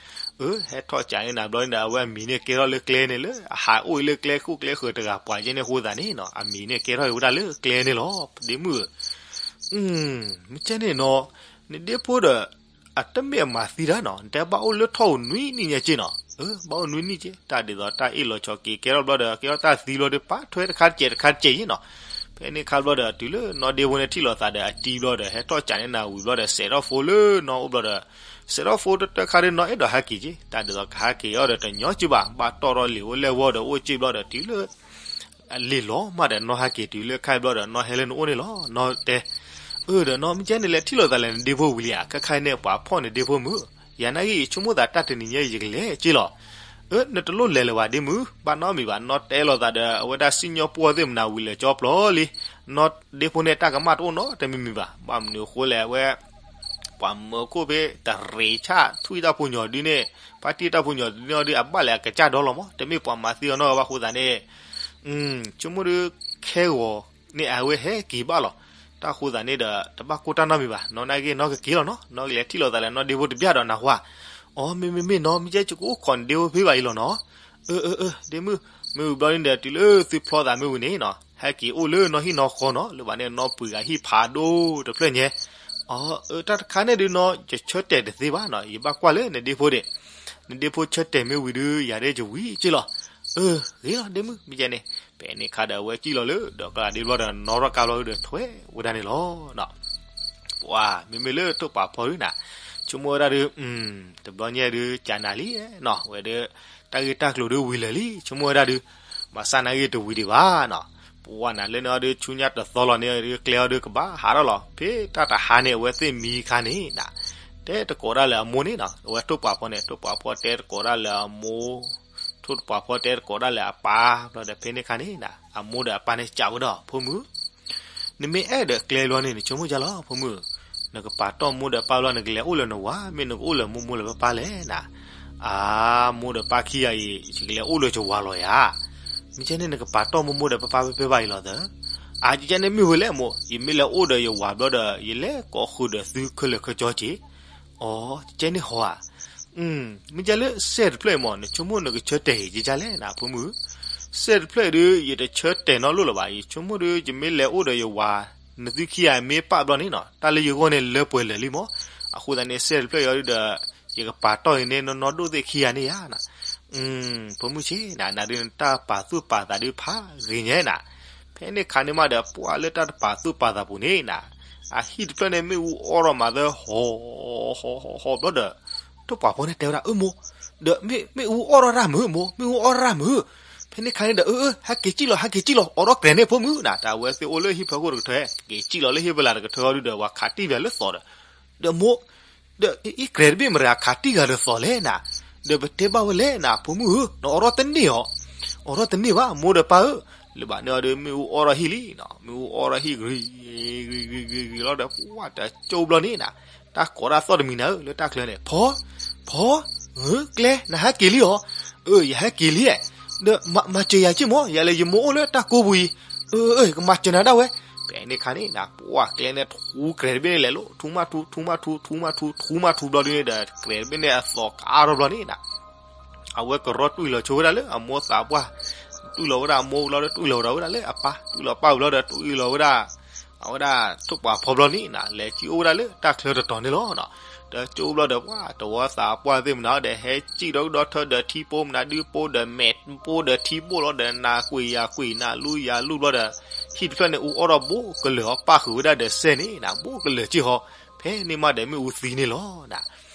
အၢ ဟဲထီၣ်ကးန့ၢ်နၤဘျီန့ၣ်ဒီး အဝဲအမံၤန့ၣ်ကဲထီၣ်လၢကျဲန့ၣ် လၢအဟးအိၣ်အံၤလၢကျဲခိၣ်ကျဲဃၢၤတဂၤပှၤကဲန့ၣ်အဃိသတးန့ၣ်နီၤ, အမံၤန့ၣ်ကဲထီၣ်ဝဲဒၣ်လၢကျဲန့ၣ်လီၤ. ဒ့မုၣ်ဧၢ, မ့ၢ်ကဲန့ၣ်နီၤ, နဒ့ဖိဒီး အတမ့ၢ်အမၤသံတၢ်နီၤ, နတဲဘၣ်အိၣ်လၢထီၣ်ဧိၤနွံနံၣ်ညါက့နီၤ, အၢ ဘၣ်အိၣ်နွံနံၣ်က့, တၢ်ဒ်သိးတၢ်အ့ၣ်လိာ်ဆိးက့ၤ ကဲထီၣ်ဘျီဒီး ကဲထီၣ်တၢ်သံဘျီဒီး ပာ်ထွဲတခါတကဲးတခါတကဲးယ့နီၤ, ဖဲန့ၣ်ခါဘျီဒီး တုၤလၢနီၢ်ဒ့ဖိန့ၣ်ထံၣ်လိာ်သးဒီးအတံၤဘျီဒီး ဟဲထီၣ်ကးန့ၢ်နၤဝံၤဘျီဒီး စဲးထီၣ်ဖိလၢနီၢ်အိၣ်ဘျီဒီး စဲးထီၣ်ဖိတတၢၢ်ခါဒီးနီၢ်အဲၣ်ဒိးဟဲက့ၤက့, တၢ်ဒ်သိးကဟဲက့ၤအီၤဒီးတညီက့ဘၣ်, ဘၣ်တီၢ်ထီၣ်လံာ်အိၣ်လဲၢ်ဝီဒီးအိၣ်က့ဘျီဒီး တုၤလၢ အလံာ်လီၤမးဒီးနီၢ်ဟဲက့ၤတုၤလၢခါဘျီဒီး နီၢ်ဟဲလၢနအိၣ်န့ၣ်လီၤ. နီၢ်တဲ, အၢ ဒီးနီၢ်မ့ၢ်ကဲန့ၣ် လဲၤထံၣ်လိာ်သးလဲၣ်နဒ့ဖိဝံၤလံဧါ, ခဲခါအံၤန့ၣ် ပှၤဖီၣ်နဒ့ဖိမုၢ်, ယၤနာ်က့ ယဆိကမိၣ်သးတၢ်တနံၤညါအံၤ ယကလဲၤက့လီၤ. အၢ နတလိၣ်လဲၤလၢၤဘၣ်ဒ့မုၣ်, ဘၣ်နီတမံၤဘၣ်, နီၢ်တဲလိာ်သးဒီး အဝဲဒၣ်စံၣ်ညီၣ်ပှီၢ်သ့ၣ်မနၤဝံၤလၢာ်ကၠီပျီလံ, နီၢ်ဒ့ဖိန့ၣ်တၢ်ကမၣ်တအိၣ်နီတမံၤမံၤဘၣ်, ဘၣ်မနုၤအဃိလဲၣ် အဝဲ ပှၤမၢခိၣ်ဖဲတရံးဆၣ်ထွံၣ်တၢ်ဖိညီၤဒုန့ၣ်, ဖါတံၢ်တၢ်ဖိညီၤဒုန့ၣ်အီၤဒု အဘၣ်လဲၤအကစၢ်ဒီလီၤမး, တမ့ၢ်ပှၤမၤသံအီၤနီတဂၤဘၣ်အဃိသတးန့ၣ်, ဆိကမိၣ်ဒု ခဲဂီၤန့ၣ်အဝဲဟဲက့ၤဘၣ်လီၤ. တၢ်အဃိသတးန့ၣ်ဒီး တဘၣ်ကိၢ်တၢ်နီတမံၤဘၣ်, နီၢ်နာ်က့ၤနီၢ်ကက့ၤလီၤနီၤ, နီၢ်ကလဲၤထံၣ်လိာ်သးလၢနီၢ်ဒ့ဖိတဘျီဒီးနၢ်ဟူဧါ, အီ မ့မ့မ့ၢ်နီၤ, မ့ၢ်ကဲယကအိၣ်ခိးနဒ့ဖိဖဲဘၣ်အံၤလီၤနီၤ. အၢ အၢ အၢ ဒ့မုၣ်, မ့ၢ်ဝံၤဘျီန့ၣ်ဒီး တုၤလၢသုဖျီသးမ့ၢ်ဝံၤန့ၣ်နီၤ, ဟဲက့ၤအိၣ်လၢနီၢ်ဟံၣ်နီၢ်ဃီနီၤ, လၢဘၣ်န့ၣ်နီၢ်ပှ့ၤဂၤဟံၣ်ဖးဒိၣ်တဖျၢၣ်ညါ. အီ အၢ တၢ်တခါန့ၣ်ဒုနီၤ ယဆၢတဲာ်တသ့ဘၣ်နီၤ, ယဘၣ်ကွၢ်လၢနဒ့ဖိဒံး, နဒ့ဖိဆၢတဲာ်မ့ၢ်ဝံၤဒု ယၤဒ်ယဝံၤက့လီၤ. အၢ ဂ့ၤလီၤဒ့မုၣ်, မ့ၢ်ကဲန့ၣ်, ဖဲန့ၣ်ခါဒီး အဝဲစံၣ်လီၤလၢဒီးကလးဒ့ဘျီဒီး နီၣ်ထီၣ်ကါဘျီဒီးထွဲဝဲဒၣ်န့ၣ်လီၤ. ပှၤမ့မ့ၢ်လၢထိၣ်ပာ်ဖီဒုနၤ, ဆိကမိၣ်ဝဲဒၣ်ဒု တဘျီညါဒု ကနၤလံနီၤ, ဝဲဒၣ် တၢ်ဂ့ၢ်တၢ်ကျိၤဒုဝံၤလၢာ်လံ, ဆိကမိၣ်ဝဲဒၣ်ဒု ဘၣ်ဆၣ်နာ်ဂ့ၤတဝံၤဒံးဘၣ်နီၤ. ပှၤနၤလၢန့ၣ်အီၤဒု ဆူညါတသီလီၤန့ၣ်ဒု ကျဲအီၤဒုကဘၣ်ဟးထီၣ်လီၤ, ဖဲတၢ်တဟါန့ၣ် အဝဲသ့ၣ်မံခါန့ၣ်နၤ, တဲတကိးဒၣ်လၢအမိၢ်န့ၣ်နီၤ, အဝဲထိၣ်ပာ်ဖီန့ၣ် ထိၣ်ပာ်ဖီတဲတကိးဒၣ်လၢအမိၢ်, ထိၣ်ပာ်ဖီတဲတကိးဒၣ်လၢအပၢ်, ဘျီဒီးဖဲန့ၣ်ခါန့ၣ်နၤ အမိၢ်ဒီးအပၢ်န့ၣ်စံးဝဲဒီး ဖိမုၣ် နမ့ၢ်အဲၣ်ဒိးကျဲဘျီန့ၣ် နဆိကမိၣ်ဒ်လဲၣ်လီၤ ဖိမုၣ်, နကပာ်တီၢ်မိၢ်ဒီးပၢ်ဘျီ နကလဲၤအိၣ်လၢနဝၤ မ့ၢ်နကအိၣ်လၢမိၢ်မိၢ်လၢပၢ်ပၢ်လဲၣ်နၤ. အၢ မိၢ်ဒီးပၢ်ခံဂၤအံၤ ယကလဲၤအိၣ်လၢယဝၤလီၤယၤ, မ့ၢ်ကဲန့ၣ် နကပာ်တီၢ်မိၢ်မိၢ်ဒီးပၢ်ပၢ်ဖဲဖဲဘၣ်အံၤလီၤသၢ. အၢ ကဲန့ၣ်မ့ၢ်ဝဲလဲၣ်မိၢ်, ယမ့ၢ်လဲၤအိၣ်ဒီးယဝၤဘျီဒီး ယလဲၤကိးဃုာ်ဒီးသုခဲလၢာ်ခဲဆ့ကၠီက့ၤ. အီ ကဲန့ၣ်ဟီဧါ. မ့ၢ်ကဲလၢစဲၣ်တဖျၢၣ်အံၤမး နဆိကမိၣ်နကဆၢတဲာ်ဒ်လဲၣ်နၤ ဖိမုၣ်. စဲၣ်တဖျၢၣ်အံၤဒု ယတဆၢတဲာ်နီတလိၣ်လၢၤဘၣ်, ယဆိကမိၣ်ဒု ယမ့ၢ်လဲၤအိၣ်ဒီးယဝၤ နသုခံဂၤမ့ၢ်ပၢ်ဘျီန့ၣ်နီၤ တၢ်လၢယဂီၢ်န့ၣ်လၢပှဲၤလၢာ်လံမး. အဃိသတးန့ၣ် စဲၣ်တဖျၢၣ်အံၤအီၤဒုဒီး ယကပာ်တီၢ်အံၤန့ၣ် နီၢ်နီၢ်ဒိၣ်သ့ၣ်ခံဂၤန့ၣ်ဧါ. ဖိမုၣ်ဆ့ၣ်နၤ နၤဒုနတၢ်ပာ်သူၣ်ပာ်သးဒုဖးဂ့ၤညါနၤ. ဖဲန့ၣ်ခါန့ၣ်မးဒီး ပှၤလၢတၢ်တပာ်သူၣ်ပာ်သးပူၤန့ၣ်နၤ, အဟံၣ်တဖျၢၣ်န့ၣ်မ့ၣ်အူအီၣ်ထီၣ်မးသၢဟီၣ်ဟီၣ်ဟီၣ်ဘျီဒီး ထိၣ်ပှာ်ဖီန့ၣ်တဲဝဲဒၣ် အၢမိၢ်, ဒီးမ့ၣ်အူအီၣ်ထီၣ်ရၣ်မုာ်မိၢ်, မ့ၣ်အူအီၣ်ထီၣ်ရၣ်မုာ်. ဖဲန့ၣ်ခါန့ၣ်ဒီး အၢ အၢ ဟဲက့ၤစံၣ်လီၤ ဟဲက့ၤစံၣ်လီၤ အိးထီၣ်ကြဲးန့ၣ်ဖိမုၣ်နၤ. တၢ်ဝဲသ့ၣ်အိၣ်လၢဟံၣ်ဖီခိၣ်တကထၢ က့ၤစံၣ်လီၤလၢဟံၣ်ဖီလာ်တကထၢအီၤဒုဒီး ပှၤခးတံၢ်ပၠးလၢသီဒီး, ဒီးမိၢ် ဒီးအံၤကြဲးတဘ့ၣ်မတၤခးတံၢ်ဂၤဒီးသီလဲၣ်နၤ, ဒီးပတဲဘၣ်ဝဲလဲၣ်နၤ ဖိမုၣ်ဧၢ, နအိးထီၣ်တန့ၢ်အီၤ, အိးထီၣ်တန့ၢ်ဘၣ် မိၢ်ဒီးပၢ်ဧၢ. လၢဘၣ်န့ၣ်အီၤဒီး မ့ၣ်အူအီၣ်ထီၣ်ဟံၣ်လံ, မ့ၣ်အူအီၣ်ထီၣ်ဟံၣ်ဂ့ၤဂ့ၤဂ့ၤဂ့ၤလီၤဒီး ပှၤတကၠိဘျီန့ၣ်နၤ, တၢ်ကိးတၢ်သီၣ်တမံၤနၤဧၢ လၢတၢ်ချၢန့ၣ် ဖီ ဖီ ဧၢ ကျဲ နဟဲက့ၤလံဧါ. အၢ ယဟဲက့ၤလံ, ဒီးမၤစၢၤယၤက့ၢ်မိၢ်, ယၤလဲၤယမိၢ်အိၣ်လၢတၢ်ကိးပူၤအံၤ, အၢ ယကမၤစၢၤနၤဒၣ်ဝဲ. ဖဲန့ၣ်ခါန့ၣ်နၤ ပှၤကျဲန့ၣ်ထူကြဲးတဘ့ၣ်န့ၣ်လဲၤလိာ် ထူမးထူ ထူမးထူ ထူမးထူ ထူမးထူဘျီဒုန့ၣ်ဒီး ကြဲးတဘ့ၣ်န့ၣ်အသီၣ်ကအါထီၣ်ဘျီန့ၣ်နၤ အဝဲကရီတွံၢ်လီၤဆိဝဲဒၣ်လၢအမိၢ်သးပှၢ်, တွံၢ်လီၤဝဲဒၣ်အမိၢ်ဘျီဒီး တွံၢ်လီၤဝဲဒၣ်လၢအပၢ်, တွံၢ်လီၤပၢ်ဝံၤဘျီဒီး တွံၢ်လီၤဝဲဒၣ် အဝဲဒၣ်ထိၣ်ပှာ်ဖီဘျီန့ၣ်နၤ လဲၤကံၣ်အိၣ်ဝဲဒၣ်လၢတၢ်ချၢတတီၤန့ၣ်လီၤ. ဒီးကၠိဘျီဒီး ပှၤတဝီသးပှၢ်သ့ၣ်မနုၤဒီး ဟဲကံၣ်ဒီးကဒီးထၢဒီးထံပိမနုၤဒုးပိဒီးမဲာ်ပိဒီးထံပိလီၤဒီး နၤကွံာ်ယၤကွံာ် နၤလူယၤလူဘျီဒီး ဟံၣ်တဖျၢၣ်န့ၣ် အူအီၣ်ထီၣ်ဘိးကလၢာ်အီၤ ပၣ်ဃုာ်ဝဲဒၣ်ဒီးစဲၣ်န့ၣ်နၤ ဘိးကလၢာ်က့ၢ်ဟီ, ဖဲန့ၣ်မးဒီးမ့ၣ်အူသံန့ၣ်လီၤနၤ.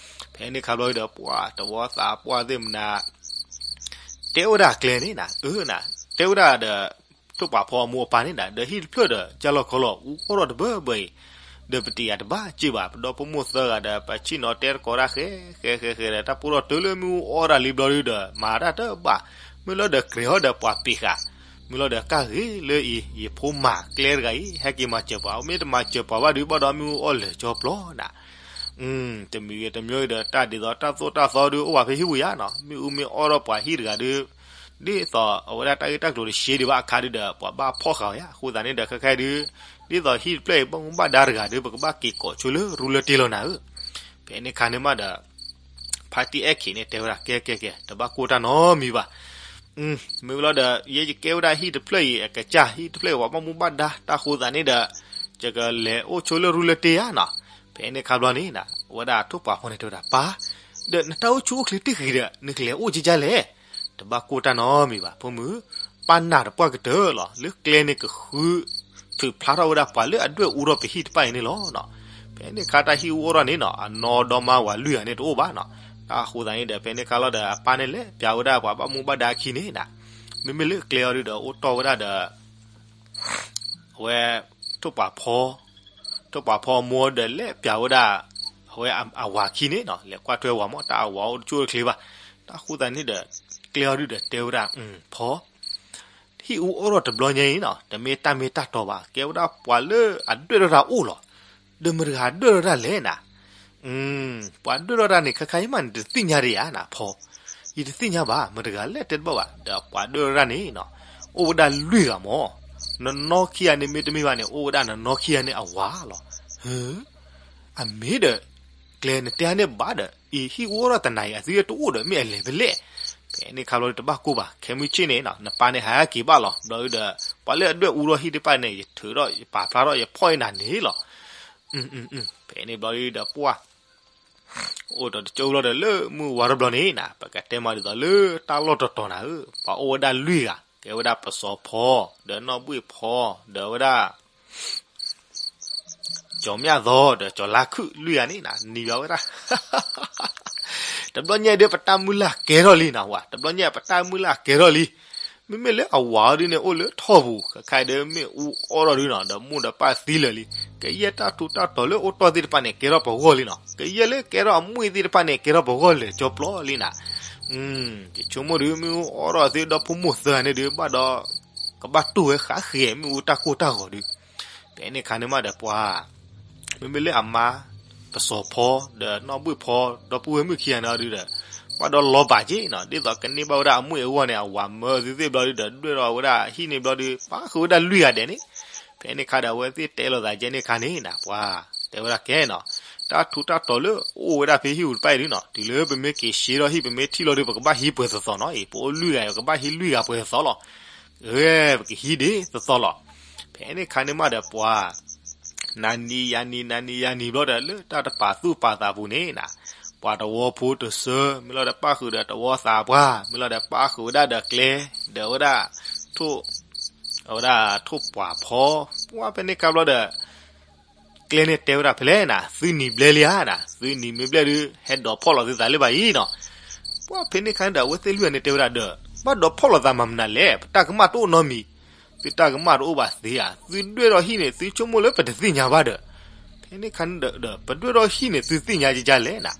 ဖဲန့ၣ်ခါဘျီဒီး ပှၤတဝီသးပှၢ်သ့ၣ်မနုၤ တဲဝဲဒၣ်ကျဲန့ၣ်နၤ အၢနၤ တဲဝဲဒၣ်ဒီး ထိၣ်ပှာ်ဖီအမိၢ်အပၢ်န့ၣ်နၤ ဒီးဟံၣ်တဖျၢၣ်ဒီး ကၢ်လီၢ်ခီလီၢ် အူအီၣ်ထီၣ်တဘၢဘၢအံၤ ဒီးပတယၤတဘၣ်စ့ၢ်ဘၣ် ပဒီဖိမိၢ်သၢဂၤဒီး ပဆ့ၣ်နီၤတဲတကိးတၢ်ဃဲ ဃဲဃဲဃဲဒီး တၢ်ပိၢ်ထီၣ်တုၤလၢမ့ၣ်အူအီၣ်တၢ်လံဘျီဒုဒီး မၤတၢ်တဘၣ်, မ့ၢ်လီၤဒီးကြဲးဟီဒီးပှၤပ့ၤဃာ်, မ့ၢ်လီၤဒီးကၢ်ဂ့ၤလၢအံၤ ယဖိမၤကျဲတဂၤအံၤ ဟဲက့ၤမၤစၢၤပှၤ မ့ၢ်တမၤစၢၤပှၤဘၣ်ဒုး ဘၣ်ဒီးမ့ၣ်အူအီၣ်လၢာ်ကၠီပျီနၤ တမံၤဂ့ၤတမံၤဂ့ၤဒီး တၢ်ဒ်သိးတၢ်သိၣ်တၢ်သီဒုး အိၣ်ဝဲဖဲဟံၣ်ဝံၤယါနီၤ မ့ၣ်အူမ့ၢ်အီၣ်ထီၣ်ပှၤဟံၣ်တဂၤဒုး ဒ်သိးအဝဲဒၣ်တၢ်ဂ့ၢ်တၢ်ကျိၤတဆှံဒံးဘၣ်အခါဒုးဒီး ပှၤဘၣ်ဖီၣ်ဃာ်အီၤယါ အဃိသတးန့ၣ်ဒီး ခဲခဲဒုး ဒ်သိးဟံၣ်တဖျၢၣ်အံၤ ဘၣ်မူဘၣ်ဒါတဂၤဒုး ပကဘၣ်က့ၤကိးဆိလၢရူလၢတ့ၢ်လီၤနၤဧၢ, ဖဲန့ၣ်ခါန့ၣ်မးဒီး ဖါတံၢ်အဲၣ်ခံးန့ၣ် တဲဝဲဒၣ် ကဲကဲကဲ တဘၣ်ကိၢ်တၢ်နီတမံၤဘၣ် မ့ၢ်ဝံၤလီၤဒီး ယဲယကဲဝဲဒၣ်ဟံၣ်တဖျၢၣ်အံၤ အကစၢ် ဟံၣ်တဖျၢၣ်အံၤပှၤဘၣ်မူဘၣ်ဒါ တၢ်ဃိသးန့ၣ်ဒီး ယကလဲၤအိၣ်ဆိလၢရူလၢတ့ၢ်ဧါနီၤ. ဖဲန့ၣ်ခါဘျီန့ၣ် အဝဲဒၣ်ထိၣ်ပှာ်ဖီန့ၣ်တဲဝဲဒၣ် ပၢ်, ဒီးနတၢ်အိၣ်ဆူၣ်အိၣ်ချ့တဂ့ၤဒီး နကလဲၤအိၣ်ကကလဲၣ်. တဘၣ်ကိၢ်တၢ်နီတမံၤဘၣ် ဖိမုၣ်, ပၢ်နာ်တပှၢ်ကတၢၢ်လီၤ လၢကျဲန့ၣ်ကဃု ထုးဖျါထီၣ်ဝဲဒၣ်ပှၤလၢအဒွဲၣ်အူထီၣ်ပဟံၣ်တဖၣ်အံၤန့ၣ်လီၤ. ဖဲန့ၣ်ခါတၢ်ဟံၣ်အူအီၣ်ထီၣ်န့ၣ်နီၤ အနီၢ်ဒီမါဝၤလွံၢ်ဂၤန့ၣ်တအိၣ်ဘၣ်နီၤ. တၢ်အဃိသတးန့ၣ်ဒီး ဖဲန့ၣ်ခါလီၤဒီး အပၢ်န့ၣ်လဲၤပျးဝဲဒၣ်ပှၤဘၣ်မူဘၣ်ဒါခံန့ၣ်နီၤ. မ့မ့ၢ်လၢကျဲအီၤဒုးဒီး အိၣ်တီၢ်ဝဲဒၣ်ဒီး အဝဲ ထိၣ်ပှာ်ဖီ, ထိၣ်ပှာ်ဖီအမိၢ်ဒီးလဲၤပျးဝဲဒၣ် အဝဲအဝၤခံန့ၣ်နီၤ လဲၤကွၢ်ထွဲဝၤမး တၢ်အဝၤအိၣ်တဆူၣ်အိၣ်ချ့ဘၣ်. တၢ်အဃိသတးန့ၣ်ဒီး ဖဲန့ၣ်ဖဲန့ၣ်ဒီးကျဲအီၤဒုဒီးတဲဝဲဒၣ်, ဖီ ဟံၣ်အူအီၣ်ထီၣ်တဘျီညါအံၤနီၤ တမ့ၢ်တၢ်မ့ၢ်တၢ်တီဘၣ်, ကဲဝဲဒၣ်ပှၤလၢအဒွဲၣ်ထီၣ်တၢ်အိၣ်လီၤ. ဒီးမတၤတဂၤဒွဲၣ်ထီၣ်တၢ်လဲၣ်နၤ. ပှၤဒွဲၣ်ထီၣ်တၢ်န့ၣ် ခဲခါအံၤမးန့ၣ် တသ့ၣ်ညါဒံးဧါနၤ ဖီ, ယတသ့ၣ်ညါဘၣ် မတၤတဂၤလဲၣ်တဲတဘၣ်ဘၣ်, ဒီးပှၤဒွဲၣ်ထီၣ်တၢ်န့ၣ်နီၤ အိၣ်ဝဲဒၣ်လွံၢ်ဂၤမၢ်, နနီၢ်ခံဂၤန့ၣ်မ့တမ့ၢ်ဘၣ်န့ၣ် အိၣ်ဝဲဒၣ်နနီၢ်ခံဂၤန့ၣ်အဝၤလီၤ. အမ့ၢ်ဒီး ကျဲနတဲန့ၣ်ဘၣ်ဒီး အံၤဟံၣ်အူအီၣ်ထီၣ်တနၤအံၤ အသုတအိၣ်ဒီးမ့ၢ်အလဲၤဖဲလဲၣ်. ဖဲန့ၣ်ခါဘျီတဘၣ်ကိၢ်ဘၣ် ခဲမုၢ်ဆ့ၣ်န့ၣ် နပၢ်န့ၣ်ဟးက့ၤဘၣ်လီၤ. ဘျီဒုဒီး ပှၤလၢအဒွဲၣ်အူထီၣ်ဟံၣ်သ့ၣ်တဖၣ်န့ၣ် ယထုးထီၣ်ယပာ်ဖျါထီၣ်ယဖီၣ်အံၤနၤန့ၣ်လီၤ. ဖဲန့ၣ်ဘျီဒုဒီးပှၢ် အိၣ်ဒီးတကၠိဘျီဒီးလၢမုၢ်ဝါထီၣ်ဘျီန့ၣ်နၤ ပကတဲမးဒ်သိးလၢတၢ်လီၢ်တတီၤနၤဧၢ, ပှၤအိၣ်ဝဲဒၣ်လွံၢ်ဂၤ ကဲဝဲဒၣ်ပစီၤဖီ ဒီးနီၢ်ဘှ့ၣ်ဖီ ဒီးဝဲဒၣ် ကၠီၤမၠၣ်သီ ဒီးကၠီၤလါခုၣ်လွံၢ်ဂၤန့ၣ်နၤ နံၤဘၣ်ဝဲဒၣ် တဘျီညါဒုးပတၢ်မုၢ်လၢ်ကဲထီၣ်လံနၤ, တဘျီညါပတၢ်မုၢ်လၢ်ကဲထီၣ်လံ. မ့မ့ၢ်လၢအဝၤအီၤဒုန့ၣ် အိၣ်လၢထီၣ်ပူၤ ခဲခါအံၤဒုးမ့ၣ်အူအီၣ်ထီၣ်ဒုနီၤ ဒီးမိၢ်ဒီးပၢ်သံလၢာ်လံ. ကယဲၢ်တၢ်ထူးတၢ်တီၤလၢအိၣ်တီၢ်သ့ၣ်တဖၣ်န့ၣ် ကဲထီၣ်ပဂီၢ်လံနီၤ, ကယဲၢ်လၢကဲထီၣ်အမွ့ၢ်သ့ၣ်တဖၣ်န့ၣ် ကဲထီၣ်ပဂီၢ်လၢာ်ကၠီပျီလံနၤ. ယဆိကမိၣ်ဒုး မ့ၣ်အူအီၣ်ထီၣ်သ့ဒီဖိမိၢ်သၢဂၤန့ၣ်ဒုး ဘၣ်ဒီး ကဘၣ်တူၢ်ဝဲဃးဃ့ၤ မ့ၣ်အူတၢ်ကိၢ်တၢ်ဂီၤဒုး. ဖဲန့ၣ်ခါန့ၣ်မးဒီးပှၤ မ့မ့ၢ်လၢအမါ ပစီၤဖီ ဒီးနီၢ်ဘှ့ၣ်ဖီ ဒီပုၢ်ဝဲၢ်မုၣ်ခံဂၤန့ၣ်အီၤဒုဒီး ဘၣ်ဒီးလီၤဘၣ်က့နီၤ, ဒ်သိးကန့ၢ်ဘၣ်ဝဲဒၣ်အမွ့ၢ်အဂီၢ်န့ၣ် အဝၤမၢသုသ့ၣ်ဘျီဒုဒီး ဒွဲၣ်ထီၣ်ဝဲဒၣ်ဟံၣ်န့ၣ်ဘျီဒု ပၣ်ဃုာ်ဝဲဒၣ်လွံၢ်ဂၤဒဲးန့ၣ်. ဖဲန့ၣ်ခါဒီးအဝဲသ့ၣ်တဲလိာ်သးကဲန့ၣ်ခါန့ၣ်နၤ ပှၤ တဲဝဲဒၣ်ကဲနီၤ, တၢ်ထူးတၢ်တီၤလၢအိၣ်ဝဲဒၣ်ဖဲဟံၣ်ပူၤတဖၣ်အံၤဒုနီၤ တုၤလၢပမ့ၢ်က့ၤဆှၢဒီးဟံၣ် ပမ့ၢ်ထံၣ်လီၤဒုး ပကဘၣ်ဟံးပှဲၤသီသီနီၤ, အံၤ ပအိၣ်လွံၢ်ဂၤ ပကဘၣ်ဟံးလွံၢ်ဂၤပှဲၤသီသီလီၤ. ပကဟံးဒ်သိးသိးလီၤ. ဖဲန့ၣ်ခါန့ၣ်မးဒီးပှၤ နၤနံၤယၤနံၤ နၤနံၤယၤနံၤဘျီဒီး လၢတၢ်တပာ်သူၣ်ပာ်သးပူၤန့ၣ်နၤ, ပှၤတဝီဖိတစၢ မ့ၢ်လီၤဒီးပၣ်ဃုာ်ဒီးတဝီသးပှၢ် မ့ၢ်လီၤဒီးပၣ်ဃုာ်ဝဲဒၣ်ဒီးကျဲ ဒီးဝဲဒၣ် ထိၣ် အဝဲဒၣ်ထိၣ်ပှာ်ဖီ ပှၤဖဲန့ၣ်ခါဘျီဒီး ကျဲန့ၣ်တဲဝဲဒၣ်ဖဲလဲၣ်နၤ, သုနံၤဘျဲလံဧါနၤ, သုနံၤမ့ၢ်ဘျဲဒု ဟဲဒိးဖီၣ်လီၤသုသးလၢၤဘၣ်အံၤနီၤ. ပှၤဖဲန့ၣ်ခါန့ၣ်ဒီး အဝဲသ့ၣ်လွံၢ်ဂၤန့ၣ်တဲဝဲဒၣ်ဒီး ဘၣ်ဒိးဖီၣ်လီၤသးမၤမနုၤလဲၣ်, ပတၢ်ကမၣ်တအိၣ်နီတမံၤ, သုတၢ်ကမၣ်တအိၣ်ဘၣ်သ့ဧါ, သုဒွဲၣ်ထီၣ်ဟံၣ်န့ၣ် သုဆိကမိၣ်လၢပတသ့ၣ်ညါဘၣ်ဒီး, ဖဲန့ၣ်ခါန့ၣ်ဒီး ပဒွဲၣ်ထီၣ်ဟံၣ်န့ၣ် သုသ့ၣ်ညါကကလဲၣ်နၤ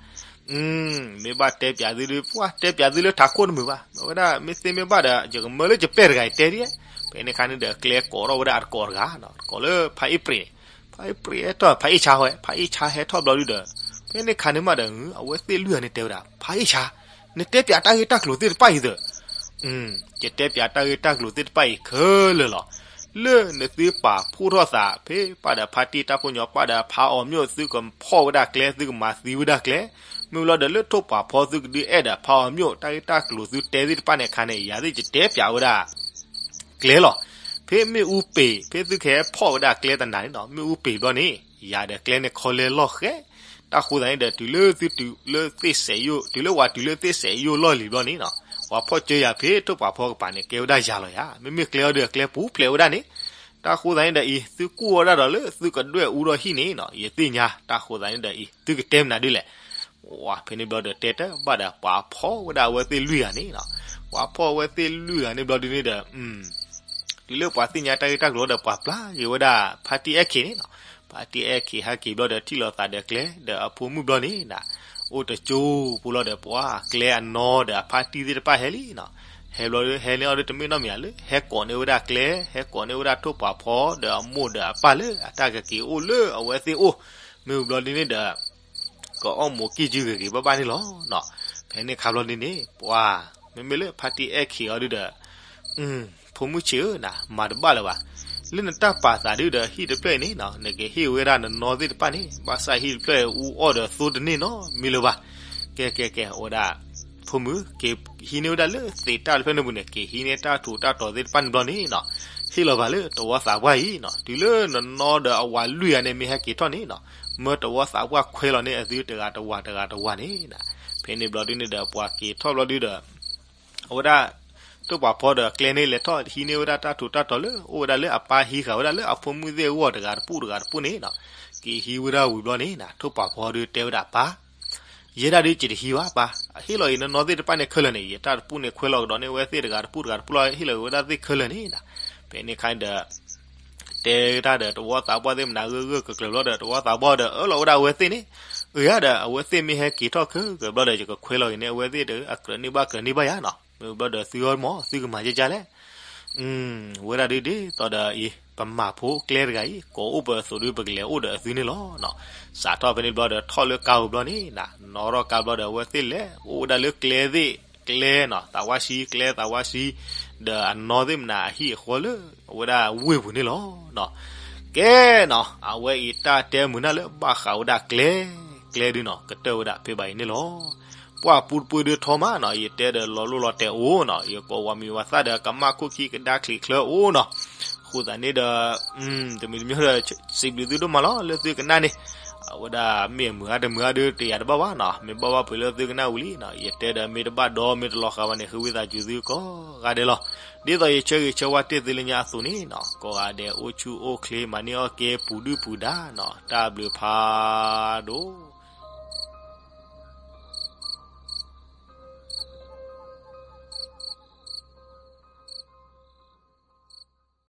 မ့ၢ်ဘၣ်တဲပၠးသုဒုး ပှၤတဲပၠးသုလၢထးခိၣ်တမုာ်ဘၣ်, အဝဲဒၣ်မ့ၢ်သ့မ့ၢ်ဘၣ်ဒီး ယကမၢလၢယပဲာ်တဂၤအံၤတဲဒ်, ဖဲန့ၣ်ခါန့ၣ်ဒီး ကျဲကိးထီၣ်ဝဲဒၣ်အတကိးတဂၤ, ကိးလၢဖးအ့ၣ်ပြံး, ဖးအ့ၣ်ပြံးဟဲထီၣ် ဖးအ့ၣ်ဆါဟဲ ဖးအ့ၣ်ဆါဟဲထီၣ်ဘျီဒုဒီး, ဖဲန့ၣ်ခါန့ၣ်မးဒီး အဝဲသ့ၣ်လွံၢ်ဂၤန့ၣ်တဲဝဲဒၣ် ဖးအ့ၣ်ဆါ, နတဲပၠးတၢ်ဂ့ၢ်တၢ်ကျိၤသ့ၣ်တဖၣ်အံၤသၢ ယတဲပၠးတၢ်ဂ့ၢ်တၢ်ကျိၤသ့ၣ်တဖၣ်အံၤခဲလၢာ်လီၤ. လၢနသုပာ်ဖှိၣ်ထီၣ်သး ဖဲပၢ်ဒီးဖါတံၢ်တၢ်ဖိညီ ပၢ်ဒီးဖါအီၤမျိး သုကဖီၣ်ဝဲဒၣ်ကျဲ သုကမၤသံဝဲဒၣ်ကျဲ, မ့ၢ်လီၤဒီးလၢထိၣ်ပာ်ဖီသုကဒုးအဲၣ်ဒီးဖါအီၤမျိး တၢ်ဂ့ၢ်တၢ်ကျိၤသုတဲသ့ၣ်တဖၣ်န့ၣ်အခါန့ၣ် ယၤသ့ၣ်ယတဲပၠးဝဲဒၣ် ကျဲလီၤ. ဖဲမ့ၣ်အူပ့ၤ ဖဲသုကဟဲဖီၣ်ဝဲဒၣ်ကျဲတနၤန့ၣ်နီၤ မ့ၣ်အူပ့ၤဘျီန့ၣ် ယၤဒီးကျဲန့ၣ်ခီလဲလီၢ်ဃဲ, တၢ်ဃိသးန့ၣ်ဒီး တုၤလၢသုတုၤလၢသ့ၣ်စဲးယိၣ် တုၤလၢပှၤတုၤလၢသ့ၣ်စဲးယိၣ်လီၢ်လံၤဘျီန့ၣ်နီၤ, ပှၤဖီၣ်ကၢယၤဖဲထိၣ်ပာ်ဖီကပၤန့ၣ် ကဲဝဲဒၣ်ယၤလီၤယၤ, မ့မ့ၢ်ကျဲအီၤဒီးကျဲပူၤဖျဲးဝဲဒၣ်န့ၣ်, တၢ်ဃိသးန့ၣ်ဒီးအံၤ သုကူၣ်ဝဲဒၣ်ဒီးလၢသုကဒွဲၣ်အူဒီးဟံၣ်န့ၣ်နီၤ ယသ့ၣ်ညါ, တၢ်ဃိသးန့ၣ်ဒီးအံၤ သုကတဲမနုၤဒ်လဲၣ် ဝဲဖဲန့ၣ်ဘျီဒီးတဲတဘၣ်ဒီး ပှၤဖီၣ်ဝဲဒၣ်အဝဲသ့ၣ်လွံၢ်ဂၤန့ၣ်နီၤ, ပှၤဖီၣ်ဝဲသ့ၣ်လွံၢ်ဂၤန့ၣ်ဘျီဒုန့ၣ်ဒီး တုၤလၢပှၤသ့ၣ်ညါတၢ်ဂ့ၢ်တၢ်ကျိၤဒီး ပှၤပျၢ်က့ၤဝဲဒၣ် ဖါတံၢ်အဲၣ်ခ့န့ၣ်နီၤ, ဖါတံၢ်အဲၣ်ခ့ဟဲက့ၤဘျီဒီး ထံၣ်လိာ်သးဒီးကျဲ ဒီးအဖိမုၣ်ဘျီန့ၣ်နီၤ, အိၣ်တကၠိပူၤလီၤဒီး ပှၤကျဲအနီၤဒီးအဖါတံၢ်သ့ၣ်တဖၣ်ဟဲလံနီၤ, ဟဲဘျီဒီး ဟဲန့ၢ်အီၤဒီးတမ့ၢ်နီတမံၤဧါ လၢဟဲကိးန့ၢ်ဝဲဒၣ်ကျဲ ဟဲကိးန့ၢ်ဝဲဒၣ်ထိၣ်ပှာ်ဖီ ဒီးအမိၢ်ဒီးအပၢ်လၢအတၢ်ကက့ၤအိၣ်လၢအဝဲသ့ၣ်အိၣ်, မ့ၢ်ဘျီဒုန့ၣ်ဒီး ကအီၣ်မူးကံၣ်ကၠုဂ့ၤဂ့ၤဘၣ်ဘၣ်န့ၣ်လီၤ. ဖဲန့ၣ်ခါဘျီဒုန့ၣ် ပှၤ မ့မ့ၢ်လၢဖါတံၢ်အဲၣ်ခ့အီၤဒုဒီး ဖိမုၣ်ဆံးဧၢနီၤ မၤတဘၣ်လၢၤဘၣ်, လၢနတၢ်ပာ်သးဒုဒီး ဟံၣ်တဖျၢၣ်အံၤန့ၣ်နီၤ နကဟ့ၣ်ဝဲဒၣ်နနီၢ်သ့ၣ်တဖၣ်န့ၣ် ဘၣ်ဆၣ်ဟံၣ်တဖျၢၣ်အံၤအူအီၣ်ဒီးသိတန့ၢ်နီတမံၤလၢၤဘၣ်. ကဲကဲကဲ အဝဲဒၣ် ဖိမုၣ် က့ၤဟံးန့ၢ်ဝဲဒၣ်လၢသ့ၣ်တၢ်တဖျၢၣ်န့ၣ်ပူၤန့ၣ် က့ၤဟံးန့ၢ်တၢ်ထူးတၢ်တီၤသ့ၣ်တဖၣ်န့ၣ်ဘျီန့ၣ်နီၤ, ဟ့ၣ်လီၤဘၣ်လၢတဝီသးပှၢ်အံၤနီၤ, တုၤလၢနနီၢ်ဒီးအဝၤလွံၢ်ဂၤန့ၣ် မ့ၢ်ဟဲက့ၤထီၣ်န့ၣ်နီၤ, မၢတဝီသးပှၢ်ခွဲလီၤန့ၢ်အသုတဂၤတဝၤတဂၤတဝၤန့ၣ်နီၤ, ဖဲန့ၣ်ဘျီဒုန့ၣ်ဒီး ပှၤက့ၤထီၣ်ဘျီဒုဒီး အဝဲဒၣ် ထိၣ်ပှာ်ဖီဒီးကျဲန့ၣ် လဲၤထီၣ်ဟံးန့ၢ်ဝဲဒၣ်တၢ်ထူးတၢ်တီၤလၢ အိၣ်ဝဲဒၣ်လၢအပၢ်ဟံးဃာ်ဝဲဒၣ်လၢအဖိမုၣ်သ့ၣ်အဂီၢ်တဂၤတပူၤတဂၤတပူၤန့ၣ်နီၤ, က့ၤဟံးဝဲဒၣ်ဝံၤဘျီန့ၣ်နီၤ, ထိၣ်ပှာ်ဖီဒုတဲဝဲဒၣ်ပၢ် ယဲဒၣ်ဒုးယတဟံးဘၣ်ပၢ်, ဟ့ၣ်လီၤအံၤနနီၢ်သ့ၣ်တဖၣ်န့ၣ်ခဲလၢာ်န့ၣ်, ယတၢ်တပူၤန့ၣ်ခွဲလီၤကဒီးန့ၢ်ဝဲသ့ၣ်တဂၤတပူၤတဂၤတပူၤလီၤ, ဟ့ၣ်လီၤဝဲဒၣ်သ့ၣ်ခဲလၢာ်န့ၣ်နီၤ, ဖဲန့ၣ်ခါဒီး တဲတၢ်ဒီးတဝီသးပှၢ်သ့ၣ်မနုၤဂၢၢ်ဂၢၢ်ကျၢၤကျၢၤဘျီဒီး တဝီသးပှၢ်ဒီးအၢၣ်လီၤဝဲဒၣ်အဝဲသ့ၣ်န့ၣ်, အၢၣ်ယါဒီး အဝဲသ့ၣ်မ့ၢ်ဟဲက့ၤထီၣ်ခဲကဲဘျီဒီး ယကခွဲလီၤက့ၤန့ၢ်အဝဲသ့ၣ်ဒီး အကြၢးန့ၢ်ဘၣ်ကြၢးန့ၢ်ဘၣ်ယါနီၤ, မ့ၢ်ဘျီဒီးသုအီၤမ့ၢ် သုကမၤကကလဲၣ်. ဝဲဒၣ်ဒ်ဒ်သိးဒီးအံၤ ပမၤဖိကျဲတဂၤအံၤ ကိးအိၣ်ပအသိးဒီး ပကလဲၤအိၣ်ဒီးအသုန့ၣ်လီၤ. စးထီၣ်ဖဲန့ၣ်ဘျီဒီး ထီၣ်လၢကါပူၤဘျီန့ၣ် နီၣ်ထီၣ်ကါဘျီဒီး အဝဲသ့ၣ်လဲၤအိၣ်ဝဲဒၣ်လၢကျဲသ့ၣ် ကျဲနီၤ သးဝါဆှံ ကျဲသးဝါဆှံ ဒီးအနီၢ်သ့ၣ်မနၤ အဟံၣ်အဃီလၢ အဝဲဒၣ်ဝ့ၢ်ပူၤန့ၣ်လီၤ. ကဲနီၤ အဝဲအံၤတၢ်တဲမုာ်နၢ်လၢဘၣ်ဃးဝဲဒၣ်ကျဲ ကျဲဒုနီၤ ကတၢၢ်ဝဲဒၣ်ဖဲဘၣ်အံၤန့ၣ်လီၤ. ပှၢ်ပူတပှၢ်ဒုထီမးနီၤ ယတဲဒီးလီၤလိၢ်လီၤတဲာ်အိၣ်နီၤ ယကိးဝၤမံၤဝၤသၣ်ဒီး ကမၣ်ခိၣ်ခံကဒါချံးချၢအိၣ်နီၤ. အဃိသတးန့ၣ်ဒီး တမံၤတမံၤဒီး စံးဘျုးသုဒိၣ်မးလီၤ လၢသုကနၣ်န့ၣ် အဝဲဒၣ်မ့ၢ်အမုာ်အါတမုာ်အါဒီး တယာ်တဘၣ်ဘၣ်နီၤ မ့ၢ်ဘၣ်ဘၣ်ပှဲၤလၢသုကနၣ်ဝံၤလံနီၤ ယတဲဒီးမ့ၢ်တဘၣ်ဒီးမ့ၢ်တလီၤဃာ်ဘၣ်န့ၣ် ဃ့ဝံသးစူၤသုကိးဂၤဒဲးလီၤ. ဒ်သိးယဆၢဂ့ၤဆၢဝါတ့ၢ်သုလၢညါအသိးန့ၣ်နီၤ ကိးဂၤဒဲးအိၣ်ဆူၣ်အိၣ်ချ့ မၤန့ၢ်အီၣ်ကဲပူၤဒုၣ်ပူၤဒါနီၤ တၢ်ဘျုးဖးဒိၣ်